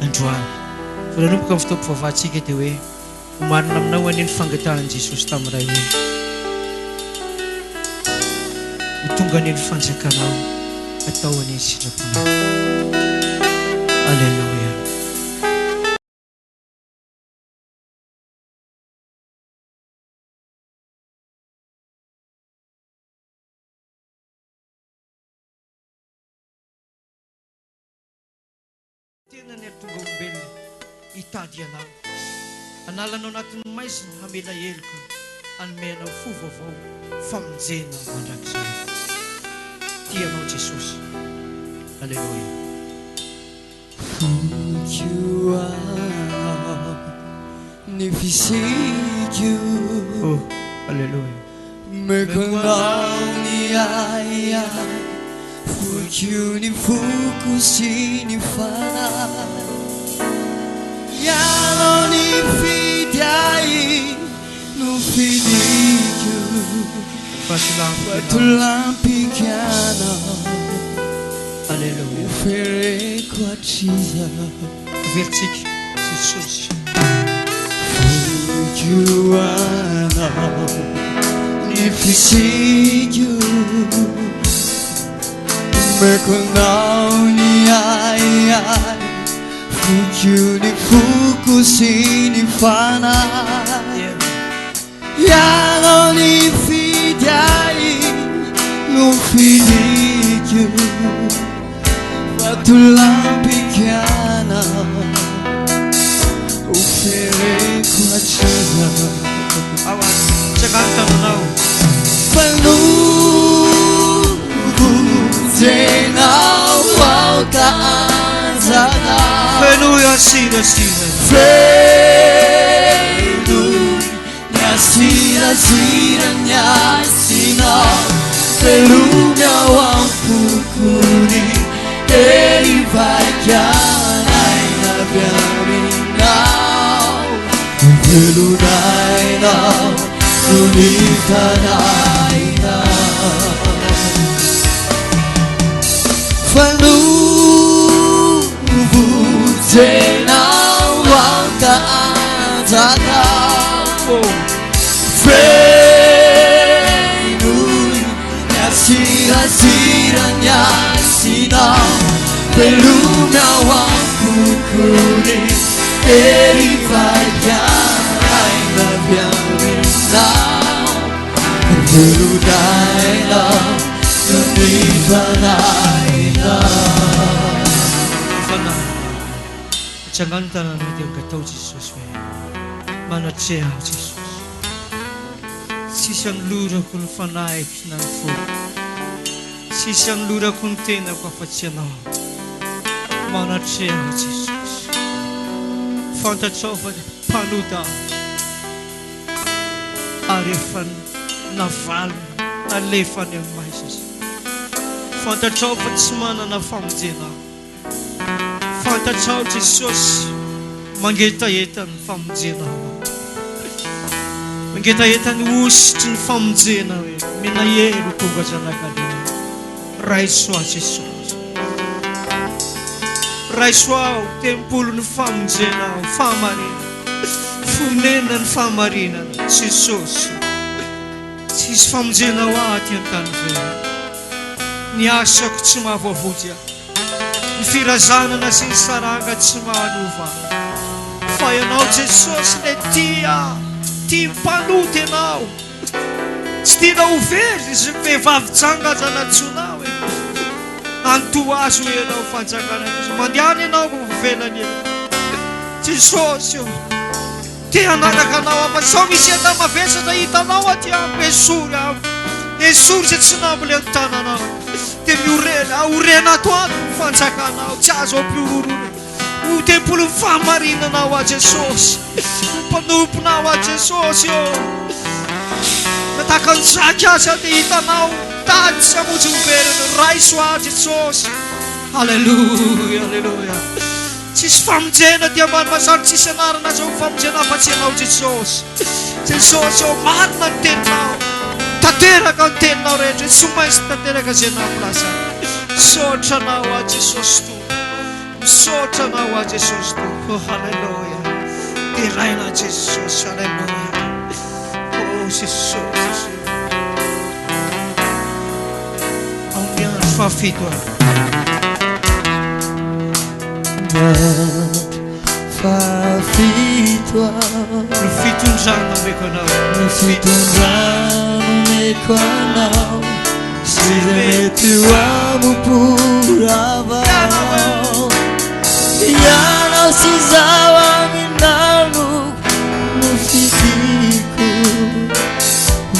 androany. Vao nanomboka ny fotoam-pivavahantsika dia hoe. Ho marina aminao anie ny fangatahan'i Jesosy tamin'ny Ray hoe, Ho tonga anie ny fanjakanao, atao anie ny sitraponao. Aleloia. Tenany ary tonga olombelona hitady anao, hanala anao anatin'ny maizina, hamela heloka, hanome anao fo vaovao, famonjena mandrakizay. Tia anao Jesosy. Aleloia. Foko anao ny fisiako. Oh, aleloia. Omeko anao ny ahiahy, foiko ny foko sy ny fanahy. Ianao nifidy ahy, nofidiko. Vatolampy ianao. Vatolampiko ianao. Aleloia. Ho fereko hatrizao. Averintsika, Jesosy. Foiko anao ny fisiako. Omeko anao ny ahiahy. Foiko ny foko sy ny fanahy. Ianao nifidy ahy nofidiko. Vatolampiko ianao ho fereko hatrizao. Ao ary, tsangano tananao. Fanovonjenao aoka hanjaka. Fenoy asirasira. Fenoy ny asirasira ny hasinao. Velomy ao am-poko ny hery vaikan'aina avy aminao. Velon'ainao no ny fanahinao. Fanovonjenao aoka hanjaka. Fenoy ny asirasira ny hasinao. Velomy ao am-poko ny hery vaikan'aina avy aminao. Velon'ainao no ny fanahinao. Ny fanahinao. Atsangano ny tananao dia angataho Jesosy hoe, Manatreha aho Jesosy. Tsisy anolorako ny fanahiko na ny foko. Tsisy anolorako ny tenako afa-tsy Ianao. Manatreha aho Jesosy. Fantatrao fa mpanota aho. Ary efa navalona, nalefa any amin'ny maizina. Fantatrao fa tsy manana famonjena aho. Fantatrao Jesosy mangetaheta ny famonjena aho. Mangetaheta ny hosotry ny famonjena aho e. Minahery ho tonga zanak'Andriamanitra. Raiso aho Jesosy. Raiso aho tempolin'ny famonjena aho, fahamarinana. Fonenan'ny fahamarinana Jesosy. Tsy hisy famonjena ho ahy aty an-tany ivelany. Ny asako tsy mahavoavonjy ahy. Ny firazanana sy ny saranga tsy mahanova ahy. Fa Ianao Jesosy ilay tia ahy, tia mpanota Ianao. Tsy tianao ho very izay vehivavy janga aza nantsoinao e. Antohazo Ianao fanjakana Jesosy. Mandehana Ianao vao voavelany e. Jesosy ô. Te hanaraka anao aho fa sao misy entana mavesatra hitanao aty amiko, esory amiko, esory izay tsy nambolen'ny tananao, dia miorena, aorena ato amiko ny fanjakanao, tsy azo ampihorohoroana, ho tempolin'ny fahamarinanao aho Jesosy, ho mpanomponao aho Jesosy ô, na tahaka ny jaky aza dia hitanao, tady tsy hamonjy ho veriny, raiso aho Jesosy, Aleloia, aleloia. Tsisy famonjena aty ambany masoandro, tsisy anarana azahoako famonjena afa-tsy Ianao Jesosy. Jesosy ô, marina ny teninao. Tanteraka ny teninao rehetra, tsy maintsy tanteraka izay nampilaza. Misaotra Anao aho Jesosy Tompo. Misaotra Anao aho Jesosy Tompo. Oh, haleloia. Deraina Jesosy, haleloia. Oh Jesosy, Jesosy. Amin'ny andro fahafito aho. Andro fahafito aho. Ny fitondrana omeko anao. Ny fitondrana omeko anao. Sy izay mety ho amim-po ravanao. Ianao sy izaho aminao no nofidiko.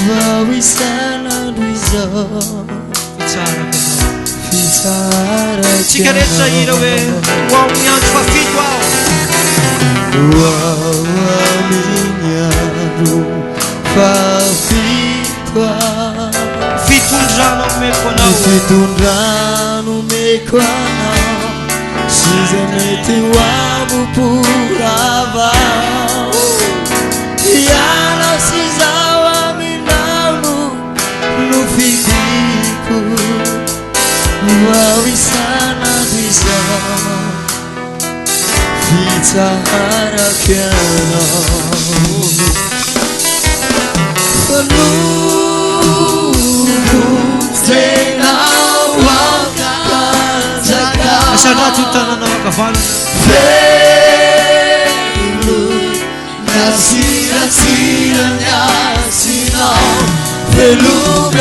Vao isan'andro izao. Fitsarako anao. Fitsarako Tsika rehetra hira hoe ho ao amin'ny andro fahafito aho. Ho ao amin'ny andro fahafito aho. Fitondrana omeko anao. Ny fitondrana omeko anao. Sy izay mety ho amim-po ravao. Ianao sy izaho aminao no. Asandrato ny tananao ankavanana. Feno. Oh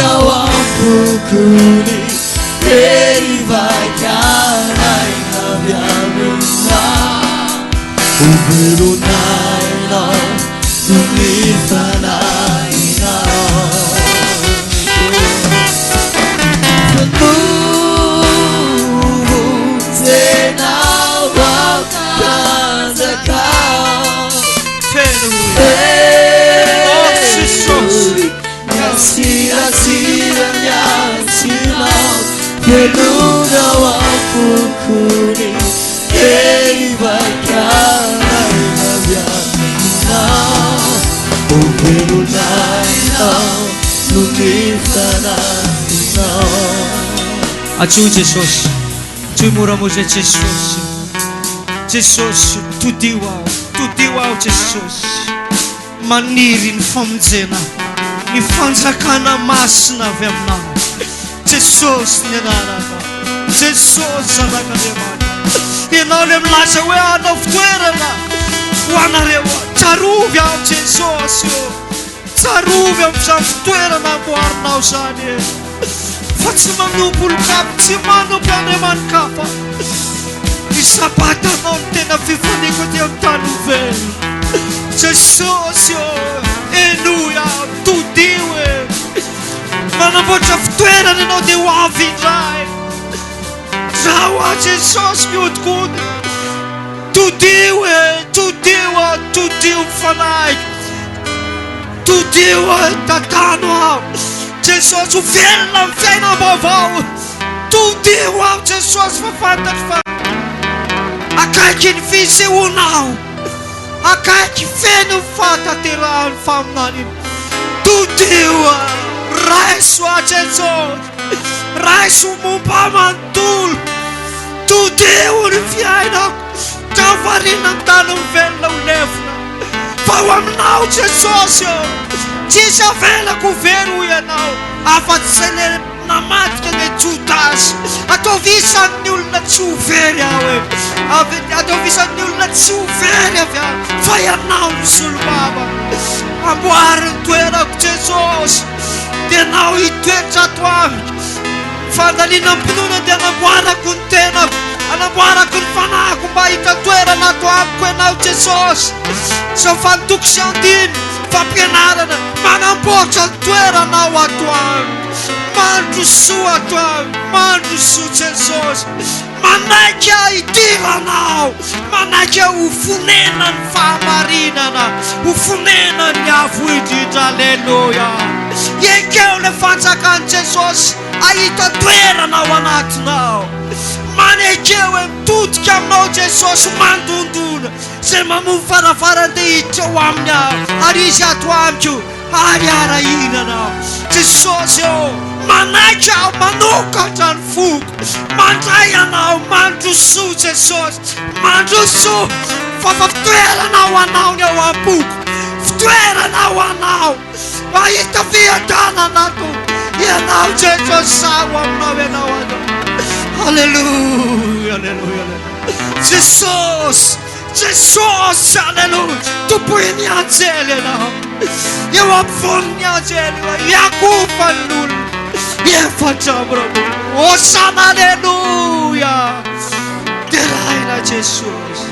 Jesosy. Antsoy Jesosy. Antsoy moramora Jesosy. Jesosy, todio aho. Todio aho Jesosy. Maniry ny famonjena, ny fanjakana masina avy aminao. Jesosy ny anaranao. Jesosy Zanak'Andriamanitra. Ianao ilay milaza hoe hanao fitoerana ho anareo. Tsarovy aho Jesosy ô. Tsarovy amin'izany fitoerana amboarinao izany e. Fa tsy manompo olon-kafa, tsy manompo andriamani-kafa. Ny sabatanao no tena fifaliako aty amin'ny tany ho velona. Jesosy ô, henoy aho, todio e. Manamboatra fitoerana ianao dia ho avy indray. Zaho aho Jesosy mihodinkodina. Todio e, todio aho, todio ny fanahiko. Todio aho, tantano aho. Jesosy ho velona amin'ny fiainam-baovao. Todio aho Jesosy fa fantatro fa akaiky ny fisehoanao. Akaiky feno ny fahatanterahan'ny faminaniana. Todio aho, raiso aho Jesosy. Raiso momba manontolo. Todio ny fiainako. Tafarina ny tany ho velona ho levona. Fa ho aminao Jesosy ô. Tsisy avelako ho very hoy ianao. Afa-tsy izay le namadika ny Jodasy. Ataovy isan'ny olona tsy ho very aho e. Ataovy isan'ny olona tsy ho very avy aho. Fa ianao no solombava. Amboary ny toerako Jesosy. Dia ianao hitoetra ato amiko. Fandalinam-pinoana dia anamboarako ny tenako, anamboarako ny fanahiko mba hahita toerana ato amiko Ianao Jesosy. Izao fantoko sy andiny, fampianarana, manamboatra ny toeranao ato amiko. Mandrosoa ato amiko, mandrosoa Jesosy. Manaiky aho hidiranao, manaiky aho ho fonenan'ny fahamarinana, ho fonenan'ny Avo Indrindra. Aleloia! Ekeo ilay fanjakan'i Jesosy hahita toerana ao anatinao. Manekeo hoe mitodika aminao Jesosy, mandondona. Izay mamoha varavarana dia hiditra ao aminy aho, ary izy ato amiko. Ary arahina aho. Jesosy ô, manaiky aho, manokatra ny foko, mandray Anao, mandrosoa Jesosy, mandrosoa, fa fa fitoerana ho Anao ny ao am-poko, fitoerana ho Anao, mahita fiadanana ato, Ianao Jesosy, zaho aminao Ianao ato. Aleloia, aleloia, aleloia. Jesosy. Jesosy, aleloia, tompoin'ny anjely ianao, eo ampovoan'ny anjely eo, iakofan'ny olona 24, Hosana, aleloia, deraina Jesosy.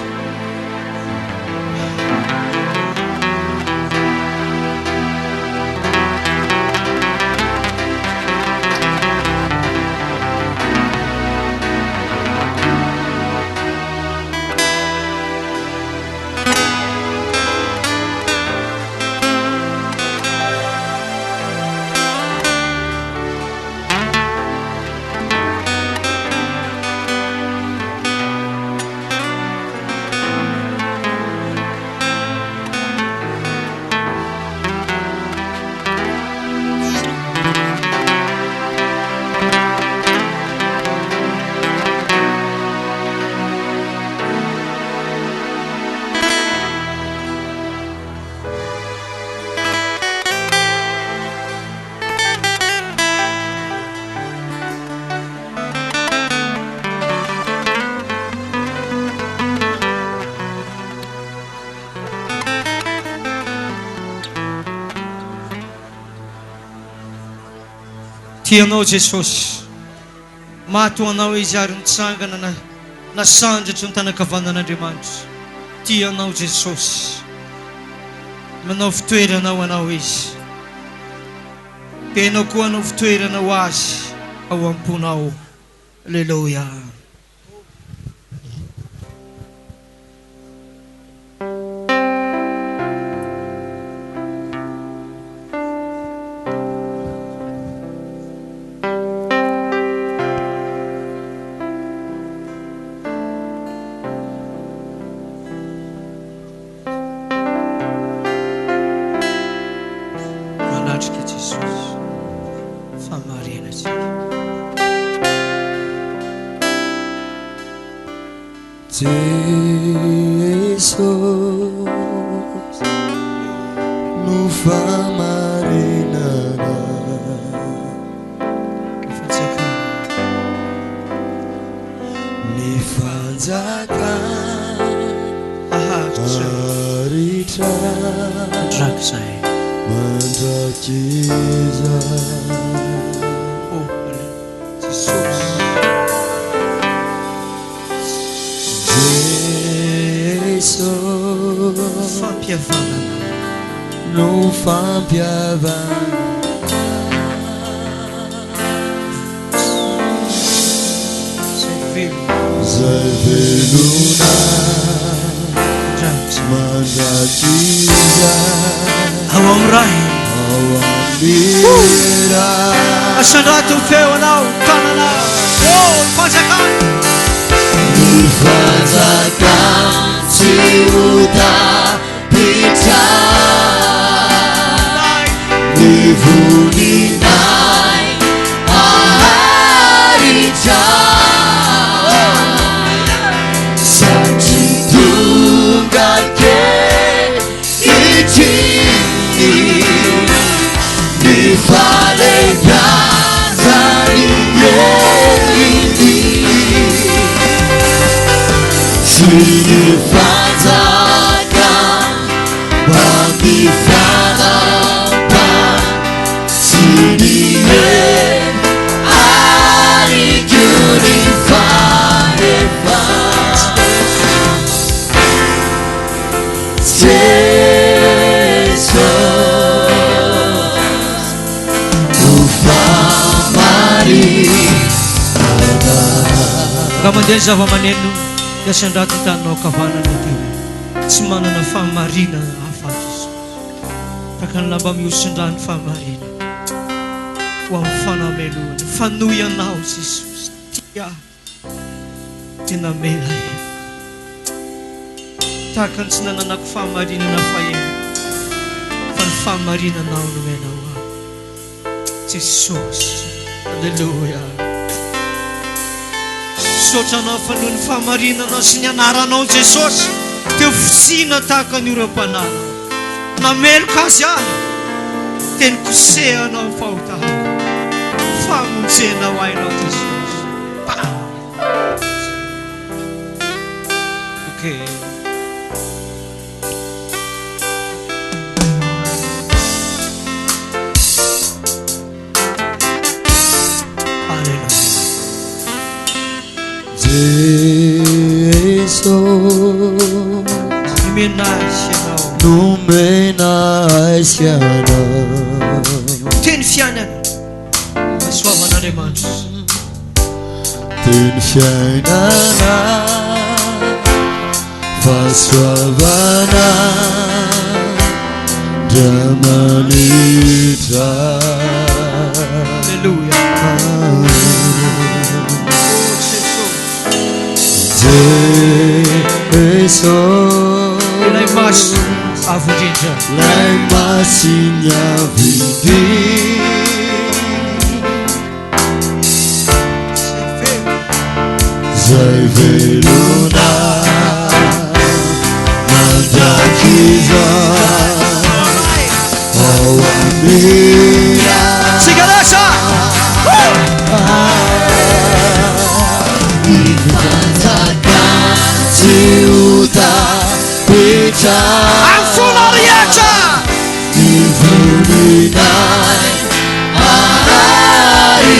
Tia anao Jesosy. Maty ho anao Izy ary nitsangana na nasandratry ny tanan-kavanan'Andriamanitra. Tia anao Jesosy. Manao fitoerana ho anao Izy. Dia ianao koa hanao fitoerana ho Azy ao am-ponao. Aleloia. Manatrika Jesosy famarena tsika. Jesosy no famarinana. Ny fanjakana. Ny fanjakana Haharitra. Haharitra. Mandrakizay. Mandrakizay. Oh, Jesosy. Jesosy. Fampihavanana. No fampihavanana. Izay velona. Izay velona. Mandrakizay. Mandrakizay. Ao amin'ny Ray. Ao amin'ny Ray. Asandrato ny feonao, tananao. Oh, ny fanjakana. Ny fanjakana tsy ho tapitra. Ny voninahiny haharitra. Satria tonga ankehitriny ny fahalehibiazan'ny heriny sy ny fanjakany mbamin'ny fanapahany sy ny hery ary koa ny fahefany. Jesosy no fahamarinana. Raha mandeha ny zava-maneno dia asandrato ny taninao ankavanana dia hoe tsy manana fahamarinana hafa aho Jesosy. Tahaka ny lamba mihosin-drà ny fahamarinana ho amin'ny fanamelohana. Fa noho Ianao Jesosy tia ahy dia namela heloka. Tahaka ny tsy nananako fahamarinana fahiny fa ny fahamarinanao nomenao ahy. Jesosy. Aleloia. Misaotra Anao fa noho ny fahamarinanao sy ny anaranao Jesosy dia fosina tahaka ny oram-panala. Nameloka azy ahy dia nikosehanao ny fahotako. Famonjenao ahy Ianao Jesosy. Okay. Aleloia. Jesosy. Nomena ahy Ianao. Nomena ahy Ianao. Teny fiainana. Fahasoavan'Andriamanitra. Teny fiainana. Fahasoavana Andriamanitra. Aleloia. Jesosy. Ilay Masina Avo Indrindra. Ilay Masina Avo Indrindra. Zay velona mandrakizay ao amin'ny Tsika lasa! Ny fanjakana tsy ho tapitra Amin'ny fonao rehetra! Ny voninahiny haharitra.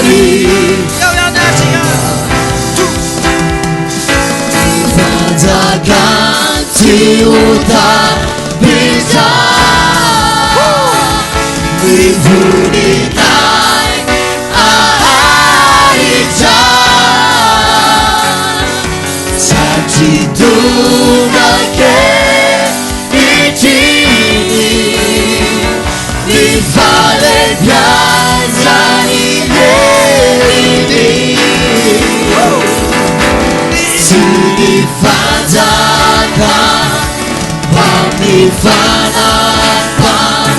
Eo ihany atsika. Fanjakan tsy ho tapitra Ny voninahiny aharitra Satria tonga ankehitriny Ny fahalehibiazan'ny heriny Sy ny fanjaka Mbamin'ny fanapahana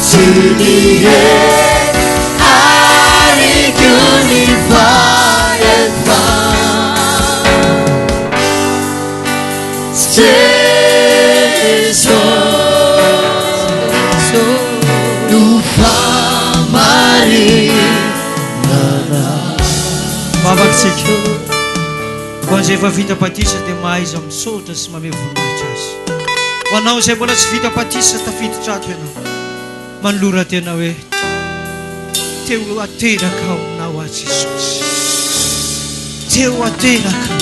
Sy ny hery ary koa ny fahefana Jesosy no fahamarinana. Vavaka isika. Ho an'izay efa vita batisa dia mahaiza misaotra sy mamehy voninahitra Azy. Ho anao izay mbola tsy vita batisa tafiditra ato ianao. Manolora tena hoe te ho ateraka ao aminao aho Jesosy. Te ho ateraka.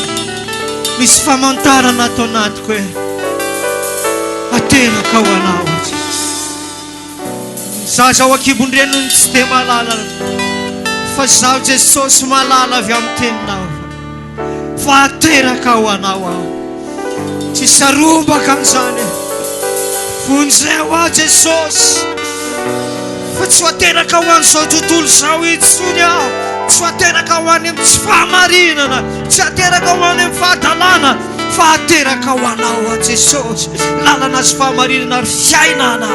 Misy famantarana ato anatiko hoe ateraka ho anao aho Jesosy. Ny zaza ao an-kibon-dreniny tsy dia mahalala fa izaho Jesosy mahalala avy amin'ny teninao fa ateraka ho anao aho. Tsy sarombaka amin'izany. Vonjeo aho Jesosy. Fa tsy ho ateraka ho an'izao tontolo izao intsony aho. Tsy ho ateraka ho any amin'ny tsy fahamarinana. Tsy ateraka ho any amin'ny fahadalana. Fa ateraka ho anao aho Jesosy. Lalana sy fahamarinana ary fiainana.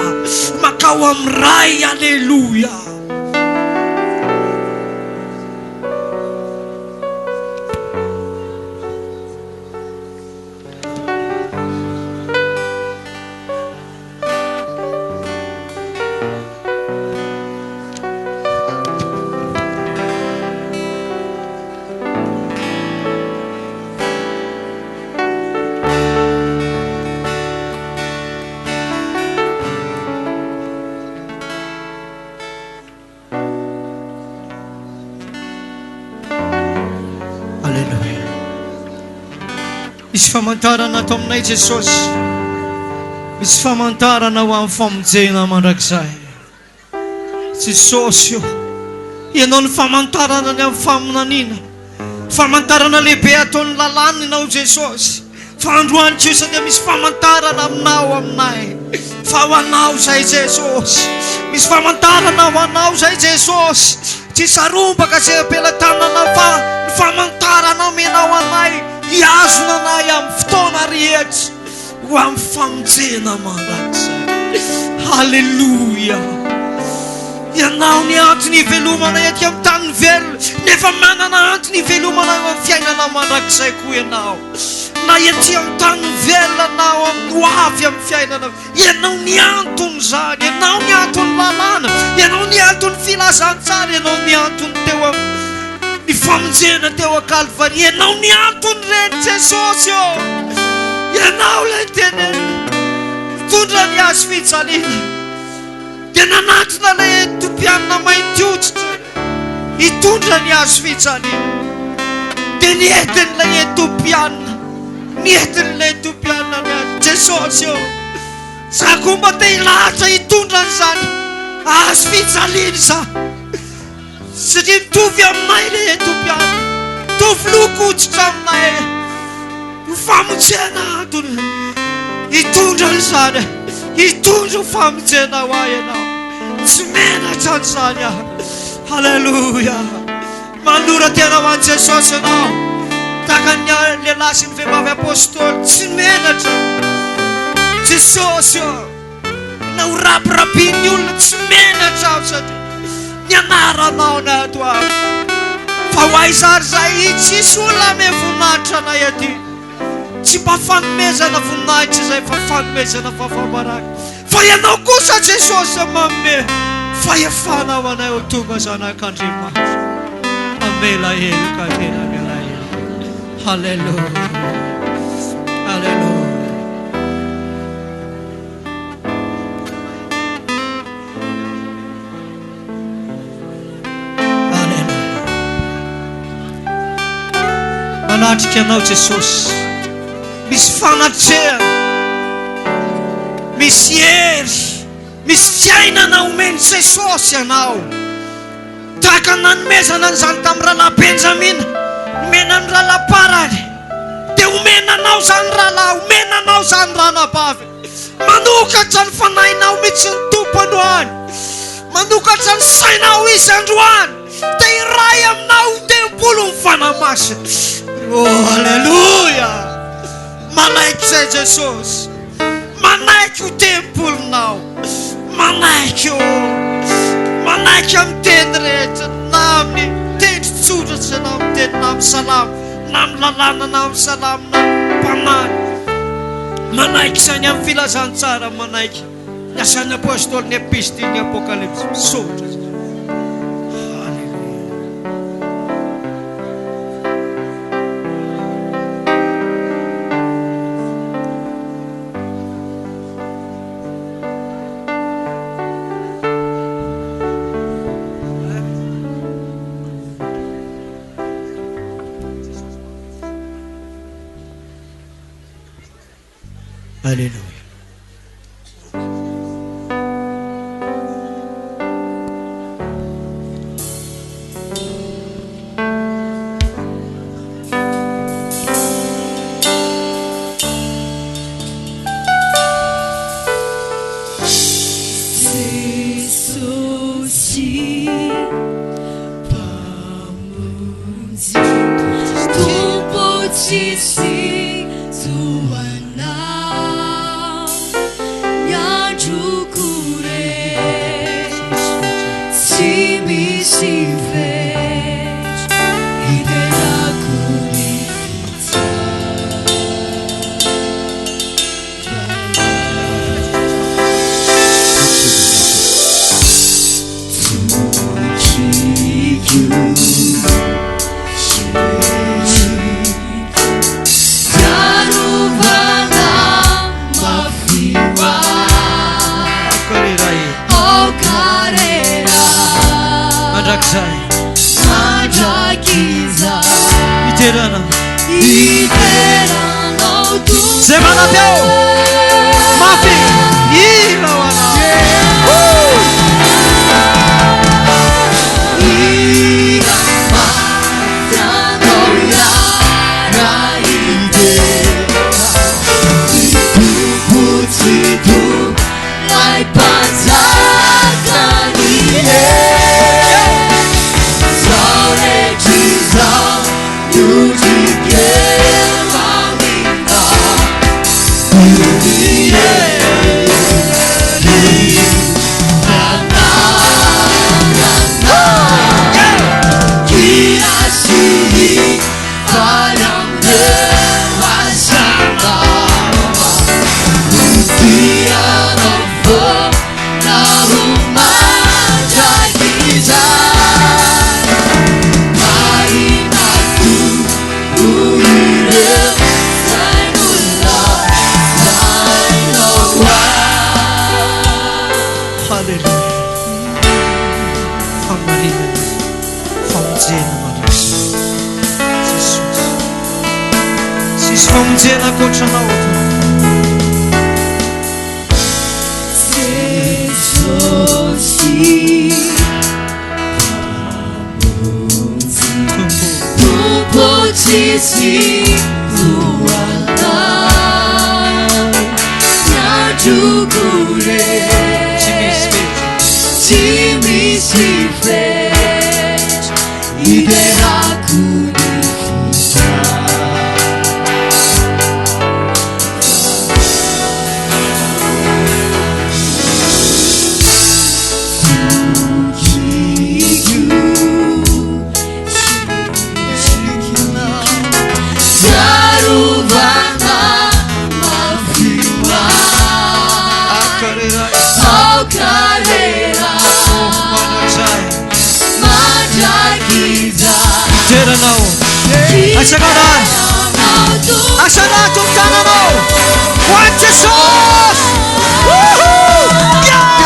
Makao amin'ny Ray. Aleloia. Aleloia. Misy famantarana ato aminay Jesosy. Misy famantarana ho amin'ny famonjena mandrakizay. Jesosy o, Ianao ny famantarana ny amin'ny faminaniana. Famantarana lehibe ataon'ny lalàna Ianao Jesosy. Fa androany kosa dia misy famantarana aminao aminay. Fa ho anao izay Jesosy. Misy famantarana ho anao izay Jesosy. Tsy sarombaka izay am-pelatanana fa ny famantarana omenao anay hihazona anay amin'ny fotoana rehetra ho amin'ny famonjena mandrakizay. Haleloia. Ianao ny antony hivelomana ety amin'ny tany velona, nefa manana antony hivelomana eo amin'ny fiainana mandrakizay koa ianao. Na ety amin'ny tany velona na ao amin'ny ho avy amin'ny fiainana. Ianao ny antony izany, ianao ny anton'ny lalàna, ianao ny anton'ny filazantsara, ianao ny antony teo amin'ny famonjena teo an-Kalvary, ianao ny antony reny Jesosy ô. Ianao ilay tenenina, nitondra ny hazo fijaliana. Dia nanatona ilay Etiopianina mainty hoditra hitondra ny hazo fijaliana. Dia nentin'ilay Etiopianina, nentin'ilay Etiopianina ny hazo. Jesosy ô, za koa mba te hilahatra hitondra an'izany hazo fijaliana izany. Satria mitovy aminay ilay Etiopiana, mitovy loko hoditra aminay. Ho famonjena antony hitondra an'izany, hitondra ho famonjena ho ahy ianao. Tsy menatra an'izany aho. Haleloia. Manolora tena ho an'i Jesosy ianao. Tahaka ny lehilahy sy ny vehivavy apostoly, tsy menatra. Jesosy ô. Na ho rabirabian'ny olona tsy menatra aho satria ny anaranao no ato amiko. Fa ho aiza ary izay tsisy olona ame voninahitra anay aty. Tsy mba fanomezana voninahitra izay fa fanomezana fahafaham-baraka. Fa ianao kosa Jesosy manome fahefana ho anay ho tonga zanak'Andriamanitra. Mamela heloka tena mamela heloka. Haleloia. Haleloia. Aleloia. Manatrika Anao Jesosy. Misy fanatrehana, misy hery, misy fiainana omen'i Jesosy anao. Tahaka ny nanomezana an'izany tamin'ny rahalahy Benjamina, nomena ny rahalahy Parany, dia omena anao izany rahalahy, omena anao izany ranabavy. Manokatra ny fanahinao mihitsy ny Tompo androany. Manokatra ny sainao Izy androany. Te hiray aminao ho tempoly ny Fanahy Masina. Oh, aleloia! Manaiky izay Jesosy. Manaiky ho tempolinao. Manaiky ô. Manaiky amin'ny teny rehetra, na amin'ny tendry tsotra tsy na amin'ny teny na amin'ny salamo, na amin'ny lalàna na amin'ny salamo na amin'ny mpaminany. Manaiky izany amin'ny filazantsara, manaiky ny asan'ny apostoly, ny epistily, ny apokalypsy. Misaotra Jesosy. Haleloia. Aleloia. Jesosy Mpamonjy Tompo tsisy toa Anao Ny androko rehetra tsy misy fetra Hiderako ny Mandrakizay. Hiterana. Zay manampy ao mafy hira ho anao. Haleloia. Fahamarinana, famonjena mandrakizay. Jesosy. Tsisy famonjena ankoatra anao Tompo. Jesosy Tompo. Tompo tsisy toa Anao Ny androko Tsy misy fetra. Tsy misy fetra Hiderako ny Fiarovana mafy ho ahy Aoka lehilahy mandrakizay Hidera anao. Asakana. Asanato ny tananao. Ho an'i Jesosy. Woohoo! Yeah!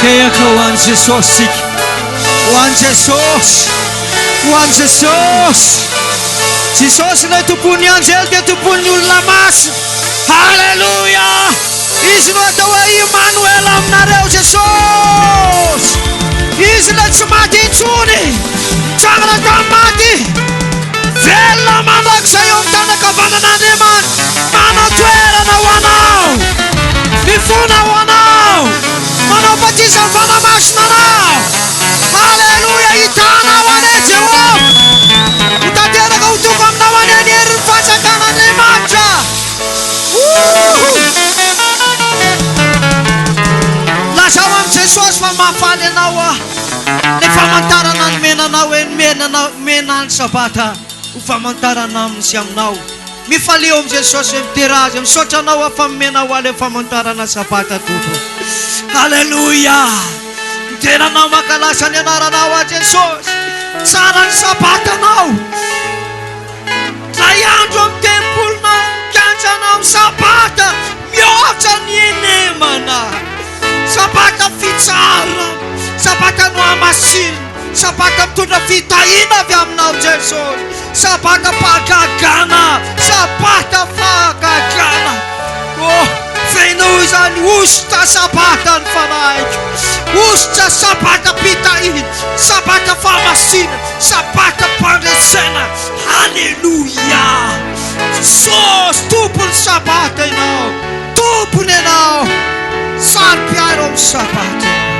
Tehaka ho an'i Jesosy isika. Ho an'i Jesosy. Ho an'i Jesosy. Jesosy ilay tompon'ny anjely dia tompon'ny olona masina. Haleloia! Izy no atao hoe Immanuel aminareo Jesosy. Izy ilay tsy maty intsony. Tsangana tamin'ny maty. Velona mandrakizay eo amin'ny tanan-kavanan'Andriamanitra. Manao toerana ho anao. Mifona ho anao. Manao batisa ny Fanahy Masina anao. Haleloia! Hitanao anie Jehovah. Ho tanteraka ho tonga aminao anie ny herin'ny fanjakan'Andriamanitra. Ouhou! Lazao amin'i Jesosy fa mahafaly anao aho. Ny famantarana nomena anao hoe nomena anao, nomena ny Sabata ho famantarana aminy sy aminao. Mifalia eo amin'i Jesosy hoe midera Azy. Misaotra anao aho fa nomenao ahy ilay famantarana Sabata Tompo. Haleloia! Midera anao mankalaza ny anaranao aho Jesosy. Tsara ny Sabatanao. Ilay andro amin'ny tempolinao, kianjanao, Sabata mihoatra ny henemana. Sabata fitsarana, Sabata nohamasinina, Sabata mitondra fitahiana avy aminao Jesosy, Sabata fahagagana, Sabata fahagagana. Oh, fenoy izany hosotra Sabata ny fanahiko, hosotra Sabata mpitahiana, Sabata fahamasinana, Sabata mpandresena. Haleloia! Jesosy, Tompon'ny Sabata Ianao. Tompony Ianao. Saro-piaro amin'ny Sabata Ianao.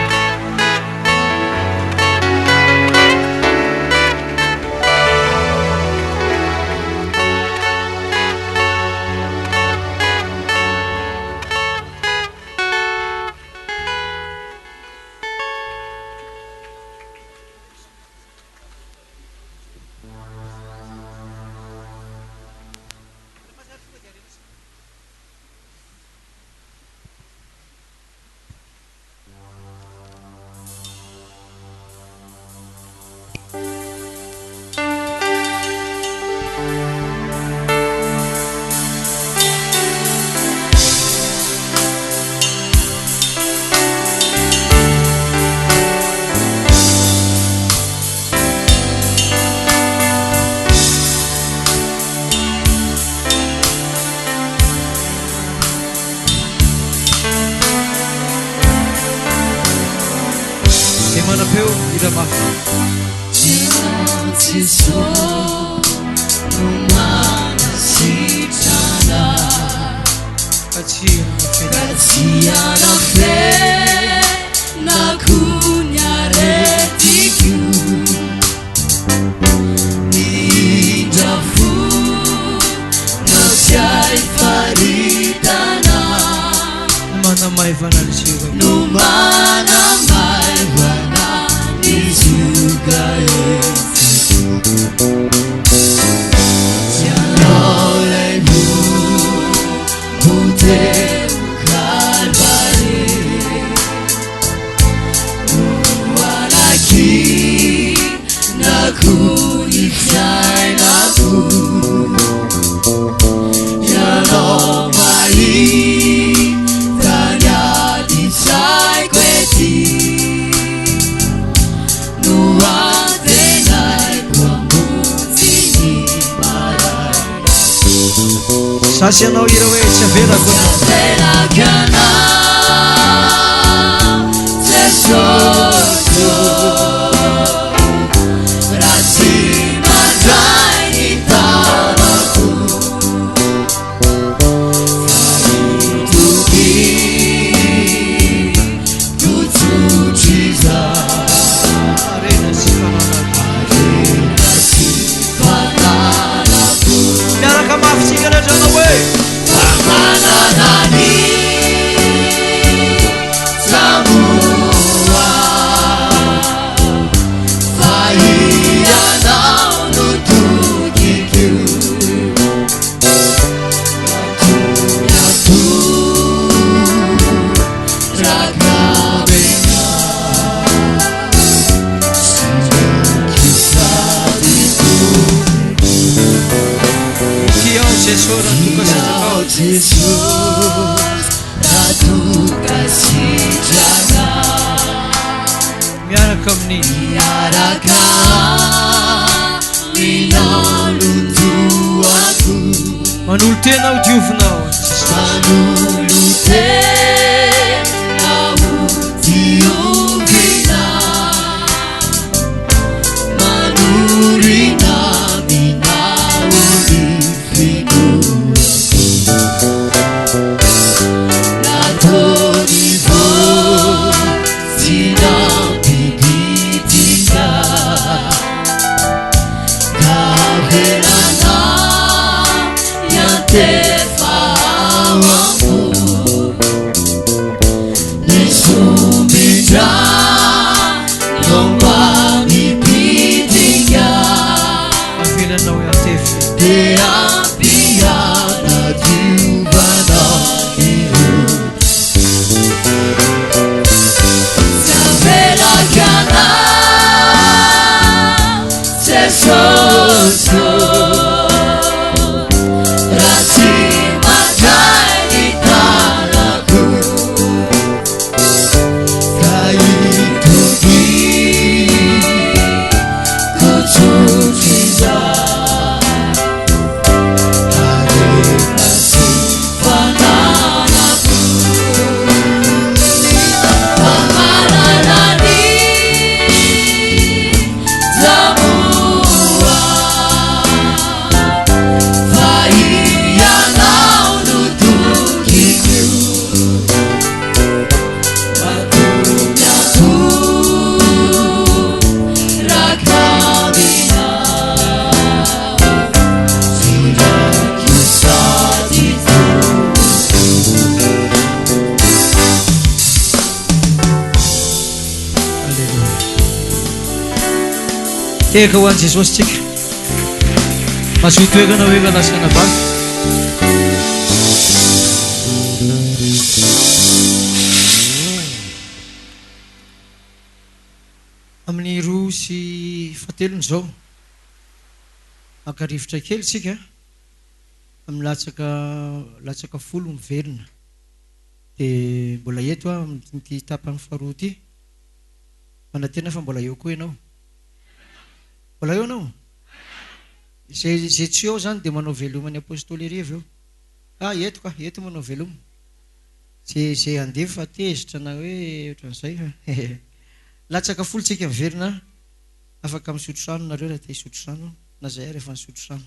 Izay manam-peo, hira mafy. Ka tsy Manamaivana ny zioga. No manamaivana ny zioga entiko. Ianao ilay mombo teo Kalvary. No anakirako. Za sy ianao hira hoe tsy avelako anao. Avelako anao Jesosy ô Raha tsy mandray ny tanako Fa itoky ko tsotr'izao Harena sy fananako. Harena sy fananako. Miaraka mafy tsika rehetra hanao hoe. Fa manana ny Tsamoa Fa ianao no tokiko Ity aho Jeso raha toa ka sitrakao. Miaraka amin'ny. Miaraka aminao no toako. Manolo-tena ho diovinao. Manolo-tena ho diovina. Manorina aminao ny finoako. Nataony vao tsy nampibitika. Ka avelanao hiantefa ao am-po. Ny sombin-drano mba mibitika. Avelanao hiantefa. Dia ampianadiovanao ireo. Tsy avelako anao Jesosy ô, raha tsy mandray ny tanako ka itodiko tsotr'izao. Harena sy fananako. Fa manana ny Tsamoa. Fa ianao no tokiko. Matomiako rakaminao. Sirako sady Aleloia. Tehaka ho an'i Jesosy tsika. Mazoto toerana hoe rahalahy sy anabavy. Amin'ny roa sy fahatelony izao. Maka rivotra kely tsika. Amin'ny latsaka latsaka folo miverina. Dia mbola eto aho amin'ity tapany faharoa ity. Manantena fa mbola eo koa ianao. Mbola eo ianao? Izay izay tsy eo izany dia manao veloma ny Apostoly ery avy eo. Ah, eto ka, eto manao veloma. Izay izay handeha fa tezitra na hoe ohatran'izay fa Latsaka folo tsika miverina, afaka misotro rano nareo raha te hisotro rano, na izay ary efa nisotro rano.